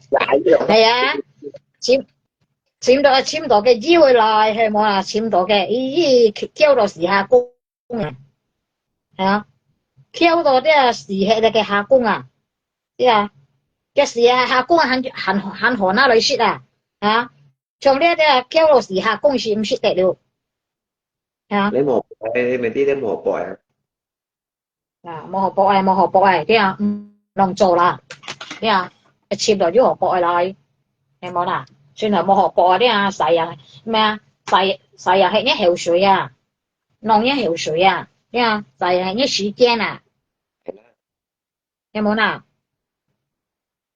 係啊，尋尋到尋到个機會來，係無啊？尋到个，咦咦，叫到時下工啊，係啊，叫到這時下个下工啊，對啊，个時下下工還還還好拿來食啊，啊，像這這叫到時下工是毋食得了，啊。你無，哎，你問題你無博啊。 啊，無好博哎，無好博哎，對啊，嗯，弄做啦，對啊，一尋到就好博哎來，係無啦？尋到無好博哎，對啊，晒人，咩啊？晒晒人係你口水啊，弄你口水啊，對啊，晒人係你時間啊，係無啦？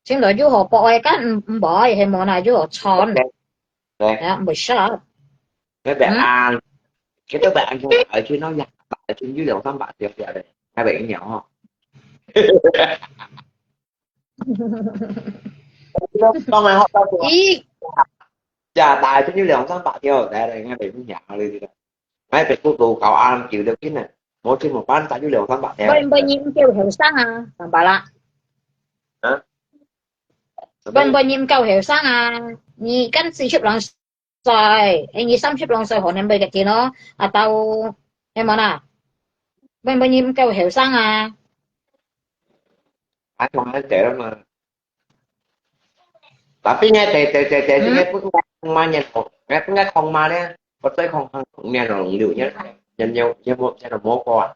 尋到有好博个，敢毋毋會，係無啦，有好賺。哎呀，毋會少。該白安，佢都白安從白安從那呀，白安從有兩三百條下來，還白一鳥吼。當然好照顧啊。咦，呀，白安從有兩三百條，來來，應該白一鳥，你知道。 哎，別个都搞啱叫了緊啊，無錢無辦，打就兩三百條。Buen-buen你毋夠後生啊，三百啦。啊？Buen-buen你毋夠後生啊，你敢四十零歲，哎，你三十零歲可能買得起咯，啊，到，係無啦？Buen-buen你毋夠後生啊。啊，同人講嘛。 Tapi ngai tê tê tê tê ngai pun ngai khong ma nyan khong, ngai pun ngai khong ma nè, có tới khong khong nè nó lủng liu nè, nè nè nè mô nè nó mô qua.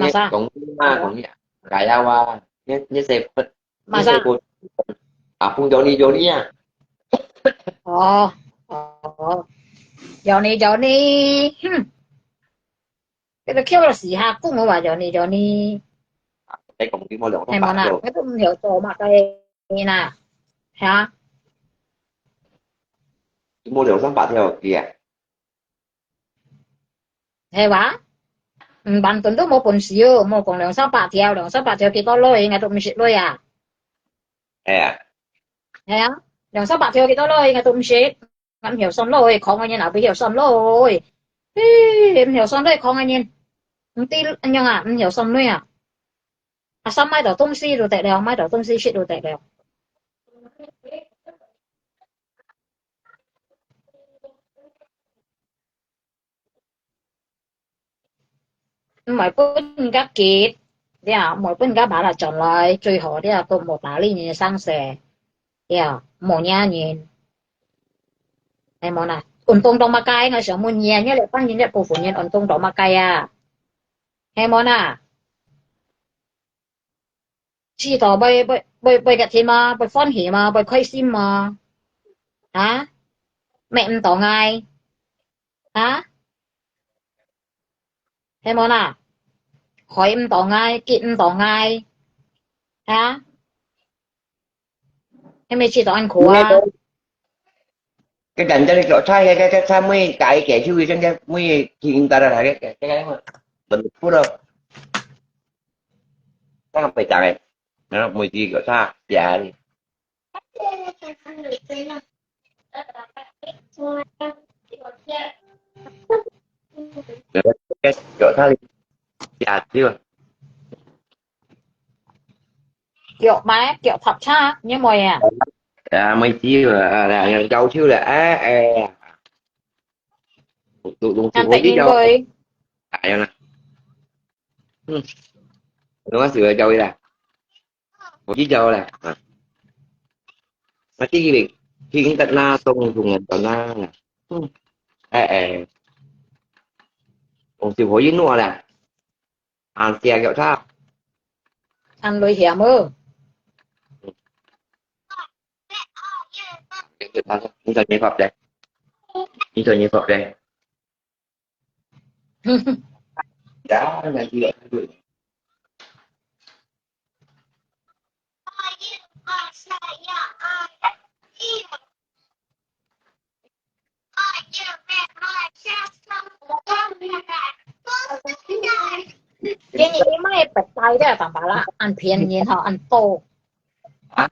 你，Masa？講你嘛，講你啊，gaya啊，你，你係不，你係不，啊，pun Johnny Johnny啊。哦，哦，Johnny Johnny，哼，這個叫做死哈，講我話Johnny Johnny。你講你無兩三百條。係無啦？我都毋曉做麼个啦，嚇？你無兩三百條去啊？ 係哇？毋，半頓都無本事哦，莫講兩三百條，兩三百條幾多鐳，𠊎都毋識鐳啊。係啊。係啊，兩三百條幾多鐳，𠊎都毋識。𠊎毋曉算鐳，窮个人也毋曉算鐳。嘿，毋曉算鐳，窮个人。毋知恁樣啊，毋曉算鐳啊。啊，想買到東西就得了，買到東西食就得了。 毋係分人家激，呀，毋係分人家把佢轉來，最好呀，都無打理人个生死，呀，無惹人。係無啦？運動到麼个？𠊎想問你，你這班人這部分人運動到麼个啊？係無啦？試著會，會，會，會个天嗎？會歡喜嗎？會開心嗎？啊？搣毋到𠊎？ 啊？係無啦？害毋到𠊎，激毋到𠊎，啊？係毋係試著恁苦啊？該人家个腳踏，該，該，該，該，每改改修一陣，該每停得了，該，該，該，該，本不了。那个北港哎，然后每一个脚踏，别。 腳踏，呀，對吧？腳咩？腳踏車，你有無啊？啊，沒機會啊，啊，要求了，哎，哎呀，都，都，都，難得應該。哎呀，嗯，我是要教育的。 我知道了，啊。那第一位，聽得那懂，懂得那啦。嗯，哎，哎，我就可以弄了。啊，这个他。恁危险哦。你在你发的，你在你发的。 今日你買白帶个，淡薄啦，恁便宜吼，恁多。啊？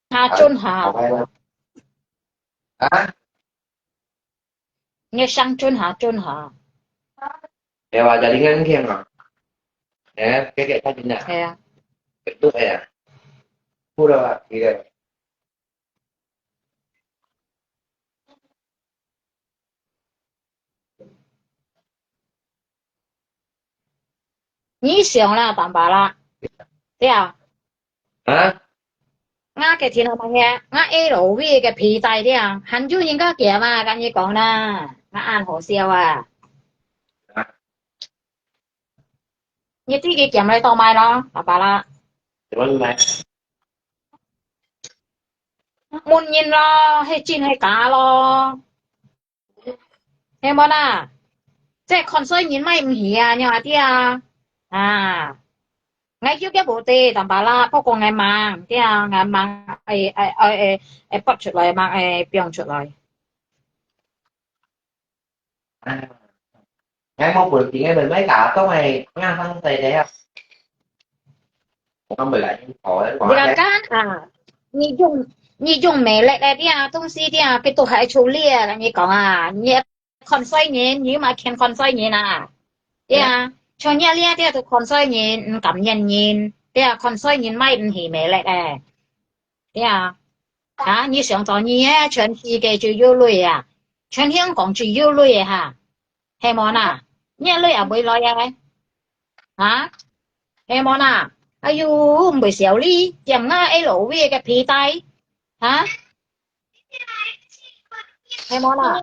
下轉下。啊？ 你上轉下，轉下。Ewa, jadi ngăn khiêng à? Eh, cái cái cái gì nè? Kaya. Itu eh. Pura kira. 你想啦，淡薄啦，對啊。啊？𠊎个天啊，𠊎L V个皮帶對啊，還有人家夾嘛，跟你講啦，𠊎恁好笑啊。啊？你自己夾來到買咯，淡薄啦。怎麼買？問人咯，係真係假咯。 係無啦？這看衰人買毋起啊，你話對啊？啊，𠊎有个無得，淡薄啦，不過𠊎忙，對啊，𠊎忙，哎，哎，哎，哎，哎，拔出來，忙，哎，放出來。啊，𠊎無本錢，𠊎問買假，當係硬生細个啊。我講未來英國个話咧，你看看啊，你用，你用美麗个這東西這，佢都還出力，你講啊，你看衰人，你嘛看看衰人啊，對啊，像你這這都看衰人，毋感恩人，對啊，看衰人買毋起美麗个，對啊，啊，你想做你个，全世界就有鐳啊，全香港就有鐳个哈。 係無啦？你个鐳也會來啊？啊？係無啦？哎喲，毋會笑你，點啊L V个皮帶，啊？係無啦？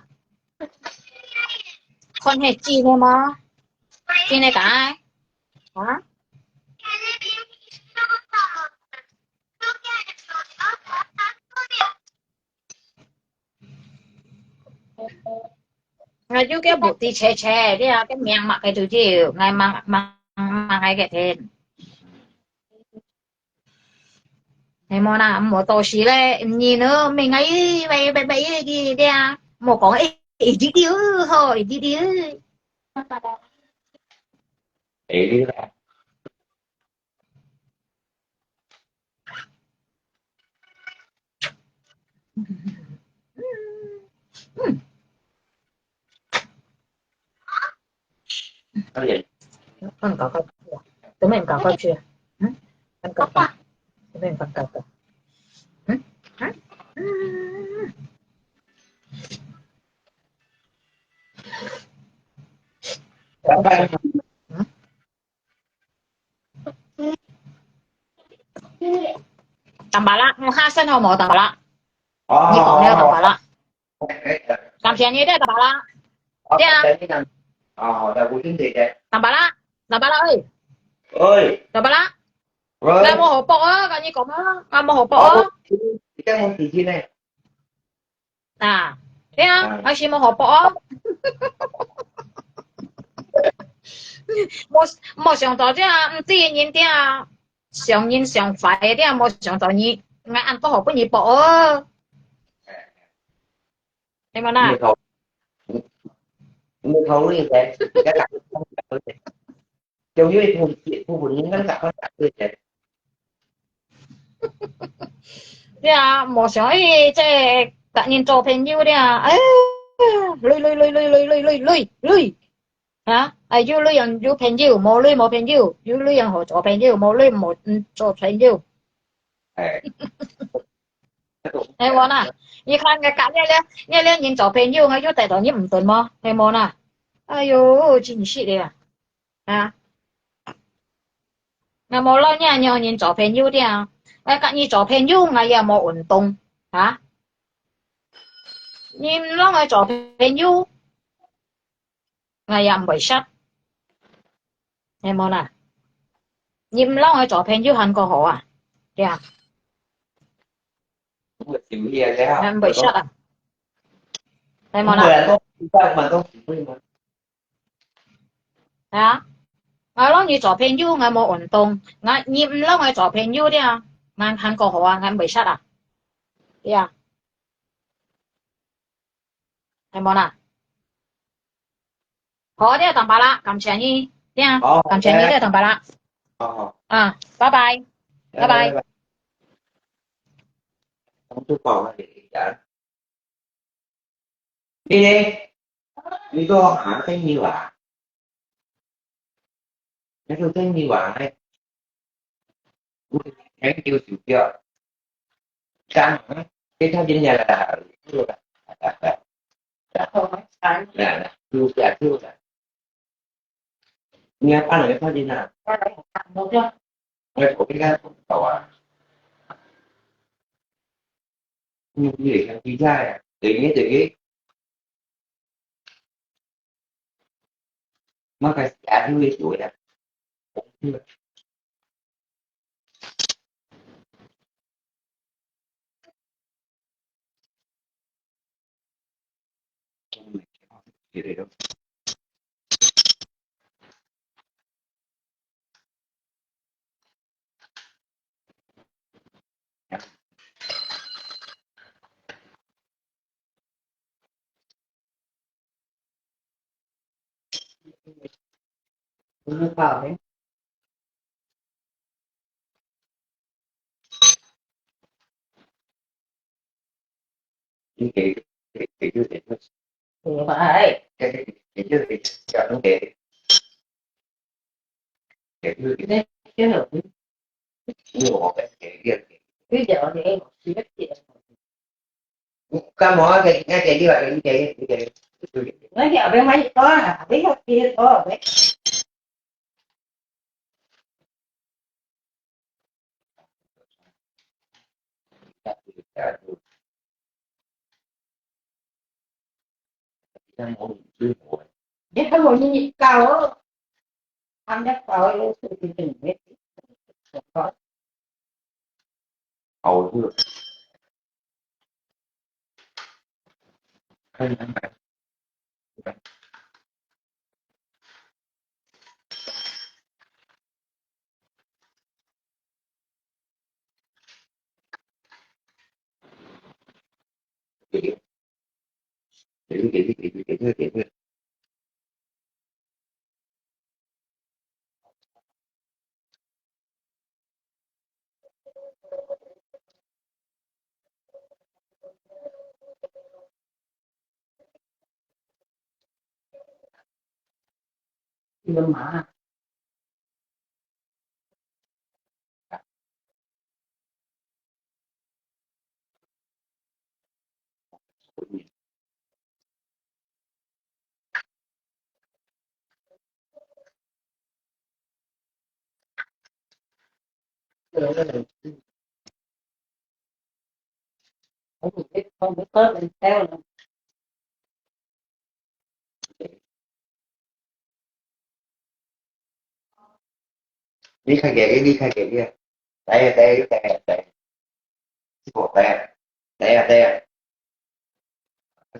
看係真个無？真个假个？啊？ 𠊎有个目的切切，你啊，个名嘛个就就，𠊎mang mang mang𠊎个天。係無啦，莫到時咧，毋認哦，明𠊎喂喂喂去，你啊，莫講，誒，一滴滴哦，吼，一滴滴哦。誒，你啦。 嗯。嗯，搞搞去啊，都没搞搞去啊。嗯，很搞搞，都没搞搞。嗯，啊，嗯。 Tambah lah，你下身好無？Tambah lah，你講个Tambah lah，感謝你个Tambah lah，對啊。哦，好的，我先謝謝。Tambah lah，Tambah lah，哎，哎，Tambah lah，𠊎無好薄哦，跟你講啊，𠊎無好薄哦。你這樣我脾氣呢？ 啊，對啊，啊。還係無好薄哦。無，無想到這，毋知人這，想人想壞个這，無想到你，𠊎恁多好分你薄哦。係無啦？你頭，你，你頭那個，終於不，不，不，你那個，對啊，無想，誒，這，佮人做朋友了，哎，鐳，鐳，鐳，鐳，鐳，鐳，鐳，鐳，啊，哎，有鐳人有朋友，無鐳無朋友，有鐳人好做朋友，無鐳無，嗯，做朋友。哎。哎，我呢，你看，你佮這，這，這人做朋友，𠊎又得到你毋對無？係無呢？哎喲，真是个啊。 啊。𠊎無摎你恁樣人做朋友了，𠊎佮你做朋友，𠊎也無運動，啊。你毋摎𠊎做朋友，𠊎也毋會sad，係無啦？你毋摎𠊎做朋友還過好啊，對啊。𠊎毋會sad啊，係無啦？ 啊，𠊎摎你做朋友，𠊎無運動，𠊎，你毋摎𠊎做朋友了，𠊎還過好啊，𠊎毋會sad啊。對啊。係無啦？好，這Tambah啦，感謝你，對啊，好，感謝你，OK。這Tambah啦。好，好。啊，拜拜，拜拜。拜拜。你呢？你都行朋友啊？你都朋友啊？哎，你研究手表，干嘛？给他人家来了，来来，来，来，来，来，来，来。 你看，放了个放进那。我昨天看到啊，你不也像现在啊，等于等于，那个下就会有呀。你给给给就给就，对吧？哎，给给给就给就，给给给就给。那这种，因为我跟给给给。你讲的，我学姐。干嘛给给给你吧，给你给给给。那你要不要买一包啊？不要别包呗。 你还没有搞哦，他们搞有事情没？好，我就看一下。 你的妈。 你看见，你看见，你看。 Té, té, té, té. Tipo, té. Té, té.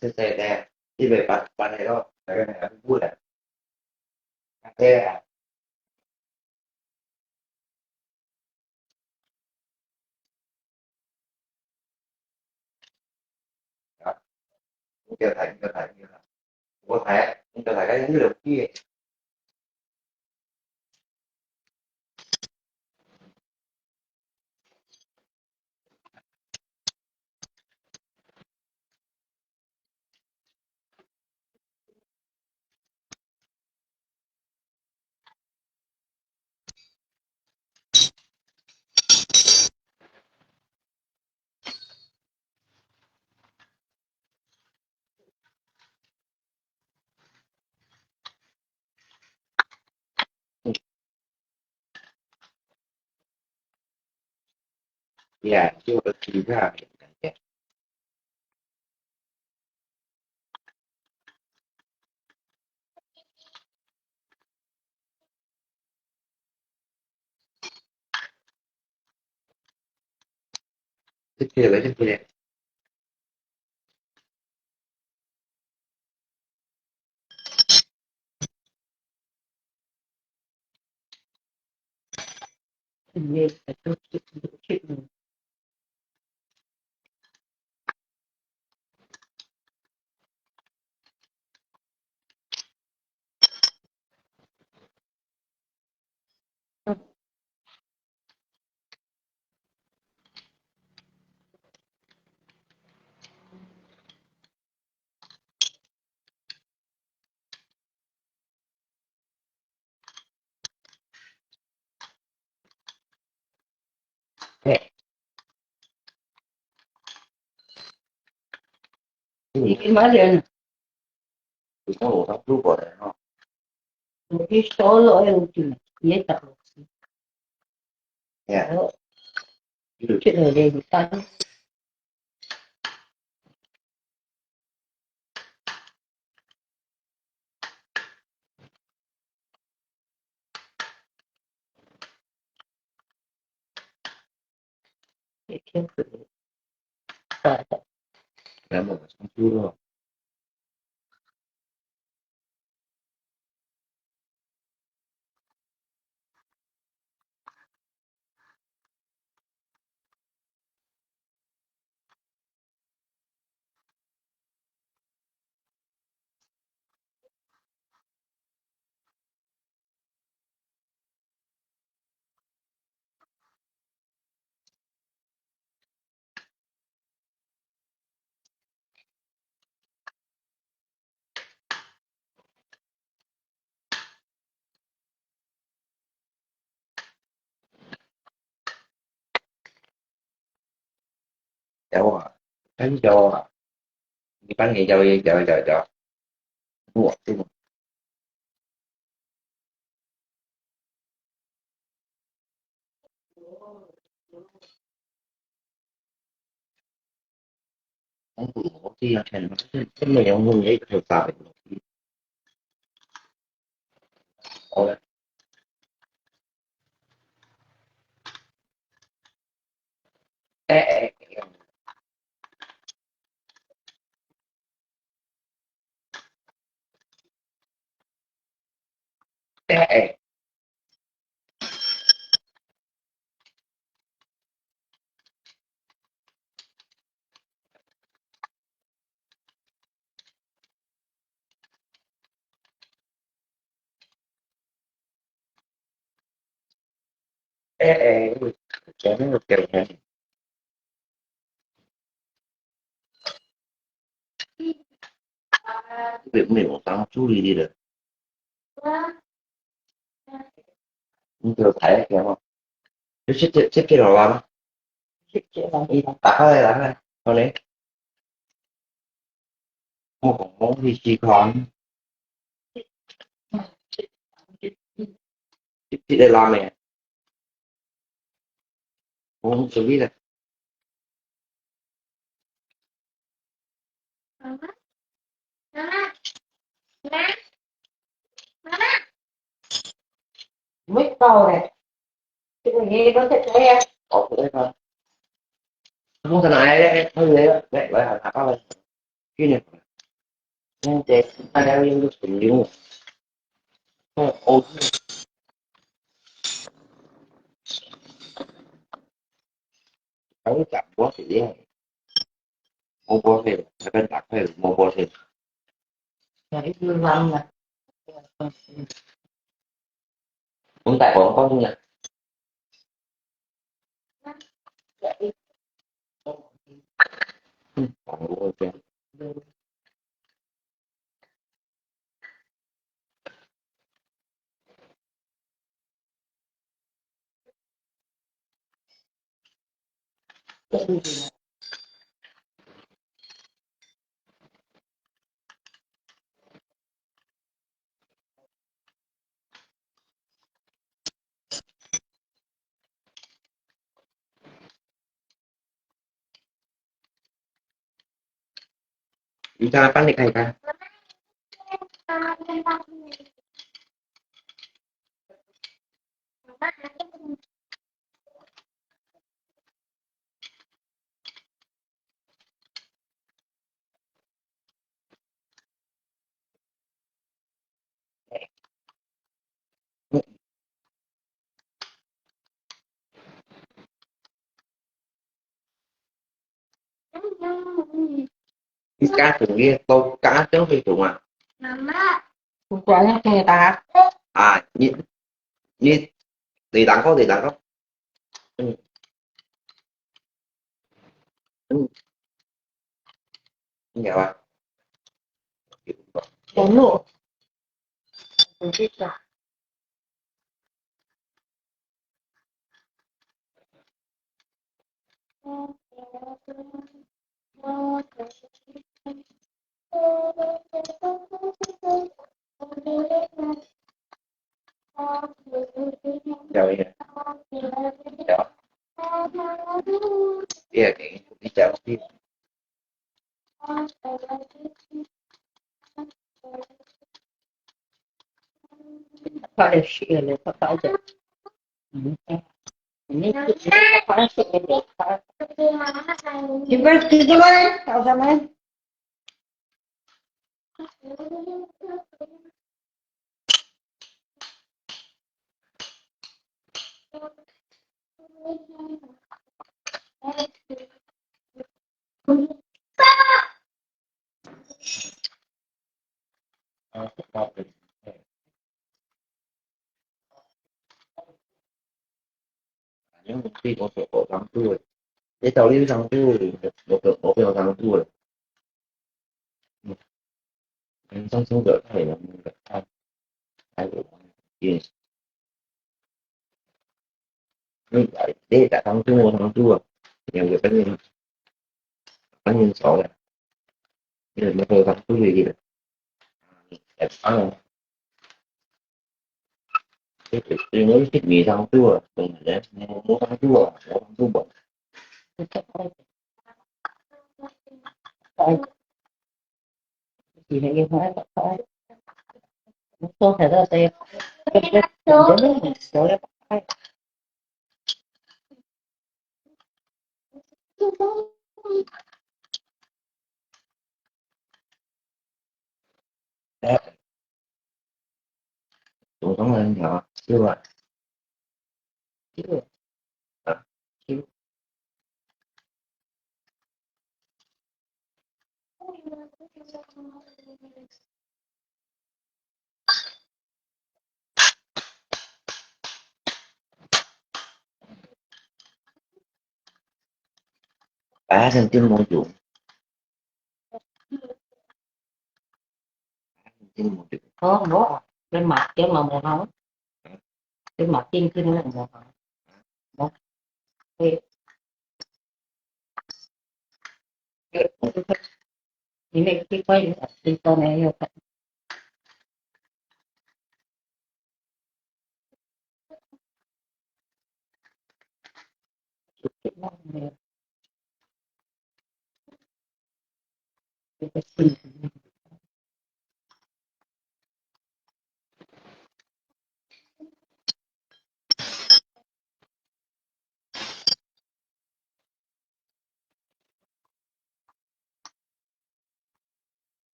Té, té, té. Đi về bạn, bạn này đó. Té, té, té. Té. Đó. Kêu thầy, kêu thầy, kêu thầy. Ủa thầy, kêu thầy cái dữ liệu kia. 呀，就其他。 谢谢了，谢谢。 你干嘛的呢？你看我刚路过来哈。我去收了，哎，我去，也打。哎呀。这个人当有啊，很有啊，一般人有也有有有，我这种。我不我这样看，这这没有我也可以打的。好了。哎哎。哎哎。哎哎，前面有表演。没有当助理的。你给我拍一下嘛。就这这这这老板。这这老板。你打开来，打开来，好嘞。我讲我去试看。这这个拉面。我们准备了。妈妈，妈妈，妈妈，妈妈。 Muitau leh. Sini, kau cek saya. Oh, boleh, Pak. Kamu sana aja deh, kamu boleh, boleh, boleh, apa, apa? Sini. Ini deh, ada yang lu sendiri. Oh, oh. Kamu tak buat dia. Mau buat dia, akan tak kaya mau buat dia. Nah, itu lama. Không tại có con không nhỉ? Minta apa nih, Kak? Cái cá sừng kia, tô cá trứng phi sùng à? Mama. Không có nhá, kìa ta. À, nhị, nhị, tỷ đẳng có, tỷ đẳng có. Ừ. Ừ. Không hiểu à? Có nụ. Không biết à. Chào em. Chào. Iya, kayak gitu. Chào. Apa sih ini? Apa aja? Ini, ini apa sih ini? Di mana? Tahu sama? Anjing, mesti mau sok kok sangkut. Dia tahu dia sangkut. Mau ke, mau ke sangkut. Hmm. Yang sangkut tak ada yang tak ada. Yes. Ni, dia tak sangkut, mau sangkut. Yang dia tanya. 反正少了，因为没有当初的一个，也长了。这个因为是米上做，真的，我我上做啊，我上做吧。哎，普通人聊，是吧？是吧？啊，是。哎，真無用。 哦，無啊，你買，你買無效，你買進去你無效，無，對，因為這塊，這塊呢，有。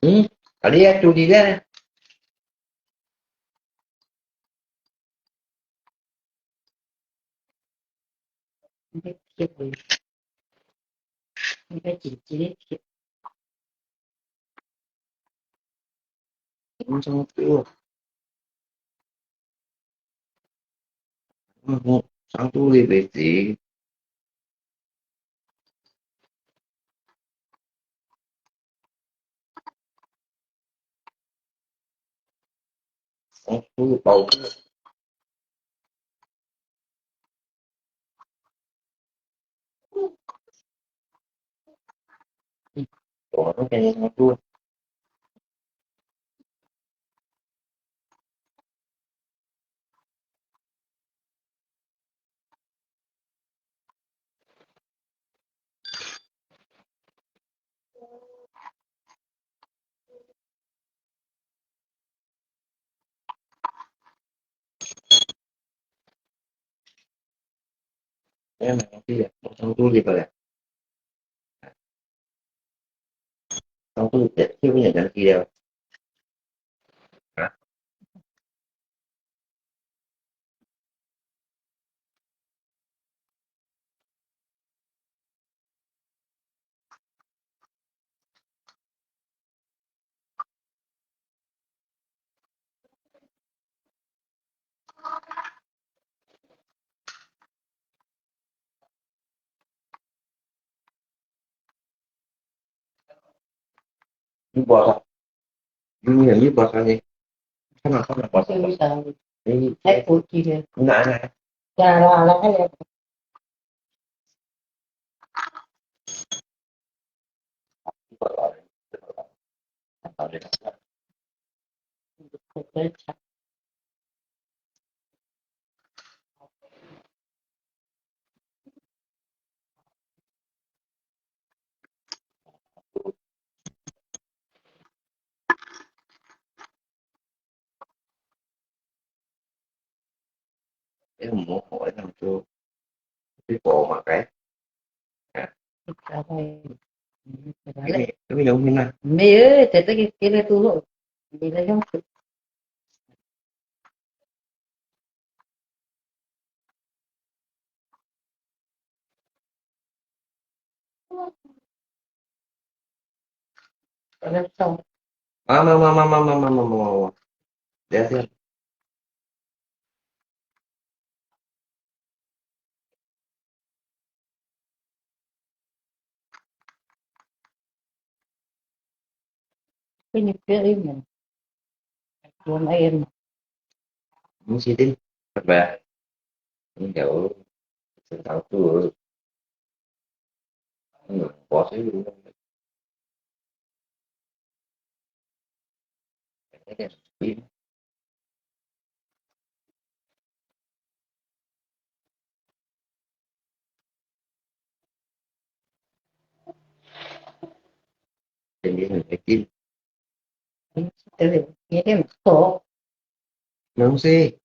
嗯，啊，你愛注意咧。你愛注意，你愛緊緊去。 嗯，上肚裡為止。上肚包住。 哎呀，媽呀，我上肚裡个咧。上肚裡，去不了，去了。啊？ 你播啥？你你播啥呢？看哪看哪播啥？你哎，不记得。你哪哪？呀啦啦啦。 哎，毋好，恁樣就，你播麼个？啊？你，你有聽啊？沒有，在這個，這個都，你在用。 啊，嘛嘛嘛嘛嘛嘛嘛嘛嘛，等一下。 Can you fill in? One A M. 毋是定，係咪？你有，食糖醋，嗯，我是，有點冰。真的很开心。嗯，对，有点苦。能吃，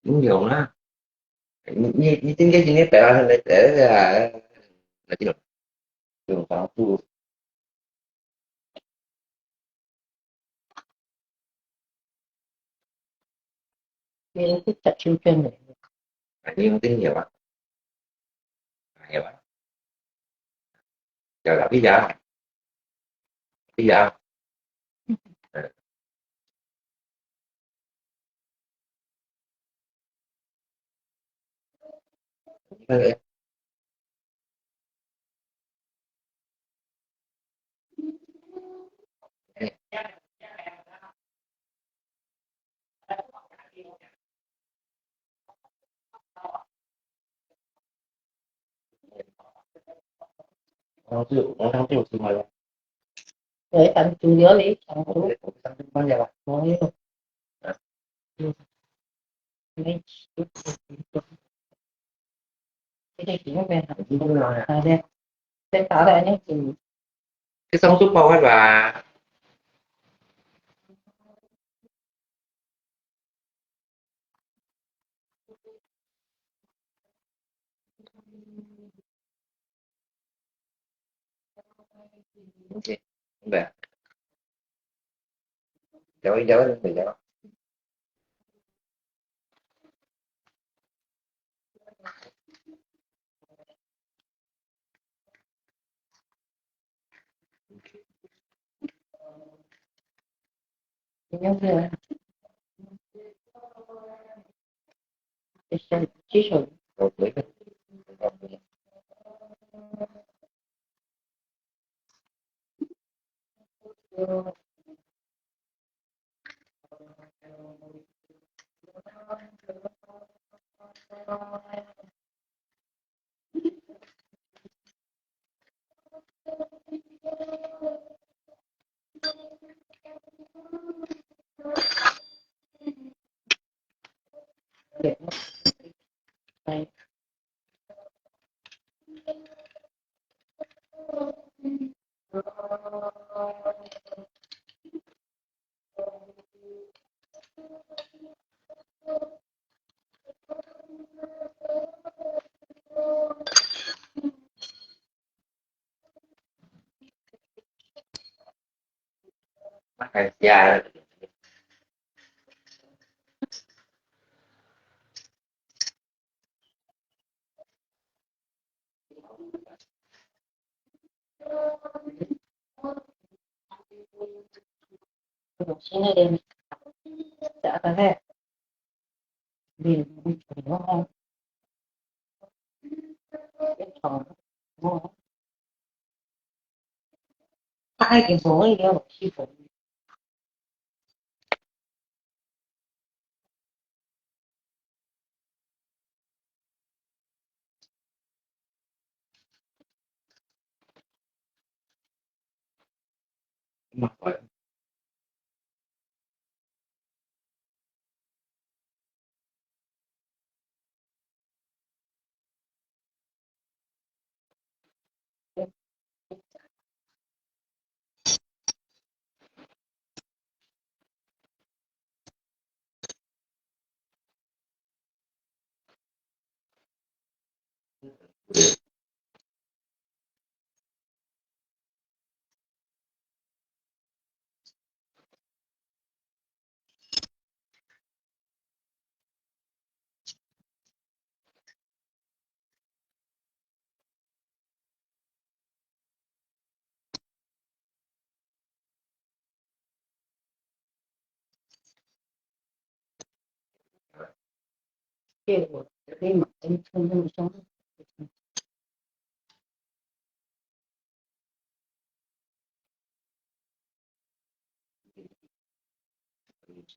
你有啦。你，你，你今天，今天白了，呃，呃，那这种，这种方式。你是吃秋卷的。啊，你用这个有啊？啊，有啊。有啦，你呀，你呀。嗯。我就，我想就是嘛。哎，当主流的，当主流。我想就慢点吧。哦哟。嗯。没事。这个行呗。好的。再打来那个。这上次包好了吧？ OK，明白。聊一聊，聊一聊。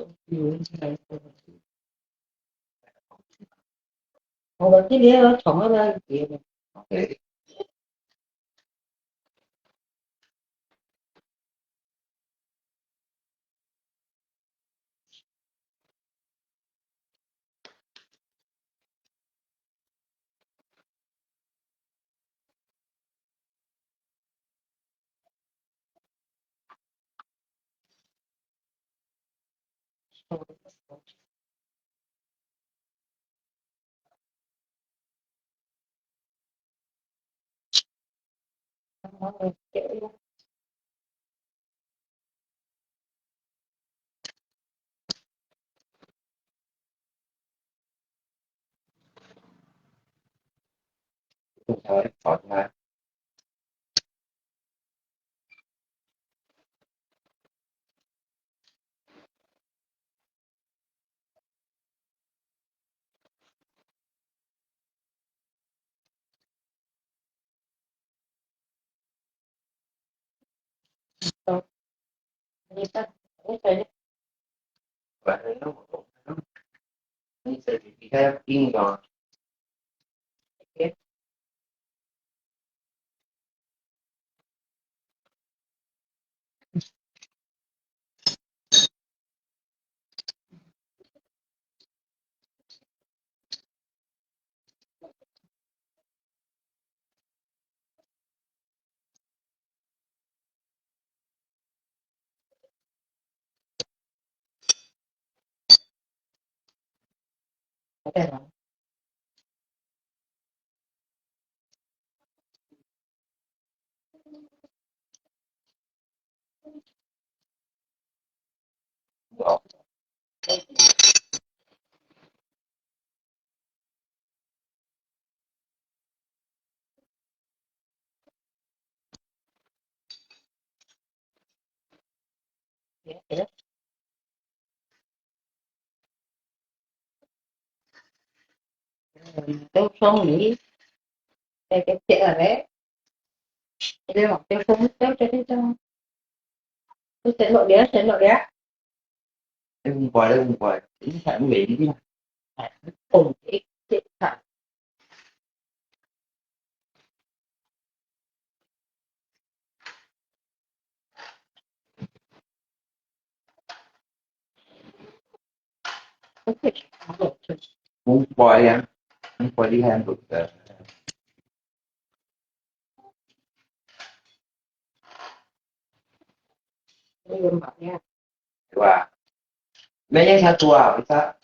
嗯，我今天要闯到那一节了。OK。Tôi không nghĩ cái cái chuyện ở đấy. Tôi bảo tôi không, tôi cho tôi cho. Tôi sẽ nộp đĩa, sẽ nộp đĩa. Em không quay, em không quay. Em phải không để ý. Ổn định, điện thoại. Không quay à? Không quay đi hàng được. Wah. Nanya satu ah, kita.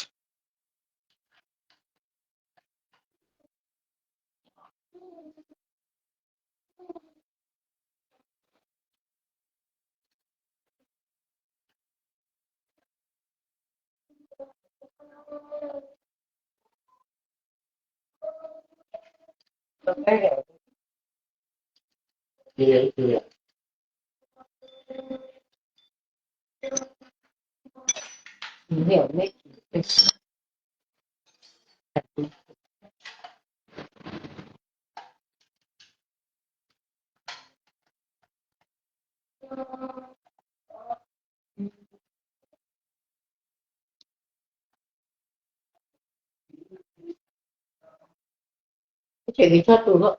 Cái chuyện này cho tụi nó,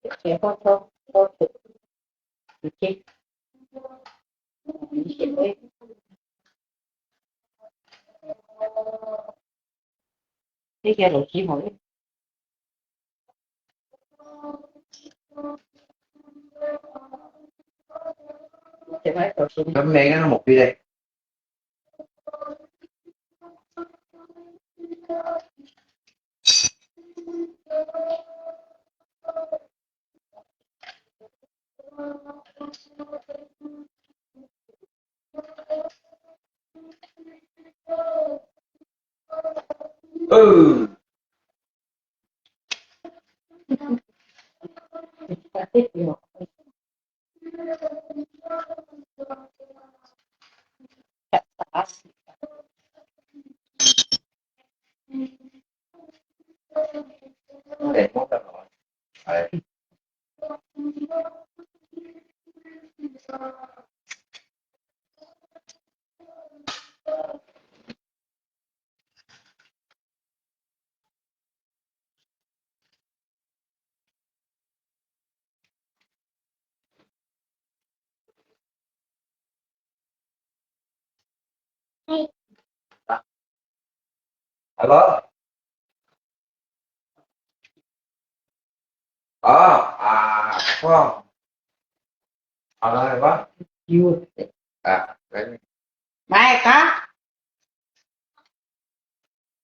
cái chuyện con cho con tụi, tụi chị. Cái kia đồng chí hỏi. Cái máy cầu súng. Cấm né nó một cái đây. Ừ. Hello? 哦，啊，哦。好了，好吧。有。啊，来。来，讲。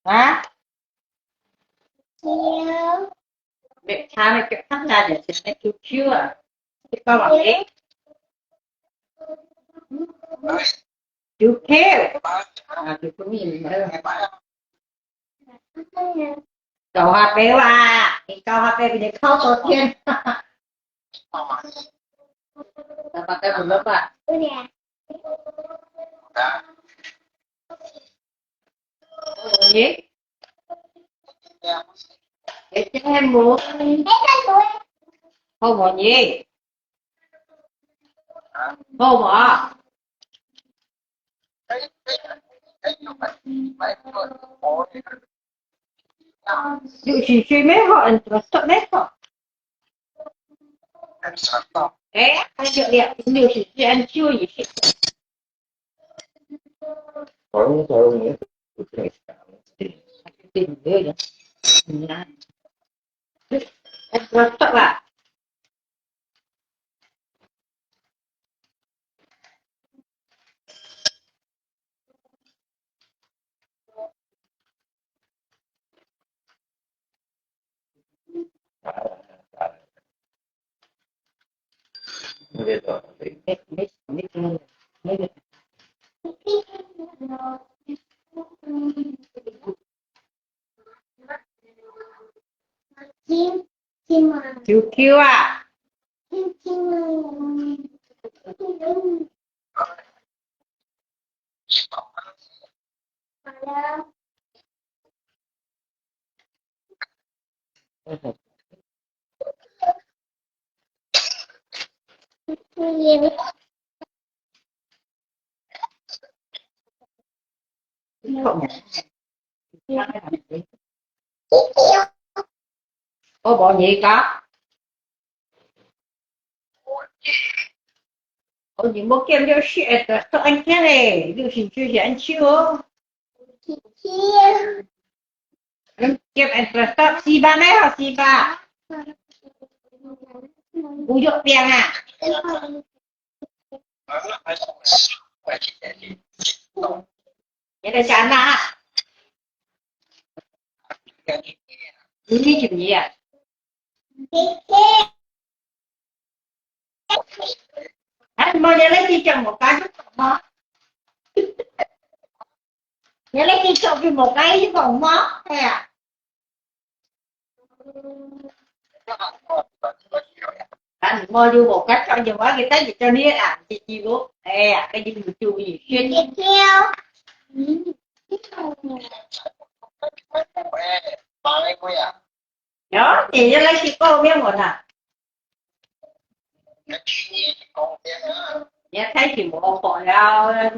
啊？有。没，他那个，他那里是那QQ啊，这个网页。QQ。啊，QQ名。 搞哈白哇，你搞哈白比你考多天。Dapat tayo belum ba? Ini. Ito mo. Homo ni. Homo. 六十歲乜好，恁多歲乜好。哎，還有了，六十歲恁久也是。恁多歲啦。 QQ啊。我無你講。我你莫見了是哎，都都安全嘞，六十歲是安全哦。嗯，見哎，都都四百咩？好四百。無有病啊？你在想哪？你你就你啊？哎，莫你来去讲我干什么？你来去讲给我干什么？哎呀。 啊，無就無甲著就無要緊，但是叫你啊，是是無，哎呀，搿就有注意，選擇。有，你就來去報名我啦。你太寂寞了，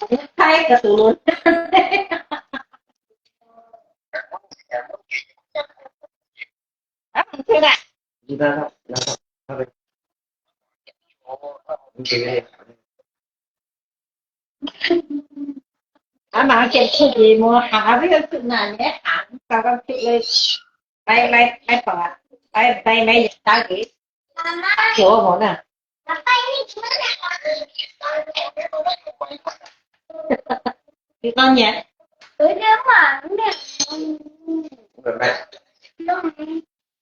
你太个肚。 啊，毋去啦。你看看，那个，那个，你这个，啊，嘛先出去，莫行啊，不要出那，你行，刚刚出来，拜拜拜拜，拜拜拜，打给，妈妈。给我摸呢。 幾多年？有點晚了。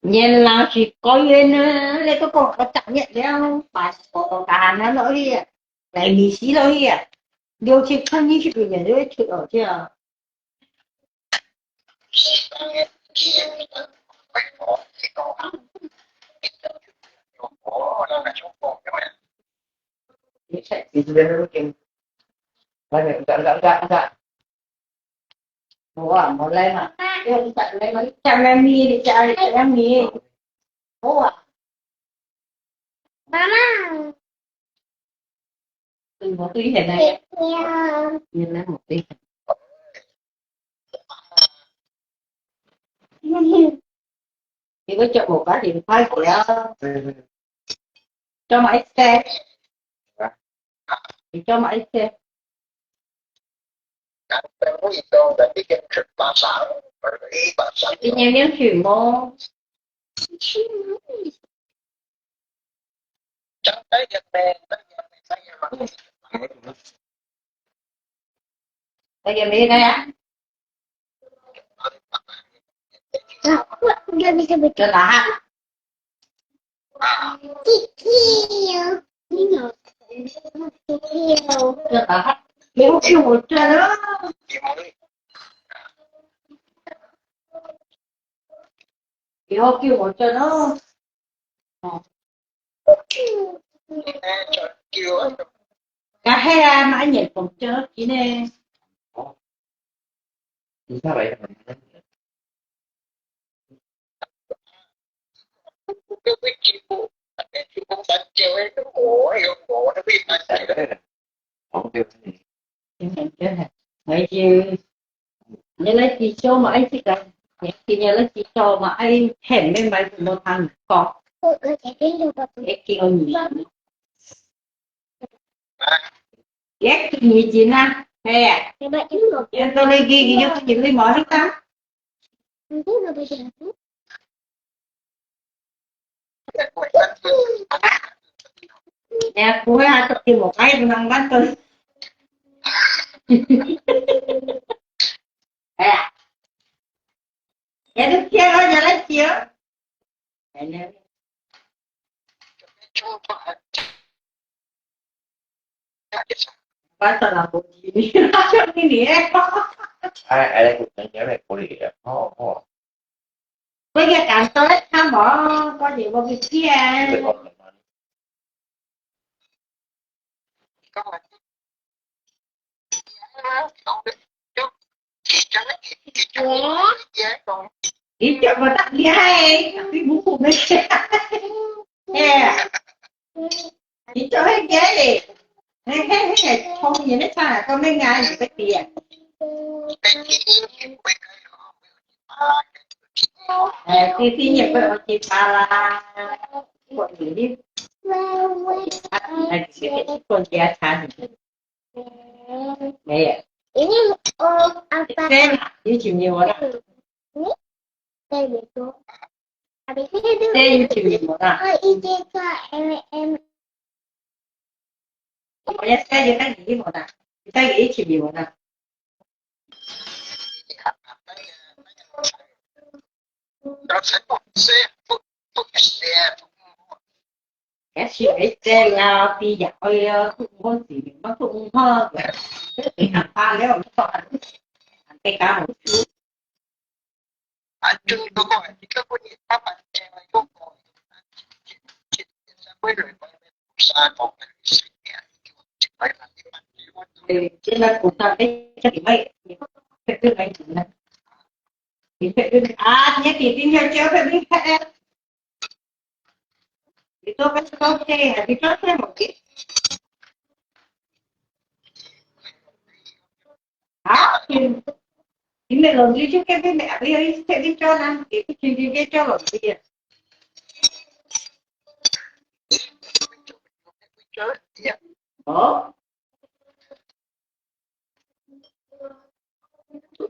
年老是高原呢，那个講个長年了，把我干了落去，来米西落去，六七看你是不是也会去哦，这样。 無啊，無來嘛。你食來嘛，你食來面，你食來面。無啊。 媽媽。對，無對現在。對呀。原來無對。你个腳無甲你拍過啊？做麼个？你做麼个？今年没有去吗？大家没来呀？在哪哈？在哪哈？没有给我转啊！ 以後叫我轉咯。哦。該係啊，買年紅轉咯，今呢。哦。你下來。真係，真係，我已經，原來至少嘛，愛這個，今日來至少嘛，愛喊咩買什麼糖果，一斤二。一斤二斤啊，係啊，你到你幾，幾斤你無去打？ 哎呀，不會啊，昨天我還不上班的。哎呀，也是天啊，也來接。哎呀。 Basta Lamborghini. Lamborghini, eh. Ay, ay, ay, ay, ay, ay, ay, ay, oh, oh. Pwede ka to, tama. Pwede mo bigyan. Ito mo tak lihay. Tapi buko na siya. Eh. Ito ay gay. Hey, hey, hey. Kung yun ay sana, kung may nga, yung katiya. Eh, sisi niya pa, o, si Pala. Kung yun, eh. At, at, sige, kung kaya sa akin. 沒有。這有錢無啦？這有錢無啦？我要這有錢無啦？這有錢無啦？ 也是會這樣，比較哎呀，都毋好事，乜都毋好个。你看他了，你看，大家好。啊，就如果你个問題，他把钱用过，對，現在股票，哎，这里卖，这里卖，这里卖，你看，啊，你看，你看，这里卖。 你做个事情，你做什麼的？啊？你，你們老師就跟你們，你有一些你做呢，你不聽聽你做老師的。哦？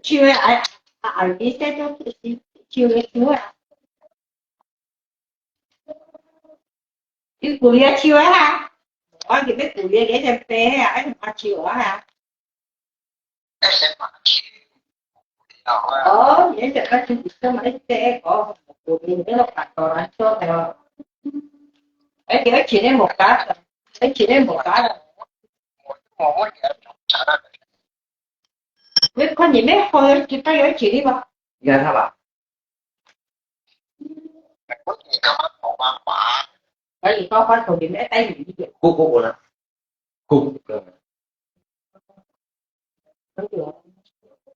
就係愛，啊，啊，你這種就是就係就啊。你鼓勵就啊，我這邊鼓勵你先背啊，愛麼就啊。哦，你這個就係這麼一個，哦，鼓勵你那個做的。而且而且呢，我家，而且呢，我家。 你看你們好，有幾大有幾粒吧？你看他吧。哎，你到飯桶裡面帶你一點。不不不呢，不不不。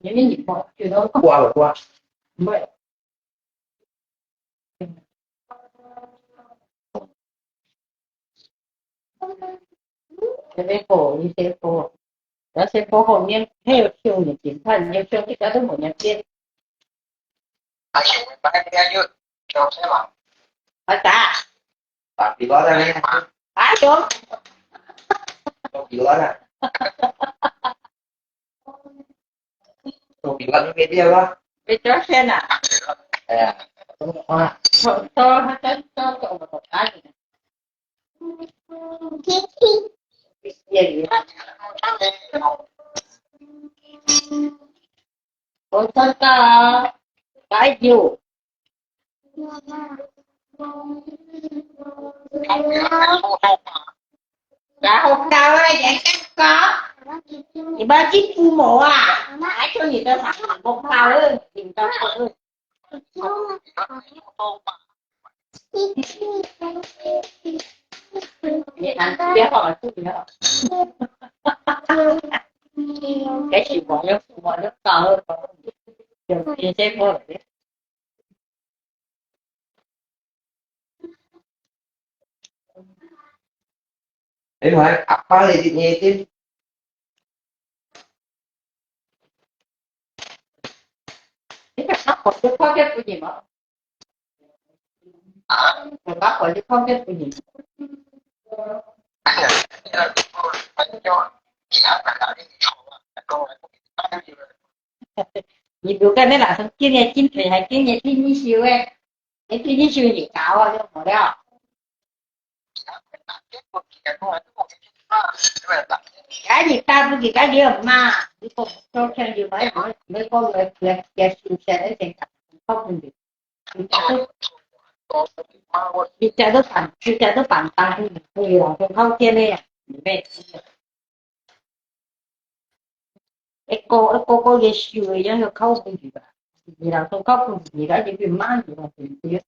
你們你看，覺得刮了刮。不会。 這邊好，你先好，要先好好念，還有修你警察，你要修這个都無人變。啊，修完班你還有修什麼？啊，打。打比赛的呢？打球。打比赛的。做平安你个了啊。你做先啊？哎呀，怎么啊？做做做做做做做。我知道，加油。然后高了，也更高。你们进步没啊？还说你的啥？我高了，你高了。你看，别好，别好。该是我要，我要高了，有些过了。 哎，我还阿爸的眼睛。你看他跑就跑给不行吗？啊，我把跑就跑给不行。你不要跟那男生今年今天还今年第二秀诶，你第二秀也高啊，就好了。哎，你打不给他给我骂，你不说看有没有没有没有没有没有没有，靠近你。 你家都，你家都板，你家都板当，你老公靠天的呀，你妹。一个一个个月收的，要靠不住的，你老公靠不住，你赶紧去骂你了，对不对？